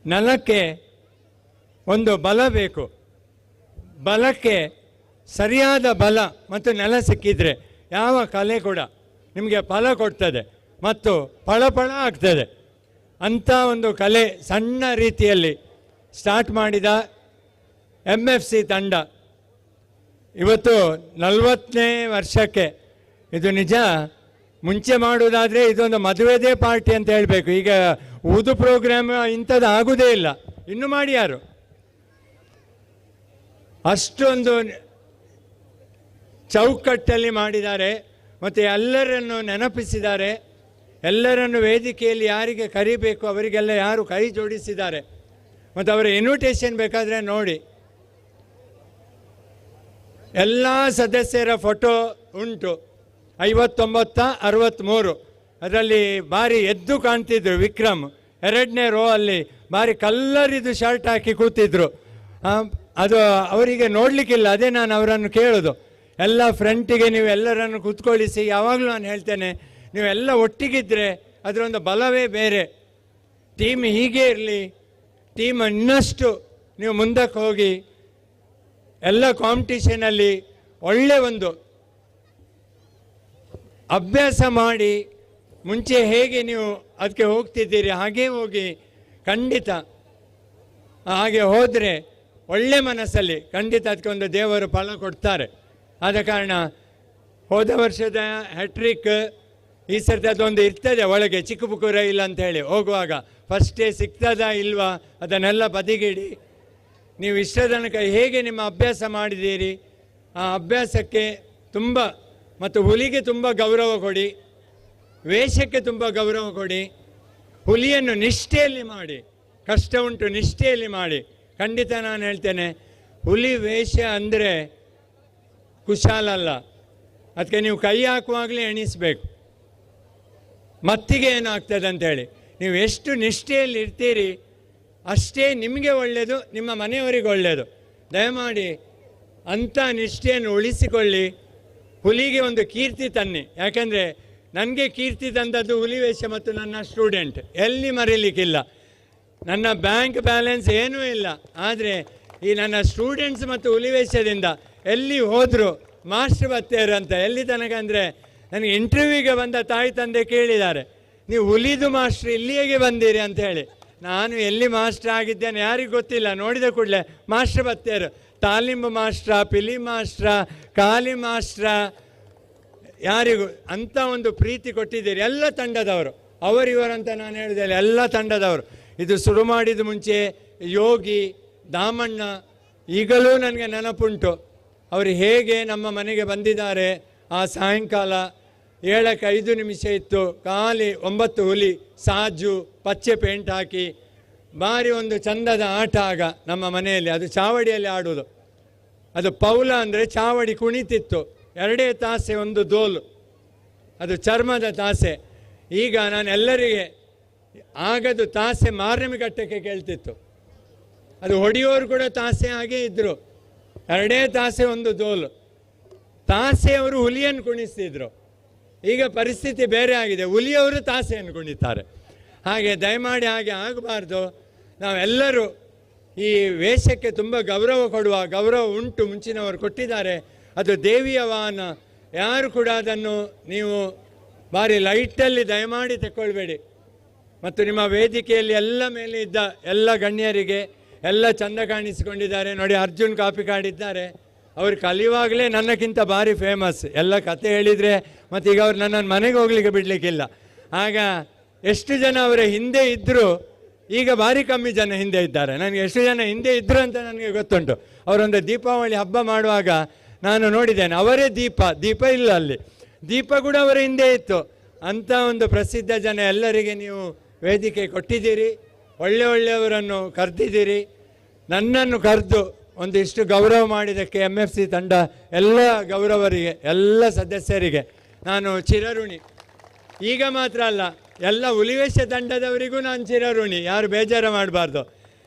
ನೆಲಕ್ಕೆ ಒಂದು ಬಲ ಬೇಕು. ಬಲಕ್ಕೆ ಸರಿಯಾದ ಬಲ ಮತ್ತು ನೆಲ ಸಿಕ್ಕಿದರೆ ಯಾವ ಕಲೆ ಕೂಡ ನಿಮಗೆ ಫಲ ಕೊಡ್ತದೆ ಮತ್ತು ಫಳಫಳ ಆಗ್ತದೆ. ಅಂಥ ಒಂದು ಕಲೆ ಸಣ್ಣ ರೀತಿಯಲ್ಲಿ ಸ್ಟಾರ್ಟ್ ಮಾಡಿದ MFC ತಂಡ ಇವತ್ತು 40ನೇ ವರ್ಷಕ್ಕೆ. ಇದು ನಿಜ, ಮುಂಚೆ ಮಾಡೋದಾದರೆ ಇದೊಂದು ಮದುವೆದೇ ಪಾರ್ಟಿ ಅಂತ ಹೇಳಬೇಕು. ಈಗ ಊದು ಪ್ರೋಗ್ರಾಮ್ ಇಂಥದ್ದು ಆಗೋದೇ ಇಲ್ಲ, ಇನ್ನು ಮಾಡಿ ಯಾರು ಅಷ್ಟೊಂದು ಚೌಕಟ್ಟಲ್ಲಿ ಮಾಡಿದ್ದಾರೆ ಮತ್ತು ಎಲ್ಲರನ್ನು ನೆನಪಿಸಿದ್ದಾರೆ. ಎಲ್ಲರನ್ನು ವೇದಿಕೆಯಲ್ಲಿ ಯಾರಿಗೆ ಕರಿಬೇಕು ಅವರಿಗೆಲ್ಲ ಯಾರು ಕೈ ಜೋಡಿಸಿದ್ದಾರೆ ಮತ್ತು ಅವರ ಇನ್ವಿಟೇಷನ್ ಬೇಕಾದರೆ ನೋಡಿ. ಎಲ್ಲ ಸದಸ್ಯರ ಫೋಟೋ ಉಂಟು. 59, 63 ಅದರಲ್ಲಿ ಭಾರಿ ಎದ್ದು ಕಾಣ್ತಿದ್ರು. ವಿಕ್ರಮ್ 2ನೇ ರೋ ಅಲ್ಲಿ ಭಾರಿ ಕಲ್ಲರಿದು ಶರ್ಟ್ ಹಾಕಿ ಕೂತಿದ್ರು. ಅದು ಅವರಿಗೆ ನೋಡಲಿಕ್ಕಿಲ್ಲ, ಅದೇ ನಾನು ಅವರನ್ನು ಕೇಳೋದು. ಎಲ್ಲ ಫ್ರಂಟಿಗೆ ನೀವು ಎಲ್ಲರನ್ನು ಕೂತ್ಕೊಳ್ಳಿಸಿ, ಯಾವಾಗಲೂ ನಾನು ಹೇಳ್ತೇನೆ, ನೀವೆಲ್ಲ ಒಟ್ಟಿಗಿದ್ದರೆ ಅದರೊಂದು ಬಲವೇ ಬೇರೆ. ಟೀಮ್ ಹೀಗೆ ಇರಲಿ, ಟೀಮ್ ಇನ್ನಷ್ಟು ನೀವು ಮುಂದಕ್ಕೆ ಹೋಗಿ ಎಲ್ಲ ಕಾಂಪಿಟಿಷನಲ್ಲಿ ಒಳ್ಳೆ ಒಂದು ಅಭ್ಯಾಸ ಮಾಡಿ, ಮುಂಚೆ ಹೇಗೆ ನೀವು ಅದಕ್ಕೆ ಹೋಗ್ತಿದ್ದೀರಿ ಹಾಗೇ ಹೋಗಿ, ಖಂಡಿತ ಹಾಗೆ ಹೋದರೆ ಒಳ್ಳೆ ಮನಸ್ಸಲ್ಲಿ ಖಂಡಿತ ಅದಕ್ಕೆ ಒಂದು ದೇವರು ಫಲ ಕೊಡ್ತಾರೆ. ಆದ ಕಾರಣ ಹೋದ ವರ್ಷದ ಹ್ಯಾಟ್ರಿಕ್ ಈ ಸರ್ತಿ ಅದೊಂದು ಇರ್ತದೆ ಒಳಗೆ, ಚಿಕ್ಕ ಪುಕ್ಕುರ ಇಲ್ಲ ಅಂತ ಹೇಳಿ ಹೋಗುವಾಗ ಫಸ್ಟೇ ಸಿಗ್ತದಾ ಇಲ್ವಾ ಅದನ್ನೆಲ್ಲ ಬದಿಗಿಡಿ. ನೀವು ಇಷ್ಟರ ತನಕ ಹೇಗೆ ನಿಮ್ಮ ಅಭ್ಯಾಸ ಮಾಡಿದ್ದೀರಿ ಆ ಅಭ್ಯಾಸಕ್ಕೆ ತುಂಬ, ಮತ್ತು ಹುಲಿಗೆ ತುಂಬ ಗೌರವ ಕೊಡಿ, ವೇಷಕ್ಕೆ ತುಂಬ ಗೌರವ ಕೊಡಿ, ಹುಲಿಯನ್ನು ನಿಷ್ಠೆಯಲ್ಲಿ ಮಾಡಿ, ಕಷ್ಟ ಉಂಟು ನಿಷ್ಠೆಯಲ್ಲಿ ಮಾಡಿ. ಖಂಡಿತ ನಾನು ಹೇಳ್ತೇನೆ, ಹುಲಿ ವೇಷ ಅಂದರೆ ಕುಶಾಲಲ್ಲ, ಅದಕ್ಕೆ ನೀವು ಕೈ ಹಾಕುವಾಗಲೇ ಎಣಿಸಬೇಕು ಮತ್ತಿಗೆ ಏನಾಗ್ತದೆ ಅಂತೇಳಿ. ನೀವು ಎಷ್ಟು ನಿಷ್ಠೆಯಲ್ಲಿ ಇರ್ತೀರಿ ಅಷ್ಟೇ ನಿಮಗೆ ಒಳ್ಳೆಯದು, ನಿಮ್ಮ ಮನೆಯವರಿಗೆ ಒಳ್ಳೆಯದು. ದಯಮಾಡಿ ಅಂಥ ನಿಷ್ಠೆಯನ್ನು ಉಳಿಸಿಕೊಳ್ಳಿ, ಹುಲಿಗೆ ಒಂದು ಕೀರ್ತಿ ತನ್ನಿ. ಯಾಕೆಂದರೆ ನನಗೆ ಕೀರ್ತಿ ತಂದದ್ದು ಹುಲಿ ವೇಷ ಮತ್ತು ನನ್ನ ಸ್ಟೂಡೆಂಟ್, ಎಲ್ಲಿ ಮರೀಲಿಕ್ಕಿಲ್ಲ. ನನ್ನ ಬ್ಯಾಂಕ್ ಬ್ಯಾಲೆನ್ಸ್ ಏನೂ ಇಲ್ಲ, ಆದರೆ ಈ ನನ್ನ ಸ್ಟೂಡೆಂಟ್ಸ್ ಮತ್ತು ಹುಲಿ ವೇಷದಿಂದ ಎಲ್ಲಿ ಹೋದರೂ ಮಾಸ್ಟರ್ ಬತ್ತೇರು ಅಂತ. ಎಲ್ಲಿ ತನಕ ಅಂದರೆ ನನಗೆ ಇಂಟರ್ವ್ಯೂಗೆ ಬಂದ ತಾಯಿ ತಂದೆ ಕೇಳಿದ್ದಾರೆ, ನೀವು ಹುಲಿದು ಮಾಸ್ಟ್ರ್ ಇಲ್ಲಿಗೆ ಬಂದಿರಿ ಅಂತ ಹೇಳಿ. ನಾನು ಎಲ್ಲಿ ಮಾಸ್ಟ್ರ್ ಆಗಿದ್ದೇನೆ ಯಾರಿಗೂ ಗೊತ್ತಿಲ್ಲ, ನೋಡಿದ ಕೂಡಲೇ ಮಾಸ್ಟ್ರ್ ಬತ್ತೇರು, ತಾಲಿಂಬು ಮಾಸ್ಟ್ರ, ಪಿಲಿ ಮಾಸ್ಟ್ರ, ಕಾಲಿ ಮಾಸ್ಟ್ರ, ಯಾರಿಗೂ ಅಂಥ ಒಂದು ಪ್ರೀತಿ ಕೊಟ್ಟಿದ್ದೀರಿ ಎಲ್ಲ ತಂಡದವರು. ಅವರಿವರಂತ ನಾನು ಹೇಳಿದೆ, ಎಲ್ಲ ತಂಡದವರು. ಇದು ಶುರು ಮಾಡಿದ ಮುಂಚೆ ಯೋಗಿ, ದಾಮಣ್ಣ, ಈಗಲೂ ನನಗೆ ನೆನಪುಂಟು ಅವರು ಹೇಗೆ ನಮ್ಮ ಮನೆಗೆ ಬಂದಿದ್ದಾರೆ. ಆ ಸಾಯಂಕಾಲ 7:05 ಇತ್ತು, ಖಾಲಿ 9 ಹುಲಿ, ಸಾಜು, ಪಚ್ಚೆ ಪೇಂಟ್ ಹಾಕಿ ಭಾರಿ ಒಂದು ಚಂದದ ಆಟ ಆಗ ನಮ್ಮ ಮನೆಯಲ್ಲಿ. ಅದು ಚಾವಡಿಯಲ್ಲಿ ಆಡೋದು, ಅದು ಪೌಲ ಅಂದರೆ ಚಾವಡಿ ಕುಣಿತಿತ್ತು. 2 ತಾಸೆ ಒಂದು ದೋಲು, ಅದು ಚರ್ಮದ ತಾಸೆ. ಈಗ ನಾನು ಎಲ್ಲರಿಗೆ ಆಗದು ತಾಸೆ ಮಾರನೆಮಿ ಘಟ್ಟಕ್ಕೆ ಕೇಳ್ತಿತ್ತು, ಅದು ಹೊಡೆಯೋರು ಕೂಡ ತಾಸೆ ಹಾಗೇ ಇದ್ದರು. 2 ತಾಸೆ ಒಂದು ದೋಲು, ತಾಸೆಯವರು ಹುಲಿಯನ್ನು ಕುಣಿಸ್ತಿದ್ರು. ಈಗ ಪರಿಸ್ಥಿತಿ ಬೇರೆ ಆಗಿದೆ, ಹುಲಿಯವರು ತಾಸೆಯನ್ನು ಕುಣಿತಾರೆ. ಹಾಗೆ ದಯಮಾಡಿ ಹಾಗೆ ಆಗಬಾರ್ದು. ನಾವೆಲ್ಲರೂ ಈ ವೇಷಕ್ಕೆ ತುಂಬ ಗೌರವ ಕೊಡುವ, ಗೌರವ ಉಂಟು, ಮುಂಚಿನವರು ಕೊಟ್ಟಿದ್ದಾರೆ. ಅದು ದೇವಿಯ ವಾಹನ, ಯಾರು ಕೂಡ ಅದನ್ನು ನೀವು ಭಾರಿ ಲೈಟಲ್ಲಿ ದಯಮಾಡಿ ತಗೊಳ್ಬೇಡಿ. ಮತ್ತು ನಿಮ್ಮ ವೇದಿಕೆಯಲ್ಲಿ ಎಲ್ಲ ಮೇಲೆ ಇದ್ದ ಎಲ್ಲ ಗಣ್ಯರಿಗೆ ಎಲ್ಲ ಚಂದ ಕಾಣಿಸಿಕೊಂಡಿದ್ದಾರೆ ನೋಡಿ. ಅರ್ಜುನ್ ಕಾಪಿಕಾಡಿದ್ದಾರೆ, ಅವರು ಕಲಿಯುವಾಗಲೇ ನನ್ನಕ್ಕಿಂತ ಭಾರಿ ಫೇಮಸ್. ಎಲ್ಲ ಕತೆ ಹೇಳಿದರೆ ಮತ್ತು ಈಗ ಅವ್ರು ನನ್ನನ್ನು ಮನೆಗೆ ಹೋಗಲಿಕ್ಕೆ ಬಿಡಲಿಕ್ಕಿಲ್ಲ. ಆಗ ಎಷ್ಟು ಜನ ಅವರ ಹಿಂದೆ ಇದ್ದರು, ಈಗ ಭಾರಿ ಕಮ್ಮಿ ಜನ ಹಿಂದೆ ಇದ್ದಾರೆ. ನನಗೆ ಎಷ್ಟು ಜನ ಹಿಂದೆ ಇದ್ದರು ಅಂತ ನನಗೆ ಗೊತ್ತುಂಟು. ಅವರೊಂದು ದೀಪಾವಳಿ ಹಬ್ಬ ಮಾಡುವಾಗ ನಾನು ನೋಡಿದ್ದೇನೆ, ಅವರೇ ದೀಪ, ದೀಪ ಇಲ್ಲ ಅಲ್ಲಿ, ದೀಪ ಕೂಡ ಅವರ ಹಿಂದೆ ಇತ್ತು. ಅಂಥ ಒಂದು ಪ್ರಸಿದ್ಧ ಜನ ಎಲ್ಲರಿಗೆ ನೀವು ವೇದಿಕೆ ಕೊಟ್ಟಿದ್ದೀರಿ, ಒಳ್ಳೆ ಒಳ್ಳೆಯವರನ್ನು ಕರೆದಿದ್ದೀರಿ. ನನ್ನನ್ನು ಕರೆದು ಒಂದಿಷ್ಟು ಗೌರವ ಮಾಡಿದ್ದಕ್ಕೆ MFC ತಂಡ ಎಲ್ಲ ಗೌರವರಿಗೆ, ಎಲ್ಲ ಸದಸ್ಯರಿಗೆ ನಾನು ಚಿರಋಣಿ. ಈಗ ಮಾತ್ರ ಅಲ್ಲ, ಎಲ್ಲ ಹುಲಿವೇಷ ತಂಡದವರಿಗೂ ನಾನು ಚಿರಋಣಿ, ಯಾರು ಬೇಜಾರು ಮಾಡಬಾರ್ದು.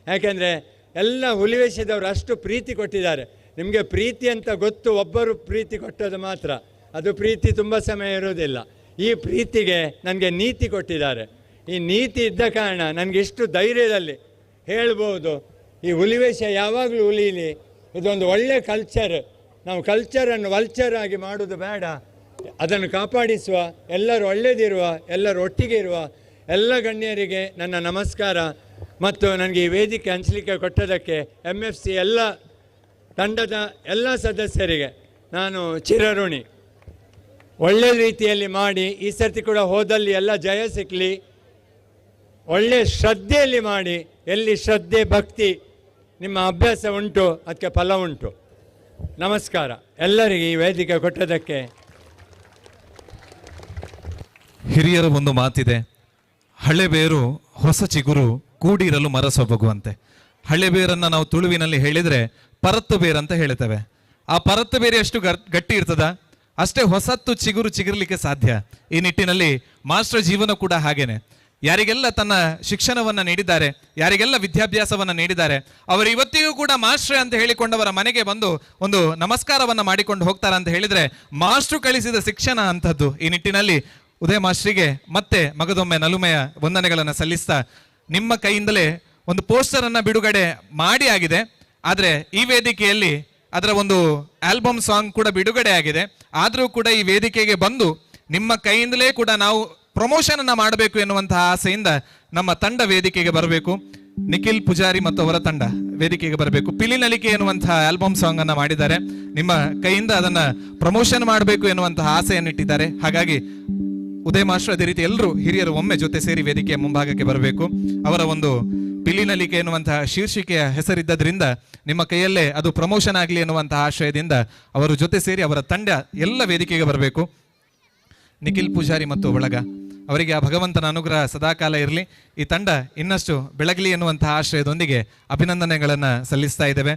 ಯಾಕೆಂದರೆ ಎಲ್ಲ ಹುಲಿವೇಷದವರು ಅಷ್ಟು ಪ್ರೀತಿ ಕೊಟ್ಟಿದ್ದಾರೆ. ನಿಮಗೆ ಪ್ರೀತಿ ಅಂತ ಗೊತ್ತು, ಒಬ್ಬರು ಪ್ರೀತಿ ಕೊಟ್ಟದ್ದು ಮಾತ್ರ, ಅದು ಪ್ರೀತಿ ತುಂಬ ಸಮಯ ಇರೋದಿಲ್ಲ. ಈ ಪ್ರೀತಿಗೆ ನನಗೆ ನೀತಿ ಕೊಟ್ಟಿದ್ದಾರೆ. ಈ ನೀತಿ ಇದ್ದ ಕಾರಣ ನನಗೆ ಇಷ್ಟು ಧೈರ್ಯದಲ್ಲಿ ಹೇಳ್ಬೋದು, ಈ ಹುಲಿವೇಷ ಯಾವಾಗಲೂ ಹುಲೀಲಿ, ಇದೊಂದು ಒಳ್ಳೆಯ ಕಲ್ಚರ್. ನಾವು ಕಲ್ಚರನ್ನು ವಲ್ಚರ್ ಆಗಿ ಮಾಡೋದು ಬೇಡ, ಅದನ್ನು ಕಾಪಾಡಿಸುವ, ಎಲ್ಲರೂ ಒಳ್ಳೆಯದಿರುವ, ಎಲ್ಲರೂ ಒಟ್ಟಿಗೆ ಇರುವ ಎಲ್ಲ ಗಣ್ಯರಿಗೆ ನನ್ನ ನಮಸ್ಕಾರ. ಮತ್ತು ನನಗೆ ಈ ವೇದಿಕೆ ಹಂಚಲಿಕ್ಕೆ ಕೊಟ್ಟದಕ್ಕೆ MFC ಎಲ್ಲ ತಂಡದ ಎಲ್ಲ ಸದಸ್ಯರಿಗೆ ನಾನು ಚಿರಋಣಿ. ಒಳ್ಳೆಯ ರೀತಿಯಲ್ಲಿ ಮಾಡಿ, ಈ ಸರ್ತಿ ಕೂಡ ಹೋದಲ್ಲಿ ಎಲ್ಲ ಜಯ ಸಿಕ್ಕಲಿ, ಒಳ್ಳೆಯ ಶ್ರದ್ಧೆಯಲ್ಲಿ ಮಾಡಿ. ಎಲ್ಲಿ ಶ್ರದ್ಧೆ ಭಕ್ತಿ ನಿಮ್ಮ ಅಭ್ಯಾಸ ಉಂಟು ಅದಕ್ಕೆ ಫಲ ಉಂಟು. ನಮಸ್ಕಾರ ಎಲ್ಲರಿಗೆ ಈ ವೇದಿಕೆ ಕೊಟ್ಟದಕ್ಕೆ. ಹಿರಿಯರ ಒಂದು ಮಾತಿದೆ, ಹಳೆ ಬೇರು ಹೊಸ ಚಿಗುರು ಕೂಡಿರಲು ಮರ ಸೊಬಗುವಂತೆ. ಹಳೆ ಬೇರನ್ನು ನಾವು ತುಳುವಿನಲ್ಲಿ ಹೇಳಿದರೆ ಪರತ್ತು ಬೇರಂತ ಹೇಳ್ತೇವೆ. ಆ ಪರತ್ತು ಬೇರೆ ಎಷ್ಟು ಗಟ್ಟಿ ಇರ್ತದ ಅಷ್ಟೇ ಹೊಸತ್ತು ಚಿಗುರು ಚಿಗುರ್ಲಿಕ್ಕೆ ಸಾಧ್ಯ. ಈ ನಿಟ್ಟಿನಲ್ಲಿ ಮಾಸ್ಟರ್ ಜೀವನ ಕೂಡ ಹಾಗೇನೆ. ಯಾರಿಗೆಲ್ಲ ತನ್ನ ಶಿಕ್ಷಣವನ್ನ ನೀಡಿದ್ದಾರೆ, ಯಾರಿಗೆಲ್ಲ ವಿದ್ಯಾಭ್ಯಾಸವನ್ನ ನೀಡಿದ್ದಾರೆ, ಅವರು ಇವತ್ತಿಗೂ ಕೂಡ ಮಾಸ್ಟ್ರ್ ಅಂತ ಹೇಳಿಕೊಂಡವರ ಮನೆಗೆ ಬಂದು ಒಂದು ನಮಸ್ಕಾರವನ್ನ ಮಾಡಿಕೊಂಡು ಹೋಗ್ತಾರೆ ಅಂತ ಹೇಳಿದ್ರೆ ಮಾಸ್ಟ್ರು ಕಳಿಸಿದ ಶಿಕ್ಷಣ ಅಂತದ್ದು. ಈ ನಿಟ್ಟಿನಲ್ಲಿ ಉದಯ ಮಾಸ್ಟ್ರಿಗೆ ಮತ್ತೆ ಮಗದೊಮ್ಮೆ ನಲುಮೆಯ ವಂದನೆಗಳನ್ನು ಸಲ್ಲಿಸ್ತಾ, ನಿಮ್ಮ ಕೈಯಿಂದಲೇ ಒಂದು ಪೋಸ್ಟರ್ ಅನ್ನ ಬಿಡುಗಡೆ ಮಾಡಿ ಆಗಿದೆ. ಆದರೆ ಈ ವೇದಿಕೆಯಲ್ಲಿ ಅದರ ಒಂದು ಆಲ್ಬಮ್ ಸಾಂಗ್ ಕೂಡ ಬಿಡುಗಡೆ ಆಗಿದೆ. ಆದರೂ ಕೂಡ ಈ ವೇದಿಕೆಗೆ ಬಂದು ನಿಮ್ಮ ಕೈಯಿಂದಲೇ ಕೂಡ ನಾವು ಪ್ರಮೋಷನ್ ಅನ್ನ ಮಾಡಬೇಕು ಎನ್ನುವಂತಹ ಆಸೆಯಿಂದ ನಮ್ಮ ತಂಡ ವೇದಿಕೆಗೆ ಬರಬೇಕು. ನಿಖಿಲ್ ಪೂಜಾರಿ ಮತ್ತು ಅವರ ತಂಡ ವೇದಿಕೆಗೆ ಬರಬೇಕು. ಪಿಲಿನಲಿಕೆ ಎನ್ನುವಂತಹ ಆಲ್ಬಮ್ ಸಾಂಗ್ ಅನ್ನ ಮಾಡಿದ್ದಾರೆ. ನಿಮ್ಮ ಕೈಯಿಂದ ಅದನ್ನ ಪ್ರಮೋಷನ್ ಮಾಡಬೇಕು ಎನ್ನುವಂತಹ ಆಸೆಯನ್ನು ಇಟ್ಟಿದ್ದಾರೆ. ಹಾಗಾಗಿ ಉದಯ ಮಾಸ್ಟರ್ ಅದೇ ರೀತಿ ಎಲ್ಲರೂ ಹಿರಿಯರು ಒಮ್ಮೆ ಜೊತೆ ಸೇರಿ ವೇದಿಕೆಯ ಮುಂಭಾಗಕ್ಕೆ ಬರಬೇಕು. ಅವರ ಒಂದು ಪಿಲಿನಲಿಕೆ ಎನ್ನುವಂತಹ ಶೀರ್ಷಿಕೆಯ ಹೆಸರಿದ್ದರಿಂದ ನಿಮ್ಮ ಕೈಯಲ್ಲೇ ಅದು ಪ್ರಮೋಷನ್ ಆಗಲಿ ಎನ್ನುವಂತಹ ಆಶಯದಿಂದ ಅವರು ಜೊತೆ ಸೇರಿ ಅವರ ತಂಡ ಎಲ್ಲ ವೇದಿಕೆಗೆ ಬರಬೇಕು. ನಿಖಿಲ್ ಪೂಜಾರಿ ಮತ್ತು ಬಳಗ ಅವರಿಗೆ ಆ ಭಗವಂತನ ಅನುಗ್ರಹ ಸದಾಕಾಲ ಇರಲಿ, ಈ ತಂಡ ಇನ್ನಷ್ಟು ಬೆಳಗಲಿ ಎನ್ನುವಂತಹ ಆಶಯದೊಂದಿಗೆ ಅಭಿನಂದನೆಗಳನ್ನು ಸಲ್ಲಿಸ್ತಾ ಇದ್ದೇವೆ.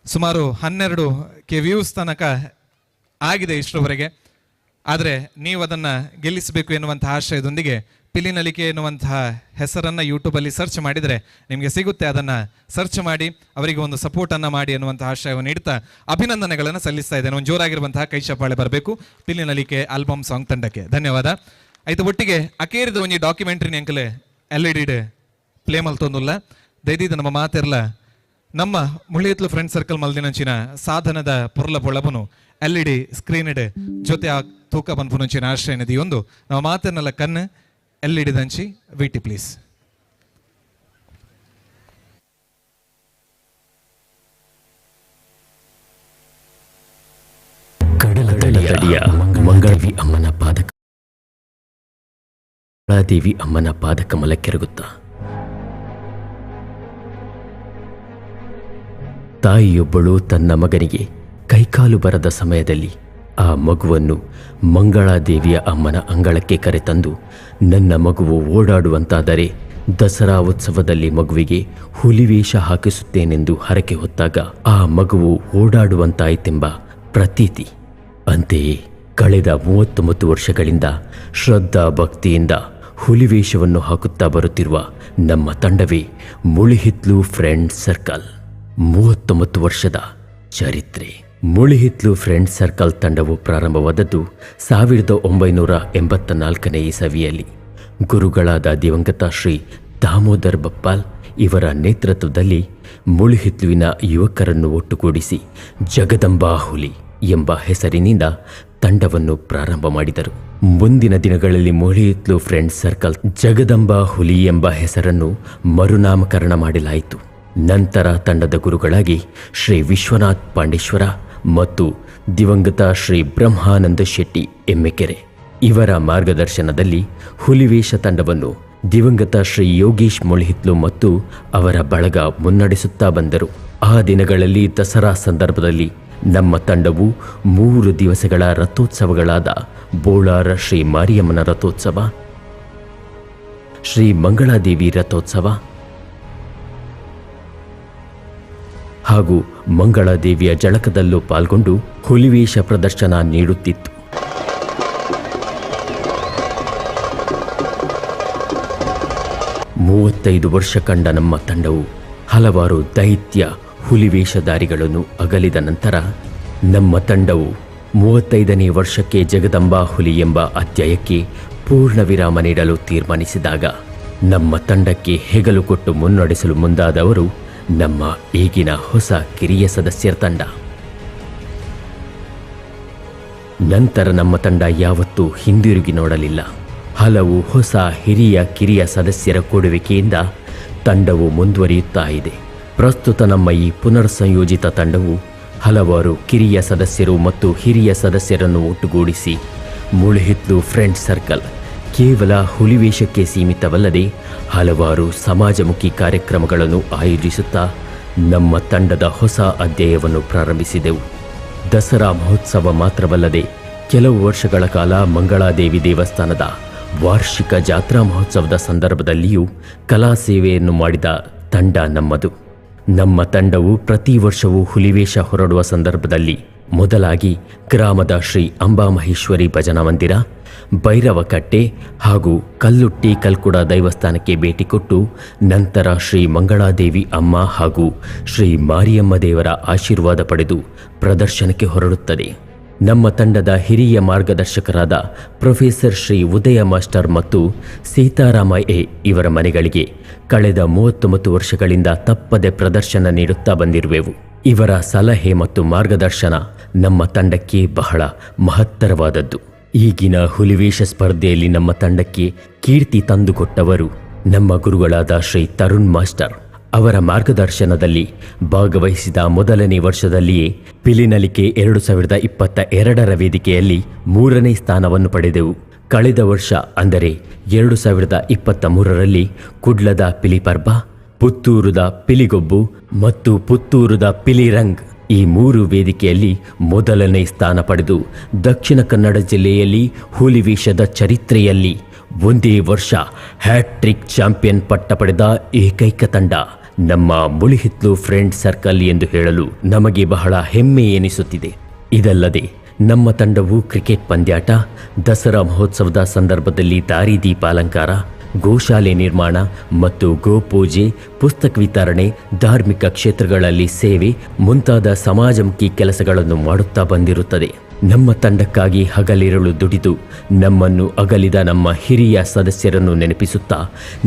ಸುಮಾರು 12K views ತನಕ ಆಗಿದೆ ಇಷ್ಟರವರೆಗೆ. ಆದರೆ ನೀವು ಅದನ್ನು ಗೆಲ್ಲಿಸಬೇಕು ಎನ್ನುವಂತಹ ಆಶಯದೊಂದಿಗೆ ಪಿಲಿನಲಿಕೆ ಎನ್ನುವಂತಹ ಹೆಸರನ್ನು ಯೂಟ್ಯೂಬಲ್ಲಿ ಸರ್ಚ್ ಮಾಡಿದರೆ ನಿಮಗೆ ಸಿಗುತ್ತೆ. ಅದನ್ನು ಸರ್ಚ್ ಮಾಡಿ ಅವರಿಗೆ ಒಂದು ಸಪೋರ್ಟನ್ನು ಮಾಡಿ ಎನ್ನುವಂತಹ ಆಶಯವನ್ನು ನೀಡ್ತಾ ಅಭಿನಂದನೆಗಳನ್ನು ಸಲ್ಲಿಸ್ತಾ ಇದ್ದೇನೆ. ಒಂದು ಜೋರಾಗಿರುವಂತಹ ಕೈ ಚಪ್ಪಾಳೆ ಬರಬೇಕು ಪಿಲಿನಲಿಕೆ ಆಲ್ಬಮ್ ಸಾಂಗ್ ತಂಡಕ್ಕೆ. ಧನ್ಯವಾದ. ಆಯ್ತು, ಒಟ್ಟಿಗೆ ಅಕೇರಿದ ಒಂಜಿ ಡಾಕ್ಯುಮೆಂಟ್ರಿ ಅಂಕಲೆ ಎಲ್ ಇ ಡಿ ಪ್ಲೇ ಮಲ್ತೊಂದುಲ್ಲ ದೈದಿದ ನಮ್ಮ ಮಾತಿರಲ ನಮ್ಮ ಮುಳಿಯತ್ಲು ಫ್ರೆಂಡ್ ಸರ್ಕಲ್ ಮಲ್ದಿನಂಚಿನ ಸಾಧನದ ಪೊರ್ಲ ಪೊಳಬನು ಎಲ್ ಇ ಡಿ ಸ್ಕ್ರೀನ್ ಇಡ್ ಜೊತೆ ಆ ತೂಕ ಬನ್ಪುನಂಚಿನ ಆಶ್ರಯ ನದಿಯೊಂದು ನಮ್ಮ ಮಾತನ್ನೆಲ್ಲ ಕಣ್ಣು ಎಲ್ ಇ ಡಿದಂಚಿ ವಿಟಿ ಪ್ಲೀಸ್. ಕಡಲತಡಿಯ ಮಂಗಳವಿ ಅಮ್ಮನ ಪಾದಕ ದೇವಿ ಅಮ್ಮನ ಪಾದಕಮಲಕ್ಕೆರಗುತ್ತ ತಾಯಿಯೊಬ್ಬಳು ತನ್ನ ಮಗನಿಗೆ ಕೈಕಾಲು ಬರದ ಸಮಯದಲ್ಲಿ ಆ ಮಗುವನ್ನು ಮಂಗಳಾದೇವಿಯ ಅಮ್ಮನ ಅಂಗಳಕ್ಕೆ ಕರೆತಂದು, ನನ್ನ ಮಗುವು ಓಡಾಡುವಂತಾದರೆ ದಸರಾ ಉತ್ಸವದಲ್ಲಿ ಮಗುವಿಗೆ ಹುಲಿವೇಷ ಹಾಕಿಸುತ್ತೇನೆಂದು ಹರಕೆ ಹೊತ್ತಾಗ ಆ ಮಗುವು ಓಡಾಡುವಂತಾಯಿತೆಂಬ ಪ್ರತೀತಿ. ಅಂತೆಯೇ ಕಳೆದ 39 ವರ್ಷಗಳಿಂದ ಶ್ರದ್ಧಾ ಭಕ್ತಿಯಿಂದ ಹುಲಿವೇಷವನ್ನು ಹಾಕುತ್ತಾ ಬರುತ್ತಿರುವ ನಮ್ಮ ತಂಡವೇ ಮುಳಿಹಿತ್ಲು ಫ್ರೆಂಡ್ ಸರ್ಕಲ್. 39 ವರ್ಷದ ಚರಿತ್ರೆ. ಮುಳಿಹಿತ್ಲು ಫ್ರೆಂಡ್ ಸರ್ಕಲ್ ತಂಡವು ಪ್ರಾರಂಭವಾದದ್ದು 1984ನೇ ಇಸವಿಯಲ್ಲಿ. ಗುರುಗಳಾದ ದಿವಂಗತ ಶ್ರೀ ದಾಮೋದರ್ ಬಪ್ಪಾಲ್ ಇವರ ನೇತೃತ್ವದಲ್ಲಿ ಮುಳಿಹಿತ್ಲುವಿನ ಯುವಕರನ್ನು ಒಟ್ಟುಗೂಡಿಸಿ ಜಗದಂಬಾ ಹುಲಿ ಎಂಬ ಹೆಸರಿನಿಂದ ತಂಡವನ್ನು ಪ್ರಾರಂಭ ಮಾಡಿದರು. ಮುಂದಿನ ದಿನಗಳಲ್ಲಿ ಮುಳಿಹಿತ್ಲು ಫ್ರೆಂಡ್ ಸರ್ಕಲ್ ಜಗದಂಬಾ ಹುಲಿ ಎಂಬ ಹೆಸರನ್ನು ಮರುನಾಮಕರಣ ಮಾಡಲಾಯಿತು. ನಂತರ ತಂಡದ ಗುರುಗಳಾಗಿ ಶ್ರೀ ವಿಶ್ವನಾಥ್ ಪಾಂಡೇಶ್ವರ ಮತ್ತು ದಿವಂಗತ ಶ್ರೀ ಬ್ರಹ್ಮಾನಂದ ಶೆಟ್ಟಿ ಎಮ್ಮೆಕೆರೆ ಇವರ ಮಾರ್ಗದರ್ಶನದಲ್ಲಿ ಹುಲಿವೇಷ ತಂಡವನ್ನು ದಿವಂಗತ ಶ್ರೀ ಯೋಗೀಶ್ ಮುಳಿಹಿತ್ಲು ಮತ್ತು ಅವರ ಬಳಗ ಮುನ್ನಡೆಸುತ್ತಾ ಬಂದರು. ಆ ದಿನಗಳಲ್ಲಿ ದಸರಾ ಸಂದರ್ಭದಲ್ಲಿ ನಮ್ಮ ತಂಡವು 3 ದಿವಸಗಳ ರಥೋತ್ಸವಗಳಾದ ಬೋಳಾರ ಶ್ರೀ ಮಾರಿಯಮ್ಮನ ರಥೋತ್ಸವ, ಶ್ರೀ ಮಂಗಳಾದೇವಿ ರಥೋತ್ಸವ ಹಾಗೂ ಮಂಗಳಾದೇವಿಯ ಜಳಕದಲ್ಲೂ ಪಾಲ್ಗೊಂಡು ಹುಲಿವೇಷ ಪ್ರದರ್ಶನ ನೀಡುತ್ತಿತ್ತು. 35 ವರ್ಷ ಕಂಡ ನಮ್ಮ ತಂಡವು ಹಲವಾರು ದೈತ್ಯ ಹುಲಿವೇಷಧಾರಿಗಳನ್ನು ಅಗಲಿದ ನಂತರ ನಮ್ಮ ತಂಡವು 35ನೇ ವರ್ಷಕ್ಕೆ ಜಗದಂಬಾ ಹುಲಿ ಎಂಬ ಅಧ್ಯಾಯಕ್ಕೆ ಪೂರ್ಣ ವಿರಾಮ ನೀಡಲು ತೀರ್ಮಾನಿಸಿದಾಗ ನಮ್ಮ ತಂಡಕ್ಕೆ ಹೆಗಲು ಕೊಟ್ಟು ಮುನ್ನಡೆಸಲು ಮುಂದಾದವರು ನಮ್ಮ ಈಗಿನ ಹೊಸ ಕಿರಿಯ ಸದಸ್ಯರ ತಂಡ. ನಂತರ ನಮ್ಮ ತಂಡ ಯಾವತ್ತೂ ಹಿಂದಿರುಗಿ ನೋಡಲಿಲ್ಲ. ಹಲವು ಹೊಸ ಹಿರಿಯ ಕಿರಿಯ ಸದಸ್ಯರ ಕೊಡುವಿಕೆಯಿಂದ ತಂಡವು ಮುಂದುವರಿಯುತ್ತಾ ಇದೆ. ಪ್ರಸ್ತುತ ನಮ್ಮ ಈ ಪುನರ್ ಸಂಯೋಜಿತ ತಂಡವು ಹಲವಾರು ಕಿರಿಯ ಸದಸ್ಯರು ಮತ್ತು ಹಿರಿಯ ಸದಸ್ಯರನ್ನು ಒಟ್ಟುಗೂಡಿಸಿ ಮುಳಿಹಿತ್ಲು ಫ್ರೆಂಡ್ ಸರ್ಕಲ್ ಕೇವಲ ಹುಲಿವೇಷಕ್ಕೆ ಸೀಮಿತವಲ್ಲದೆ ಹಲವಾರು ಸಮಾಜಮುಖಿ ಕಾರ್ಯಕ್ರಮಗಳನ್ನು ಆಯೋಜಿಸುತ್ತಾ ನಮ್ಮ ತಂಡದ ಹೊಸ ಅಧ್ಯಾಯವನ್ನು ಪ್ರಾರಂಭಿಸಿದೆವು. ದಸರಾ ಮಹೋತ್ಸವ ಮಾತ್ರವಲ್ಲದೆ ಕೆಲವು ವರ್ಷಗಳ ಕಾಲ ಮಂಗಳಾದೇವಿ ದೇವಸ್ಥಾನದ ವಾರ್ಷಿಕ ಜಾತ್ರಾ ಮಹೋತ್ಸವದ ಸಂದರ್ಭದಲ್ಲಿಯೂ ಕಲಾ ಸೇವೆಯನ್ನು ಮಾಡಿದ ತಂಡ ನಮ್ಮದು. ನಮ್ಮ ತಂಡವು ಪ್ರತಿ ವರ್ಷವೂ ಹುಲಿವೇಷ ಹೊರಡುವ ಸಂದರ್ಭದಲ್ಲಿ ಮೊದಲಾಗಿ ಗ್ರಾಮದ ಶ್ರೀ ಅಂಬಾಮಹೇಶ್ವರಿ ಭಜನಾ ಮಂದಿರ, ಭೈರವಕಟ್ಟೆ ಹಾಗೂ ಕಲ್ಲುಟ್ಟಿ ಕಲ್ಕುಡ ದೈವಸ್ಥಾನಕ್ಕೆ ಭೇಟಿ ಕೊಟ್ಟು ನಂತರ ಶ್ರೀ ಮಂಗಳಾದೇವಿ ಅಮ್ಮ ಹಾಗೂ ಶ್ರೀ ಮಾರಿಯಮ್ಮ ದೇವರ ಆಶೀರ್ವಾದ ಪಡೆದು ಪ್ರದರ್ಶನಕ್ಕೆ ಹೊರಡುತ್ತದೆ. ನಮ್ಮ ತಂಡದ ಹಿರಿಯ ಮಾರ್ಗದರ್ಶಕರಾದ ಪ್ರೊಫೆಸರ್ ಶ್ರೀ ಉದಯ ಮಾಸ್ಟರ್ ಮತ್ತು ಸೀತಾರಾಮ ಎ ಇವರ ಮನೆಗಳಿಗೆ ಕಳೆದ 39 ವರ್ಷಗಳಿಂದ ತಪ್ಪದೆ ಪ್ರದರ್ಶನ ನೀಡುತ್ತಾ ಬಂದಿರುವೆವು. ಇವರ ಸಲಹೆ ಮತ್ತು ಮಾರ್ಗದರ್ಶನ ನಮ್ಮ ತಂಡಕ್ಕೆ ಬಹಳ ಮಹತ್ತರವಾದದ್ದು. ಈಗಿನ ಹುಲಿವೇಷ ಸ್ಪರ್ಧೆಯಲ್ಲಿ ನಮ್ಮ ತಂಡಕ್ಕೆ ಕೀರ್ತಿ ತಂದುಕೊಟ್ಟವರು ನಮ್ಮ ಗುರುಗಳಾದ ಶ್ರೀ ತರುಣ್ ಮಾಸ್ಟರ್ ಅವರ ಮಾರ್ಗದರ್ಶನದಲ್ಲಿ ಭಾಗವಹಿಸಿದ ಮೊದಲನೇ ವರ್ಷದಲ್ಲಿಯೇ ಪಿಲಿನಲಿಕೆ 2022ರ ವೇದಿಕೆಯಲ್ಲಿ 3ನೇ ಸ್ಥಾನವನ್ನು ಪಡೆದೆವು. ಕಳೆದ ವರ್ಷ ಅಂದರೆ 2023ರಲ್ಲಿ ಕುಡ್ಲದ ಪಿಲಿಪರ್ಬ, ಪುತ್ತೂರುದ ಪಿಲಿಗೊಬ್ಬು ಮತ್ತು ಪುತ್ತೂರುದ ಪಿಲಿರಂಗ್ ಈ 3 ವೇದಿಕೆಯಲ್ಲಿ ಮೊದಲನೇ ಸ್ಥಾನ ಪಡೆದು ದಕ್ಷಿಣ ಕನ್ನಡ ಜಿಲ್ಲೆಯಲ್ಲಿ ಹುಲಿವೇಷದ ಚರಿತ್ರೆಯಲ್ಲಿ ಒಂದೇ ವರ್ಷ hat trick champion ಪಟ್ಟ ಪಡೆದ ಏಕೈಕ ತಂಡ ನಮ್ಮ ಮುಳಿಹಿತ್ಲು ಫ್ರೆಂಡ್ ಸರ್ಕಲ್ ಎಂದು ಹೇಳಲು ನಮಗೆ ಬಹಳ ಹೆಮ್ಮೆ ಎನಿಸುತ್ತಿದೆ. ಇದಲ್ಲದೆ ನಮ್ಮ ತಂಡವು ಕ್ರಿಕೆಟ್ ಪಂದ್ಯಾಟ, ದಸರಾ ಮಹೋತ್ಸವದ ಸಂದರ್ಭದಲ್ಲಿ ದಾರಿದೀಪ ಅಲಂಕಾರ, ಗೋಶಾಲೆ ನಿರ್ಮಾಣ ಮತ್ತು ಗೋಪೂಜೆ, ಪುಸ್ತಕ ವಿತರಣೆ, ಧಾರ್ಮಿಕ ಕ್ಷೇತ್ರಗಳಲ್ಲಿ ಸೇವೆ ಮುಂತಾದ ಸಮಾಜಮುಖಿ ಕೆಲಸಗಳನ್ನು ಮಾಡುತ್ತಾ ಬಂದಿರುತ್ತದೆ. ನಮ್ಮ ತಂಡಕ್ಕಾಗಿ ಹಗಲಿರುಳು ದುಡಿದು ನಮ್ಮನ್ನು ಅಗಲಿದ ನಮ್ಮ ಹಿರಿಯ ಸದಸ್ಯರನ್ನು ನೆನಪಿಸುತ್ತಾ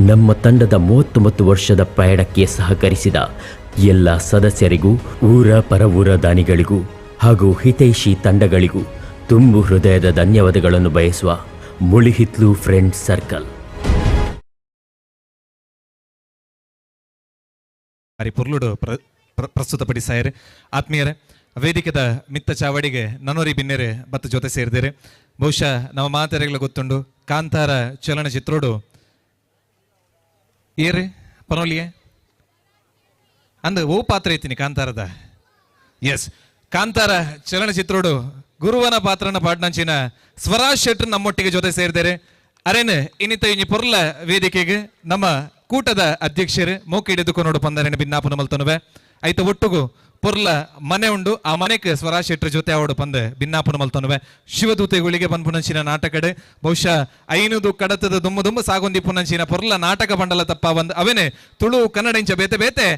ನಮ್ಮ ತಂಡದ 39 ವರ್ಷದ ಪಯಣಕ್ಕೆ ಸಹಕರಿಸಿದ ಎಲ್ಲ ಸದಸ್ಯರಿಗೂ, ಊರ ಪರವೂರ ದಾನಿಗಳಿಗೂ ಹಾಗೂ ಹಿತೈಷಿ ತಂಡಗಳಿಗೂ ತುಂಬು ಹೃದಯದ ಧನ್ಯವಾದಗಳನ್ನು ಬಯಸುವ ಮುಳಿಹಿತ್ಲು ಫ್ರೆಂಡ್ ಸರ್ಕಲ್. ಪೊರ್ಲುಡು ಪ್ರಸ್ತುತಪಡಿಸಾಯರೆ. ಆತ್ಮೀಯರೇ, ವೇದಿಕೆದ ಮಿತ್ತ ಚಾವಡಿಗೆ ನನೋರಿ ಬಿನ್ನೆರೆ ಬತ್ತ ಜೊತೆ ಸೇರಿದರೆ ಬಹುಶಃ ನಮ್ಮ ಮಾತೆರೆಗಳ ಗೊತ್ತುಂಡು ಕಾಂತಾರ ಚಲನಚಿತ್ರೋಡು ಏರಿ ಪನೋಲಿಯೇ ಅಂದ ಓ ಪಾತ್ರ ಐತೀನಿ ಕಾಂತಾರದ. ಎಸ್, ಕಾಂತಾರ ಚಲನಚಿತ್ರೋಡು ಗುರುವನ ಪಾತ್ರನ ಪಾಡ್ನಂಚಿನ ಸ್ವರಾಜ್ ಶೆಟ್ರ್ ನಮ್ಮೊಟ್ಟಿಗೆ ಜೊತೆ ಸೇರಿದರೆ. ಅರೇನು ಇನ್ನಿತ ಇಂಜಿ ಪೊರ್ಲ ವೇದಿಕೆಗೆ ನಮ್ಮ ಕೂಟದ ಅಧ್ಯಕ್ಷರು ಮೋಕೆ ಹಿಡಿದುಕೊಂಡು ಪಂದರೇನು ಭಿನ್ನಾಪನ ಮಲ್ತನುವೆ ಐತ ಒಟ್ಟುಗು ಪೊರ್ಲ ಮನೆ ಉಂಡು. ಆ ಮನೆಗೆ ಸ್ವರಾಜ್ ಶೆಟ್ರ್ ಜೊತೆ ಅವಡು ಪಂದೆ ಭಿನ್ನಾಪನ ಮಲ್ತನುವೆ. ಶಿವದೂತೆಗಳಿಗೆ ಪನ್ಪುನಂಚಿನ ನಾಟಕಡೆ ಬಹುಶಃ 5 ಕಡತದ ದುಮ್ಮು ದುಮ್ಮು ಸಾಗೊಂದಿ ಪುನಂಚಿನ ಪೊರ್ಲ ನಾಟಕ ಬಂಡಲ ತಪ್ಪ ಬಂದ್ ಅವೇನೆ ತುಳು ಕನ್ನಡ ಇಂಚ ಬೇತೆ ಬೇತೆ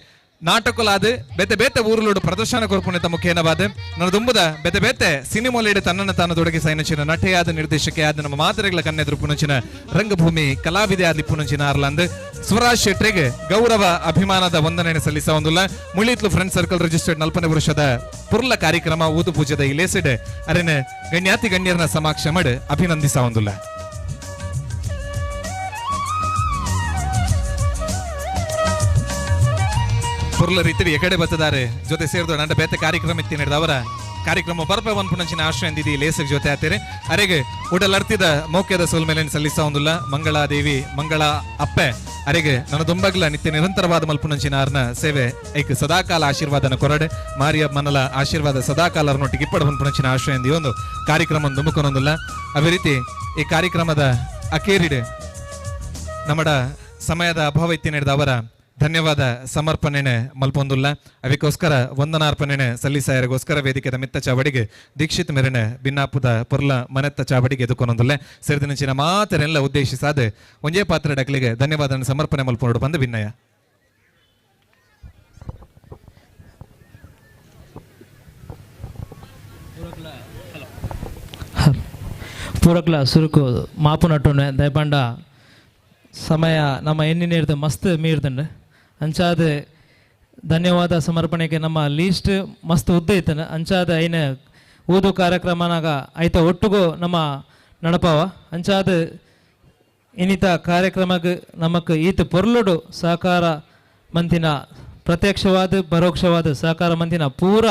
ನಾಟಕಲಾದ ಬೇತೆ ಬೇತೆ ಊರುಲೋಡು ಪ್ರದರ್ಶನ ಕೊರ್ಪುಣಿತ ಮುಖೇನವಾದ ನನ್ನ ದುಂಬುದ ಬೇತೆ ಬೇತೆ ಸಿನಿಮೊಲೆಡೆ ತನ್ನನ್ನು ತಾನು ತೊಡಗಿ ಸೈನಚಿನ ನಟೆಯಾದ ನಿರ್ದೇಶಕೆಯಾದ ನಮ್ಮ ಮಾದರಿಗಳ ಕನ್ನೆದುರು ಪುನಂಚಿನ ರಂಗಭೂಮಿ ಕಲಾವಿದೆ ಆದ ಪುನಂಚಿನ ಆರ್ಲಂದ್ ಸ್ವರಾಜ್ ಶೆಟ್ರಿಗೆ ಗೌರವ ಅಭಿಮಾನದ ವಂದನೆ ಸಲ್ಲಿಸ ಒಂದುಲ್ಲ ಮುಳಿತ್ಲು friend circle registered 40ನೇ ವರ್ಷದ ಪುರ್ಲ ಕಾರ್ಯಕ್ರಮ ಊದು ಪೂಜೆದ ಇಲೇಸಿಡೆ ಅರೆನ ಗಣ್ಯಾತಿ ಗಣ್ಯರನ ಸಮಾಕ್ಷ ಮಾಡಿ ಅಭಿನಂದಿಸ ಒಂದುಲ್ಲ. ಪುರ್ಲ ರೀತಿ ಎಕಡೆ ಬತ್ತದಾರೆ ಜೊತೆ ಸೇರಿದ ನಂಡ ಬೇತೆ ಕಾರ್ಯಕ್ರಮ ಇತ್ತಿ ನಡೆದ ಅವರ ಕಾರ್ಯಕ್ರಮ ಬರ್ಪ ಪುನಂಚಿನ ಆಶ್ರಯ ಅಂದಿದಿ ಲೇಸಕ್ ಜೊತೆ ಆತೇರೆ. ಅರೆಗೆ ಉಡಲರ್ತಿದ ಮೌಕ್ಯದ ಸೋಲ್ಮೇಲೆ ಸಲ್ಲಿಸ ಒಂದುಲ್ಲ ಮಂಗಳಾದೇವಿ ಮಂಗಳ ಅಪ್ಪೆ ಅರೆಗೆ ನನ್ನ ದುಂಬಗ್ಲ ನಿತ್ಯ ನಿರಂತರವಾದ ಮಲ್ಪುನಂಚಿನ ಆರ್ನ ಸೇವೆ ಐಕ್ ಸದಾಕಾಲ ಆಶೀರ್ವಾದನ ಕೊರಡೆ ಮಾರಿಯ ಮನಲ ಆಶೀರ್ವಾದ ಸದಾಕಾಲ ಅರ್ನೊಟ್ಟಿಗೆ ಇಪ್ಪಡ ಪುನಂಚಿನ ಆಶ್ರಯ ಅಂದಿ ಒಂದು ಕಾರ್ಯಕ್ರಮ ದುಮುಕೊನೊಂದುಲ್ಲ. ಅದೇ ರೀತಿ ಈ ಕಾರ್ಯಕ್ರಮದ ಅಕೇರಿಡೆ ನಮ್ಮಡ ಸಮಯದ ಅಭಾವ ಇತ್ತಿ ನಡೆದ ಅವರ ಧನ್ಯವಾದ ಸಮರ್ಪಣೆನೆ ಮಲ್ಪೊಂದುಲ್ಲ. ಅದಕ್ಕೋಸ್ಕರ ವಂದನಾರ್ಪಣೆನೆ ಸಲ್ಲಿಸಾಯರಿಗೋಸ್ಕರ ವೇದಿಕೆದ ಮಿತ್ತ ಚಾವಡಿಗೆ ದೀಕ್ಷಿತ್ ಮೆರೆನೆ ಭಿನ್ನಾಪುದ ಪೊರ್ಲ ಮನೆತ್ತ ಚಾವಡಿಗೆ ಎದುಕೊನೊಂದುಲ್ಲೆ ಸೇರಿದಿನಂಚಿನ ಮಾತರೆಲ್ಲ ಉದ್ದೇಶಿಸಾದ ಒಂಜೇ ಪಾತ್ರ ಡಕ್ಲಿಗೆ ಧನ್ಯವಾದ ಸಮರ್ಪಣೆ ಮಲ್ಪೊಂಡು ಬಂದು ಭಿನ್ನಯ. ಪೂರಕ್ಲ ಸುರುಕು ಮಾಪು ನಟ್ಟುನೆ ದಯಪಂಡ ಸಮಯ ನಮ್ಮ ಎಣ್ಣಿನೇರ್ದು ಮಸ್ತ್ ಮೀರ್ದುಂಡು. ಅಂಚಾದ ಧನ್ಯವಾದ ಸಮರ್ಪಣೆಗೆ ನಮ್ಮ ಲೀಸ್ಟ್ ಮಸ್ತ್ ಉದ್ದ ಇತ್ತನ. ಅಂಚಾದ ಐನ ಊದು ಕಾರ್ಯಕ್ರಮನಾಗ ಐತ ಒಟ್ಟುಗು ನಮ್ಮ ನಡಪಾವ. ಅಂಚಾದ ಇನ್ನಿತ ಕಾರ್ಯಕ್ರಮಕ್ಕೆ ನಮಕ್ ಈತ ಪೊರ್ಲುಡು ಸಹಕಾರ ಮಂತಿನ ಪ್ರತ್ಯಕ್ಷವಾದ ಪರೋಕ್ಷವಾದ ಸಹಕಾರ ಮಂತಿನ ಪೂರ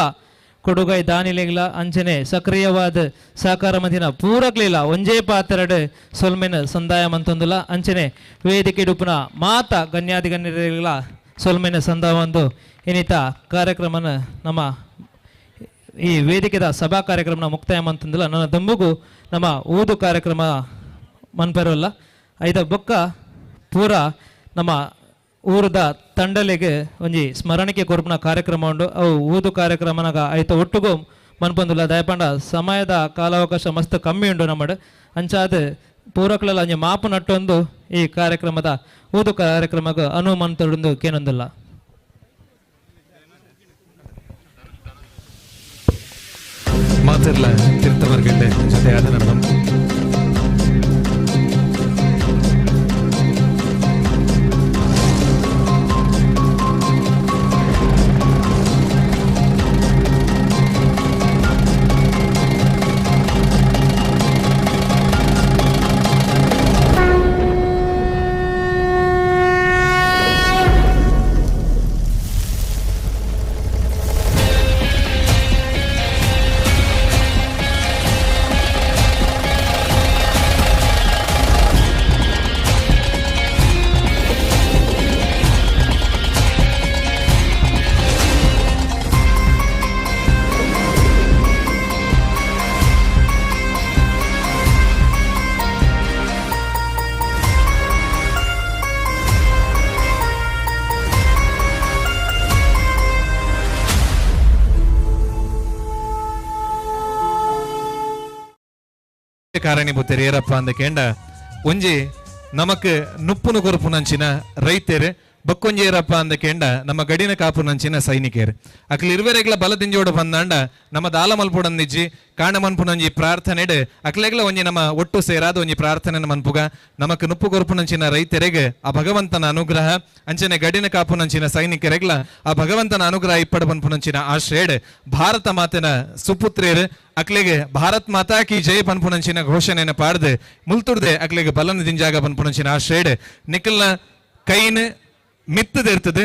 ಕೊಡುಗೈ ದಾನಿಲೆಗ್ಲ ಅಂಚನೆ ಸಕ್ರಿಯವಾದ ಸಹಕಾರ ಮಂತಿನ ಪೂರಕ್ಲಿಲ್ಲ ಒಂಜೇ ಪಾತ್ರಡು ಸೊಲ್ಮೆನ ಸಂದಾಯ ಮಂತೊಂದುಲ. ಅಂಚನೆ ವೇದಿಕೆ ಡುಪುನ ಮಾತ ಗಣ್ಯಾದಿ ಗಣ್ಯರಿಗಳ ಸೊಲ್ಮೆನ ಸಂದಾವಂದು ಇನ್ನಿತ ಕಾರ್ಯಕ್ರಮನ ನಮ್ಮ ಈ ವೇದಿಕೆದ ಸಭಾ ಕಾರ್ಯಕ್ರಮನ ಮುಕ್ತಾಯ ಮಂತಂದಿಲ್ಲ. ನನ್ನ ದಂಬುಗು ನಮ್ಮ ಊದು ಕಾರ್ಯಕ್ರಮ ಮನ್ಪೆರೋಲ್ಲ ಐದ ಬೊಕ್ಕ ಪೂರ ನಮ್ಮ ಊರದ ತಂಡಲೆಗೆ ಒಂಜಿ ಸ್ಮರಣಿಕೆ ಕೊರ್ಪುನ ಕಾರ್ಯಕ್ರಮ ಉಂಡು. ಅವು ಊದು ಕಾರ್ಯಕ್ರಮನಾಗ ಐತ ಒಟ್ಟುಗು ಮನ್ಪೊಂದುಲ್ಲ. ದಯಪಂಡ ಸಮಯದ ಕಾಲಾವಕಾಶ ಮಸ್ತ್ ಕಮ್ಮಿ ಉಂಡು ನಮ್ಮಡು. ಅಂಚಾದ ಪೂರಕ್ಲೆಲ್ಲ ಒಂಜಿ ಮಾಪು ನಟ್ಟೊಂದು ಈ ಕಾರ್ಯಕ್ರಮದ ಊದು ಕಾರ್ಯಕ್ರಮಕ್ಕೆ ಅನುವು ಮನ್ತೊಂದು ಕೇನೊಂದುಲ್ಲ. ಮಾತಿರ್ಲ ತೀರ್ಥವರ್ಗಂಡೆ ಜೊತೆಯಾದ ನಮ್ಮ ಕಾರಣೀಭೂತರು ಏರಪ್ಪ ಅಂದ ಕೇಂಡ ಒಂಜಿ ನಮಕ್ ನುಪ್ಪುನು ಕೊರುಪುನಂಚಿನ ರೈತರು ಬಕ್ಕೊಂಜಿ ಏರಪ್ಪ ಅಂದ ಕೇಂಡ ನಮ್ಮ ಗಡಿನ ಕಾಪುನಂಚಿನ ಸೈನಿಕರು ಅಕ್ಲು ಇರುವೆರೆಗ್ಲ ಬಲದಿಂಜೋಡು ಬಂದಾಂಡ ನಮ್ಮ ದಾಲ ಮಲ್ಪುಡಂದಿಜ್ಜಿ ಕಾಣ ಮನ್ಪುನಂಜಿ ಪ್ರಾರ್ಥನೆಡ್ ಅಕ್ಲೆಗ್ಲ ಒಂಜಿ ನಮ್ಮ ಒಟ್ಟು ಸೇರಾದ ಒಂಜಿ ಪ್ರಾರ್ಥನೆ ಮನ್ಪುಗ ನಮಕ್ ನುಪ್ಪು ಕೊರುಪುನಂಚಿನ ರೈತರೆಗ್ ಆ ಭಗವಂತನ ಅನುಗ್ರಹ ಅಂಚನೆ ಗಡಿನ ಕಾಪುನಂಚಿನ ಸೈನಿಕರೆಗ್ಲ ಆ ಭಗವಂತನ ಅನುಗ್ರಹ ಇಪ್ಪಡ ಪನ್ಪುನಂಚಿನ ಆಶ್ರಯಡ್ ಭಾರತ ಮಾತೆನ ಸುಪುತ್ರೇರು ಅಕ್ಲೆಗೆ ಭಾರತ್ ಮಾತಾ ಕಿ ಜಯ ಪನ್ಪುನಂಚಿನ ಘೋಷಣೆಯನ್ನು ಪಾಡ್ದು ಮುಲ್ತುಡ್ದೆ ಅಕ್ಲೆಗೆ ಬಲನ ದಿಂಜಾಗ ಪನ್ಪುನಂಚಿನ ಆಶ್ರಯಡ್ ನಿಕ್ಕಲ್ನ ಕೈನ್ ಮಿತ್ತದಿರ್ತದೆ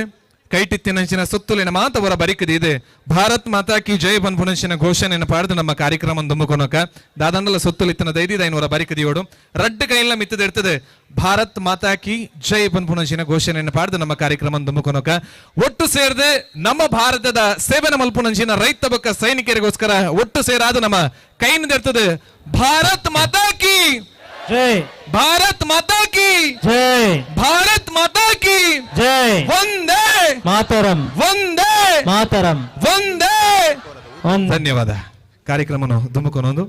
ಕೈಟಿತ್ತಿನಂಚಿನ ಸುತ್ತಲಿನ ಮಾತವರ ಬರಿಕದಿದೆ ಭಾರತ್ ಮಾತಾ ಕಿ ಜಯ ಪನ್ಪುನಂಚಿನ ಘೋಷಣೆಯನ್ನು ಪಾಡ್ದು ನಮ್ಮ ಕಾರ್ಯಕ್ರಮ ದುಮ್ಮುಕೊನಕ ದಾದಂಡಲ ಸುತ್ತಲಿತ್ತಿನ ದೈದಿದ ಐನೂರ ಬರಿಕದಿಯೋಡು ರಡ್ಡು ಕೈಲ ಮಿತ್ತದಿರ್ತದೆ ಭಾರತ್ ಮಾತಾ ಕಿ ಜಯ ಪನ್ಪುನಂಚಿನ ಘೋಷಣೆಯನ್ನು ಪಾಡ್ದು ನಮ್ಮ ಕಾರ್ಯಕ್ರಮ ದುಮ್ಮುಕೊನಕ ಒಟ್ಟು ಸೇರದೆ ನಮ್ಮ ಭಾರತದ ಸೇವನ ಮಲ್ಪುನಂಚಿನ ರೈತ ಬೊಕ್ಕ ಸೈನಿಕರಿಗೋಸ್ಕರ ಒಟ್ಟು ಸೇರಾದ ನಮ್ಮ ಕೈನಿದಿರ್ತದೆ ಭಾರತ್ ಮಾತಾ ಕಿ ಜೈ, ಭಾರತ್ ಮಾತಾ ಕಿ ಜೈ, ಭಾರತ್ ಮಾತಾ ಕಿ ಜೈ, ಒಂದೇ ಮಾತರಂ, ಒಂದೇ ಮಾತರಂ, ಒಂದೇ. ಧನ್ಯವಾದ. ಕಾರ್ಯಕ್ರಮನು ದುಮ್ಮುಕೊನೊಂದು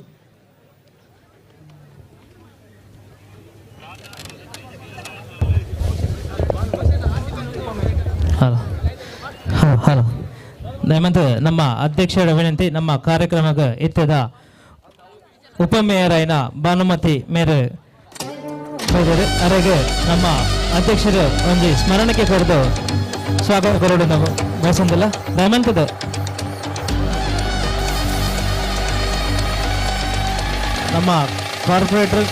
ಹಲೋ ಹಲೋ ಹಲೋ. ದಯಮಂತ ನಮ್ಮ ಅಧ್ಯಕ್ಷರ ವಿನಂತಿ, ನಮ್ಮ ಕಾರ್ಯಕ್ರಮಕ್ಕೆ ಇತ್ತದ ಉಪಮೇಯರ್ ಆಯಿನ ಭಾನುಮತಿ ಮೇರ್ ಅರೆಗೆ ನಮ್ಮ ಅಧ್ಯಕ್ಷರು ಒಂಜಿ ಸ್ಮರಣಕ್ಕೆ ಕೊರದು ಸ್ವಾಗತ ಕೊರಡು ನಾವು ಬಯಸಂದಿಲ್ಲ. ದಯಮಂತದ ನಮ್ಮ ಕಾರ್ಪೊರೇಟರ್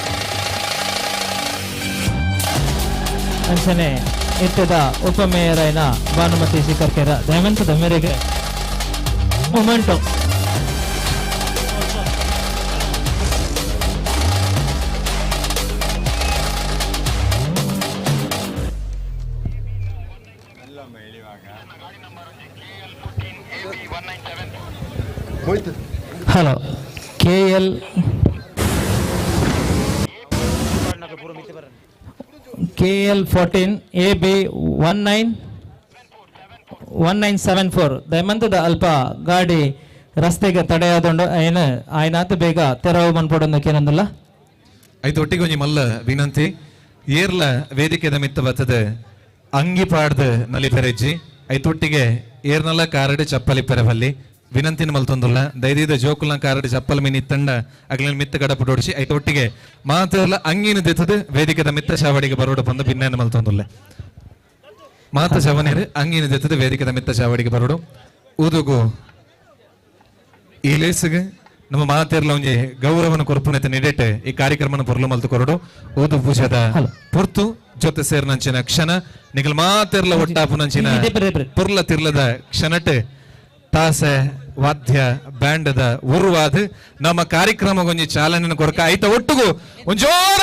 ಅಂಚನೆ ಇತ್ತದ ಉಪಮೇಯರ್ ಆಯಿನ ಭಾನುಮತಿ ಸಿಕರ್ಕೆರ ದಯಮಂತದ ಮೇರೆಗೆ memento. Hello K L KL 14 AB 191974 ದಯಮಂತದ ಅಲ್ಪ ಗಾಡಿ ರಸ್ತೆಗೆ ತಡೆಯಾದೊಂಡು ಐನ ಆಯ್ನಾತ್ ಬೇಗ ತೆರವು ಮನ್ಪೊಡೊಂದು ಕೇನಂದಲ್ಲ. ಐದು ಒಟ್ಟಿಗೆ ಒಂಜಿ ಮಲ್ಲ ವಿನಂತಿ, ಏರ್ಲ ವೇದಿಕೆದ ಮಿತ್ತ ಬತ್ತದ ಅಂಗಿ ಪಾಡ್ದು ನಲಿಪೆರೆಜ್ಜಿ ಐತೊಟ್ಟಿಗೆ ಏರ್ನಲ್ಲ ಕಾರಡು ಚಪ್ಪಲಿ ಪೆರವಲ್ಲಿ ವಿನಂತಿನ ಮಲ್ತೊಂದುಲ್ಲ. ದೈದಿದ ಜೋಕುಲ್ನ ಕಾರಡು ಚಪ್ಪಲ್ ಮೀನ್ ಇತ್ತಂಡ ಅಗ್ಲಿನ ಮಿತ್ತ ಗಡಪು ಡೋಡಿಸಿ ಐತೊಟ್ಟಿಗೆ ಮಾತೆಲ್ಲ ಅಂಗಿನ ದೆತ್ತದು ವೇದಿಕೆದ ಮಿತ್ತ ಚಾವಡಿಗೆ ಬರೋಡು ಬಂದು ಭಿನ್ನ ಮಲ್ತೊಂದುಲ್ಲ. ಮಾತ ಚವನೇರು ಅಂಗಿನ ದೆತ್ತದು ವೇದಿಕೆದ ಮಿತ್ತ ಚಾವಡಿಗೆ ಬರೋಡು ಊದುಗು ಈ ಲೇಸುಗೆ ನಮ್ಮ ಮಾತೇರ್ಲ ಒಂಜಿ ಗೌರವನ ಕೊರ್ಪುನೆತ ನಿಡೆಟ್ ಈ ಕಾರ್ಯಕ್ರಮನ ಪೊರ್ಲು ಮಲ್ತು ಕೊರಡು. ಊದು ಪೂಜಾದ ಪೊರ್ತು ಜೊತೆ ಸೇರ್ನಂಚಿನ ಕ್ಷಣ ನಿಗಲ್ ಮಾತೇರ್ಲ ಒಟ್ಟಾಪುನಂಚಿನ ಪೊರ್ಲ ತಿರ್ಲದ ಕ್ಷಣಟ್ ತಾಸೆ ವಾದ್ಯ ಬ್ಯಾಂಡದ ಉರುವಾದ ನಮ್ಮ ಕಾರ್ಯಕ್ರಮ ಒಂಜಿ ಚಾಲನೆ ಕೊರಕ ಐತ ಒಟ್ಟುಗು ಒಂಜೋರ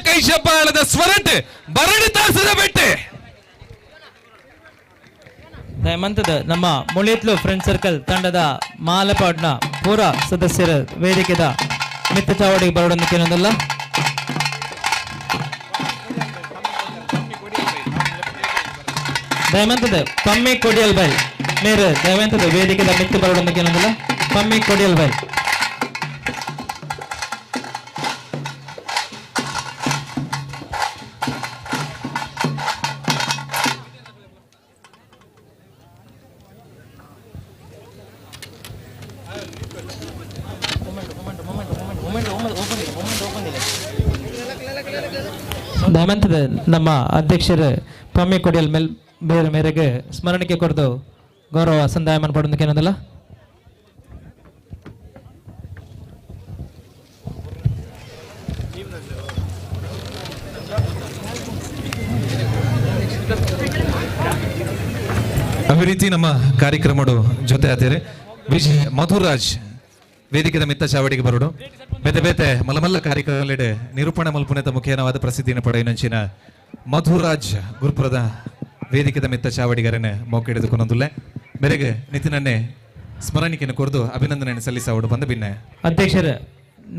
ಕೈ ಶಪಾಳದ ಸ್ವರಟ್ ಬರಡಿ ತಾಸದ ಬೆಟ್ಟೆ. ದಯಮಂತದ ನಮ್ಮ ಮುಳಿತ್ಲು ಫ್ರೆಂಡ್ ಸರ್ಕಲ್ ತಂಡದ ಮಾಲಪಾಡ್ನ ಪೂರ ಸದಸ್ಯರ ವೇದಿಕೆದ ಮಿತ್ತ ಚಾವಡಿಗೆ ಬರೋಡೊಂದು ಕೇನೊಂದಲ್ಲ. ದಯಮಂತದ ಪಮ್ಮಿ ಕೊಡಿಯಲ್ ಬೈಲ್ ಮೇರೆ ದಯಮಂತದ ವೇದಿಕೆದ ಮಿತ್ತು ಬರೋಡೊಂದಕ್ಕೆ ಪಮ್ಮಿ ಕೊಡಿಯಲ್ ಬೈಲ್. ದಯಮಂತದ ನಮ್ಮ ಅಧ್ಯಕ್ಷರು ಪಮ್ಮಿ ಕೊಡಿಯಲ್ ಮೇಲ್ ಬೇರೆ ಮೇರೆಗೆ ಸ್ಮರಣಿಕೆ ಕೊಡ್ದು ಗೌರವ ಸಂದಾಯ ಪಡೋದಕ್ಕೆ. ಅದೇ ರೀತಿ ನಮ್ಮ ಕಾರ್ಯಕ್ರಮಡು ಜೊತೆ ಆತೇರೆ ವಿಜಯ್ ಮಧುರಾಜ್ ವೇದಿಕೆದ ಮಿತ್ತ ಚಾವಡಿಗೆ ಬರೋಡು. ಬೇತೆ ಬೇತೆ ಮಲಮಲ್ಲ ಕಾರ್ಯಕ್ರಮಲೆಡೆ ನಿರೂಪಣೆ ಮಲ್ಪುನೆತ ಮುಖೇನವಾದ ಪ್ರಸಿದ್ಧಿನ ಪಡೆಯಿನಂಚಿನ ಮಧುರಾಜ್ ಗುರುಪುರದ ವೇದಿಕೆದ ಮಿತ್ತ ಚಾವಡಿಗರನೆ ಮೋಕೆಡೆದು ಕೊನೊಂದುಲ್ಲೆ ಬೆರೆಗೆ ನಿತಿನನ್ನೇ ಸ್ಮರಣಿಕೆಯನ್ನು ಕೊರ್ದು ಅಭಿನಂದನೆ ಸಲ್ಲಿಸವಡು ಬಂದ ಬಿನ್ನೆ. ಅಧ್ಯಕ್ಷರ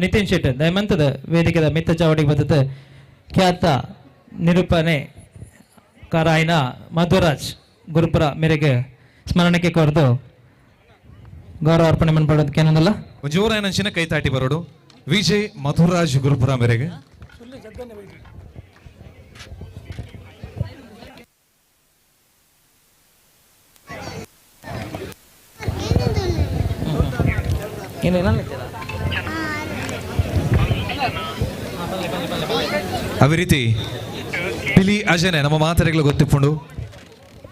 ನಿತಿನ್ ಶೆಟ್ಟಿ ದಯಮಂತದ ವೇದಿಕೆದ ಮಿತ್ತ ಚಾವಡಿಗೆ ಬಂದದ್ದು ಖ್ಯಾತ ನಿರೂಪಣೆ ಕಾರಾಯನ ಮಧುರಾಜ್ ಗುರುಪುರ ಮೇರೆಗೆ ಸ್ಮರಣಿಕೆ ಕೊರ್ದು ಗೌರವ ಅರ್ಪಣೆ ಪಡೋದಕ್ಕೆ ಏನಂದಲ್ಲ. ಜೋರಾಯನಂಚಿನ ಕೈತಾಟಿ ಬರೋಡು ವಿಜಯ್ ಮಧುರಾಜ್ ಗುರುಪುರ ಮೇರೆಗೆ. ಅದೇ ರೀತಿ ಪಿಲಿ ಅಜನೆ ನಮ್ಮ ಮಾತರೆಗಳು ಗೊತ್ತಿಪ್ಪುಂಡು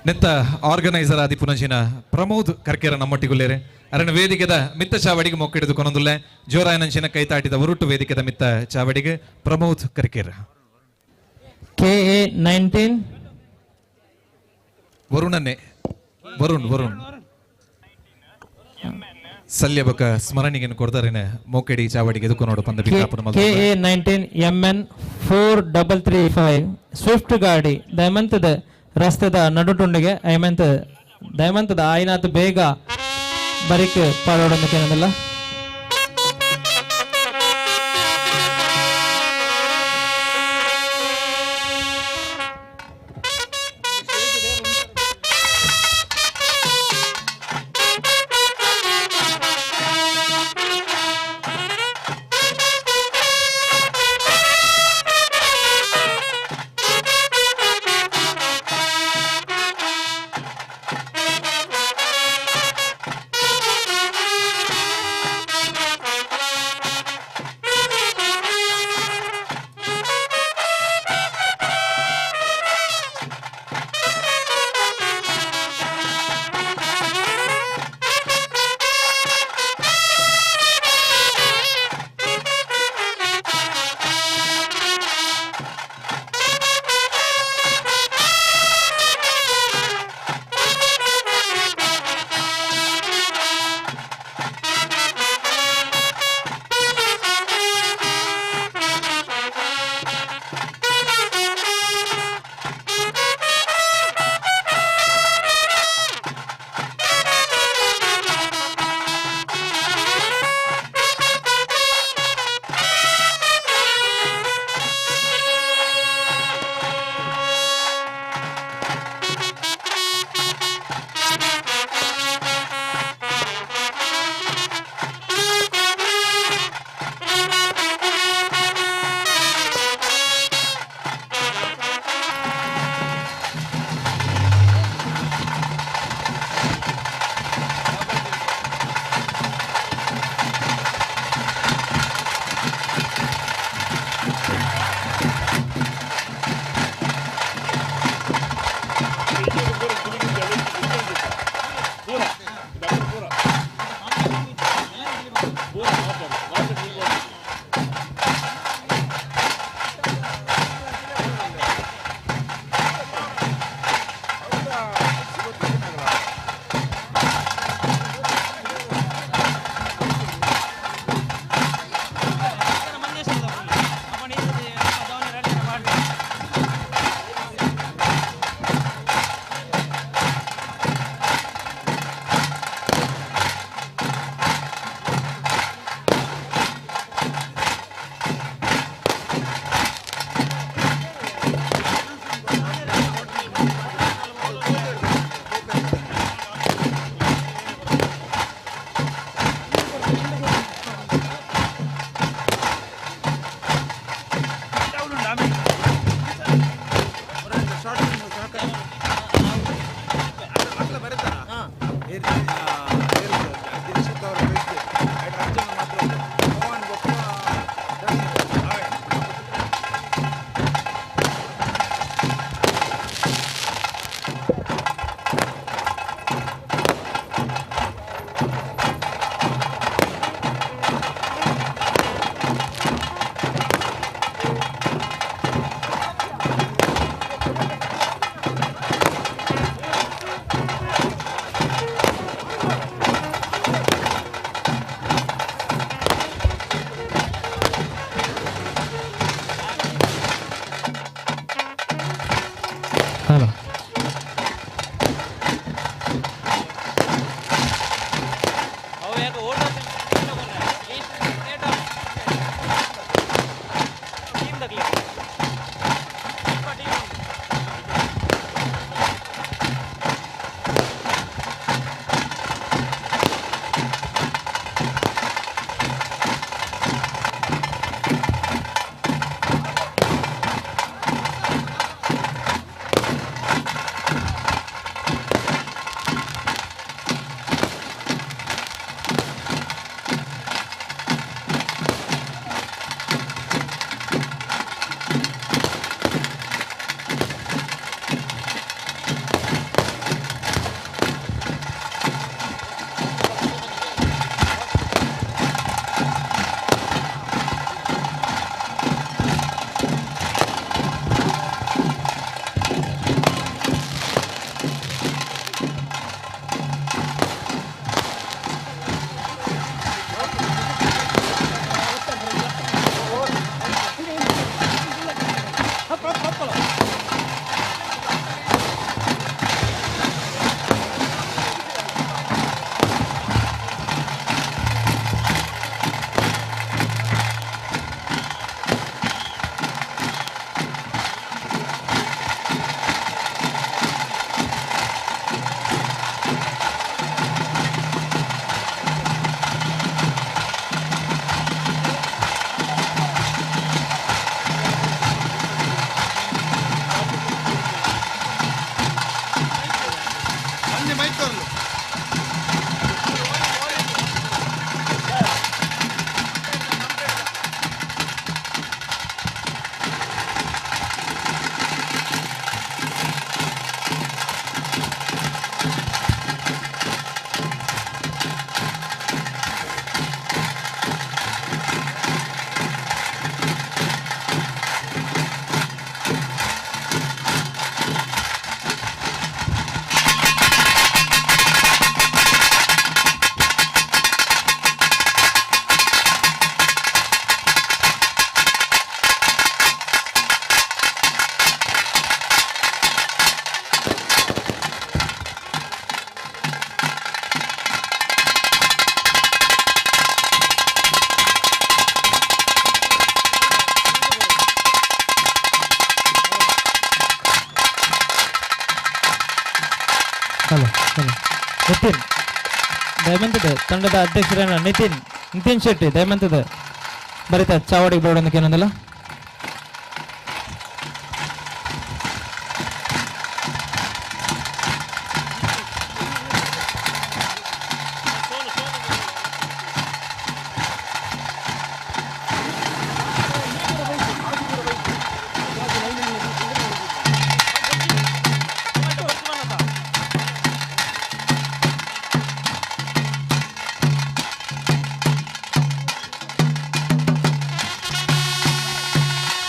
ನೆತ್ತ ಆರ್ಗನೈಸರ್ ಆದಿ ಪುನಜಿನ ಪ್ರಮೋದ್ ಕರ್ಕೆರ ನಮ್ಮೊಟ್ಟಿಗುಲ್ಲೇರೆ ಅರಣ ವೇದಿಕೆದ ಮಿತ್ತ ಚಾವಡಿಗೆ ಮೊಕ್ಕಿಡಿದು ಕೊನೊಂದುಲ್ಲೆ ಜೋರಾಯನಂಚಿನ ಕೈತಾಟಿದ ಉರುಟು ವೇದಿಕೆದ ಮಿತ್ತ ಚಾವಡಿಗೆ ಪ್ರಮೋದ್ ಕರ್ಕೆರ. KA 19 ವರುಣನ್ನೇ ವರುಣ್ ವರುಣ್ ಸಲ್ಯಬಕ ಸ್ಮರಣಿಗೆ ಕೊಡ್ತಾರೇನೆ ಮೋಕೆಡಿ ಚಾವಡಿಗೆ ಎದುಕು ನೋಡು ಪಂದ ಬಿಕಾಪುರ. KA 19 MN 4335 Swift ಗಾಡಿ ದಯಮಂತದ ರಸ್ತೆದ ನಡುಟುಂಡಿಗೆ ಐಮಂತ ದಯಮಂತದ ಆಯ್ನಾತ್ ಬೇಗ ಬರಿಕ್ ಪಾಡೋಡೊಂದಕ್ಕೆ ಏನಂದಲ್ಲ. Hello. Hello hello Nitin ದಯಮಂತದ ತಂಡದ ಅಧ್ಯಕ್ಷರಾದ ನಿತಿನ್ ನಿತಿನ್ ಶೆಟ್ಟಿ ದಯಮಂತದ ಬರಿತಾ ಚಾವಡಿಗೆ ಬೋರ್ಡ್ ಏನಂದಲ್ಲ.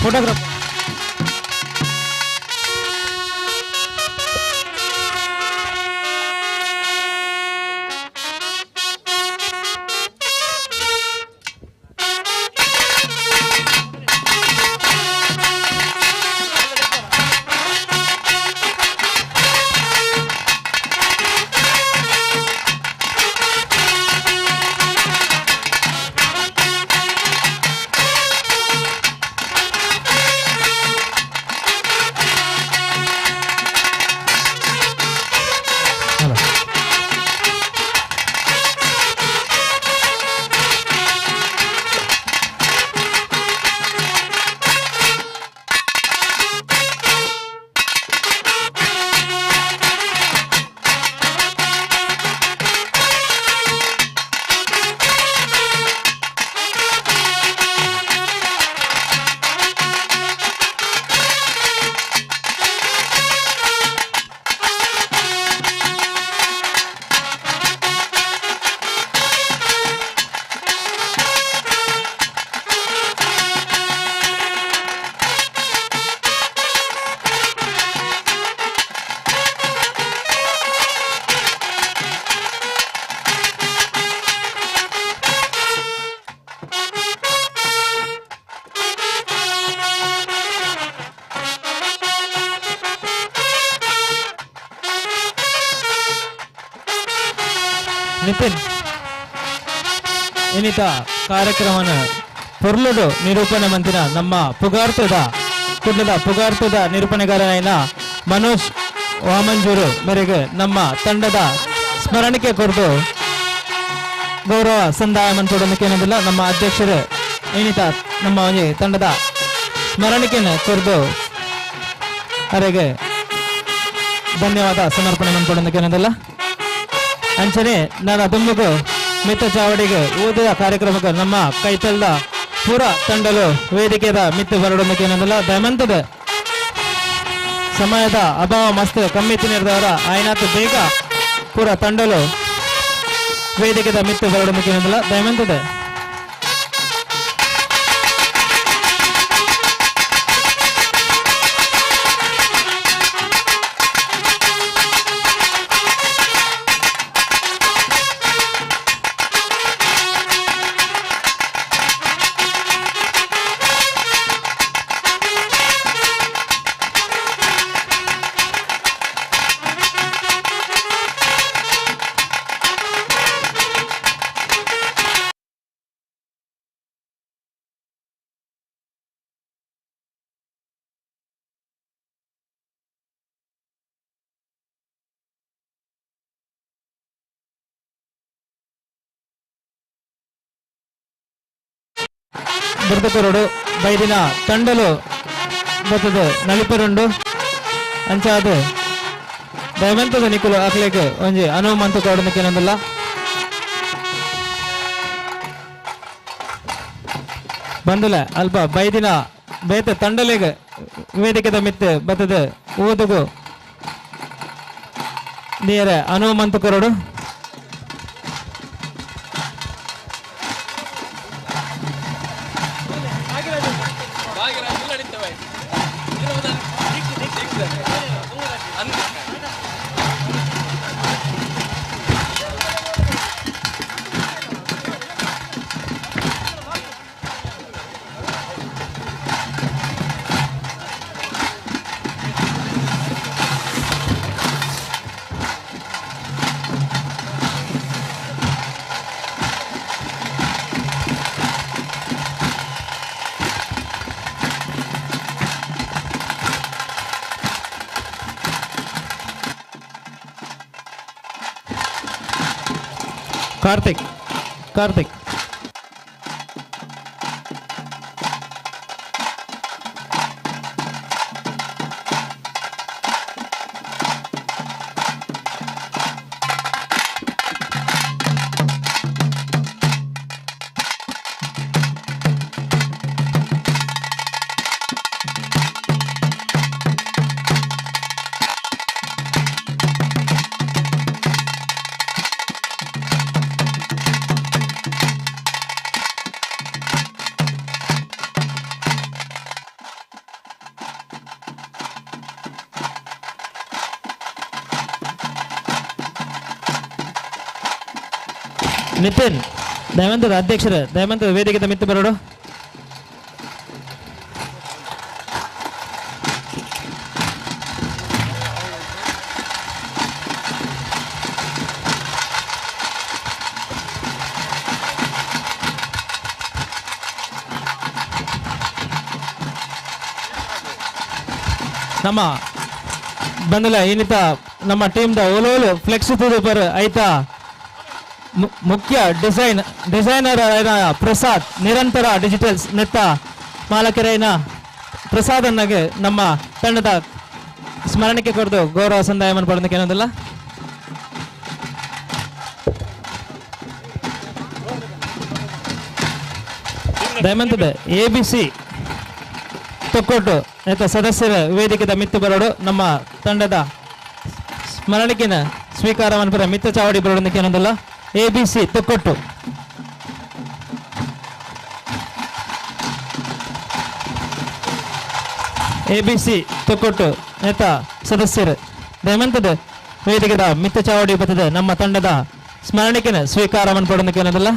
ಫೋಟೋಗ್ರಾಫರ್ ನಿತಿನ್ ಇನ್ನಿತ ಕಾರ್ಯಕ್ರಮನ ಪೊರ್ಲುಡು ನಿರೂಪಣೆ ಮಂತಿನ ನಮ್ಮ ಪುಗಾರ್ತದ ಕುಡ್ಲದ ಪುಗಾರ್ತದ ನಿರೂಪಣೆಗಾರನಾಯಿನ ಮನೋಜ್ ವಾಮಂಜೂರು ಮೇರೆಗೆ ನಮ್ಮ ತಂಡದ ಸ್ಮರಣಿಕೆ ಕೊರದು ಗೌರವ ಸಂದಾಯ ಮನ್ಪೊಡೊಂದು ನಮ್ಮ ಅಧ್ಯಕ್ಷರು ಇನ್ನಿತ ನಮ್ಮ ಒಂಜಿ ತಂಡದ ಸ್ಮರಣಿಕೆಯನ್ನು ಕೊರದು ಅವರಿಗೆ ಧನ್ಯವಾದ ಸಮರ್ಪಣೆ ಮನ್ಪೊಡೊಂದು ಅಂಚನೆ ನಾನು ದುಂಬುಗು ಮಿತ್ತ ಚಾವಡಿಗೆ ಓದಿದ ಕಾರ್ಯಕ್ರಮಕ್ಕೆ ನಮ್ಮ ಕೈತಲ್ದ ಪೂರ ತಂಡಲು ವೇದಿಕೆದ ಮಿತ್ತು ಬರಡೊಂದಕ್ಕೇನಂದಲ್ಲ ದಯಮಂತದ ಸಮಯದ ಅಭಾವ ಮಸ್ತ್ ಕಮ್ಮಿ ತಿನ್ನಿರ್ದವರ ಆಯ್ನಾತು ಬೇಗ ಪೂರ ತಂಡಲು ವೇದಿಕೆದ ಮಿತ್ತು ಬರಡೊಂದಕ್ಕೇನಂದಲ್ಲ ದಯಮಂತದ. ಬುರ್ದಕೊರಡು ಬೈದಿನ ತಂಡಲು ಬತ್ತದ ನಲಿಪರುಂಡು ಅಂಚಾದ ದಯವಂತದ ನಿಕುಲು ಅಕ್ಲೆಗ್ ಒಂಜಿ ಅನುವು ಮಂತು ಕೊಡೋದಕ್ಕೇನಂದಲ್ಲ. ಬಂದಲ ಅಲ್ಪ ಬೈದಿನ ಬೇತ ತಂಡಲೆಗ್ ವೇದಿಕೆದ ಮಿತ್ತು ಬತ್ತದ ಓದುಗು ನೀರ ಅನುವು ಮಂತು ಕೊರಡು. ಕಾರ್ತಿಕ್ ಕಾರ್ತಿಕ್ ನಿತಿನ್ ದಯವಂತದ ಅಧ್ಯಕ್ಷರೇ, ದಯವಂತದ ವೇದಿಕೆ ಮಿತ್ತು ಬರೋಡು. ನಮ್ಮ ಬಂದಲ ಏನಿತ ನಮ್ಮ ಟೀಮ್ದ ಓಲೋಲು ಫ್ಲೆಕ್ಸ್ ತೂದು ಐತಾ ಮುಖ್ಯ ಡಿಸೈನರ್ ಆಯ್ನ ಪ್ರಸಾದ್, ನಿರಂತರ ಡಿಜಿಟಲ್ಸ್ ನೆತ್ತ ಮಾಲಕರೈನ ಪ್ರಸಾದ್ ಅನ್ನಾಗೆ ನಮ್ಮ ತಂಡದ ಸ್ಮರಣಿಕೆ ಕೊಡ್ದು ಗೌರವ ಸಂದಾಯ ಪಡೆದಕ್ಕೆ ಏನೊಂದಿಲ್ಲ. ದಯಮಂತದ ಎ ಬಿ ಸಿ ತೊಕ್ಕೊಟ್ಟು ನೆತ್ತ ಸದಸ್ಯರ ವೇದಿಕೆದ ಮಿತ್ತು ಬರೋಡು ನಮ್ಮ ತಂಡದ ಸ್ಮರಣಿಕೆನ ಸ್ವೀಕಾರವನ್ನು ಪರ ಮಿತ್ತ ಚಾವಡಿ ಬರೋದಕ್ಕೆ ಏನೊಂದಿಲ್ಲ. A B C Thokkottu. A B C Thokkottu ನೇತ ಸದಸ್ಯರು ದಯಮಂತದ ವೇದಿಕೆದ ಮಿತ್ತ ಚಾವಡಿ ಬರ್ತದೆ ನಮ್ಮ ತಂಡದ ಸ್ಮರಣಿಕೆನ ಸ್ವೀಕಾರವನ್ನು ಪಡೋದಕ್ಕೆ ಏನದಲ್ಲ.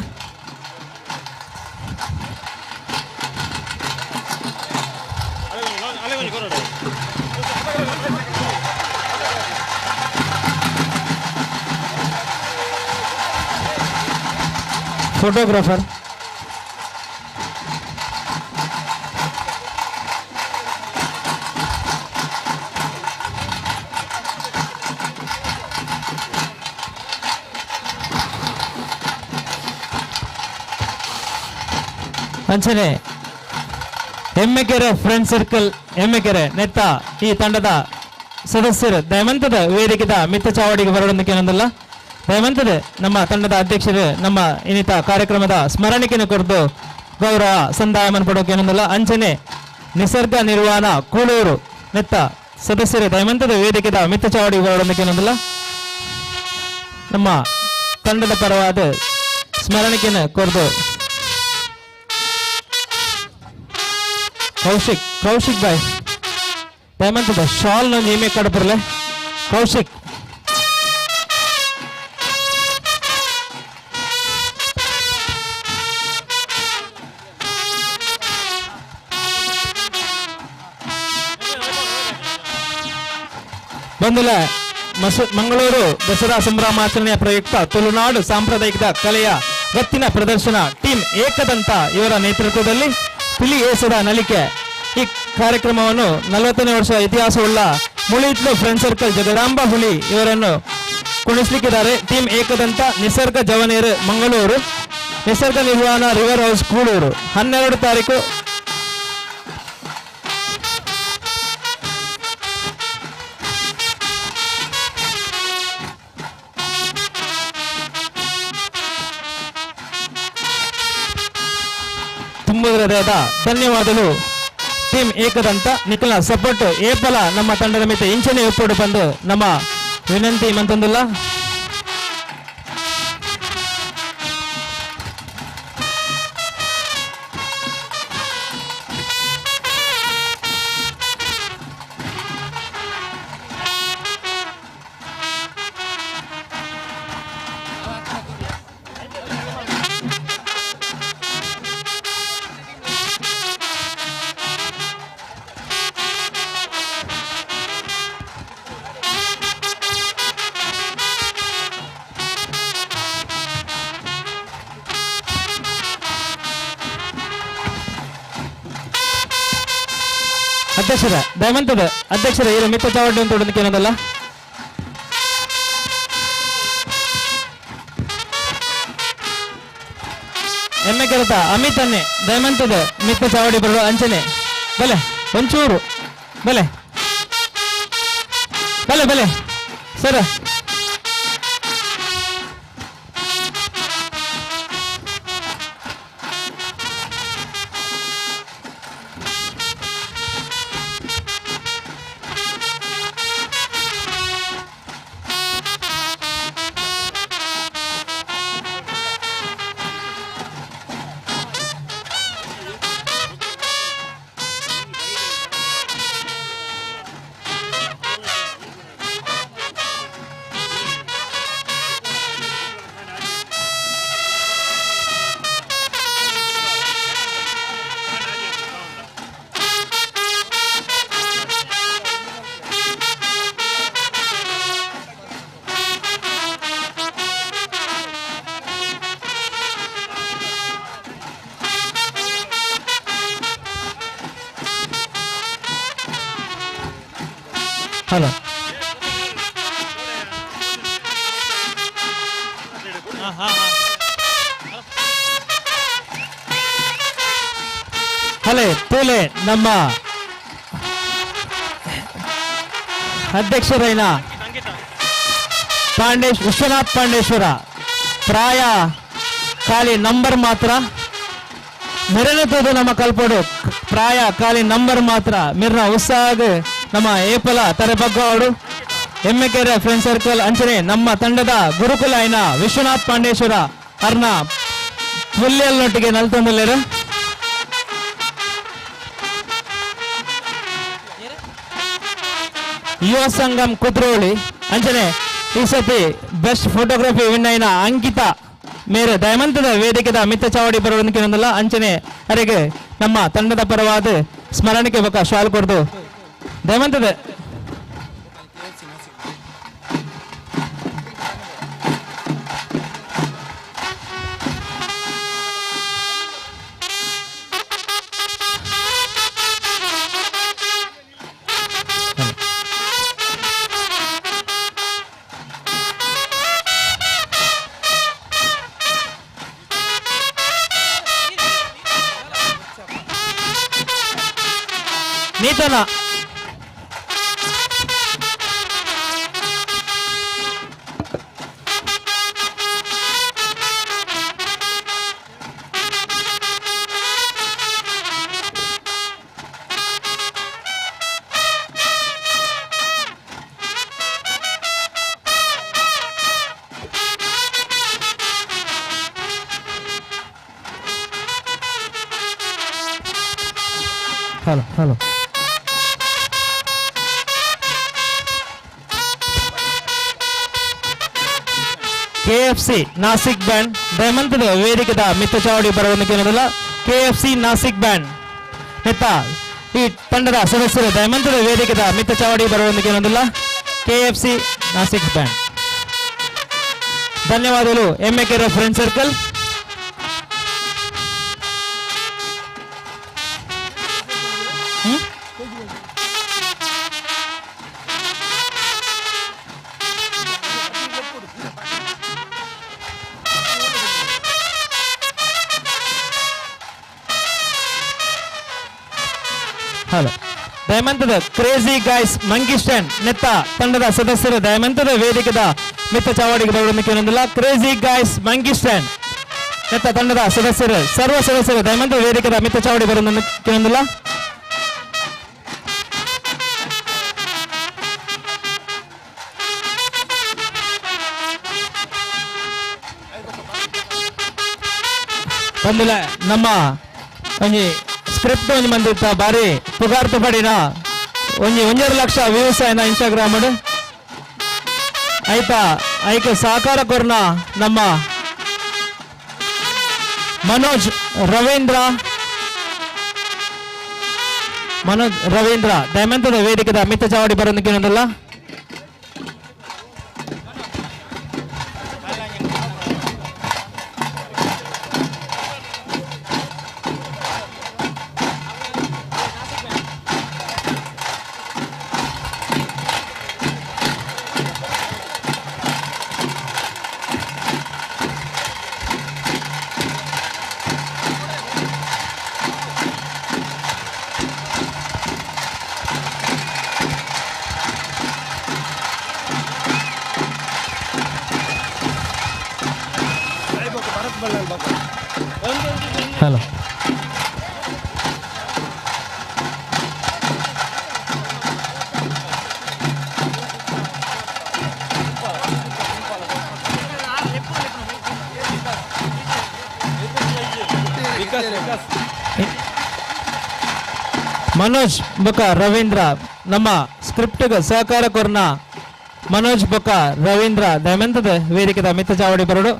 ಫೋಟೋಗ್ರಾಫರ್. ಅಂಚನೆ ಹೆಮ್ಮೆಕೆರೆ ಫ್ರೆಂಡ್ ಸರ್ಕಲ್ ಹೆಮ್ಮೆಕೆರೆ ನೆತ್ತ ಈ ತಂಡದ ಸದಸ್ಯರು ದಯಮಂತದ ವೇದಿಕೆದ ಮಿತ್ತ ಚಾವಡಿಗೆ ಬರೋದಕ್ಕೆ ಏನಂದಲ್ಲ. ದಯಮಂತದ ನಮ್ಮ ತಂಡದ ಅಧ್ಯಕ್ಷರು ನಮ್ಮ ಇನ್ನಿತ ಕಾರ್ಯಕ್ರಮದ ಸ್ಮರಣಿಕೆಯನ್ನು ಕೊರದು ಗೌರವ ಸಂದಾಯ ಮನ್ಪಡೋಕೆ ಏನಂದಲ್ಲ. ಅಂಚನೆ ನಿಸರ್ಗ ನಿರ್ವಹಣಾ ಕೂಳೂರು ನೆತ್ತ ಸದಸ್ಯರು ದಯಮಂತದ ವೇದಿಕೆದ ಮಿತ್ತ ಚಾವಡಿಗೆ ಬರೋದಕ್ಕೆ ಏನಂದಲ್ಲ. ನಮ್ಮ ತಂಡದ ಪರವಾದ ಸ್ಮರಣಿಕೆಯನ್ನು ಕೊರದು ಕೌಶಿಕ್, ಕೌಶಿಕ್ ಬಾಯ್ ದಯಮಂತದ ಶಾಲ್ ನ ನೇಮೆ ಕಡಪರ್ಲೆ ಕೌಶಿಕ್. ಬಂದಿಲ್ಲ ಮಂಗಳೂರು ದಸರಾ ಸಂಭ್ರಮಾಚರಣೆಯ ಪ್ರಯುಕ್ತ ತುಳುನಾಡು ಸಾಂಪ್ರದಾಯಿಕ ಕಲೆಯ ಗತ್ತಿನ ಪ್ರದರ್ಶನ ಟೀಮ್ ಏಕದಂತ ಇವರ ನೇತೃತ್ವದಲ್ಲಿ ಪಿಲಿ ಏಸದ ನಲಿಕೆ ಈ ಕಾರ್ಯಕ್ರಮವನ್ನು 40ನೇ ವರ್ಷ ಇತಿಹಾಸವುಳ್ಳ ಮುಳಿತ್ಲು ಫ್ರೆಂಡ್ ಸರ್ಕಲ್ ಜಗದಾಂಬ ಹುಲಿ ಇವರನ್ನು ಕುಣಿಸಲಿಕ್ಕಿದ್ದಾರೆ. ಟೀಮ್ ಏಕದಂತ, ನಿಸರ್ಗ ಜವನೇರು ಮಂಗಳೂರು, ನಿಸರ್ಗ ನಿರ್ವಹಣಾ ರಿವರ್ ಹೌಸ್ ಕೂಳೂರು. 12 ತಾರೀಕು ತುಂಬುವುದರ ಧನ್ಯವಾದಗಳು ಟೀಮ್ ಏಕದಂತ. ನಿಖಿಲ ಸಪೋರ್ಟ್ ಏಪಲ ನಮ್ಮ ತಂಡದ ಮಿತ್ರ ಇಂಚನೆ ಒಪ್ಪೋಡು ಬಂದು ನಮ್ಮ ವಿನಂತಿ ಮಂತಂದುಲ್ಲ. ಅಧ್ಯಕ್ಷರ ದಯಮಂತದ ಅಧ್ಯಕ್ಷರ ಇರು ಮಿತ್ತ ಚಾವಡಿ ಅಂತ ಏನದಲ್ಲ. ಎಮ್ಮೆ ಕೆಲಸ ಅಮಿತ್ ಅನ್ನೆ ದಯಮಂತದ ಮಿತ್ತ ಚಾವಡಿ ಬರುವ ಅಂಚನೆ ಬಲೆ ಒಂಚೂರು ಬಲೆ ಬಲೆ ಬಲೆ ಸರ್. ಹಲೋ ಹಲೇ ತೂಲೆ ನಮ್ಮ ಅಧ್ಯಕ್ಷರೈನ ಪಾಂಡೇಶ್ ವಿಶ್ವನಾಥ್ ಪಾಂಡೇಶ್ವರ ಪ್ರಾಯ ಖಾಲಿ ನಂಬರ್ ಮಾತ್ರ ಮೆರನತೋದು ನಮ್ಮ ಕಲ್ಪೋಡು ಪ್ರಾಯ ಖಾಲಿ ನಂಬರ್ ಮಾತ್ರ ಮಿರ್ನ ಉತ್ಸಾಹ ನಮ್ಮ ಏಪಲ ತರೆಬಗ್ಗವಾಡು ಎಮ್ಮೆಕೆರೆ ಫ್ರೆಂಡ್ ಸರ್ಕಲ್ ಅಂಚನೆ ನಮ್ಮ ತಂಡದ ಗುರುಕುಲ ಐನ ವಿಶ್ವನಾಥ್ ಪಾಂಡೇಶ್ವರ ಅರ್ನ ಪುಲ್ಯಲ್ನೊಟ್ಟಿಗೆ ನಲ್ತೊಂದುಲ್ಲೇರು. ಯುವ ಸಂಗಮ್ ಕುದ್ರೋಳಿ ಅಂಚನೆ ಈ ಸತಿ ಬೆಸ್ಟ್ ಫೋಟೋಗ್ರಫಿ ವಿನ್ అయిన ಅಂಕಿತಾ ಮೇರೆ ದಯಮಂತದ ವೇದಿಕೆದ ಮಿತ್ತ ಚಾವಡಿ ಬರೋದಕ್ಕೆ ಅಂಚನೆ ಅರೆಗೆ ನಮ್ಮ ತಂಡದ ಪರವಾದ ಸ್ಮರಣಿಕೆ ಬಕ ಶಾಲ್ ಕೊಡ್ದು ದಯಮಂತದ. ನೀತನ Hello, hello. KFC Nashik band ದಯಮಂತದ ವೇದಿಕೆದ ಮಿತ್ತ ಚಾವಡಿ ಬರವನ್ನು ಕೇಳೋದಿಲ್ಲ. ಕೆಎಫ್ಸಿ ನಾಸಿಕ್ ಬ್ಯಾಂಡ್ ಮಿತ್ತ ಈ ತಂಡದ ಸದಸ್ಯರು ದಯಮಂತದ ವೇದಿಕೆದ ಮಿತ್ತ ಚಾವಡಿ ಬರವನ್ನು ಕೇಳೋದಿಲ್ಲ. KFC Nasik band. ಧನ್ಯವಾದಗಳು ಎಮ್ಮೆಕೆರೆ ಫ್ರೆಂಡ್ ಸರ್ಕಲ್. ಹಲೋ ದಯಮಂತದ ಕ್ರೇಜಿ ಗಾಯ್ಸ್ ಮಂಕಿ ಸ್ಟ್ಯಾಂಡ್ ನೆತ್ತ ತಂಡದ ಸದಸ್ಯರು ದಯಮಂತದ ವೇದಿಕೆದ ಮಿತ್ತ ಚಾವಡಿಗೆ ಬರುವುದಕ್ಕೆ ಒಂದಿಲ್ಲ. ಕ್ರೇಜಿ ಗಾಯ್ಸ್ ಮಂಕಿ ಸ್ಟ್ಯಾಂಡ್ ನೆತ್ತ ತಂಡದ ಸದಸ್ಯರು ಸರ್ವ ಸದಸ್ಯರು ದಯಮಂತದ ವೇದಿಕೆದ ಮಿತ್ತ ಚಾವಡಿ ಬರುವುದಕ್ಕೆ ಒಂದಿಲ್ಲ. ಬಂದಿಲ್ಲ ನಮ್ಮ ಒಂಜಿ ಸ್ಕ್ರಿಪ್ಟ್ ಒಂಜಿ ಮಂದಿತ್ತ ಬಾರಿ ಪುಗಾರ್ತು ಪಡಿನ ಒಂಜಿ 1.5 ಲಕ್ಷ ವ್ಯೂಸ್ ಆಯ್ನ ಇನ್ಸ್ಟಾಗ್ರಾಮ್ ಆಯ್ತಾ. ಐಕೆ ಸಹಕಾರ ಕೊರ್ನ ನಮ್ಮ ಮನೋಜ್ ರವೀಂದ್ರ, ಮನೋಜ್ ರವೀಂದ್ರ ದಯಮಂತದ ವೇದಿಕೆದ ಮಿತ್ತ ಚಾವಡಿ ಬರೋದಕ್ಕೆ ಏನಂದಲ್ಲ. ಹಲೋ ಮನೋಜ್ ಬೊಕ ರವೀಂದ್ರ ನಮ್ಮ ಸ್ಕ್ರಿಪ್ಟ್ ಸಹಕಾರ ಕೊರ್ನ ಮನೋಜ್ ಬೊಕ ರವೀಂದ್ರ ದಯಮಂತದ ವೇದಿಕೆದ ಮಿತ್ತ ಚಾವಡಿ ಬರಡು.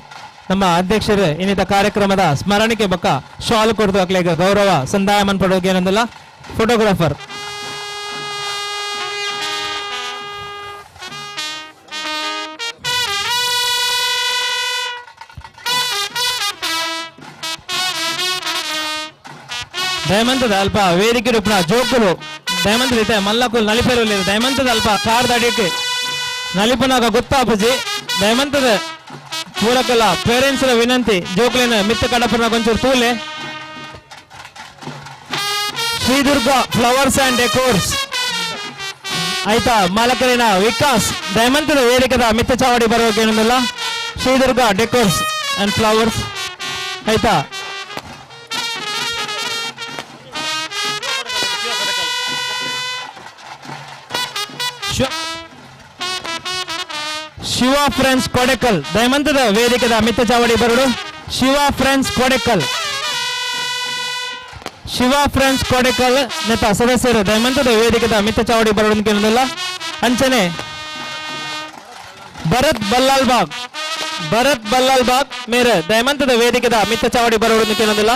ನಮ್ಮ ಅಧ್ಯಕ್ಷರು ಇನ್ನಿತ ಕಾರ್ಯಕ್ರಮದ ಸ್ಮರಣಿಕೆ ಬೊಕ್ಕ ಶಾಲ್ ಕೊಡ್ತು ಅಕ್ಲೆಗ್ ಗೌರವ ಸಂದಾಯ ಮನ್ಪಡೋಕೆ ಏನಂದಲ್ಲ. ಫೋಟೋಗ್ರಾಫರ್ ದಯಮಂತದ ಅಲ್ಪ ವೇದಿಕೆ ರೂಪನ ಜೋಕುಲು ದಯಮಂತದ ಇತ್ತೆ ಮಲ್ಲಕುಲು ನಲಿಪೇರು ದಯಮಂತದ ಅಲ್ಪ ಕಾರ್ ದಡಿಕೆ ನಲಿಪನಾಗ ಗೊತ್ತಾಪುಜಿ ದಯಮಂತದ ಪೂರಕಲ್ಲ ಪೇರೆಂಟ್ಸ್ ವಿನಂತಿ ಜೋಕುಲಿನ ಮಿತ್ತ ಕಡಪನ ಕೊಂಚೂರು ತೂಲೆ. ಶ್ರೀದುರ್ಗಾ ಫ್ಲವರ್ಸ್ ಅಂಡ್ ಡೆಕೋರ್ಸ್ ಆಯ್ತಾ ಮಾಲಕರಿನ ವಿಕಾಸ್ ದಯಮಂತದ ವೇದಿಕೆದ ಮಿತ್ತ ಚಾವಡಿ ಬರೋಕೆ ಏನಂದಿಲ್ಲ. ಶ್ರೀದುರ್ಗಾ ಡೆಕೋರ್ಸ್ ಅಂಡ್ ಫ್ಲವರ್ಸ್ ಆಯ್ತಾ. ಶಿವ ಫ್ರೆಂಡ್ಸ್ ಕೊಡೆಕಲ್ ದಯಮಂತದ ವೇದಿಕೆದ ಮಿತ್ತ ಚಾವಡಿ ಬರಡು. ಶಿವ ಫ್ರೆಂಡ್ಸ್ ಕೊಡೆಕಲ್, ಶಿವ ಫ್ರೆಂಡ್ಸ್ ಕೊಡೆಕಲ್ ನೆತ್ತ ಸದಸ್ಯರು ದಯಮಂತದ ವೇದಿಕೆದ ಮಿತ್ತ ಚಾವಡಿ ಬರಡು ಕೇಳೋದಿಲ್ಲ. ಅಂಚನೆ ಭರತ್ ಬಲ್ಲಾಲ್ ಬಾಗ್, ಭರತ್ ಬಲ್ಲಾಲ್ ಬಾಗ್ ಮೇರೆ ದಯಮಂತದ ವೇದಿಕೆದ ಮಿತ್ತ ಚಾವಡಿ ಬರಡು ಕೇಳೋದಿಲ್ಲ.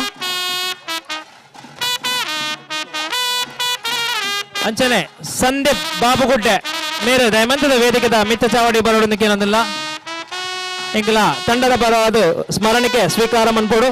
ಅಂಚನೆ ಸಂದೀಪ್ ಬಾಬುಗುಡ್ಡೆ ಮೇರೆ ದಯಮಂತದ ವೇದಿಕೆದ ಮಿತ್ತ ಚಾವಡಿ ಬರೋದಕ್ಕೆ ಏನೊಂದಿಲ್ಲ. ಇಂಕಲ ತಂಡದ ಪರವಾದ ಸ್ಮರಣಿಕೆ ಸ್ವೀಕಾರ ಮನ್ಪೋಡು.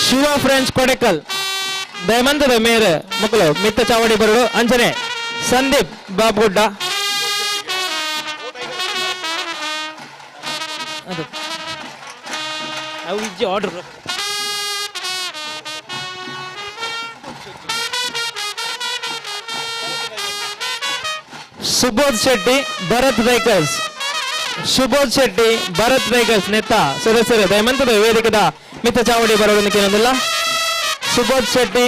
ಶಿವ ಫ್ರೆಂಡ್ಸ್ ಕೊಡೆಕಲ್ ದಯಮಂತದ ಮೇರೆ ಮಕ್ಕಳು ಮಿತ್ತ ಚಾವಡಿ ಬರಡು ಅಂಚನೆ ಸಂದೀಪ್ ಬಾಬುಗುಡ್ಡ ಅದು ಅವು ಇಜ್ಜಿ order. Subodh Shetty Bharat bakers, Subodh Shetty Bharat bakers ನೆತ್ತ ಸದಸ್ಯರು ದಯಮಂತದ ವೇದಿಕೆದ ಮಿತ್ತ ಚಾವಡಿ ಬರೋದಕ್ಕೆ ಏನೊಂದಿಲ್ಲ. ಸುಬೋಧ್ ಶೆಟ್ಟಿ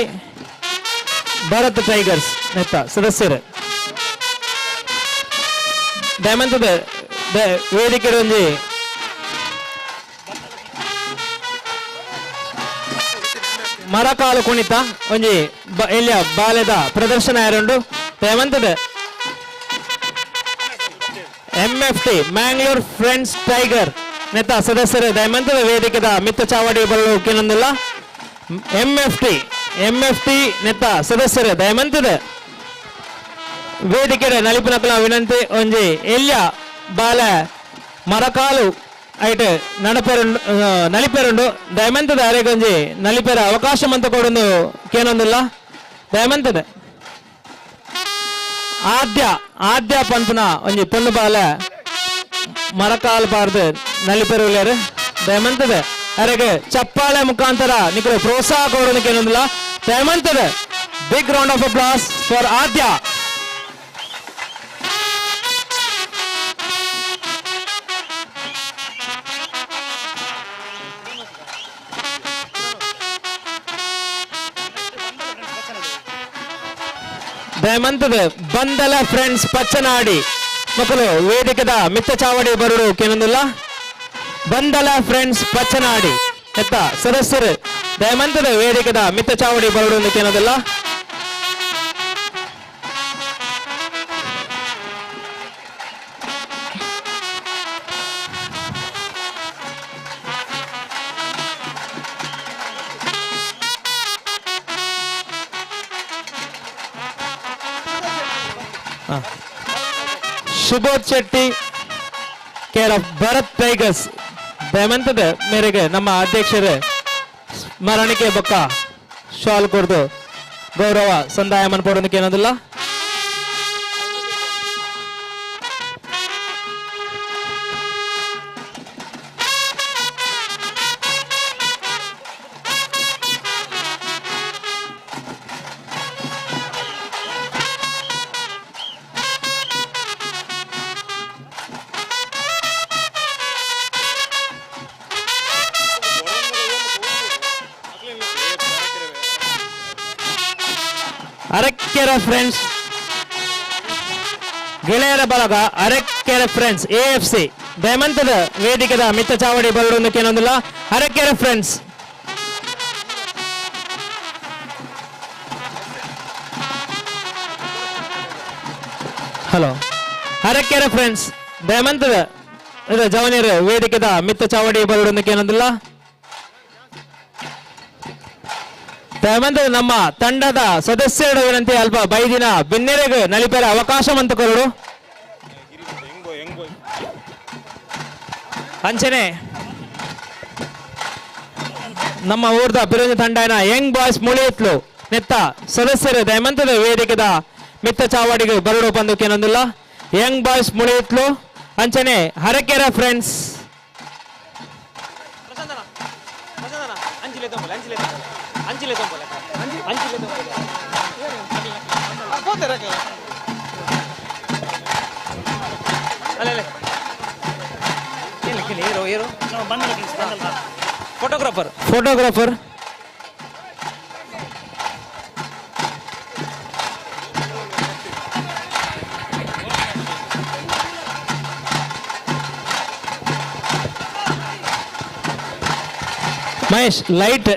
ಭರತ್ ಟೈಗರ್ಸ್ ನೆತ್ತ ಸದಸ್ಯರು ದಯಮಂತದ ವೇದಿಕೆ ಒಂಜಿ ಮರಕಾಲು ಕುಣಿತ ಒಂಜಿ ಎಲ್ಲಿಯ ಬಾಲೆದ ಪ್ರದರ್ಶನ ಯಾರುಂಡು ದಯಮಂತದ ಎಂಎಫ್ಟಿ ಮ್ಯಾಂಗ್ಳೂರ್ ಫ್ರೆಂಡ್ಸ್ ಟೈಗರ್ ನೆತ್ತ ಸದಸ್ಯರು ದಯಮಂತದ ವೇದಿಕೆದ ಮಿತ್ತ ಚಾವಡಿ ಬರಲು ಕೇನೊಂದಿಲ್ಲ. ಎಂಎಫ್ಟಿ ನೆತ್ತ ಸದಸ್ಯರು ದಯಮಂತದ ವೇದಿಕೆದ ನಲಿಪಿನಕಲ ವಿನಂತಿ ಒಂಜಿ ಎಲ್ಲಿಯ ಬಾಲ ಮರಕಾಲು ಐಟ್ ನಡಪೆರುಂಡು ನಲಿಪೆರುಂಡು ದಯಮಂತದ ಅರೆಗೊಂಜಿ ನಲಿಪೆರ ಅವಕಾಶ ಮಂತ ಕೊಡೊಂದು ಕೇನೊಂದಿಲ್ಲ. ದಯಮಂತದ ಆದ್ಯ ಆದ್ಯ ಪನ್ಪುನ ಒಂಜಿ ಪೊಣ್ಣು ಬಾಲ ಮರಕಾಲು ಬಾರ್ದು ನಲಿಪೆರುಲೇರು ದಯಮಂತದ ಅರೆಗೆ ಚಪ್ಪಾಳೆ ಮುಖಾಂತರ ನಿಕಲು ಪ್ರೋತ್ಸಾಹ ಕೊಡೋದಕ್ಕೆ ಏನೊಂದಿಲ್ಲ. ದಯಮಂತದ big round of applause for Aadya. ದಯಮಂತದ ಬಂದಲ ಫ್ರೆಂಡ್ಸ್ ಪಚ್ಚನಾಡಿ ಮಕ್ಕಳು ವೇದಿಕೆದ ಮಿತ್ತ ಚಾವಡಿ ಬರಡು ಕೇನೊಂದಿಲ್ಲ. ಬಂದಲ ಫ್ರೆಂಡ್ಸ್ ಪಚ್ಚನಾಡಿ ಎತ್ತ ಸದಸ್ಯರು ದಯಮಂತದ ವೇದಿಕೆದ ಮಿತ್ತ ಚಾವಡಿ ಬರಡು ಕೇನೋದಿಲ್ಲ. Subodh Shetty care of Bharat tigers ದಯಮಂತದ ಮೇರೆಗೆ ನಮ್ಮ ಅಧ್ಯಕ್ಷರು ಸ್ಮರಣಿಕೆ ಬೊಕ್ಕ ಶಾಲ್ ಕೊಡ್ದು ಗೌರವ ಸಂದಾಯ ಮನ್ಪೋಡೋದಕ್ಕೆ ಏನೋದಿಲ್ಲ. ಅರಕೆರೆ ಫ್ರೆಂಡ್ಸ್ ಗೆಳೆಯರ ಬಳಗ ಅರಕೆರೆ ಫ್ರೆಂಡ್ಸ್ ಎಎಫ್ಸಿ ದಯಮಂತದ ವೇದಿಕೆದ ಮಿತ್ತ ಚಾವಡಿ ಬರಡೋದಕ್ಕೆ ಏನೊಂದಿಲ್ಲ. Arakere friends hello Arakere friends ದಯಮಂತದ ಇದು ಜವನಿಯರು ವೇದಿಕೆದ ಮಿತ್ತ ಚಾವಡಿ ಬರಡೋದಕ್ಕೆ ಏನೊಂದಿಲ್ಲ. ದಯಮಂತದ ನಮ್ಮ ತಂಡದ ಸದಸ್ಯರು ವಿನಂತಿ ಅಲ್ಪ ಬೈದಿನ ಬಿನ್ನೆರೆಗೆ ನಲಿಪೆರ ಅವಕಾಶ ಮಂತ ಕೊರಡು. ಅಂಚನೆ ನಮ್ಮ ಊರ್ದ ಬಿರುಂಜ ತಂಡನ ಯಂಗ್ ಬಾಯ್ಸ್ ಮುಳಿಯಿತ್ಲು ನೆತ್ತ ಸದಸ್ಯರು ದಯಮಂತದ ವೇದಿಕೆದ ಮಿತ್ತ ಚಾವಡಿಗೆ ಬರಡು ಬಂದಕ್ಕೇನೊಂದಿಲ್ಲ. ಯಂಗ್ ಬಾಯ್ಸ್ ಮುಳಿಯಿತ್ಲು ಅಂಚನೆ Harakere friends photographer photographer Mahesh light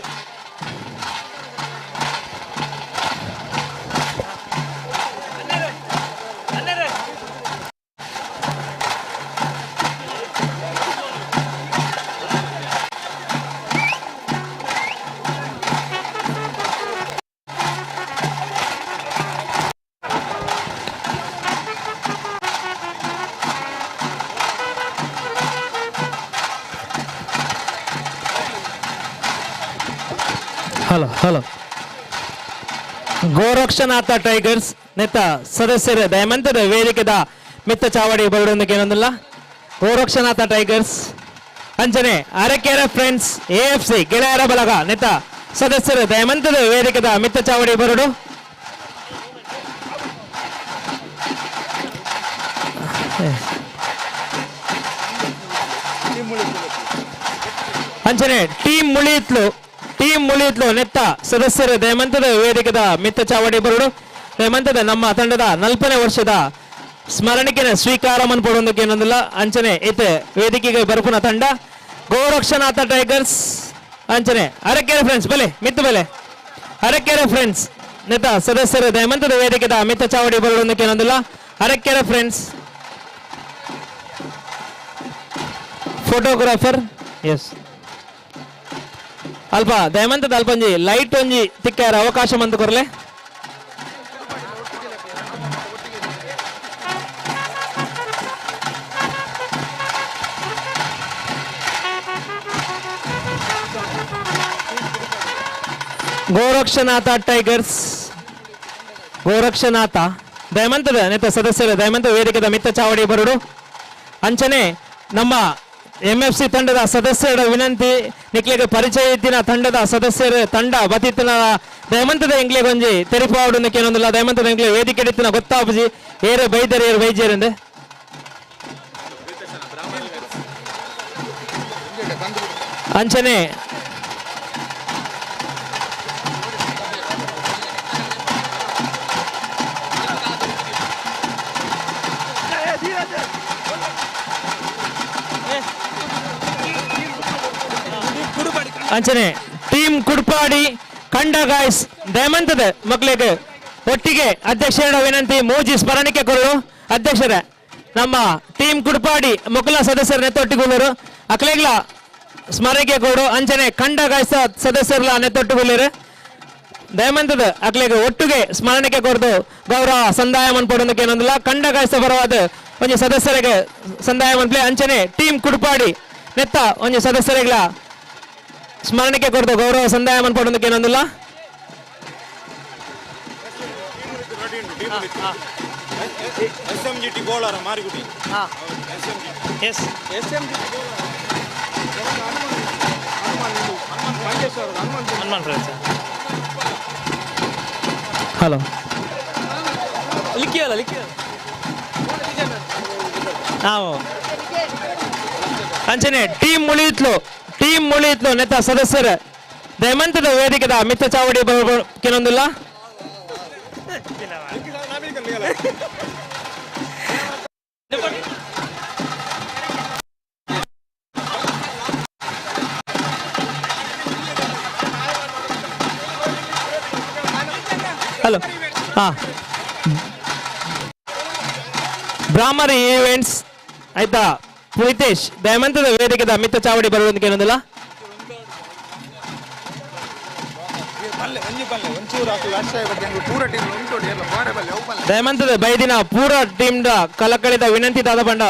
Hello hello Gorakshanatha tigers ನೆತ್ತ ಸದಸ್ಯರ ದಯಮಂತದ ವೇದಿಕೆದ ಮಿತ್ತ ಚಾವಡಿ ಬರಡೊಂದಕ್ಕೆ ಏನೊಂದಿಲ್ಲ ಗೋರಕ್ಷನಾಥ ಟೈಗರ್ಸ್ ಅಂಚನೆ ಅರಕೆರೆ ಫ್ರೆಂಡ್ಸ್ ಎಎಫ್ಸಿ ಗೆಳೆಯರ ಬಲಗ ನೆತ್ತ ಸದಸ್ಯರು ದಯಮಂತದ ವೇದಿಕೆದ ಮಿತ್ತ ಚಾವಡಿ ಬರಡು. ಅಂಚನೆ ಟೀಮ್ ಮುಳಿಯಿತ್ಲು ಟೀಮ್ ಮುಳಿಯಿತ್ಲು ನೆತ್ತ ಸದಸ್ಯರು ದಯಮಂತದ ವೇದಿಕೆದ ಮಿತ್ತ ಚಾವಡಿ ಬರಡು. ದಯಮಂತದ ನಮ್ಮ ತಂಡದ 40ನೇ ವರ್ಷದ ಸ್ಮರಣಿಕೆನ ಸ್ವೀಕಾರ ಮನ್ಪೊಡೊಂದಕ್ಕೆ ಏನೊಂದಿಲ್ಲ ಅಂಚನೆ ಇತ್ತೆ ವೇದಿಕೆಗೆ ಬರುಪುನ ತಂಡ ಗೋರಕ್ಷನಾಥ ಟೈಗರ್ಸ್ ಅಂಚನೆ ಅರಕೆರೆ ಫ್ರೆಂಡ್ಸ್ ಬಲೆ ಮಿತ್ತು ಬಲೆ ಅರಕೆರೆ ಫ್ರೆಂಡ್ಸ್ ನೆತ್ತ ಸದಸ್ಯರು ದಯಮಂತದ ವೇದಿಕೆದ ಮಿತ್ತ ಚಾವಡಿ ಬರಡೊಂದಕ್ಕೆ ಏನೊಂದಿಲ್ಲ ಅರಕೆರೆ ಫ್ರೆಂಡ್ಸ್ ಫೋಟೋಗ್ರಾಫರ್ ಎಸ್ ಅಲ್ಪ ದಯಮಂತದ ಅಲ್ಪ ಒಂಜಿ ಲೈಟ್ ಒಂಜಿ ತಿಕ್ಕಾರ ಅವಕಾಶ ಮಂತು ಕೊರ್ಲೆ. ಗೋರಕ್ಷನಾಥ ಟೈಗರ್ಸ್ ಗೋರಕ್ಷನಾಥ ದಯಮಂತದ ನೆತ್ತ ಸದಸ್ಯರು ದಯಮಂತ ವೇದಿಕೆದ ಮಿತ್ತ ಚಾವಡಿ ಬರಡು. ಅಂಚನೆ ನಮ್ಮ ಎಂಎಫ್ಸಿ ತಂಡದ ಸದಸ್ಯರ ವಿನಂತಿ ನಿಕ್ಲೆಗ್ ಪರಿಚಯ ಇತ್ತಿನ ತಂಡದ ಸದಸ್ಯರು ತಂಡ ಬತಿತ್ತಿನ ದಯಮಂತದ ಎಂಗ್ಲೆಗ್ ಒಂಜಿ ತೆರಿಪಾವಡು ಏನೊಂದಿಲ್ಲ ದಯಮಂತದ ಎಂಗ್ಲೆ ವೇದಿಕೆ ಇತ್ತಿನ ಗೊತ್ತಾಪುಜಿ ಏರು ಬೈದರ್ ಏರು ಬೈಜೇರಂದೆ. ಅಂಚನೆ ಅಂಚನೆ ಟೀಮ್ ಕುಡ್ಪಾಡಿ ಕಂಡ ಗಾಯ್ಸ್ ದಯಮಂತದ ಮಕ್ಕಳಿಗೆ ಒಟ್ಟಿಗೆ ಅಧ್ಯಕ್ಷರ ವಿನಂತಿ ಮೋಜಿ ಸ್ಮರಣಿಕೆ ಕೊರರು. ಅಧ್ಯಕ್ಷರೇ ನಮ್ಮ ಟೀಮ್ ಕುಡ್ಪಾಡಿ ಮೊಕ್ಕಲ ಸದಸ್ಯರ ನೆತ್ತೊಟ್ಟಿಗುಳ್ಳರು ಅಕ್ಲೆಗ್ಲ ಸ್ಮರಣಿಕೆ ಕೊಡು. ಅಂಚನೆ ಕಂಡ ಗಾಯ್ಸ ಸದಸ್ಯರ್ಲ ನೆತ್ತೊಟ್ಟುಗುಳ್ಳರು ದಯಮಂತದ ಅಕ್ಲೆಗ್ ಒಟ್ಟಿಗೆ ಸ್ಮರಣಿಕೆ ಕೊರದು ಗೌರವ ಸಂದಾಯ ಮನ್ಪೊಡೊಂದಕ್ಕೆ ಏನೊಂದಿಲ್ಲ ಕಂಡ ಗಾಯ್ಸ ಪರವಾದ ಒಂಜಿ ಸದಸ್ಯರಿಗೆ ಸಂದಾಯ ಮನ್ಪ್ಲೆ. ಅಂಚನೆ ಟೀಮ್ ಕುಡ್ಪಾಡಿ ನೆತ್ತ ಒಂಜಿ ಸದಸ್ಯರಿಗ್ಲ ಸ್ಮರಣಿಕೆ ಕೊರದು ಗೌರವ ಸಂದಾಯ ಮನ್ಪೊಡೊಂದಕ್ಕೆ ಏನೊಂದಿಲ್ಲ. ಹಲೋ ಲಿಕ್ಕಿಯಲ್ಲ ಲಿಕ್ಕಿಯಲ್ಲ ನಾವು ಅಂಚನೆ ಟೀಮ್ ಮುಳಿಯಿತ್ಲು ಟೀಮ್ ಮುಳಿಯಿತ್ಲು ನೆತ್ತ ಸದಸ್ಯರ ದಯಮಂತದ ವೇದಿಕೆದ ಮಿತ್ತ ಚಾವಡಿ ಕೆಲವೊಂದಿಲ್ಲ. ಹಲೋ ಹಾ ಬ್ರಾಹ್ಮರಿ ಈವೆಂಟ್ಸ್ ಆಯ್ತಾ ಪ್ರೀತೇಶ್ ದಯಮಂತದ ವೇದಿಕೆದ ಮಿತ್ತ ಚಾವಡಿ ಬರುವುದಕ್ಕೆ ಏನೊಂದಿಲ್ಲ. ದಯಮಂತದ ಬೈದಿನ ಪೂರ ಟೀಮ್ the ಕಲಕಳಿದ ವಿನಂತಿ ದಾದ ಬಂಡ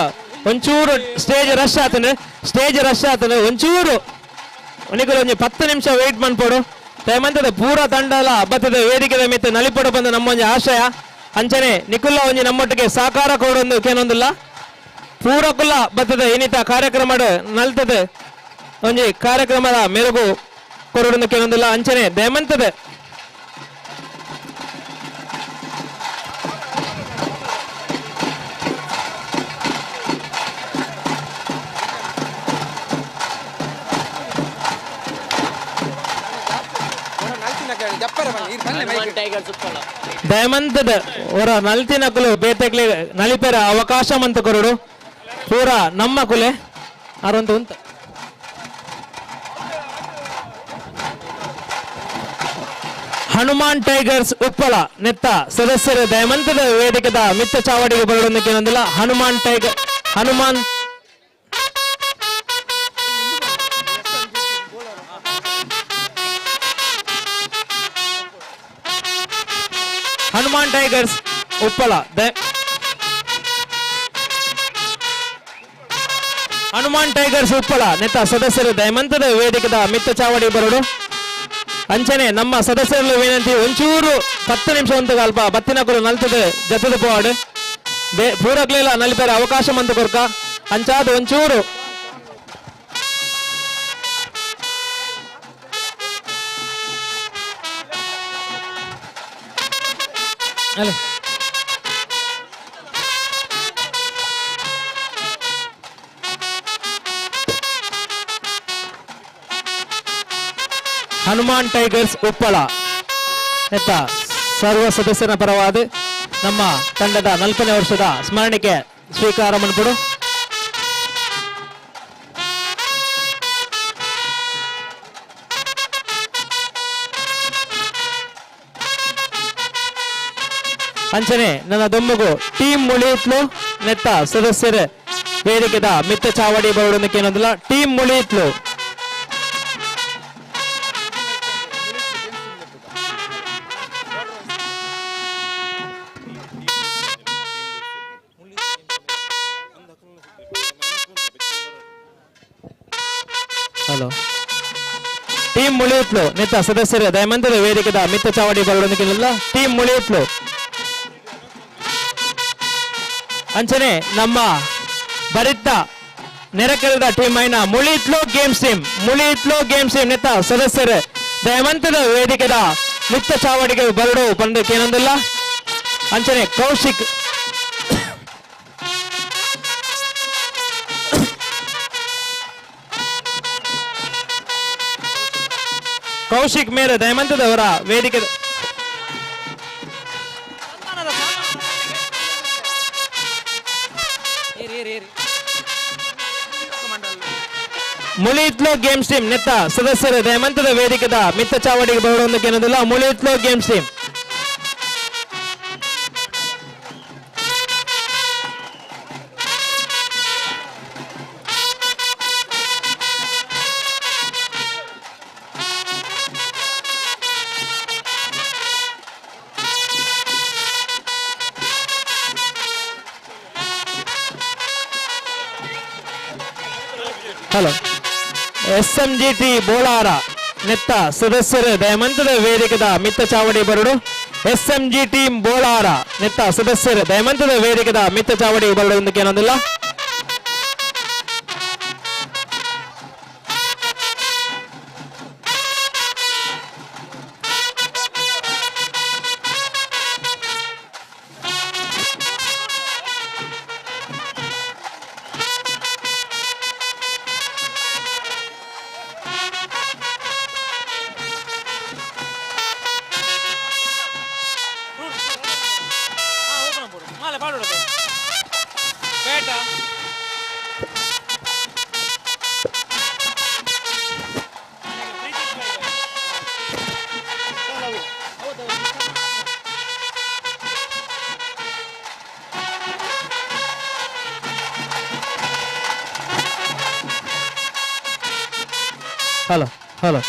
ಒಂಚೂರು ಸ್ಟೇಜ್ ರಶ್ ಆತನ ಸ್ಟೇಜ್ ರಶ್ ಆತನ ಒಂಚೂರು ಒಂದಿಕುಲು ಒಂಜಿ 10 ನಿಮಿಷ ವೇಟ್ ಮನ್ಪೊಡು. ದಯಮಂತದ ಪೂರ ತಂಡಲ ಬತ್ತದ ವೇದಿಕೆದ ಮಿತ್ತ ನಲಿಪೊಡು ಬಂದ ನಮ್ಮೊಂಜಿ ಆಶಯ. ಅಂಚನೆ ನಿಕುಲ್ಲ ಒಂಜಿ ನಮ್ಮೊಟ್ಟಿಗೆ ಸಹಕಾರ ಕೊಡೊಂದು ಕೇನೊಂದಿಲ್ಲ ಪೂರಕುಲ್ಲ ಬತ್ತದ ಏನಿತ ಕಾರ್ಯಕ್ರಮ ನಲ್ತದೆ ಒಂಜಿ ಕಾರ್ಯಕ್ರಮದ ಮೆರುಗು ಕೊರಡೊಂದು ಕೇನೊಂದಿಲ್ಲ. ಅಂಚನೆ ದಯಮಂತದ ದಯಮಂತದ ಹೊರ ನಲ್ತಿನ ಕುಲು ಬೇತೆಗ್ಲೆ ನಲಿಪೆರ ಅವಕಾಶ ಮಂತ ಕೊರಡು ಪೂರ ನಮ್ಮ ಕುಲೆ ಅರಂತ ಉಂತ. ಹನುಮಾನ್ ಟೈಗರ್ಸ್ ಉಪ್ಪಳ ನೆತ್ತ ಸದಸ್ಯರ ದಯಮಂತದ ವೇದಿಕೆದ ಮಿತ್ತ ಚಾವಡಿಗೆ ಬರಡೊಂದಕ್ಕೆ ಏನೊಂದಿಲ್ಲ Hanuman tiger Hanuman Hanuman tigers Uppala Hanuman tigers Uppala ನೆತ್ತ ಸದಸ್ಯರು ದಯಮಂತದ ವೇದಿಕೆದ ಮಿತ್ತ ಚಾವಡಿ ಬರಡು. ಅಂಚನೆ ನಮ್ಮ ಸದಸ್ಯರಲ್ಲಿ ವಿನಂತಿ ಒಂಚೂರು 10 ನಿಮಿಷ ಅಂತ ಅಲ್ಪ ಬತ್ತಿನಕುಲು ನಲ್ತದ ಜತದ ಪೋವಾಡು ಪೂರಕ್ಲೆಲ್ಲ ನಲಿಪೇರೆ ಅವಕಾಶ ಮಂತು ಕೊರ್ಕ ಅಂಚಾದ ಒಂಚೂರು ಅಲ್ಲ ಹನುಮಾನ್ ಟೈಗರ್ಸ್ ಉಪ್ಪಳ ಎತ್ತ ಸರ್ವ ಸದಸ್ಯರ ಪರವಾದ ನಮ್ಮ ತಂಡದ 4ನೇ ವರ್ಷದ ಸ್ಮರಣಿಕೆ ಸ್ವೀಕಾರ ಮನ್ಪುಡು. ಅಂಚನೆ ನನ್ನ ದೊಮ್ಮಗು ಟೀಮ್ ಮುಳಿಯಿತ್ಲು ನೆತ್ತ ಸದಸ್ಯರ ವೇದಿಕೆದ ಮಿತ್ತ ಚಾವಡಿ ಬರೋಡೋದಕ್ಕೇನೊಂದಿಲ್ಲ ಟೀಮ್ ಮುಳಿಯಿತ್ಲು. ಹಲೋ ಟೀಮ್ ಮುಳಿಯಿತ್ಲು ನೆತ್ತ ಸದಸ್ಯರ ದಯಮಂತದ ವೇದಿಕೆದ ಮಿತ್ತ ಚಾವಡಿ ಬರೋಡೋದಕ್ಕೇನಿಲ್ಲ ಟೀಮ್ ಮುಳಿಯಿತ್ಲು. ಅಂಚನೆ ನಮ್ಮ ಬರಿತ ನೆರಕೆರೆದ ಟೀಮ್ ಐನ Mulitlu games team, Mulitlu games team ನೆತ್ತ ಸದಸ್ಯರು ದಯಮಂತದ ವೇದಿಕೆದ ಮಿತ್ತ ಚಾವಡಿಗೆ ಬರಡು ಬಂದಕ್ಕೇನೊಂದಿಲ್ಲ. ಅಂಚನೆ ಕೌಶಿಕ್ ಕೌಶಿಕ್ ಮೇರೆ ದಯಮಂತದವರ ವೇದಿಕೆ ಮುಳಿತ್ಲೋ ಗೇಮ್ಸ್ ಟೀಮ್ ನೆತ್ತ ಸದಸ್ಯರು ದಯಮಂತದ ವೇದಿಕೆದ ಮಿತ್ತ ಚಾವಡಿಗೆ ಬರೋದಕ್ಕೇನೋದಿಲ್ಲ Mulitlu games team. Hello S M G T Bolara ನೆತ್ತ ಸದಸ್ಯರು ದಯಮಂತದ ವೇದಿಕೆದ ಮಿತ್ತ ಚಾವಡಿ ಬರಡು. S M G team Bolara ನೆತ್ತ ಸದಸ್ಯರು ದಯಮಂತದ ವೇದಿಕೆದ ಮಿತ್ತ ಚಾವಡಿ ಬರಡು ಏನೊಂದಿಲ್ಲ. Hello hello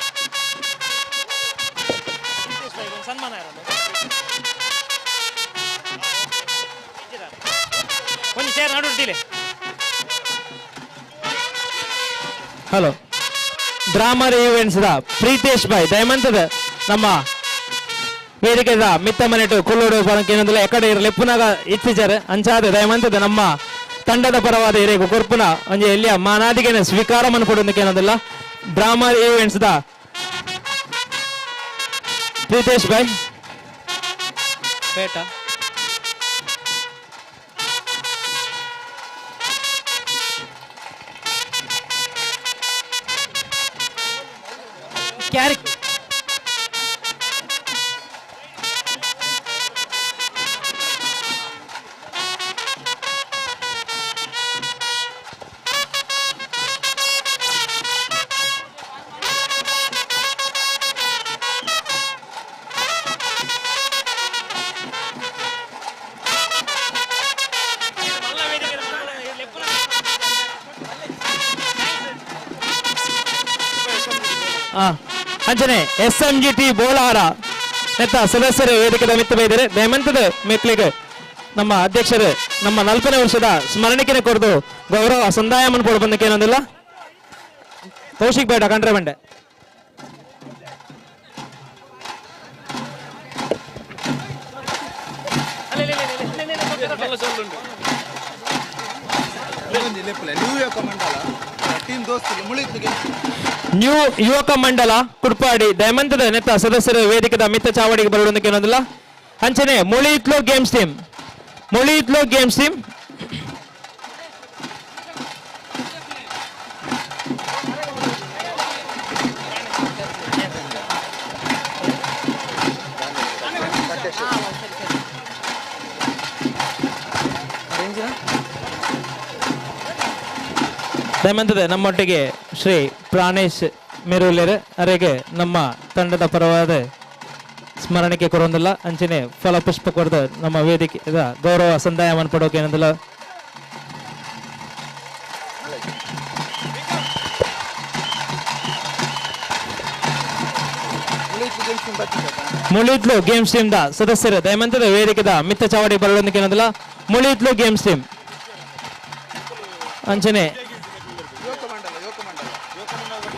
hello drummer events the Pritesh Bhai ದಯಮಂತದ ನಮ್ಮ ವೇದಿಕೆದ ಮಿತ್ತ ಮನೆಟು ಕುಲ್ಲೋಡು ಬರಕೇನಂದಿಲ್ಲ ಎಕಡೆ ಇರಲಿ ಪುನಃ ಇತ್ತೀಚರೆ ಅಂಚಾದ ದಯಮಂತದ ನಮ್ಮ ತಂಡದ ಪರವಾದ ಹಿರಿಯ ಕೊರ್ಪುನ ಒಂಜಿ ಎಲ್ಲಿಯ ಮಾನಾದಿಗೆನೆ ಸ್ವೀಕಾರ ಮನ್ಕೊಡೋದಕ್ಕೇನಂದಿಲ್ಲ drummer events the Pritesh Bhai ಪೇಟ ಕ್ಯಾರಿ ಅಂಚನೆ S M G T Bolara ನೆತ್ತ ಸದಸ್ಯರು ವೇದಿಕೆದ ಮಿತ್ತ ಬೈದರೆ ದಯಮಂತದ ಮೆಕ್ಲಿಗೆ ನಮ್ಮ ಅಧ್ಯಕ್ಷರು ನಮ್ಮ 4ನೇ ವರ್ಷದ ಸ್ಮರಣಿಕೆನೆ ಕೊರದು ಗೌರವ ಸಂದಾಯ ಕೊಡು ಬಂದಕ್ಕೆ ಏನೊಂದಿಲ್ಲ ಕೌಶಿಕ್ ಬೇಡ ಕಂಡ್ರೆ ಬಂಡೆ. ನ್ಯೂ ಯುವಕ ಮಂಡಲ ಕುಡ್ಪಾಡಿ ದಯಮಂತದ ನೆತ್ತ ಸದಸ್ಯರ ವೇದಿಕೆದ ಮಿತ್ತ ಚಾವಡಿಗೆ ಬರಡೊಂದಕ್ಕೆ ಏನೊಂದಿಲ್ಲ. ಅಂಚನೆ Mulitlu games team, Mulitlu games team. ದಯಮಂತದ ನಮ್ಮೊಟ್ಟಿಗೆ ಶ್ರೀ ಪ್ರಾಣೇಶ್ ಮೆರುಲೇರ್ ಅರೆಗೆ ನಮ್ಮ ತಂಡದ ಪರವಾದ ಸ್ಮರಣಿಕೆ ಕೊರೊಂದಿಲ್ಲ. ಅಂಚನೆ ಫಲಪುಷ್ಪ ಕೊರದ ನಮ್ಮ ವೇದಿಕೆ ಗೌರವ ಸಂದಾಯವನ್ನು ಪಡೋಕೆ ಏನಂದಿಲ್ಲ. ಮುಳಿತ್ಲು ಗೇಮ್ಸ್ ಟೀಮ್ the ಸದಸ್ಯರು ದಯಮಂತದ ವೇದಿಕೆದ ಮಿತ್ತ ಚಾವಡಿ ಬರಡೊಂದಕ್ಕೆ ಏನಂದಿಲ್ಲ. ಮುಳಿತ್ಲು ಗೇಮ್ಸ್ ಟೀಮ್ ಅಂಚನೆ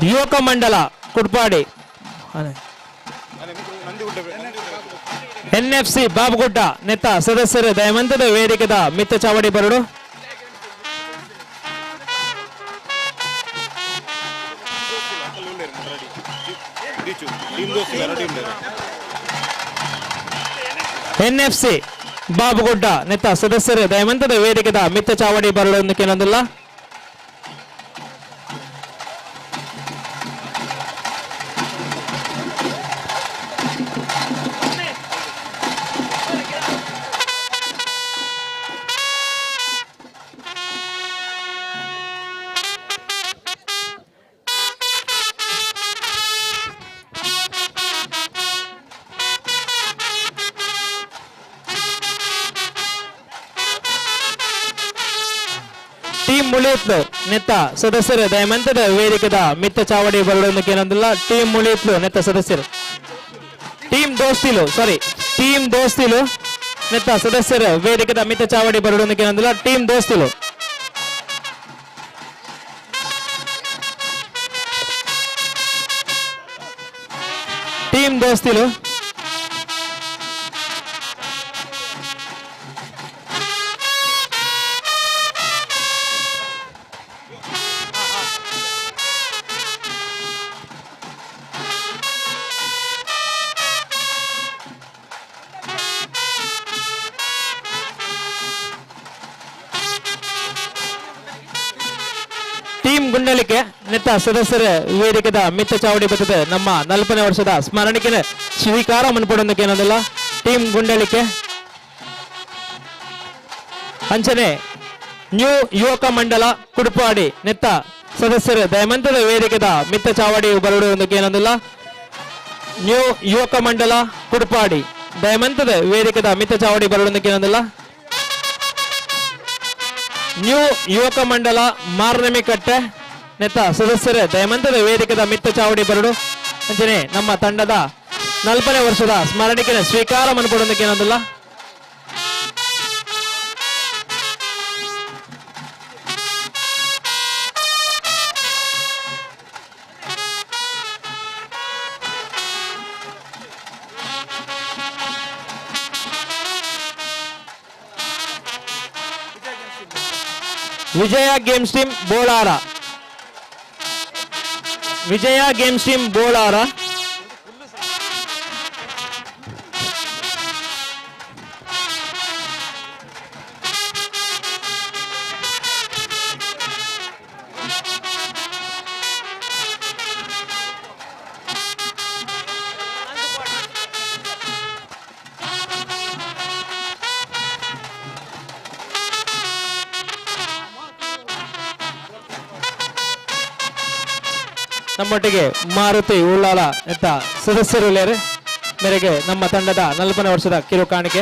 ಯುವಕ ಮಂಡಲ ಕುಡ್ಪಾಡಿ ಎನ್ಎಫ್ಸಿ ಬಾಬುಗುಡ್ಡ ನೆತ್ತ ಸದಸ್ಯರು ದಯಮಂತದ ವೇದಿಕೆದ ಮಿತ್ತ ಚಾವಡಿ ಬರಡು. ಎನ್ಎಫ್ಸಿ ಬಾಬುಗುಡ್ಡ ನೆತ್ತ ಸದಸ್ಯರು ದಯಮಂತದ ವೇದಿಕೆದ ಮಿತ್ತ ಚಾವಡಿ ಬರಡು ಏನೊಂದಿಲ್ಲ. ಟೀಮ್ ಮುಳಿತ್ಲು ನೆತ್ತ ಸದಸ್ಯರು ದಯಮಂತದ ವೇದಿಕೆದ ಮಿತ್ತ ಚಾವಡಿ ಬರಡೊಂದಕ್ಕೆ ಏನೊಂದಿಲ್ಲ. ಟೀಮ್ ಮುಳಿತ್ಲು ನೆತ್ತ ಸದಸ್ಯರು, ಟೀಮ್ ದೋಸ್ತಿಲು, ಸಾರಿ ಟೀಮ್ ದೋಸ್ತಿಲು ನೆತ್ತ ಸದಸ್ಯರು ವೇದಿಕೆದ ಮಿತ್ತ ಚಾವಡಿ ಬರಡೊಂದಕ್ಕೆ ಏನೊಂದಿಲ್ಲ. ಟೀಮ್ ದೋಸ್ತಿಲು ಟೀಮ್ ದೋಸ್ತಿಲು ಟೀಮ್ ಗುಂಡಲಿಕೆ ನೆತ್ತ ಸದಸ್ಯರ ವೇದಿಕೆದ ಮಿತ್ತ ಚಾವಡಿ ಬರ್ತದೆ ನಮ್ಮ 40ನೇ ವರ್ಷದ ಸ್ಮರಣಿಕೆ ಸ್ವೀಕಾರ ಮನ್ಪಡೊಂದಕ್ಕೆ ಏನೊಂದಿಲ್ಲ. ಟೀಮ್ ಗುಂಡಲಿಕೆ ಅಂಚನೆ ನ್ಯೂ ಯುವಕ ಮಂಡಲ ಕುಡುಪಾಡಿ ನೆತ್ತ ಸದಸ್ಯರು ದಯಮಂತದ ವೇದಿಕೆದ ಮಿತ್ತ ಚಾವಡಿ ಬರಡುವುದಕ್ಕೆ ಏನೊಂದಿಲ್ಲ. ನ್ಯೂ ಯುವಕ ಮಂಡಲ ಕುಡುಪಾಡಿ ದಯಮಂತದ ವೇದಿಕೆದ ಮಿತ್ತ ಚಾವಡಿ ಬರಡುವುದಕ್ಕೆ ಏನೊಂದಿಲ್ಲ. ನ್ಯೂ ಯುವಕ ಮಂಡಲ ಮಾರ್ನಮಿಕಟ್ಟೆ ನೆತ್ತ ಸದಸ್ಯರೇ ದಯಮಂತದ ವೇದಿಕೆದ ಮಿತ್ತ ಚಾವಡಿ ಬರಡು ಅಂಚನೆ ನಮ್ಮ ತಂಡದ 40ನೇ ವರ್ಷದ ಸ್ಮರಣಿಕೆನ ಸ್ವೀಕಾರ ಮನ್ಪಡೊಂದಕ್ಕೆ ಏನೊಂದಿಲ್ಲ. Vijaya games team Bolara, Vijaya games team Bolara. ನಮ್ಮೊಟ್ಟಿಗೆ ಮಾರುತಿ ಉಳ್ಳಾಲ ಎತ್ತ ಸದಸ್ಯರು ಮೇರೆಗೆ ನಮ್ಮ ತಂಡದ 40ನೇ ವರ್ಷದ ಕಿರು ಕಾಣಿಕೆ.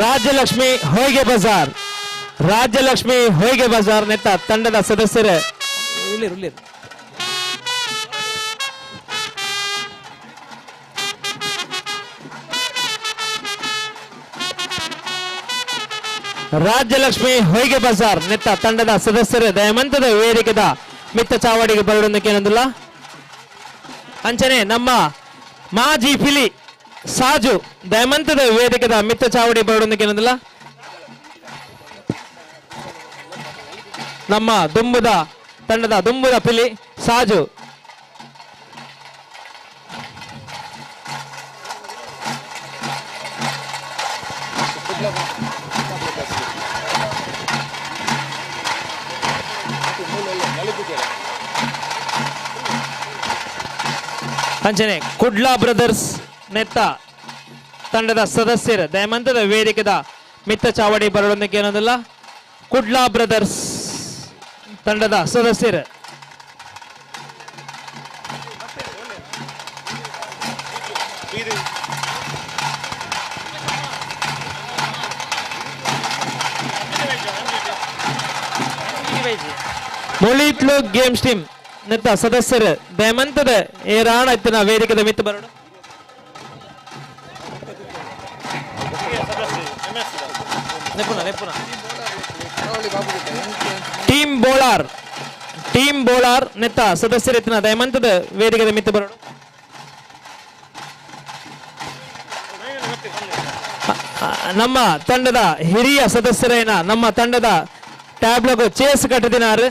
ರಾಜ್ಯಲಕ್ಷ್ಮಿ ಹೊಯ್ಗೆ ಬಜಾರ್, ರಾಜ್ಯಲಕ್ಷ್ಮಿ ಹೊಯ್ಗೆ ಬಜಾರ್ ನೆತ್ತ ತಂಡದ ಸದಸ್ಯರೇ ಉಳ್ಳೀರು. ರಾಜ್ಯಲಕ್ಷ್ಮಿ ಹೊಯ್ಗೆ ಬಜಾರ್ ನೆತ್ತ ತಂಡದ ಸದಸ್ಯರು ದಯಮಂತದ ವೇದಿಕೆದ ಮಿತ್ತ ಚಾವಡಿಗೆ ಬರಡೊಂದಕ್ಕೇನೊಂದಿಲ್ಲ. ಅಂಚನೆ ನಮ್ಮ ಮಾಜಿ ಪಿಲಿ ಸಾಜು ದಯಮಂತದ ವೇದಿಕೆದ ಮಿತ್ತ ಚಾವಡಿ ಬರಡೊಂದಕ್ಕೇನೊಂದಿಲ್ಲ. ನಮ್ಮ ದುಂಬುದ ತಂಡದ ದುಂಬುದ ಪಿಲಿ ಸಾಜು. ಅಂಚನೆ ಕುಡ್ಲಾ ಬ್ರದರ್ಸ್ ನೆತ್ತ ತಂಡದ ಸದಸ್ಯರು ದಯಮಂತದ ವೇದಿಕೆದ ಮಿತ್ತ ಚಾವಡಿ ಬರಡೊಂದಕ್ಕೆ ಏನೊಂದಿಲ್ಲ. ಕುಡ್ಲಾ ಬ್ರದರ್ಸ್ ತಂಡದ ಸದಸ್ಯರು. ಮೊಳಿತ್ಲು ಗೇಮ್ಸ್ ಟೀಮ್ ನೆತ್ತ ಸದಸ್ಯರು ದಯಮಂತದ ಏರಾಣ ಇತ್ತಿನ ವೇದಿಕೆದ ಮಿತ್ತ ಬರೋಣ. ಟೀಮ್ ಬೋಳಾರ್, ಟೀಮ್ ಬೋಳಾರ್ ನೆತ್ತ ಸದಸ್ಯರು ಇತ್ತಿನ ದಯಮಂತದ ವೇದಿಕೆದ ಮಿತ್ತ ಬರೋಣ. ನಮ್ಮ ತಂಡದ ಹಿರಿಯ ಸದಸ್ಯರೇನ ನಮ್ಮ ತಂಡದ ಟ್ಯಾಬ್ಲಗು ಚೇಸ್ ಕಟ್ಟದಿನಾರು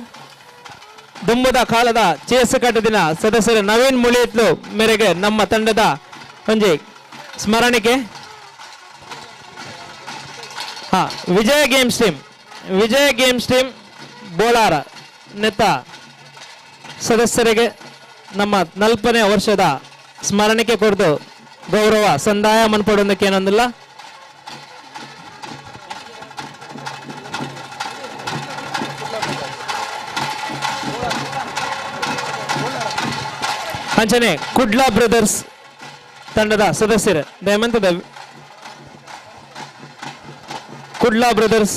ದುಂಬುದ ಕಾಲದ ಚೇಸ್ ಕಟ್ಟದಿನ ಸದಸ್ಯರು ನವೀನ್ ಮುಳಿಯತ್ಲು ಮೇರೆಗೆ ನಮ್ಮ ತಂಡದ ಒಂಜಿ ಸ್ಮರಣಿಕೆ. Vijaya games team, Vijaya games team Bolar ನೆತ್ತ ಸದಸ್ಯರಿಗೆ ನಮ್ಮ 40ನೇ ವರ್ಷದ ಸ್ಮರಣಿಕೆ ಕೊಡ್ದು ಗೌರವ ಸಂದಾಯ ಮನ್ಪಡೊಂದಕ್ಕೆ ಏನೊಂದಿಲ್ಲ. ಅಂಚನೆ ಕುಡ್ಲಾ ಬ್ರದರ್ಸ್ ತಂಡದ ಸದಸ್ಯರು ದಯಮಂತದ ಕುಡ್ಲಾ ಬ್ರದರ್ಸ್.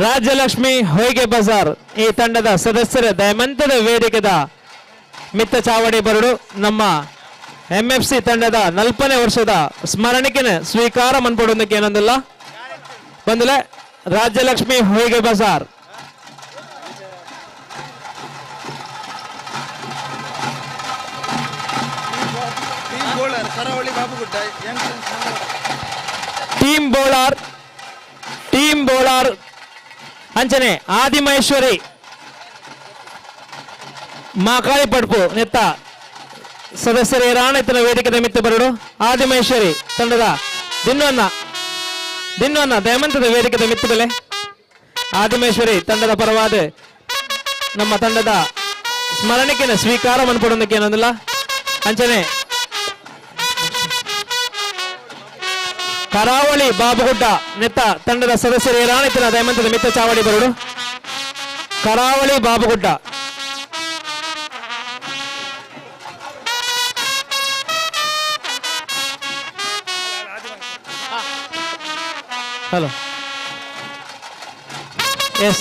ರಾಜ್ಯಲಕ್ಷ್ಮಿ ಹೊಯ್ಗೆ ಬಜಾರ್ ಈ ತಂಡದ ಸದಸ್ಯರ ದಯಮಂತದ ವೇದಿಕೆದ ಮಿತ್ತ ಚಾವಡಿ ಬರಡು ನಮ್ಮ ಎಂಎಫ್ಸಿ ತಂಡದ 40ನೇ ವರ್ಷದ ಸ್ಮರಣಿಕೆನ ಸ್ವೀಕಾರ ಮನ್ಪಡೊಂದಕ್ಕೆ ಏನೊಂದಿಲ್ಲ. ಬಂದಲೆ ರಾಜ್ಯಲಕ್ಷ್ಮಿ ಹೊಯ್ಗೆ ಬಜಾರ್. ಟೀಮ್ ಬೋಳಾರ್, ಟೀಮ್ ಬೋಳಾರ್ ಅಂಚನೆ ಆದಿಮಹೇಶ್ವರಿ ಮಾಕಾಳಿ ಪಡ್ಪು ನೆತ್ತ ಸದಸ್ಯರ ರಾಣೆತ್ತನ ವೇದಿಕೆ ಮಿತ್ತ ಬರಡು. ಆದಿಮಹೇಶ್ವರಿ ತಂಡದ ದಿನ್ನೊನ್ನ ದಿನ್ನೊನ್ನ ದಯಮಂತದ ವೇದಿಕೆ ಮಿತ್ತ ಬೆಲೆ ಆದಿಮಹೇಶ್ವರಿ ತಂಡದ ಪರವಾದ ನಮ್ಮ ತಂಡದ ಸ್ಮರಣಿಕೆನ ಸ್ವೀಕಾರ ಮನ್ಪಡೊಂದಕ್ಕೆ ಏನೊಂದಿಲ್ಲ. ಅಂಚನೆ ಕರಾವಳಿ ಬಾಬುಗುಡ್ಡ ನೆತ್ತ ತಂಡದ ಸದಸ್ಯರು ರಾಣಿತನ ದಯಮಂತದ ಮಿತ್ತ ಚಾವಡಿ ಬರಡು. ಕರಾವಳಿ ಬಾಬುಗುಡ್ಡ. Hello, yes,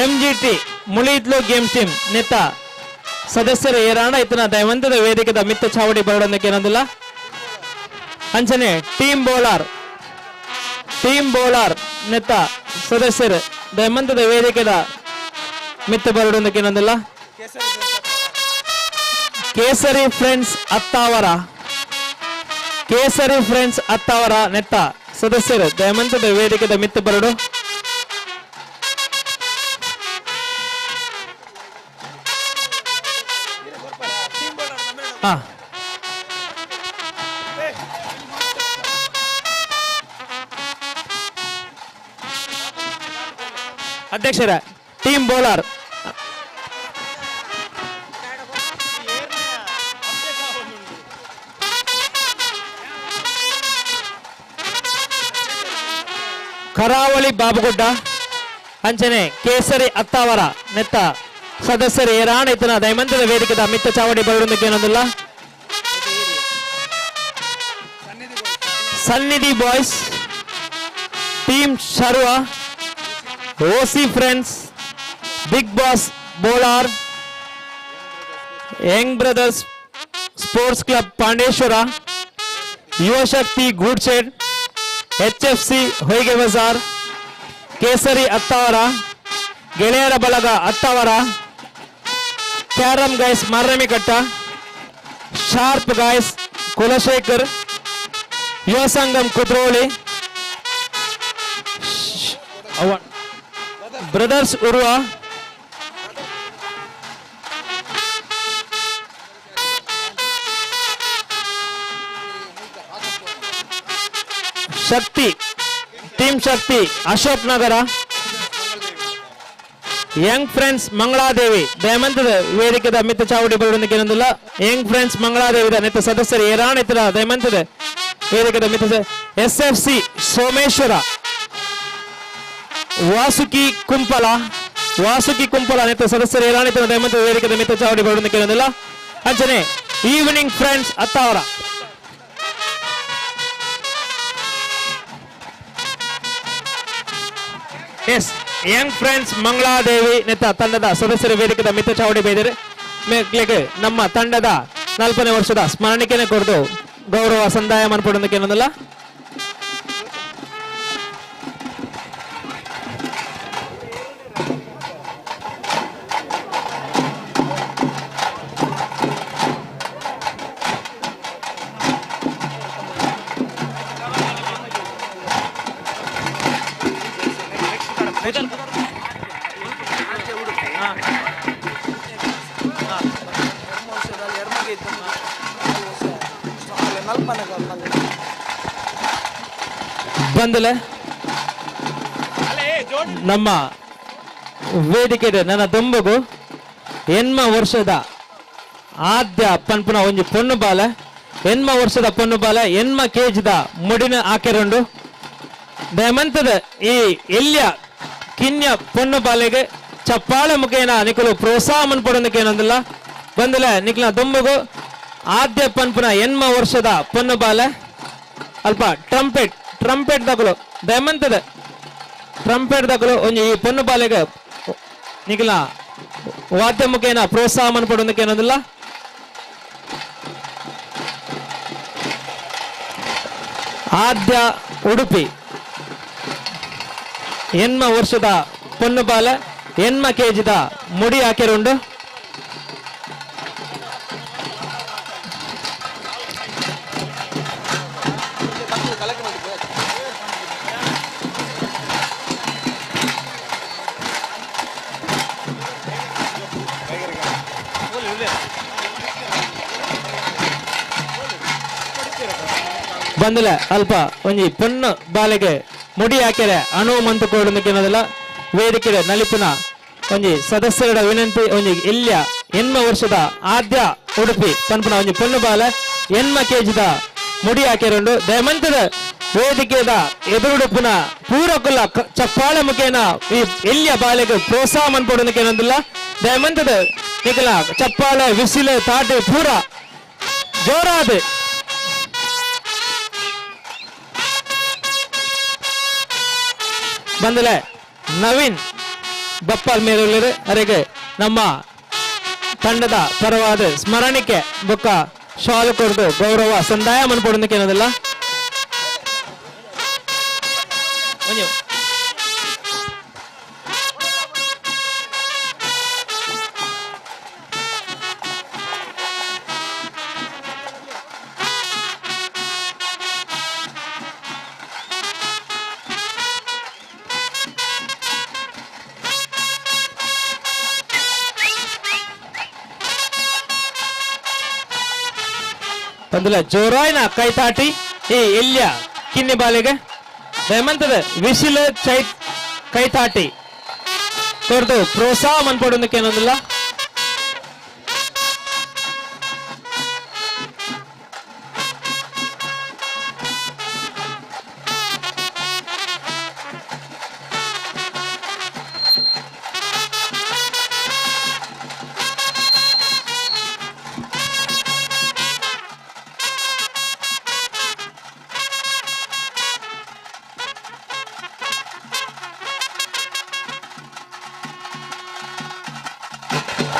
MGT Mulitlu game team ನೆತ್ತ ಸದಸ್ಯರು ಏರಾಣ ಇತನ ದಯವಂತದ ವೇದಿಕೆದ ಮಿತ್ತ ಚಾವಡಿ ಬರಡೊಂದಕ್ಕೆ ಏನೊಂದಿಲ್ಲ. ಅಂಚನೆ ಟೀಮ್ ಬೋಲಾರ್, ಟೀಮ್ ಬೋಲಾರ್ ನೆತ್ತ ಸದಸ್ಯರು ದಯಮಂತದ ವೇದಿಕೆದ ಮಿತ್ತ ಬರಡೊಂದಕ್ಕೆ ಏನೊಂದಿಲ್ಲ. ಕೇಸರಿ ಫ್ರೆಂಡ್ಸ್ ಅತ್ತಾವರ, ಕೇಸರಿ ಫ್ರೆಂಡ್ಸ್ ಅತ್ತಾವರ ನೆತ್ತ ಸದಸ್ಯರು ದಯಮಂತದ ವೇದಿಕೆದ ಮಿತ್ತ ಬರಡು. ಹಾ ಅಧ್ಯಕ್ಷರ ಟೀಮ್ ಬೌಲರ್ ಕರಾವಳಿ ಬಾಬುಗುಡ್ಡ ಅಂಚನೆ ಕೇಸರಿ ಅತ್ತಾವರ ನೆತ್ತ ಸದಸ್ಯರು ಏರಾಣ ಇತನ ದೈಮಂತದ ವೇದಿಕೆದ ಮಿತ್ತ ಚಾವಡಿ ಬರಡೊಂದಕ್ಕೇನೊಂದಿಲ್ಲ. Sannidhi boys, team Sharva, OC friends, big boss Bolar, young brothers sports club Pandeshwar, Yuvashakti Goodshed, H F C Hoige Bazar, Kesari Attavara, Geleyara Balaga Attavara, carrom guys Marramikatta, sharp guys Kulashekar, Yuva Sangam Kudroli, brothers Urva, Shakti team Shakti Ashok Nagar, young friends Mangaladevi. ದಯಮಂತದ ವೇದಿಕೆದ ಮಿತ್ತ ಚಾವಡಿ ಬರುವುದಕ್ಕೇನೊಂದಿಲ್ಲ. ಯಂಗ್ ಫ್ರೆಂಡ್ಸ್ ಮಂಗಳಾದೇವಿದ ನೆತ್ತ ಸದಸ್ಯರು ಏರಾಣ ಇತರ ದಯಮಂತದ ವೇದಿಕೆದ ಮಿತ್ತ S F C Someshwara, Vasuki Kumpala, Vasuki Kumpala ನೆತ್ತ ಸದಸ್ಯರು ಏರಾಣ ಇತರ ದಯಮಂತದ ವೇದಿಕೆದ ಮಿತ್ತ ಚಾವಡಿ ಬರುವುದಕ್ಕೇನೊಂದಿಲ್ಲ. ಅಂಚನೆ evening friends Attavara. S young friends Mangaladevi ನೆತ್ತ ತಂಡದ ಸದಸ್ಯರ ವೇದಿಕೆದ ಮಿತ್ತ ಚಾವಡಿ ಬೈದರೆ ಮೇಕ್ಲೆಗೆ ನಮ್ಮ ತಂಡದ 4ನೇ ವರ್ಷದ ಸ್ಮರಣಿಕೆನೆ ಕೊರದು ಗೌರವ ಸಂದಾಯ ಮನ್ಪೊಡೊಂದಕ್ಕೇನೊಂದಲ್ಲ. ಬಂದಲೆ ನಮ್ಮ ವೇದಿಕೆ ನನ್ನ ದೊಂಬಗು ಎನ್ಮ ವರ್ಷದ ಆದ್ಯ ಪನ್ಪುನ ಒಂಜಿ ಪೊಣ್ಣು ಬಾಲ, ಎನ್ಮ ವರ್ಷದ ಪೊಣ್ಣು ಬಾಲ, ಎನ್ಮ ಕೇಜ್ದ ಮುಡಿನ ಆಕೆರುಂಡು. ದಯಮಂತದ ಈ ಎಲ್ಯ ಕಿನ್ಯ ಪೊಣ್ಣು ಬಾಲೆಗೆ ಚಪ್ಪಾಳೆ ಮುಖೇನ ನಿಕಲು ಪ್ರೋತ್ಸಾಹ ಮನ್ಪೊಡೊಂದಕ್ಕೇನೊಂದಿಲ್ಲ. ಬಂದಲೆ ನಿಕ್ಲ ದೊಂಬಗು ಆದ್ಯ ಪನ್ಪುನ ಎನ್ಮ ವರ್ಷದ ಪೊಣ್ಣು ಬಾಲ ಅಲ್ಪ ಟ್ರಂಪೆಟ್, ಟ್ರಂಪೆಟ್ ದಕಲು ದಯಮಂತದ ಟ್ರಂಪೆಟ್ ದಕಲು ಒಂಜಿ ಈ ಪೊಣ್ಣು ಬಾಲೆಗೆ ನಿಖಲ ವಾದ್ಯ ಮುಖೇನ ಪ್ರೋತ್ಸಾಹ ಮನ್ಪೊಡೊಂದಕ್ಕೇನೊಂದಿಲ್ಲ. ಆದ್ಯ ಉಡುಪಿ ಎನ್ಮ ವರ್ಷದ ಪೊಣ್ಣು ಬಾಲ, ಎನ್ಮ ಕೇಜಿದ ಮುಡಿ ಹಾಕಿರುಂಡು. ಬಂದಲ ಅಲ್ಪ ಒಂಜಿ ಪೊಣ್ಣು ಬಾಲೆಗೆ ಮುಡಿ ಹಾಕಿರೆ ಅಣು ಮಂತು ಕೊಡೋದಕ್ಕೆನ್ನೋದಿಲ್ಲ. ವೇದಿಕೆ ನಲಿಪುನ ಒಂಜಿ ಸದಸ್ಯರ ವಿನಂತಿ, ಒಂಜಿ ಇಲ್ಯ ಎನ್ಮ ವರ್ಷದ ಆದ್ಯ ಉಡುಪಿ ಪನ್ಪುನ ಒಂಜಿ ಪೊಣ್ಣು ಬಾಲೆ ಎನ್ಮ ಕೇಜಿದ ಮುಡಿ ಹಾಕಿರುಂಡು. ದಯಮಂತದ ವೇದಿಕೆದ ಎದುರುಡುಪುನ ಪೂರಕುಲ ಚಪ್ಪಾಳೆ ಮುಖೇನ ಈ ಎಲ್ಯ ಬಾಲೆಗೆ ಪ್ರೋತ್ಸಾಹ ಮನ್ಪೊಡೋದಕ್ಕೆನ್ನೋದಿಲ್ಲ. ದಯಮಂತದ ನಿಕಲ ಚಪ್ಪಾಳೆ ವಿಸಿಲು ತಾಟೆ ಪೂರ ಜೋರಾದ ಬಂದಲೆ ನವೀನ್ ಬಪ್ಪಾಲ್ ಮೇರುಳ್ಳರು ಅರೆಗೆ ನಮ್ಮ ತಂಡದ ಪರವಾದ ಸ್ಮರಣಿಕೆ ಬೊಕ್ಕ ಶಾಲು ಕೊಡ್ದು ಗೌರವ ಸಂದಾಯ ಮನ್ಪೊಡೋದಕ್ಕೇನೋದಿಲ್ಲ. ಬಂದಲ ಜೋರಾಯ್ನ ಕೈತಾಟಿ ಈ ಎಲ್ಯ ಕಿನ್ನಿ ಬಾಲಿಗೆ ದಯಮಂತದ ವಿಶಿಲ ಚೈ ಕೈತಾಟಿ ಕೊರ್ದು ಪ್ರೋತ್ಸಾಹ ಮನ್ಪೊಡೊಂದಕ್ಕೆ ಏನೊಂದಿಲ್ಲ.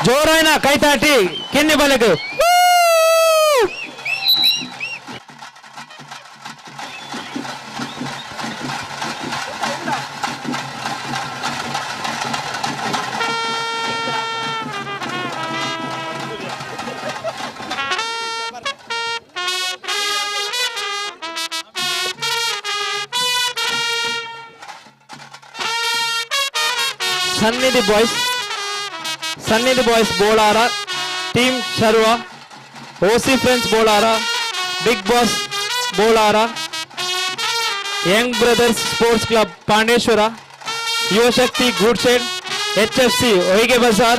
ಜೋರಾಯ್ನ ಕೈತಾಟಿ ಕೆನ್ನೆ ಬಲಗು. Sannidhi boys, Sannidhi boys Bolara, team Sharva, OC friends Bolara, big boss Bolara, young brothers sports club Pandeshwar, Yuvashakti goods shed, H F C Hoige Bazaar.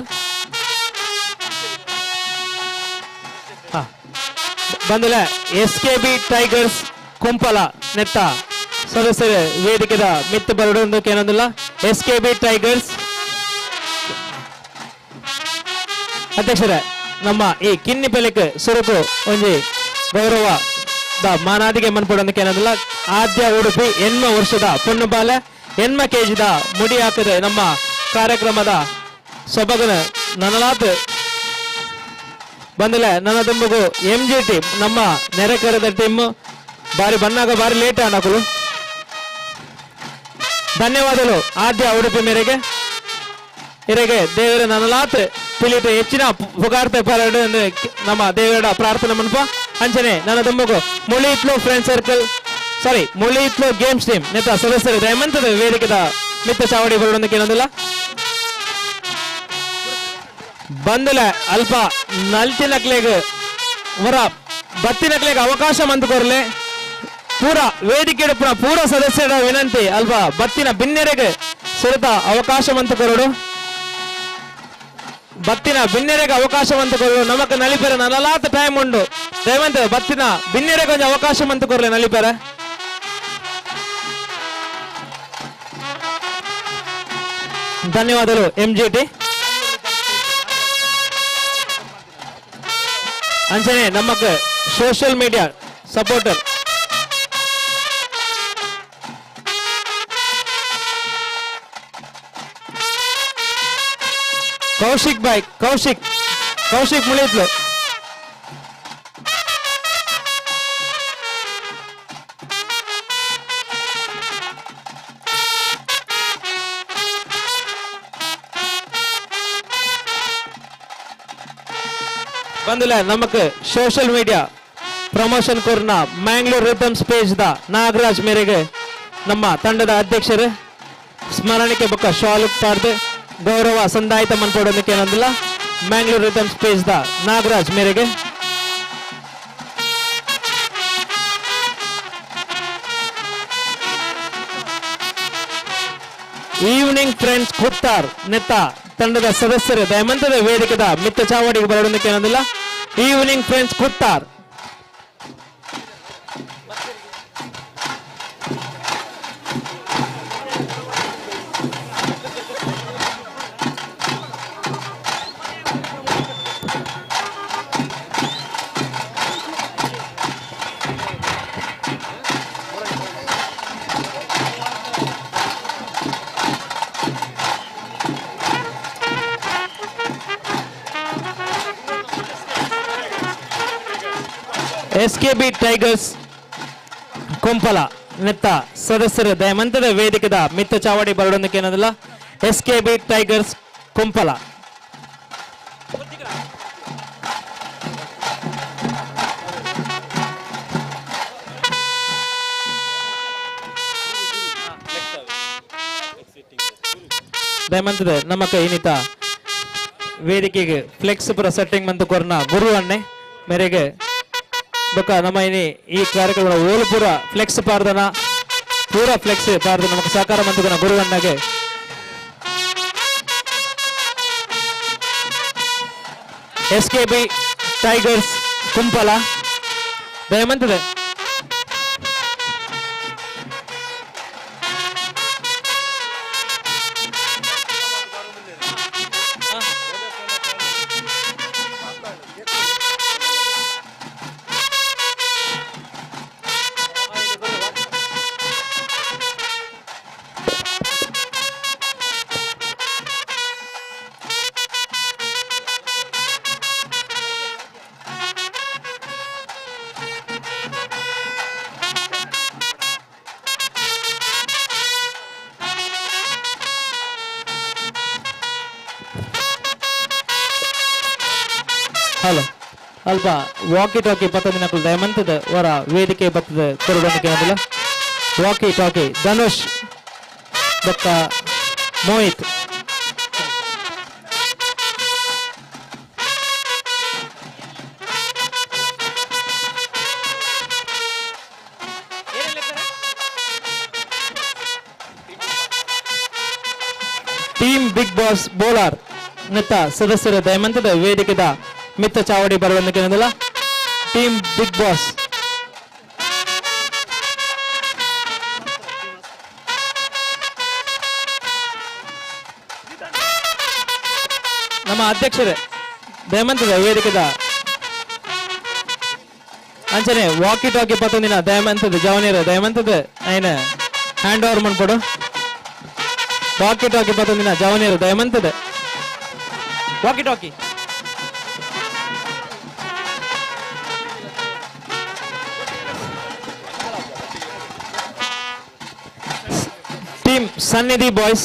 ಬಂದಲ S K B tigers Kumpala ನೆತ್ತ ಸದಸ್ಯರ ವೇದಿಕೆದ ಮಿತ್ತ ಬರಡೊಂದಕ್ಕೆ ಏನೊಂದಿಲ್ಲ. ಎಸ್ ಕೆ ಬಿ ಟೈಗರ್ಸ್ ಅಧ್ಯಕ್ಷರೇ, ನಮ್ಮ ಈ ಕಿನ್ನಿ ಪೆಲೆಕ್ ಸುರುಕು ಒಂಜಿ ಗೌರವ ದ ಮಾನಾದಿಗೆ ಮನ್ಪೊಡೊಂದಕ್ಕೆ ಏನಂದಿಲ್ಲ. ಆದ್ಯ ಉಡುಪಿ ಎನ್ಮ ವರ್ಷದ ಪೊಣ್ಣು ಬಾಲೆ ಎನ್ಮ ಕೆಜಿದ ಮುಡಿ ಹಾಕದೆ ನಮ್ಮ ಕಾರ್ಯಕ್ರಮದ ಸೊಬಗನ ನನಲಾತ್ ಬಂದಲೆ ನನ್ನ ತುಂಬಗು ಎಂ ಜಿ ಟಿ ನಮ್ಮ ನೆರೆಕರೆದ ಟೀಮ್ ಬಾರಿ ಬನ್ನಾಗ ಬಾರಿ ಲೇಟ್ ಅನ್ನಕಲು ಧನ್ಯವಾದಗಳು ಆದ್ಯ ಉಡುಪಿ ಮೇರೆಗೆ. ಇರೆಗೆ ದೇವರ ನನಲಾತ್ ಪಿಲಿಟ ಹೆಚ್ಚಿನ ಪುಗಾರ್ತೆ ಪರಡು ನಮ್ಮ ದೇವರ ಪ್ರಾರ್ಥನೆ ಮನ್ಪ. ಅಂಚನೆ ನನ್ನ ತುಂಬಗು ಮುಳಿತ್ಲು ಫ್ರೆಂಡ್ ಸರ್ಕಲ್ ಸಾರಿ ಮುಳಿತ್ಲು ಗೇಮ್ಸ್ ಟೀಮ್ ನೆತ್ತ ಸದಸ್ಯರು ದಯಮಂತದ ವೇದಿಕೆದ ಮಿತ್ತ ಚಾವಡಿ ಬರೋದಕ್ಕೆ ಏನೊಂದಿಲ್ಲ. ಬಂದಲೆ ಅಲ್ಪ ನಲ್ತಿನಕ್ಲೆಗ್ ವರ ಬತ್ತಿನಕ್ಲೆಗ್ ಅವಕಾಶ ಮಂತ್ ಕೊರ್ಲೆ. ಪೂರ ವೇದಿಕೆ ಪೂರ ಪೂರ ಸದಸ್ಯರ ವಿನಂತಿ ಅಲ್ಪ ಬತ್ತಿನ ಬಿನ್ನೆರೆಗ್ ಸುರತ ಅವಕಾಶ ಮಂತ್ ಕೊರಡು. ಬತ್ತಿನ ಬಿನ್ನೆರೆಗೆ ಅವಕಾಶ ಮಂತ್ ಕೊರಡು. ನಮಕ್ ನಲಿಪೆರೆ ನಲಲಾತ ಟೈಮ್ ಉಂಡು. ದಯವಂತ ಬತ್ತಿನ ಬಿನ್ನೆರೆಗೆ ಒಂಜಿ ಅವಕಾಶ ಮಂತ್ ಕೊರ್ಲೆ ನಲಿಪೆರೆ. ಧನ್ಯವಾದಗಳು ಎಂ ಜಿ ಟಿ. ಅಂಚನೆ ನಮಕ್ social media supporter Kaushik bhai, Kaushik, Kaushik Mulitlu. ಬಂದಿಲ್ಲ ನಮಕ್ ಸೋಷಿಯಲ್ ಮೀಡಿಯಾ ಪ್ರಮೋಷನ್ ಕೊರ್ನ Mangalore rhythms page the Nagaraj ಮೇರೆಗೆ ನಮ್ಮ ತಂಡದ ಅಧ್ಯಕ್ಷರು ಸ್ಮರಣಿಕೆ ಬೊಕ್ಕ ಶಾಲು ಪಾರ್ದು ಗೌರವ ಸಂದಾಯಿತ ಮನ್ಪೊಡೊಂದಕ್ಕೆ ಏನಂದಿಲ್ಲ. Mangalore rhythms page the Nagaraj ಮೇರೆಗೆ. ಈವ್ನಿಂಗ್ ಫ್ರೆಂಡ್ಸ್ ಕುತ್ತಾರ್ ನೆತ್ತ ತಂಡದ ಸದಸ್ಯರು ದಯಮಂತದ ವೇದಿಕೆದ ಮಿತ್ತ ಚಾವಡಿಗೆ ಬರೋದಕ್ಕೆ ಏನಂದಿಲ್ಲ. Evening friends Kuttar. S K B tigers Kumpala ನೆತ್ತ ಸದಸ್ಯರು ದಯಮಂತದ ವೇದಿಕೆದ ಮಿತ್ತ ಚಾವಡಿ ಬರೋದಕ್ಕೆ ಏನದಲ್ಲ. S K B tigers Kumpala. ದಯಮಂತದ ನಮ್ಮ ಕೈ ಇನ್ನಿತ ವೇದಿಕೆಗೆ ಫ್ಲೆಕ್ಸ್ ಪುರ ಸೆಟ್ಟಿಂಗ್ ಮಂತು ಕೊರ್ನ ಗುರು ಅಣ್ಣೆ ಮೇರೆಗೆ ಬೊಕ್ಕ ನಮ್ಮ ಇನಿ ಈ ಕಾರ್ಯಕ್ರಮ ಓಲು ಪೂರ ಫ್ಲೆಕ್ಸ್ ಪಾರ್ದನ ಪೂರ ಫ್ಲೆಕ್ಸ್ ಪಾರ್ದ ನಮಕ್ ಸಹಕಾರ ಮಂತುಕನ ಗುರುವಣ್ಣಗೆ S K B tigers Kumpala ದಯಮಂತದೆ. ಹಲೋ ಅಲ್ಪ ವಾಕಿ ಟಾಕಿ ಪತ್ತೊಂದಿನಕುಲು ದಯಮಂತದ ವರ ವೇದಿಕೆ ಬತ್ತದ ಕೊರಡೊಂದು ಕೇಳೋದಿಲ್ಲ. ವಾಕಿ ಟಾಕಿ ಧನುಷ್ ಬೊಕ್ಕ Mohit. Team big boss Bolar ನೆತ್ತ ಸದಸ್ಯರ ದಯಮಂತದ ವೇದಿಕೆದ ಮಿತ್ತ ಚಾವಡಿ ಬರುವಂತ ಕೇಳೋದಿಲ್ಲ. ಟೀಮ್ ಬಿಗ್ ಬಾಸ್ ನಮ್ಮ ಅಧ್ಯಕ್ಷರೇ ದಯಮಂತದ ವೇದಿಕೆದ ಅಂಚನೆ ವಾಕಿ ಟಾಕಿ ಪತ್ತೊಂದಿನ ದಯಮಂತದ ಜವನಿಯರ ದಯಮಂತದ ಐನ ಹ್ಯಾಂಡ್ ಓವರ್ ಮನ್ಪೊಡು. ವಾಕಿ ಟಾಕಿ ಪತ್ತೊಂದಿನ ಜವನಿಯರ ದಯಮಂತದ walkie talkie. Team Sannidhi boys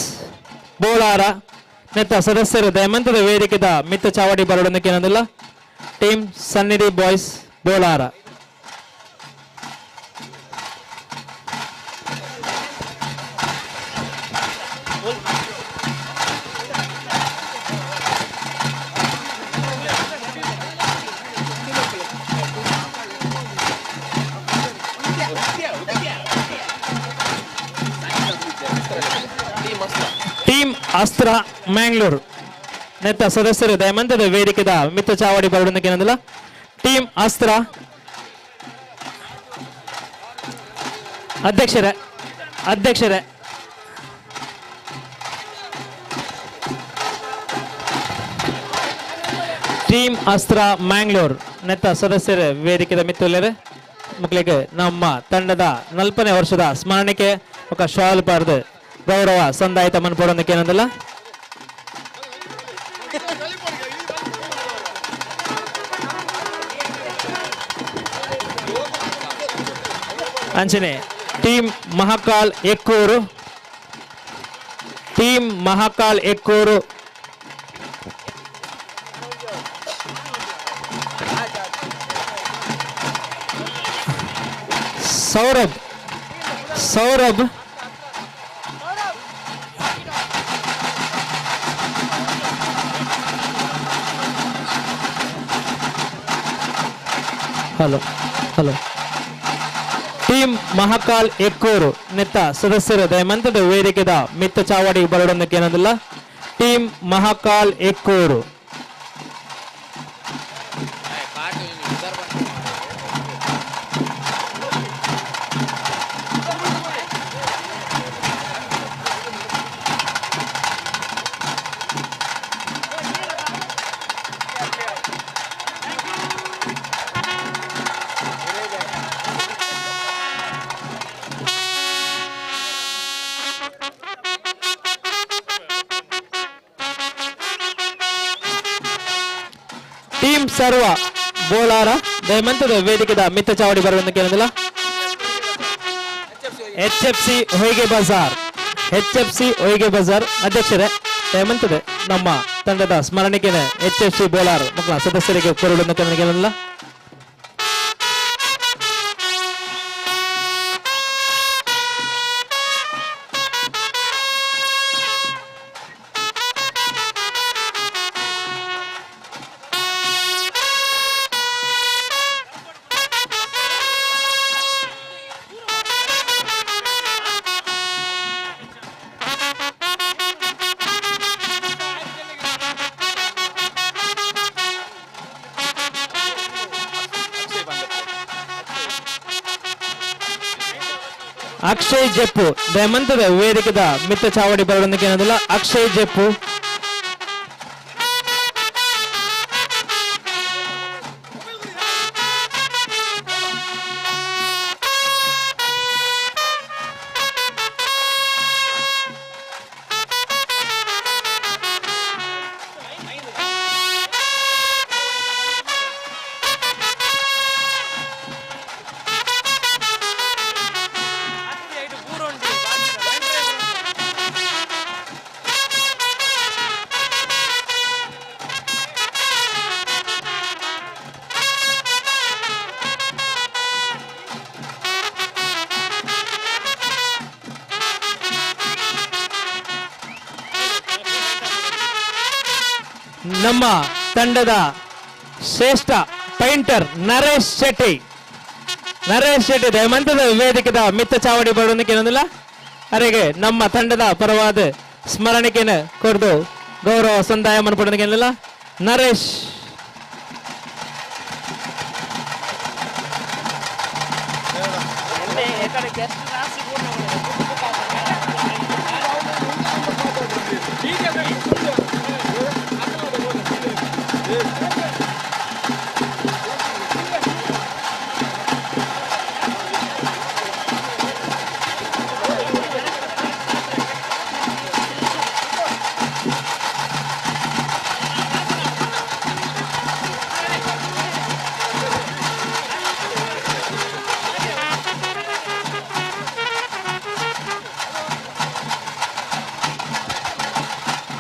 Bolar ನೆತ್ತ ಸದಸ್ಯರು ದಯಮಂತದ ವೇದಿಕೆದ ಮಿತ್ತ ಚಾವಡಿ ಬರಡೊಂದಕ್ಕೆ ಏನಂದಿಲ್ಲ. Team Sannidhi boys Bolar. Team Astra Mangalore ನೆತ್ತ ಸದಸ್ಯರು ದಯಮಂತದ ವೇದಿಕೆದ ಮಿತ್ತ ಚಾವಡಿ ಬರಡೊಂದಕ್ಕೆ ಏನಂದಿಲ್ಲ. ಟೀಮ್ ಅಸ್ತ್ರ ಅಧ್ಯಕ್ಷರೇ ಅಧ್ಯಕ್ಷರೇ ಟೀಮ್ ಅಸ್ತ್ರ ಮ್ಯಾಂಗ್ಳೂರ್ ನೆತ್ತ ಸದಸ್ಯರ ವೇದಿಕೆದ ಮಿತ್ತುಲ್ಲೆರ್ ಮಕ್ಕಳಿಗೆ ನಮ್ಮ ತಂಡದ 40ನೇ ವರ್ಷದ ಸ್ಮರಣಿಕೆ ఒక ಶಾಲ್ ಪಾರ್ದು ಗೌರವ ಸಂದಾಯಿತ ಮನ್ಪೊಡೊಂದಕ್ಕೆ ಏನಂದಲ್ಲ. ಅಂಚನೆ team Mahakal Ekkur, team Mahakal Ekkur Saurabh, Saurabh hello hello team Mahakal Ekkur ನೆತ್ತ ಸದಸ್ಯರು ದಯಮಂತದ ವೇದಿಕೆದ ಮಿತ್ತ ಚಾವಡಿ ಬರಡೊಂದಕ್ಕೆ ಏನಂದಿಲ್ಲ. ಟೀಮ್ ಮಹಾಕಾಲ್ ಎಕ್ಕೂರು ಟೀಮ್ ಸರ್ವ ಬೋಲಾರ ದಯಮಂತದ ವೇದಿಕೆದ ಮಿತ್ತ ಚಾವಡಿ ಬರುವಂತ ಕೇಳಿದಿಲ್ಲ. H F C Hoige Bazar, H F C Hoige Bazar ಅಧ್ಯಕ್ಷರೇ ದಯಮಂತದ ನಮ್ಮ ತಂಡದ ಸ್ಮರಣಿಕೆನೆ ಎಚ್ ಎಫ್ ಸಿ ಬೋಲಾರ್ ಮಕ್ಕಳ ಸದಸ್ಯರಿಗೆ ಕೊರಡುವಂತ ಕೇಳಿಲ್ಲ. ಅಕ್ಷಯ್ ಜೆಪ್ಪು ದಯಮಂತದ ವೇದಿಕೆದ ಮಿತ್ತ ಚಾವಡಿ ಬರೋದಕ್ಕೆ ಏನದಿಲ್ಲ Akshay Jeppu. ನಮ್ಮ ತಂಡದ ಶ್ರೇಷ್ಠ ಪೈಂಟರ್ ನರೇಶ್ ಶೆಟ್ಟಿ. ನರೇಶ್ ಶೆಟ್ಟಿ ದಯಮಂತದ ವೇದಿಕೆದ ಮಿತ್ತ ಚಾವಡಿ ಬರೋದಕ್ಕೆ ಏನೊಂದಿಲ್ಲ ಅರೆಗೆ ನಮ್ಮ ತಂಡದ ಪರವಾದ ಸ್ಮರಣಿಕೆನ ಕೊಡ್ದು ಗೌರವ ಸಂದಾಯ ಮನ್ಪಡೋದಕ್ಕೆ ಏನಿಲ್ಲ Naresh.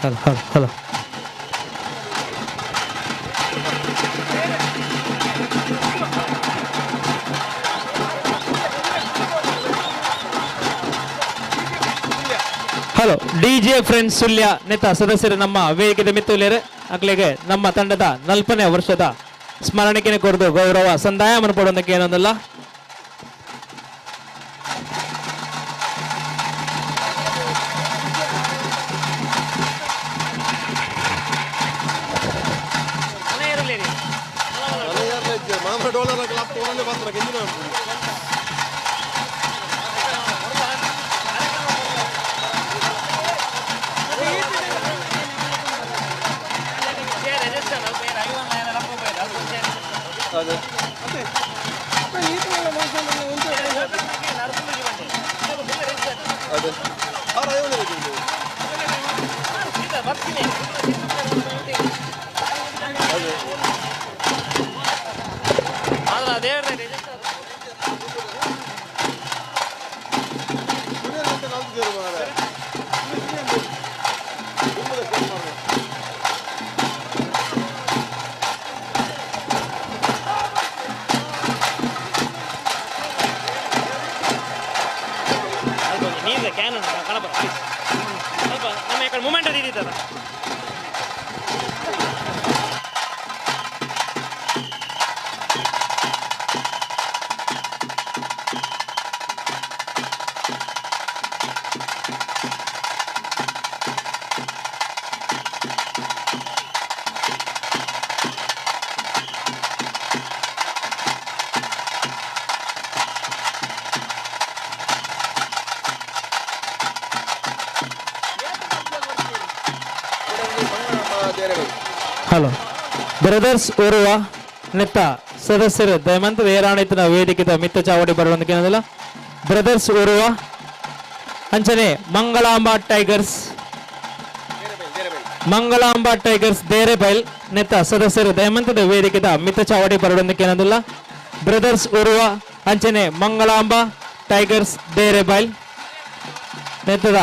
Hello hello hello hello DJ friends Sullia ನೇತ ಸದಸ್ಯರು ನಮ್ಮ ವೇದಿಕೆದ ಮಿತ್ತುಲೇರು ಅಕ್ಲೆಗೆ ನಮ್ಮ ತಂಡದ 40ನೇ ವರ್ಷದ ಸ್ಮರಣಿಕೆನೆ ಕೊರದು ಗೌರವ ಸಂದಾಯ ಮನ್ಪಡೋದಕ್ಕೆ ಏನೊಂದಲ್ಲ. ಹಲೋ ಬ್ರದರ್ಸ್ ಓರ್ವ ನೆತ್ತ ಸದಸ್ಯರು ದಯಮಂತ ವೇರಾಣಿತನ ವೇದಿಕೆದ ಮಿತ್ತ ಚಾವಡಿ ಬರುವಂತಕ್ಕೆ ಏನದಲ್ಲ ಬ್ರದರ್ಸ್ ಓರ್ವ ಅಂಚನೆ ಮಂಗಳಾಂಬ ಟೈಗರ್ಸ್, ಮಂಗಳಾಂಬ ಟೈಗರ್ಸ್ ದೇರೆಬೈಲ್ ನೆತ್ತ ಸದಸ್ಯರು ದಯಮಂತದ ವೇದಿಕೆದ ಮಿತ್ತ ಚಾವಡಿ ಬರುವಂತಕ್ಕೆ ಏನದಲ್ಲ ಬ್ರದರ್ಸ್ ಓರ್ವ ಅಂಚನೆ ಮಂಗಳಾಂಬ ಟೈಗರ್ಸ್ ದೇರೆಬೈಲ್ ನೆತ್ತದ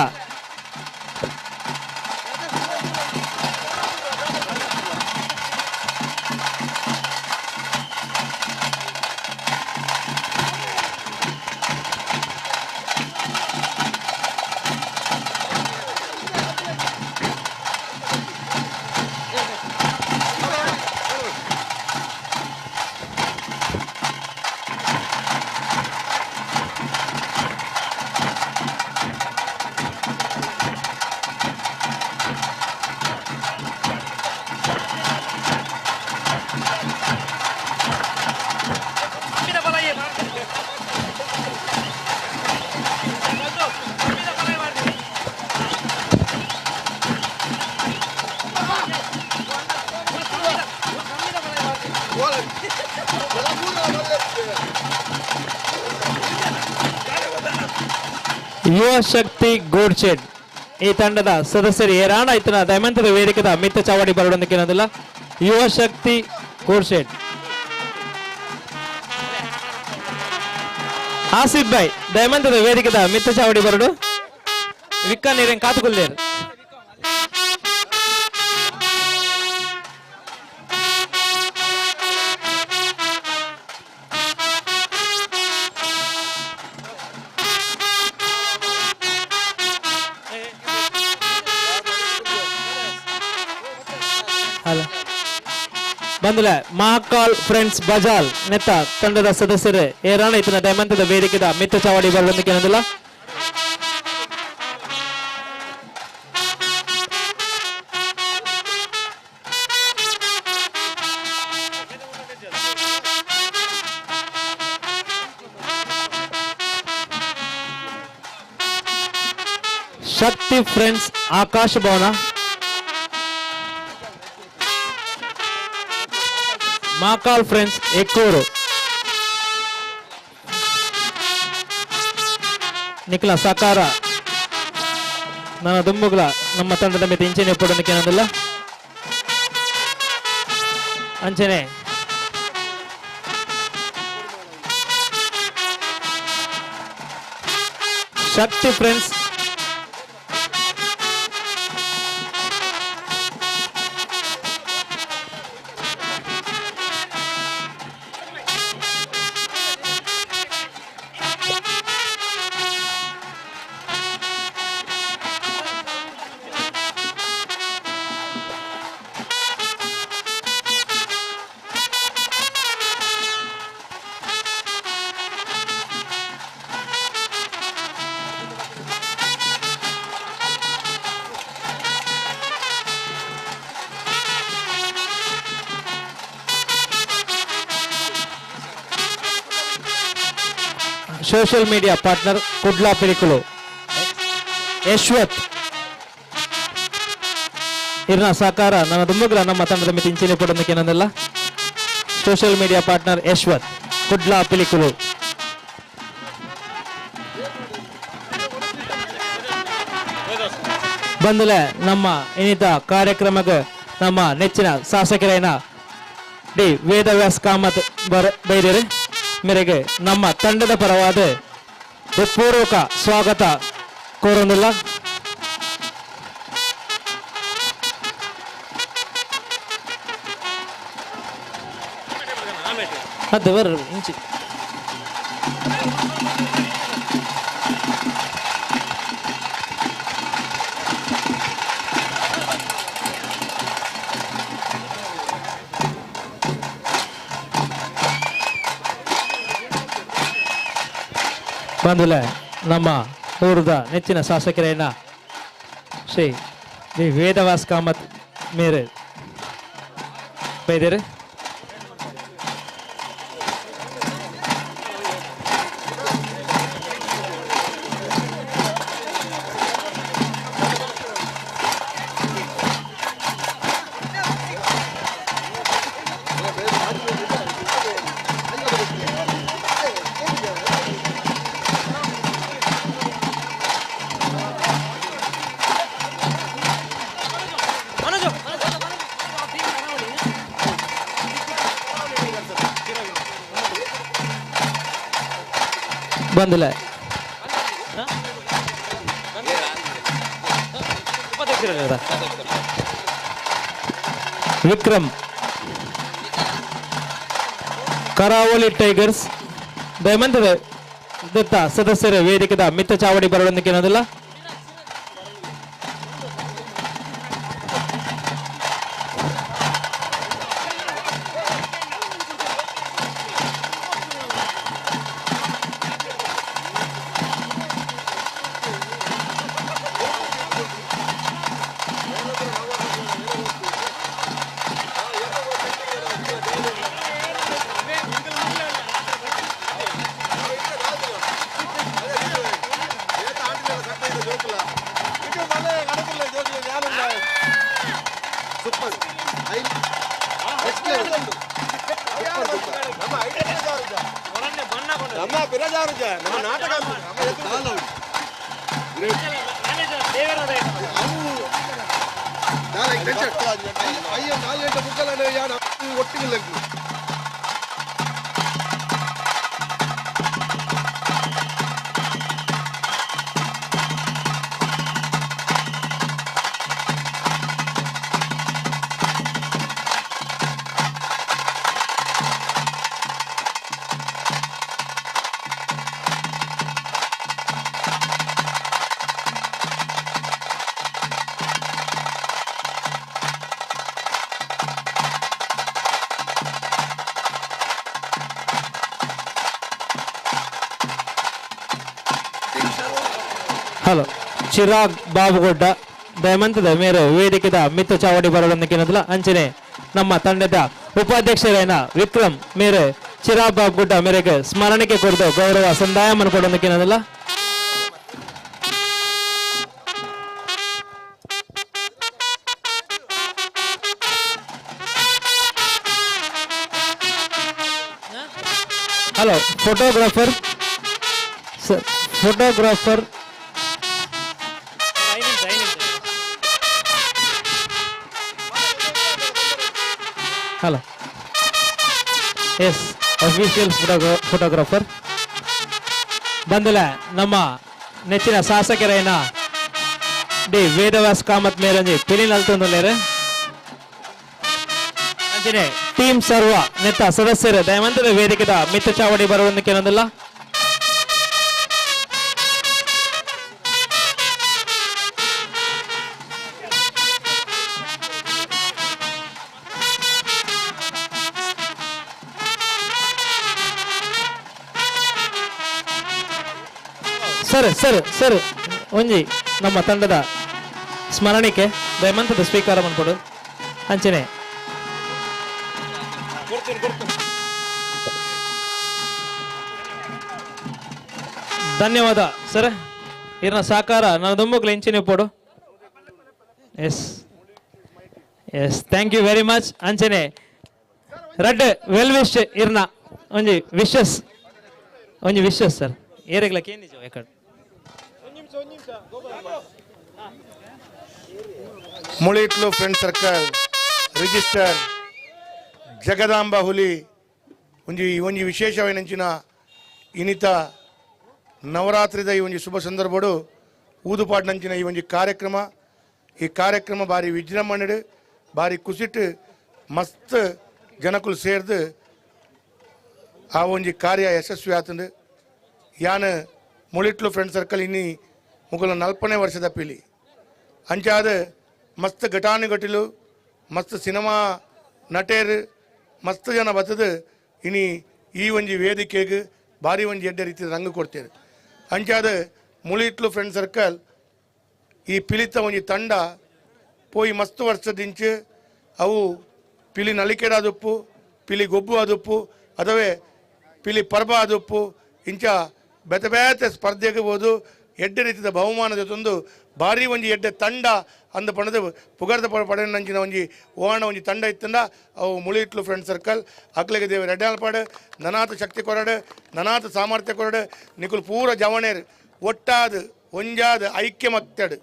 ಯುವ ಶಕ್ತಿ ಗೋಡ್ಶೆಡ್ ಈ ತಂಡದ ಸದಸ್ಯರು ಏರಾಣ ಇತ್ತಿನ ದಯಮಂತದ ವೇದಿಕೆದ ಮಿತ್ತ ಚಾವಡಿ ಬರಡೊಂದಕ್ಕೇನೋದಿಲ್ಲ. ಯುವ ಶಕ್ತಿ ಗೋಡ್ಶೆಡ್ ಆಸಿಫ್ ಬಾಯ್ ದಯಮಂತದ ವೇದಿಕೆದ ಮಿತ್ತ ಚಾವಡಿ ಬರಡು ವಿಕ್ಕ ನೀರೇನು ಕಾತುಕೊಲ್ಲೇರು. ಬಂದಲೆ ಮಹಾಕಾಲ್ ಫ್ರೆಂಡ್ಸ್ ಬಜಾಲ್ ನೆತ್ತ ತಂಡದ ಸದಸ್ಯರು ಏರಾಣ ಇತ್ತಿನ ದಯಮಂತದ ವೇದಿಕೆದ ಮಿತ್ತ ಚಾವಡಿ ಬರಡೊಂದಕ್ಕೇನೋದಿಲ್ಲ. ಶಕ್ತಿ ಫ್ರೆಂಡ್ಸ್ ಆಕಾಶ ಭವನ ಮಹಾಕಾಲ್ ಫ್ರೆಂಡ್ಸ್ ಎಕ್ಕೂರು ನಿಖಿಲ ಸಕಾರ ನನ್ನ ದುಂಬುಗಳ ನಮ್ಮ ತಂಡದ ಮೇಲೆ ಇಂಚನೆ ಪಡೋದಕ್ಕೆ ಅಂಚನೆ Shakti friends social media partner Kudla Pilikulu Yashwant ಇರ್ನ ಸಹಕಾರ ನನ್ನ ದುಂಬುಗ್ರ ನಮ್ಮ ತಂಡದ ಮಿತಿ ಇಂಚಿನ ಕೊಡೋದಕ್ಕೆ social media partner Yashwant Kudla Pilikulu. ಬಂದಲೆ ನಮ್ಮ ಇನ್ನಿತ ಕಾರ್ಯಕ್ರಮಕ್ಕೆ ನಮ್ಮ ನೆಚ್ಚಿನ ಶಾಸಕರೇನ ಡಿ ವೇದವ್ಯಾಸ್ ಕಾಮತ್ ಬೈದಿರಿ ಮೇರೆಗೆ ನಮ್ಮ ತಂಡದ ಪರವಾದ ಪೂರ್ವಕ ಸ್ವಾಗತ ಕೋರೋದಿಲ್ಲ. ಅದು ಇಂಚಿ ಬಂಧುಲೆ ನಮ್ಮ ಊರದ ನೆಚ್ಚಿನ ಶಾಸಕರೇನ ಶ್ರೀ ವಿ ವೇದವಾಸ್ ಕಾಮತ್ ಮೇರೆ ಬೈದೇರಿ. ಬಂದಿಲ್ಲ ವಿಕ್ರಮ್ ಕರಾವಳಿ ಟೈಗರ್ಸ್ ದಯಮಂತದ ದತ್ತ ಸದಸ್ಯರ ವೇದಿಕೆದ ಮಿತ್ತ ಚಾವಡಿ ಬರಡೊಂದಕ್ಕೆ ಏನೋದಿಲ್ಲ. ಹಲೋ ಚಿರಾಗ್ ಬಾಬುಗುಡ್ಡ ದಯಮಂತದ ಮೇರೆ ವೇದಿಕೆದ ಮಿತ್ತ ಚಾವಡಿ ಬರಲೊಂದಕ್ಕಿನದಲ್ಲ ಅಂಚನೆ ನಮ್ಮ ತಂಡದ ಉಪಾಧ್ಯಕ್ಷರೈನ ವಿಕ್ರಮ್ ಮೇರೆ ಚಿರಾಗ್ ಬಾಬುಗುಡ್ಡ ಮೇರೆಗೆ ಸ್ಮರಣಿಕೆ ಕೊಡ್ದು ಗೌರವ ಸಂದಾಯ ಕೊಡೋದಕ್ಕಿನದಲ್ಲ. Hello photographer sir, photographer hello yes official photographer ಬಂದಲ ನಮ್ಮ ನೆಚ್ಚಿನ ಶಾಸಕರೈನ ಡಿ ವೇದವ್ಯಾಸ್ ಕಾಮತ್ ಮೇರಂಜಿ ಪಿಲಿನ್ ಅಲ್ತೊಂದುಲ್ಲೇರು ಅಂಚನೆ ಟೀಮ್ ಸರ್ವ ನೆತ್ತ ಸದಸ್ಯರು ದಯಮಂತದ ವೇದಿಕೆದ ಮಿತ್ತ ಚಾವಡಿ ಬರುವುದಕ್ಕೆ ಏನೊಂದಿಲ್ಲ. ಸರ್ ಸರ್ ಸರ್ ಒಂಜಿ ನಮ್ಮ ತಂಡದ ಸ್ಮರಣಿಕೆ ದಯಮಂತದ ಸ್ವೀಕಾರ ಮಾಡ್ಕೊಡು ಅಂಚನೆ. ಧನ್ಯವಾದ ಸರ್, ಇರ್ನ ಸಹಕಾರ ನನ್ನ ದುಂಬುಕ್ಲು ಇಂಚಿನ ಪೋಡು. Yes yes thank you very much. ಅಂಚನೆ ರಡ್ಡ್ ವೆಲ್ ವಿಶ್ ಇರ್ನ ಒಂಜಿ ವಿಶಸ್, ಒಂಜಿ ವಿಶಸ್ ಸರ್. ಏರೆಗ್ಲ ಕೇಂದಿಜ ಎಕಡ್ Mulitlu friend circle register Jagadamba Huli ಒಂಜಿ ಒಂಜಿ ವಿಶೇಷವಾಯಿನಂಚಿನ ಇನಿತ ನವರಾತ್ರಿದ ಈ ಒಂಜಿ ಶುಭ ಸಂದರ್ಭಡು ಊದುಪಾಡಿನಂಚಿನ ಈ ಒಂಜಿ ಕಾರ್ಯಕ್ರಮ, ಈ ಕಾರ್ಯಕ್ರಮ ಬಾರಿ ವಿಜೃಂಭಣೆಡು ಬಾರಿ ಕುಸಿಟ್ಟು ಮಸ್ತ್ ಜನಕುಲು ಸೇರ್ದು ಆ ಒಂಜಿ ಕಾರ್ಯ ಯಶಸ್ವಿ ಆತಂದು. ಯಾನ್ ಮುಳಿಟ್ಲು ಫ್ರೆಂಡ್ ಸರ್ಕಲ್ ಇನ್ನಿ ಮುಗುಲ 40ನೇ ವರ್ಷದ ಪೀಲಿ ಅಂಚಾದ ಮಸ್ತ್ ಘಟಾನುಘಟಿಲು ಮಸ್ತ್ ಸಿನಿಮಾ ನಟೇರು ಮಸ್ತ್ ಜನ ಬತ್ತದು ಇನಿ ಈ ಒಂಜಿ ವೇದಿಕೆಗೆ ಭಾರಿ ಒಂಜಿ ಎಡ್ಡೆ ರೀತಿಯ ರಂಗು ಕೊಡ್ತೇವೆ. ಅಂಚಾದ ಮುಳಿಟ್ಲು ಫ್ರೆಂಡ್ ಸರ್ಕಲ್ ಈ ಪಿಲಿತ ಒಂಜಿ ತಂಡ ಪೋಯಿ ಮಸ್ತ್ ವರ್ಷದಿಂಚು ಅವು ಪಿಲಿ ನಲಿಕೆಡಾದುಪ್ಪು, ಪಿಲಿ ಗೊಬ್ಬು ಆದುಪ್ಪು, ಅದುವೇ ಪಿಲಿ ಪರ್ಬ ಆದುಪ್ಪು, ಇಂಚ ಬೇತೆ ಬೇತೆ ಸ್ಪರ್ಧೆಗೆ ಹೋದು ಎಡ್ಡೆ ರೀತಿಯ ಬಹುಮಾನ ಜೊತೊಂದು ಭಾರಿ ಒಂಜಿ ಎಡ್ಡೆ ತಂಡ ಅಂದ ಪಣದು ಪುಗರ್ದ ಪಡೆನಂಚಿನ ಒಂಜಿ ಓಣ ಒಂಜಿ ತಂಡ ಇತ್ತಂದ ಅವು ಮುಳಿಟ್ಲು ಫ್ರೆಂಡ್ ಸರ್ಕಲ್. ಅಕ್ಲೆಗೆ ದೇವರು ಎಡ್ಡೆ ನನಾತ ಶಕ್ತಿ ಕೊರಡು, ನನಾತ ಸಾಮರ್ಥ್ಯ ಕೊರಡು, ನಿಕುಲು ಪೂರ ಜವಣೇರು ಒಟ್ಟಾದ ಒಂಜಾದ ಐಕ್ಯ ಮಕ್ತಡು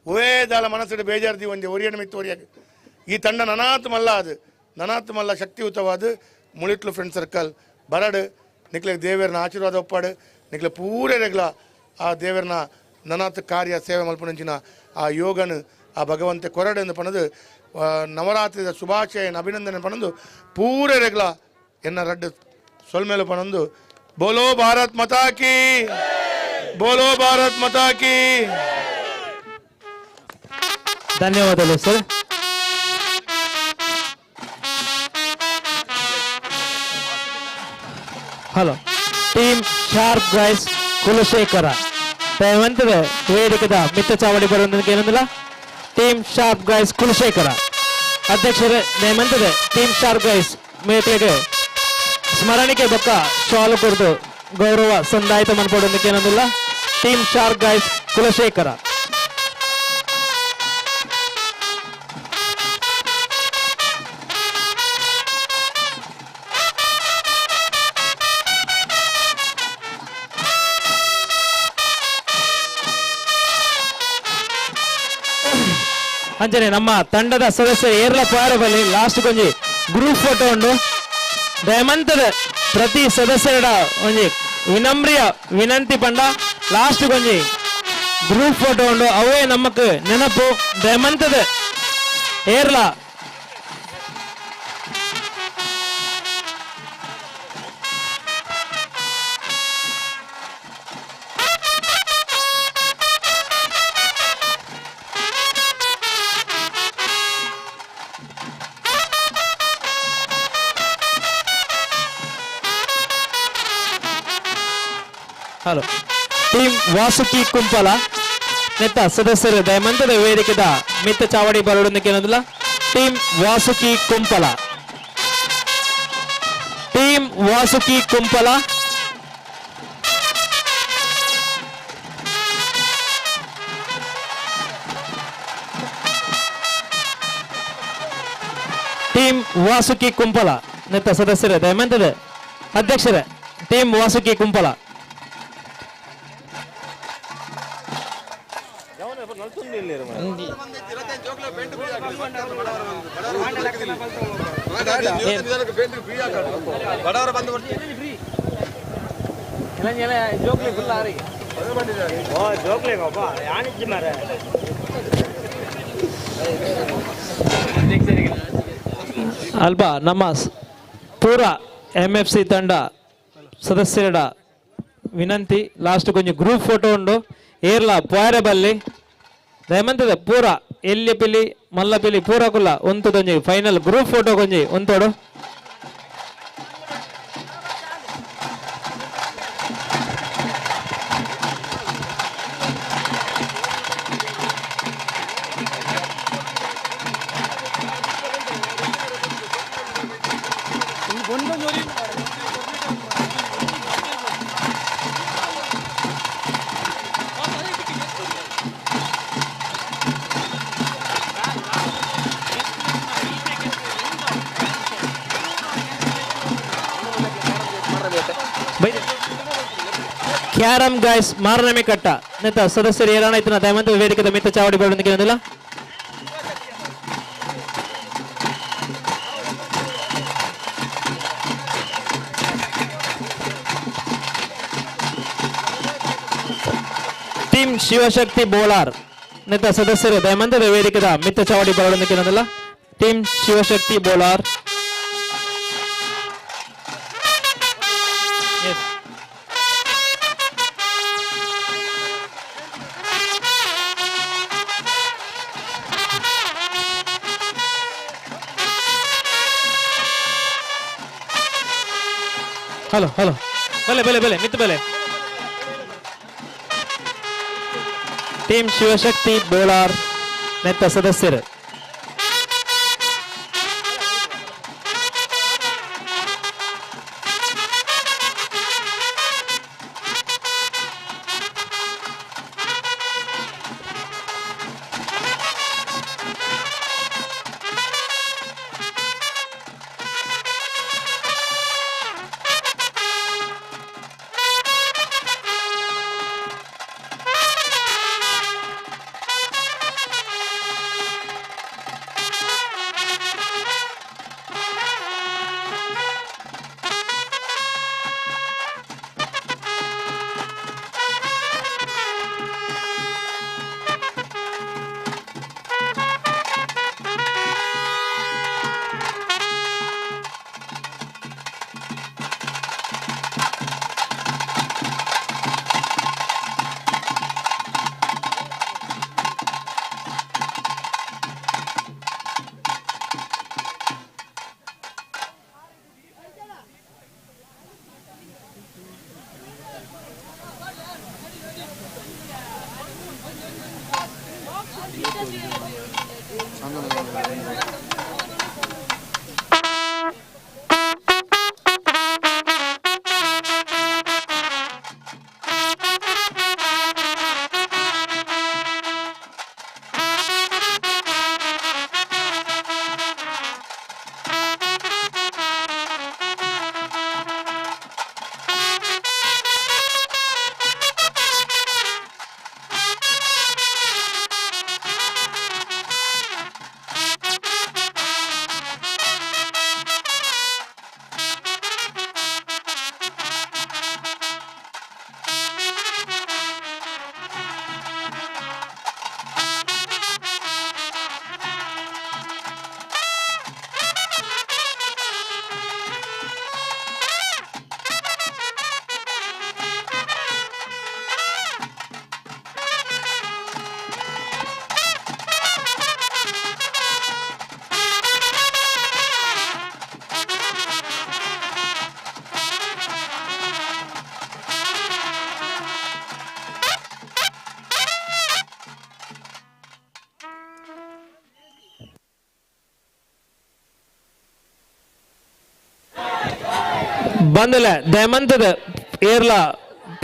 ಒವೇದಾಲ ಮನಸ್ಸು ಬೇಜಾರ್ದಿ ಒಂಜಿ ಒರಿಯಣ ಮಿತ್ತು ಒರಿಯಾಗ ಈ ತಂಡ ನನಾತ್ ಮಲ್ಲ ಅದು ನನಾತ್ ಮಲ್ಲ ಶಕ್ತಿಯುತವಾದ ಮುಳಿಟ್ಲು ಫ್ರೆಂಡ್ ಸರ್ಕಲ್ ಬರಡು. ನಿಕ್ಲೆಗೆ ದೇವರನ್ನ ಆಶೀರ್ವಾದ ಒಪ್ಪಾಡು, ನಿಕ್ಲೆ ಪೂರ ರೆಗ್ಲ ಆ ದೇವರನ್ನ ನನಾತ್ ಕಾರ್ಯ ಸೇವೆ ಮಲ್ಪನಂಚಿನ ಆ ಯೋಗನು ಆ ಭಗವಂತ ಕೊರಡು ಎಂದು ಪಣದು ನವರಾತ್ರಿದ ಶುಭಾಶಯನ ಅಭಿನಂದನೆ ಪಣದು ಪೂರ ರೆಗ್ಲ ಎನ್ನ ರಡ್ಡು ಸೊಲ್ಮೇಲು ಪಣಂದು ಬೋಲೋ ಭಾರತ್ ಮಾತಾ ಕಿ, ಬೋಲೋ ಭಾರತ್ ಮಾತಾ ಕಿ. ಧನ್ಯವಾದಗಳು sir. Hello team sharp guys Kulashekara ದಯವಂತದ ವೇದಿಕೆದ ಮಿತ್ತ ಚಾವಡಿ ಬರುವುದಕ್ಕೆ ಏನಂದಿಲ್ಲ. ಟೀಮ್ ಶಾರ್ಪ್ ಗೈಸ್ ಕುಲಶೇಖರ ಅಧ್ಯಕ್ಷರೇ ದಯಮಂತದ ಟೀಮ್ ಶಾರ್ಪ್ ಗೈಸ್ ಮೇಟಿಗೆ ಸ್ಮರಣಿಕೆ ಬೊಕ್ಕ ಶಾಲು ಕೊಡ್ದು ಗೌರವ ಸಂದಾಯಿತ ಮನ್ಪೊಡೊಂದಕ್ಕೆ ಏನಂದಿಲ್ಲ. Team sharp guys Kulashekara. ಅಂಚನೆ ನಮ್ಮ ತಂಡದ ಸದಸ್ಯರು ಏರ್ಲ ಪಾರಬಲ್ಲಿ ಲಾಸ್ಟ್ ಕೊಂಜಿ ಗ್ರೂಪ್ ಫೋಟೋ ಉಂಡು. ದಯಮಂತದ ಪ್ರತಿ ಸದಸ್ಯರ ಒಂಜಿ ವಿನಮ್ರಿಯ ವಿನಂತಿ ಪಂಡ ಲಾಸ್ಟ್ ಕೊಂಜಿ ಗ್ರೂಪ್ ಫೋಟೋ ಉಂಡು, ಅವೇ ನಮಕ್ ನೆನಪು. ದಯಮಂತದ ಏರ್ಲ ಹಲೋ ಟೀಮ್ ವಾಸುಕಿ ಕುಂಪಲ ನೆತ್ತ ಸದಸ್ಯರು ದಯಮಂತದ ವೇದಿಕೆದ ಮಿತ್ತ ಚಾವಡಿ ಬರೋಡೊಂದಕ್ಕೆ team Vasuki Kumpala, team Vasuki Kumpala. Team Vasuki Kumpala ನೆತ್ತ ಸದಸ್ಯರು ದಯಮಂತದ ಅಧ್ಯಕ್ಷರೇ ಟೀಮ್ ವಾಸುಕಿ ಕುಂಪಲ. ಅಲ್ಪ ನಮ್ಮ ಪೂರ ಎಂ ಎಫ್ ಸಿ ತಂಡ ಸದಸ್ಯರ ವಿನಂತಿ, ಲಾಸ್ಟ್ ಕೊಂಚ ಗ್ರೂಪ್ ಫೋಟೋ ಉಂಡು. ಏರ್ಲ ಪೋಯರೆ ಬಲ್ಲಿ ದಯಮಂತದ ಪೂರ ಎಲ್ಲಿ ಪಿಲಿ ಮಲ್ಲ ಪಿಲಿ ಪೂರ ಕುಲ್ಲ ಒಂತದೊಂಜಿ ಫೈನಲ್ ಗ್ರೂಪ್ ಫೋಟೋ ಕೊಂಜಿ ಒಂತೋಡು. ಕ್ಯಾರಮ್ ಗಾಯ್ಸ್ ಮಾರನಮೆ ಕಟ್ಟ ನೆತ್ತ ಸದಸ್ಯರು ಏರಾಣ ಇತ್ತಿನ ದಯಮಂತ ವೇದಿಕೆದ ಮಿತ್ತ ಚಾವಡಿ ಬರೋದಕ್ಕೆ. ಟೀಮ್ ಶಿವಶಕ್ತಿ ಬೋಲಾರ್ ನೆತ್ತ ಸದಸ್ಯರು ದಯಮಂತದ ವೇದಿಕೆದ ಮಿತ್ತ ಚಾವಡಿ ಬರೋದಕ್ಕೆ. Team Shivashakti Bolar. Hello hello ಬಲೆ ಬಲೆ ಬಲೆ ಮಿತ್ತು ಬಲೆ. ಟೀಮ್ ಶಿವಶಕ್ತಿ ಬೋಲಾರ್ ನೆತ್ತ ಸದಸ್ಯರು. ಬಂದಲೆ ದಯಮಂತದ ಏರ್ಲ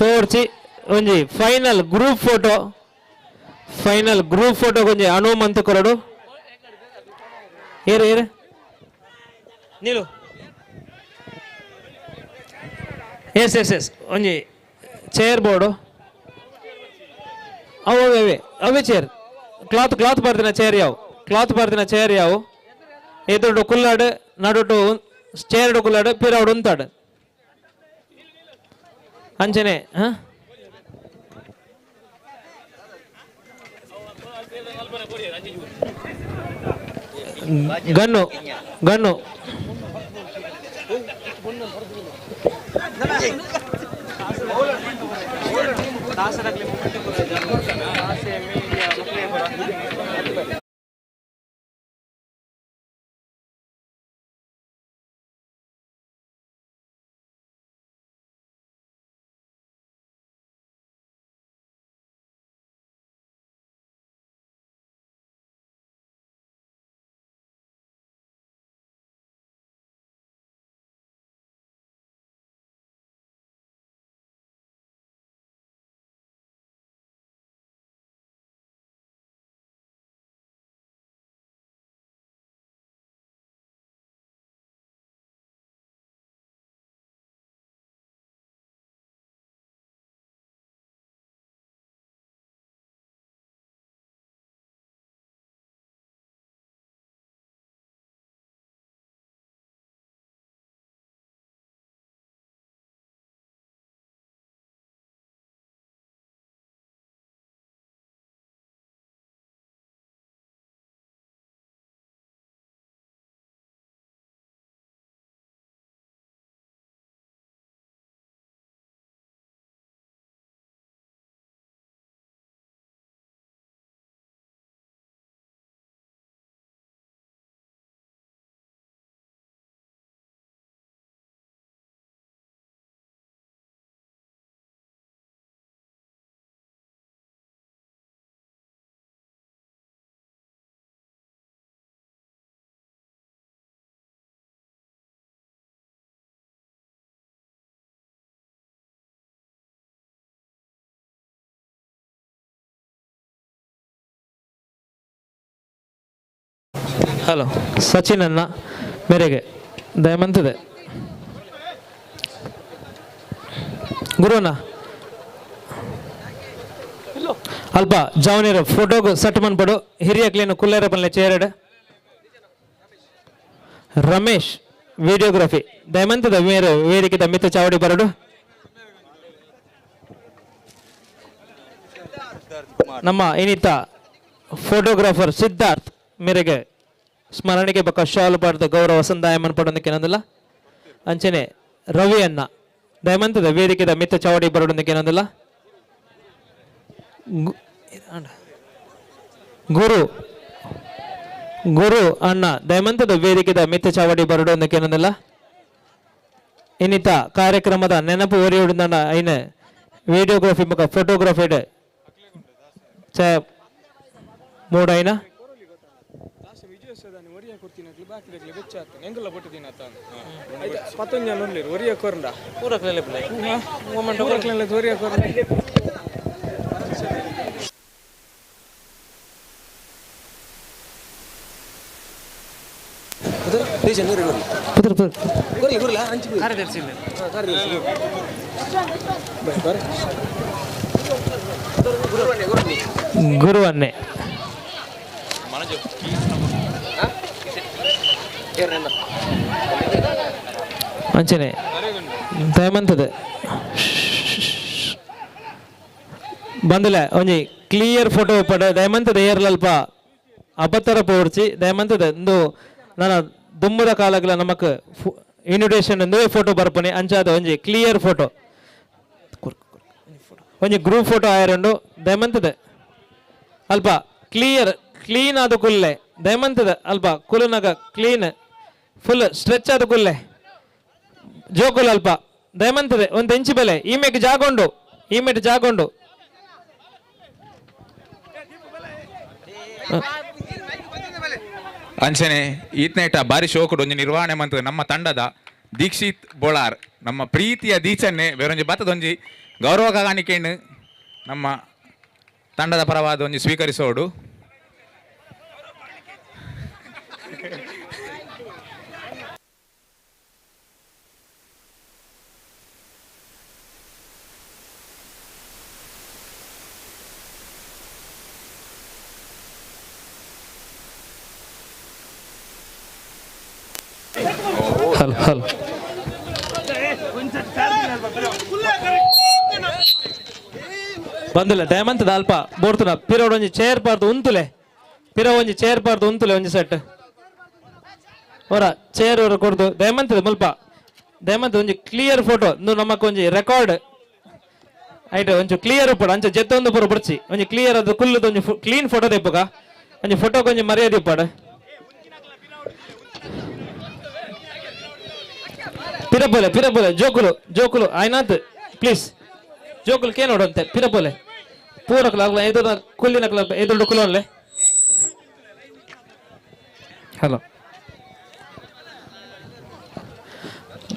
ಪೋರ್ಚಿ ಒಂಜಿ final group photo, final group photo ಒಂಜಿ ಹನುಮಂತ ಕೊರಡು. ಏರು ಏರು ನೀಲು. ಎಸ್ ಎಸ್ ಎಸ್ ಒಂಜಿ ಚೇರ್ ಬೋರ್ಡು. ಅವು ಅವೇ ಅವೇ ಚೇರ್, ಕ್ಲಾತ್ ಕ್ಲಾತ್ ಬರ್ದಿನ ಚೇರ್ ಯಾವು, ಕ್ಲಾತ್ ಬರ್ದಿನ ಚೇರ್ ಯಾವು. ಎದುರುಡು ಕುಲ್ಲಾಡು, ನಡುಟು ಚೇರ್ಡು ಕುಲ್ಲಾಡು, ಪಿರೌಡು ಉಂತಾಡು ಅಂಚನೆ. ಹಾಂ ಗನ್ನು ಗನ್ನು ಹಲೋ ಸಚಿನ್ ಅನ್ನ ಮೇರೆಗೆ ದಯಮಂತದೆ ಗುರುನ ಅಲ್ಪ ಜಾವನೇರ ಫೋಟೋಗು ಸೆಟ್ ಮನ್ಪಡು ಹಿರಿಯಕ್ಲೇನು ಕುಲ್ಲೇರ ಪಲ್ಲೆ ಚೇರಡ್ ರಮೇಶ್ ವಿಡಿಯೋಗ್ರಫಿ ದಯಮಂತದ ಮೇರೆ ವೇದಿಕೆದ ಮಿತ್ತ ಚಾವಡಿ ಬರಡು. ನಮ್ಮ ಇನ್ನಿತ ಫೋಟೋಗ್ರಾಫರ್ ಸಿದ್ಧಾರ್ಥ್ ಮೇರೆಗೆ ಸ್ಮರಣಿಕೆ ಬೊಕ್ಕ ಶಾಲು ಪಾಡ್ದ ಗೌರವ ಸಂದಾಯ ಮನ್ಪಡೊಂದಕ್ಕೆ ನಂದಲ್ಲ. ಅಂಚನೆ ರವಿ ಅನ್ನ ದಯಮಂತದ ವೇದಿಕೆದ ಮಿತ್ತ ಚಾವಡಿ ಬರಡೊಂದಕ್ಕೆ ನಂದಲ್ಲ. ಗುರು ಗುರು ಅಣ್ಣ ದಯಮಂತದ ವೇದಿಕೆದ ಮಿತ್ತ ಚಾವಡಿ ಬರಡೊಂದಕ್ಕೆ ನಂದಲ್ಲ. ಇನ್ನಿತ ಕಾರ್ಯಕ್ರಮದ ನೆನಪು ಒರಿಯುಡಂದ ಐನ ವಿಡಿಯೋಗ್ರಫಿ ಬೊಕ್ಕ ಫೋಟೋಗ್ರಫಿ ಮೂಡೈನ ಗುರುವನ್ನೇ ಅಂಚನೆ ದಯಮಂತದೆ ಬಂದಲೆ ಒಂಜಿ ಕ್ಲಿಯರ್ ಫೋಟೋ ಪಡ ದಯಮಂತದ ಏರ್ಲಲ್ಪ ಅಬತ್ತರ ಪೋರ್ಚಿ ದಯಮಂತದ ಇಂದು ನನ್ನ ದುಮ್ಮದ ಕಾಲಗಳ ನಮಕ್ ಇನ್ವಿಟೇಷನ್ ಇಂದುವೆ ಫೋಟೋ ಬರ್ಪನೆ ಅಂಚಾದ ಒಂಜಿ ಕ್ಲಿಯರ್ ಫೋಟೋ ಒಂಜಿ ಗ್ರೂಪ್ ಫೋಟೋ ಆಯರಂಡು ದಯಮಂತದ ಅಲ್ಪ ಕ್ಲಿಯರ್ ಕ್ಲೀನ್ ಆದ ಕುಲ್ಲೆ ದಯಮಂತದ ಅಲ್ಪ ಕುಲುನಗ ಕ್ಲೀನ್ ಫುಲ್ ಸ್ಟ್ರೆಚ್ ಆದ ಕುಲ್ಲೆ ಜೋಕುಲ್ ಅಲ್ಪ ದಯಮಂತದೆ ಒಂದು ಹೆಂಚಿ ಬೆಲೆ ಈಮೆಗೆ ಜಾಗೊಂಡು ಈಮೆಟ್ ಜಾಗೊಂಡು ಅಂಚನೆ ಈತ್ನೇಟ ಬಾರಿ ಶೋಕುಡು ಒಂಜಿ ನಿರ್ವಹಣೆ ಮಂತದ ನಮ್ಮ ತಂಡದ ದೀಕ್ಷಿತ್ ಬೋಳಾರ್ ನಮ್ಮ ಪ್ರೀತಿಯ ದೀಚನ್ನೆ ಬೇರೊಂಜಿ ಬತ್ತದೊಂಜಿ ಗೌರವ ಕಾಣಿಕೆಯನ್ನು ನಮ್ಮ ತಂಡದ ಪರವಾದ ಒಂಜಿ ಸ್ವೀಕರಿಸೋಡು. ಹಲೋ ಹಲೋ ಬಂದಿಲ್ಲ ದಯಮಂತದ ಅಲ್ಪ ಬೋರ್ತುನ ಪಿರೋಡ್ ಒಂಜಿ ಚೇರ್ ಪಾರ್ದು ಉಂತುಲೆ, ಪಿರ ಒಂಜಿ ಚೇರ್ ಪಾರ್ದು ಉಂತುಲೆ ಒಂಜಿ ಸೆಟ್ ಹೊರ ಚೇರ್ ಹೊರ ಕೊಡ್ದು ದಯಮಂತದ ಮುಲ್ಪ ದಯಮಂತ ಒಂಜಿ ಕ್ಲಿಯರ್ ಫೋಟೋ ನಮ್ಮಕ್ಕ ಒಂಜಿ ರೆಕಾರ್ಡ್ ಐಟ್ ಒಂಚು ಕ್ಲಿಯರ್ ಉಪ್ಪಡು ಅಂಚ ಜೆತ್ತೊಂದು ಪೂರ ಬುಡ್ಚಿ ಒಂಜಿ ಕ್ಲಿಯರ್ ಅದು ಕುಲ್ಲುದು ಒಂಜಿ ಕ್ಲೀನ್ ಫೋಟೋ ತೆಪ್ಪುಗ ಒಂಜಿ ಫೋಟೋಗೆ ಒಂಜಿ ಮರ್ಯಾದೆ ಉಪ್ಪಾಡು. ಪಿರಪೋಲೆ ಪಿರಪೋಲೆ ಜೋಕುಲು ಜೋಕುಲು ಆಯ್ನಾತ್ ಪ್ಲೀಸ್ ಜೋಕುಲು ಕೇ ನೋಡಂತೆ ಪಿರಪೋಲೆ ಪೂರಕಲ ಅಗ್ಲ ಎದುರು ಕುಲ್ಲಿನಕ್ಲ ಎದುರು ಕುಲೋನ್ಲೆ. ಹಲೋ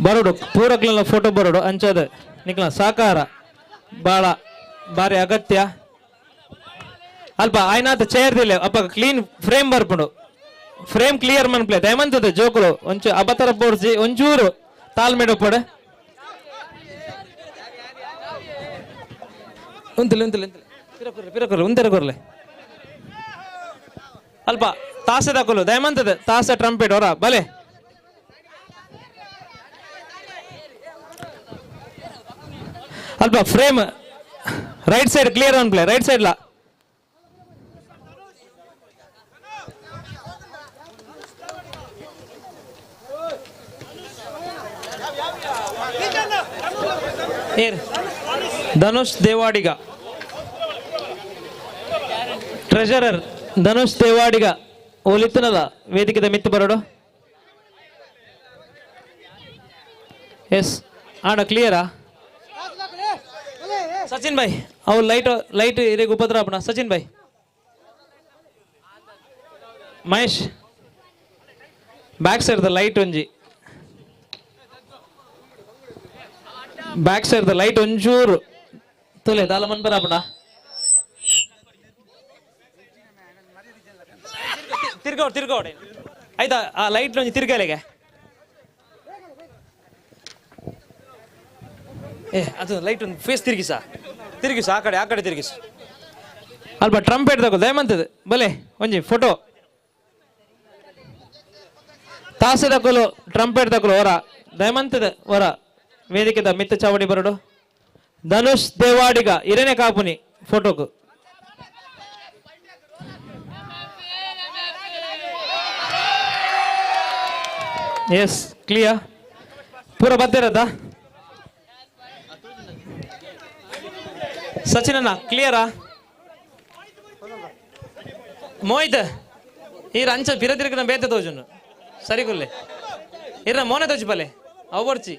ಬರೋಡು ಪೂರಕ್ಲೆಲ್ಲ ಫೋಟೋ ಬರೋಡು ಅಂಚದ ನಿಕ್ಲ ಸಾಕಾರ ಬಾಳ ಬಾರಿ ಅಗತ್ಯ. ಅಲ್ಪ ಆಯ್ನಾತ್ ಚೇರ್ದಿಲ್ಲ ಅಪ್ಪ ಕ್ಲೀನ್ ಫ್ರೇಮ್ ಬರ್ಪುಂಡು, ಫ್ರೇಮ್ ಕ್ಲಿಯರ್ ಮನ್ಪ್ಲೆ ದಯಮಂತದ ಜೋಕುಲು ಒಂಚು ಅಬತರ ಬೋರ್ಜಿ ಒಂಚೂರು ತಾಳ್ಮೆಡ್ ಉಪ್ಪಡು. ಉಂತಲೆ ಉಂತಲೆ ಉಂತಲೆ ಪಿರಕೊರ್ಲೆ ಪಿರಕೊರ್ಲೆ ಉಂತೆರ ಕೊರ್ಲೆ ಅಲ್ಪ ತಾಸೆ ದಾಕುಲು ದಯಮಂತದ ತಾಸೆ ಟ್ರಂಪೆಟ್ ಹೊರ ಬಲೆ. ಅಲ್ಪ ಫ್ರೇಮ್ ರೈಟ್ ಸೈಡ್ ಕ್ಲಿಯರ್ ಅನ್ಪ್ಲೆ ರೈಟ್ ಸೈಡ್ ಲಾ ಧನುಷ್ ದೇವಾಡಿಗ ಟ್ರೆಷರರ್ ಧನುಷ್ ದೇವಾಡಿಗ ಒಲಿತನಲ್ಲ ವೇದಿಕೆದ ಮಿತ್ತು ಬರೋಡು. ಎಸ್ ಆಡ ಕ್ಲಿಯರಾ ಸಚಿನ್ ಭಾಯ್? ಅವು ಲೈಟ್ ಲೈಟ್ ಇರೇಗ ಉಪದ್ರ ಅಪ್ಪಣ Sachin Bhai. Mahesh back side the light ಒಂಜಿ ಬ್ಯಾಕ್ ಸೈಡ್ the light ಒಂಚೂರು ತುಲೆ ದಾಲ ಮನ್ಪರ ಅಪ್ಪಣ ತಿರ್ಗೋಡ್ ತಿರ್ಗೋಡ್ ಆಯ್ತಾ ಆ ಲೈಟ್ ಒಂಜಿ ತಿರ್ಗಲೆಗೆ. ಏ ಅದು ಲೈಟ್ ಒಂದು ಫೇಸ್ ತಿರುಗಿಸ ತಿರುಗಿಸ ಆ ಕಡೆ ಆ ಕಡೆ ತಿರುಗಿಸ ಅಲ್ಪ ಟ್ರಂಪೆಟ್ ತಗೋ ದಯಮಂತದ ಬಲೆ ಒಂಜಿ ಫೋಟೋ ತಾಸೆ ತಕೊಲು ಟ್ರಂಪೆಟ್ ತಕೊಲು ಹೊರ ದಯಮಂತದ ಹೊರ ವೇದಿಕೆದ ಮಿತ್ತ ಚಾವಡಿ ಬರಡು ಧನುಷ್ ದೇವಾಡಿಗ ಇರನೆ ಕಾಪುನಿ ಫೋಟೋకు. ಎಸ್ ಕ್ಲಿಯರ್ ಪೂರ ಬತ್ತಿರದಾ ಸಚಿನ್ ಅಣ್ಣ ಕ್ಲಿಯರಾ? ಮೋಹಿತ್ ಈ ಅಂಚ ಪಿರ ತಿರುಗಿನ ಬೇತೆ ತೋಜುನು ಸರಿ ಕುಲ್ಲೆ ಇರ ಮೋನೆ ತೋಜು ಪಲೆ ಅವು ಬರ್ಚಿ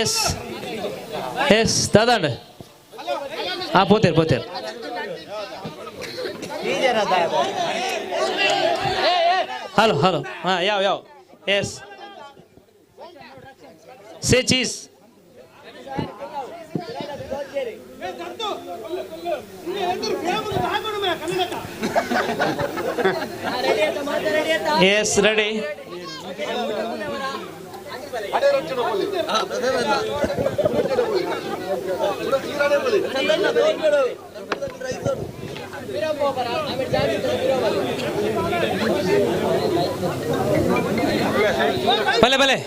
ಎಸ್ ಎಸ್ ದಾದಾಂಡ್ ಹಾ ಪೋತೇರು ಪೋತೇರು ಹಲೋ ಹಲೋ ಹಾ ಯಾವ ಯಾವ ಎಸ್ ಸೇ ಚೀಸ್ ಎಸ್ ರೆಡಿ ಬಲೆ ಬಲೆ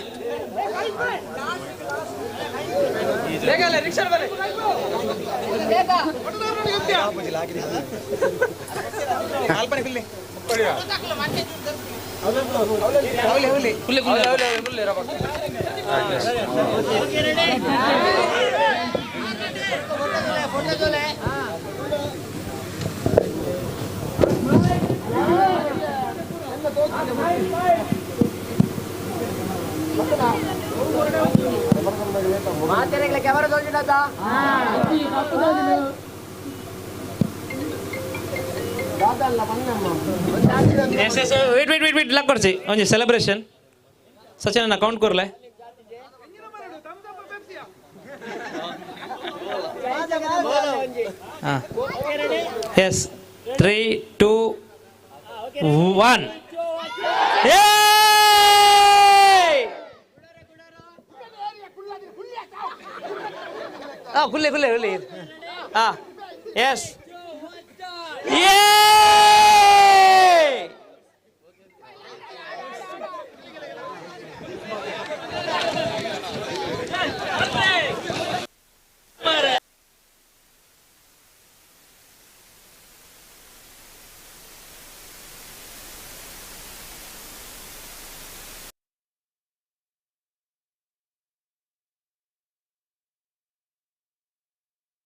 Yes yes, wait wait wait wait, luck ಕೊಡ್ಸಿ ಒಂಜಿ ಸೆಲೆಬ್ರೇಷನ್. ಸಚಿನ್ ಕೌಂಟ್ ಕೊರ್ಲೆ. ಹಾಂ, ಎಸ್, 3 2 1. ಕುಲ್ಲೆ ಕುಲ್ಲೆ ಕುಲ್ಲೆ. ಹಾಂ, ಎಸ್. ಏ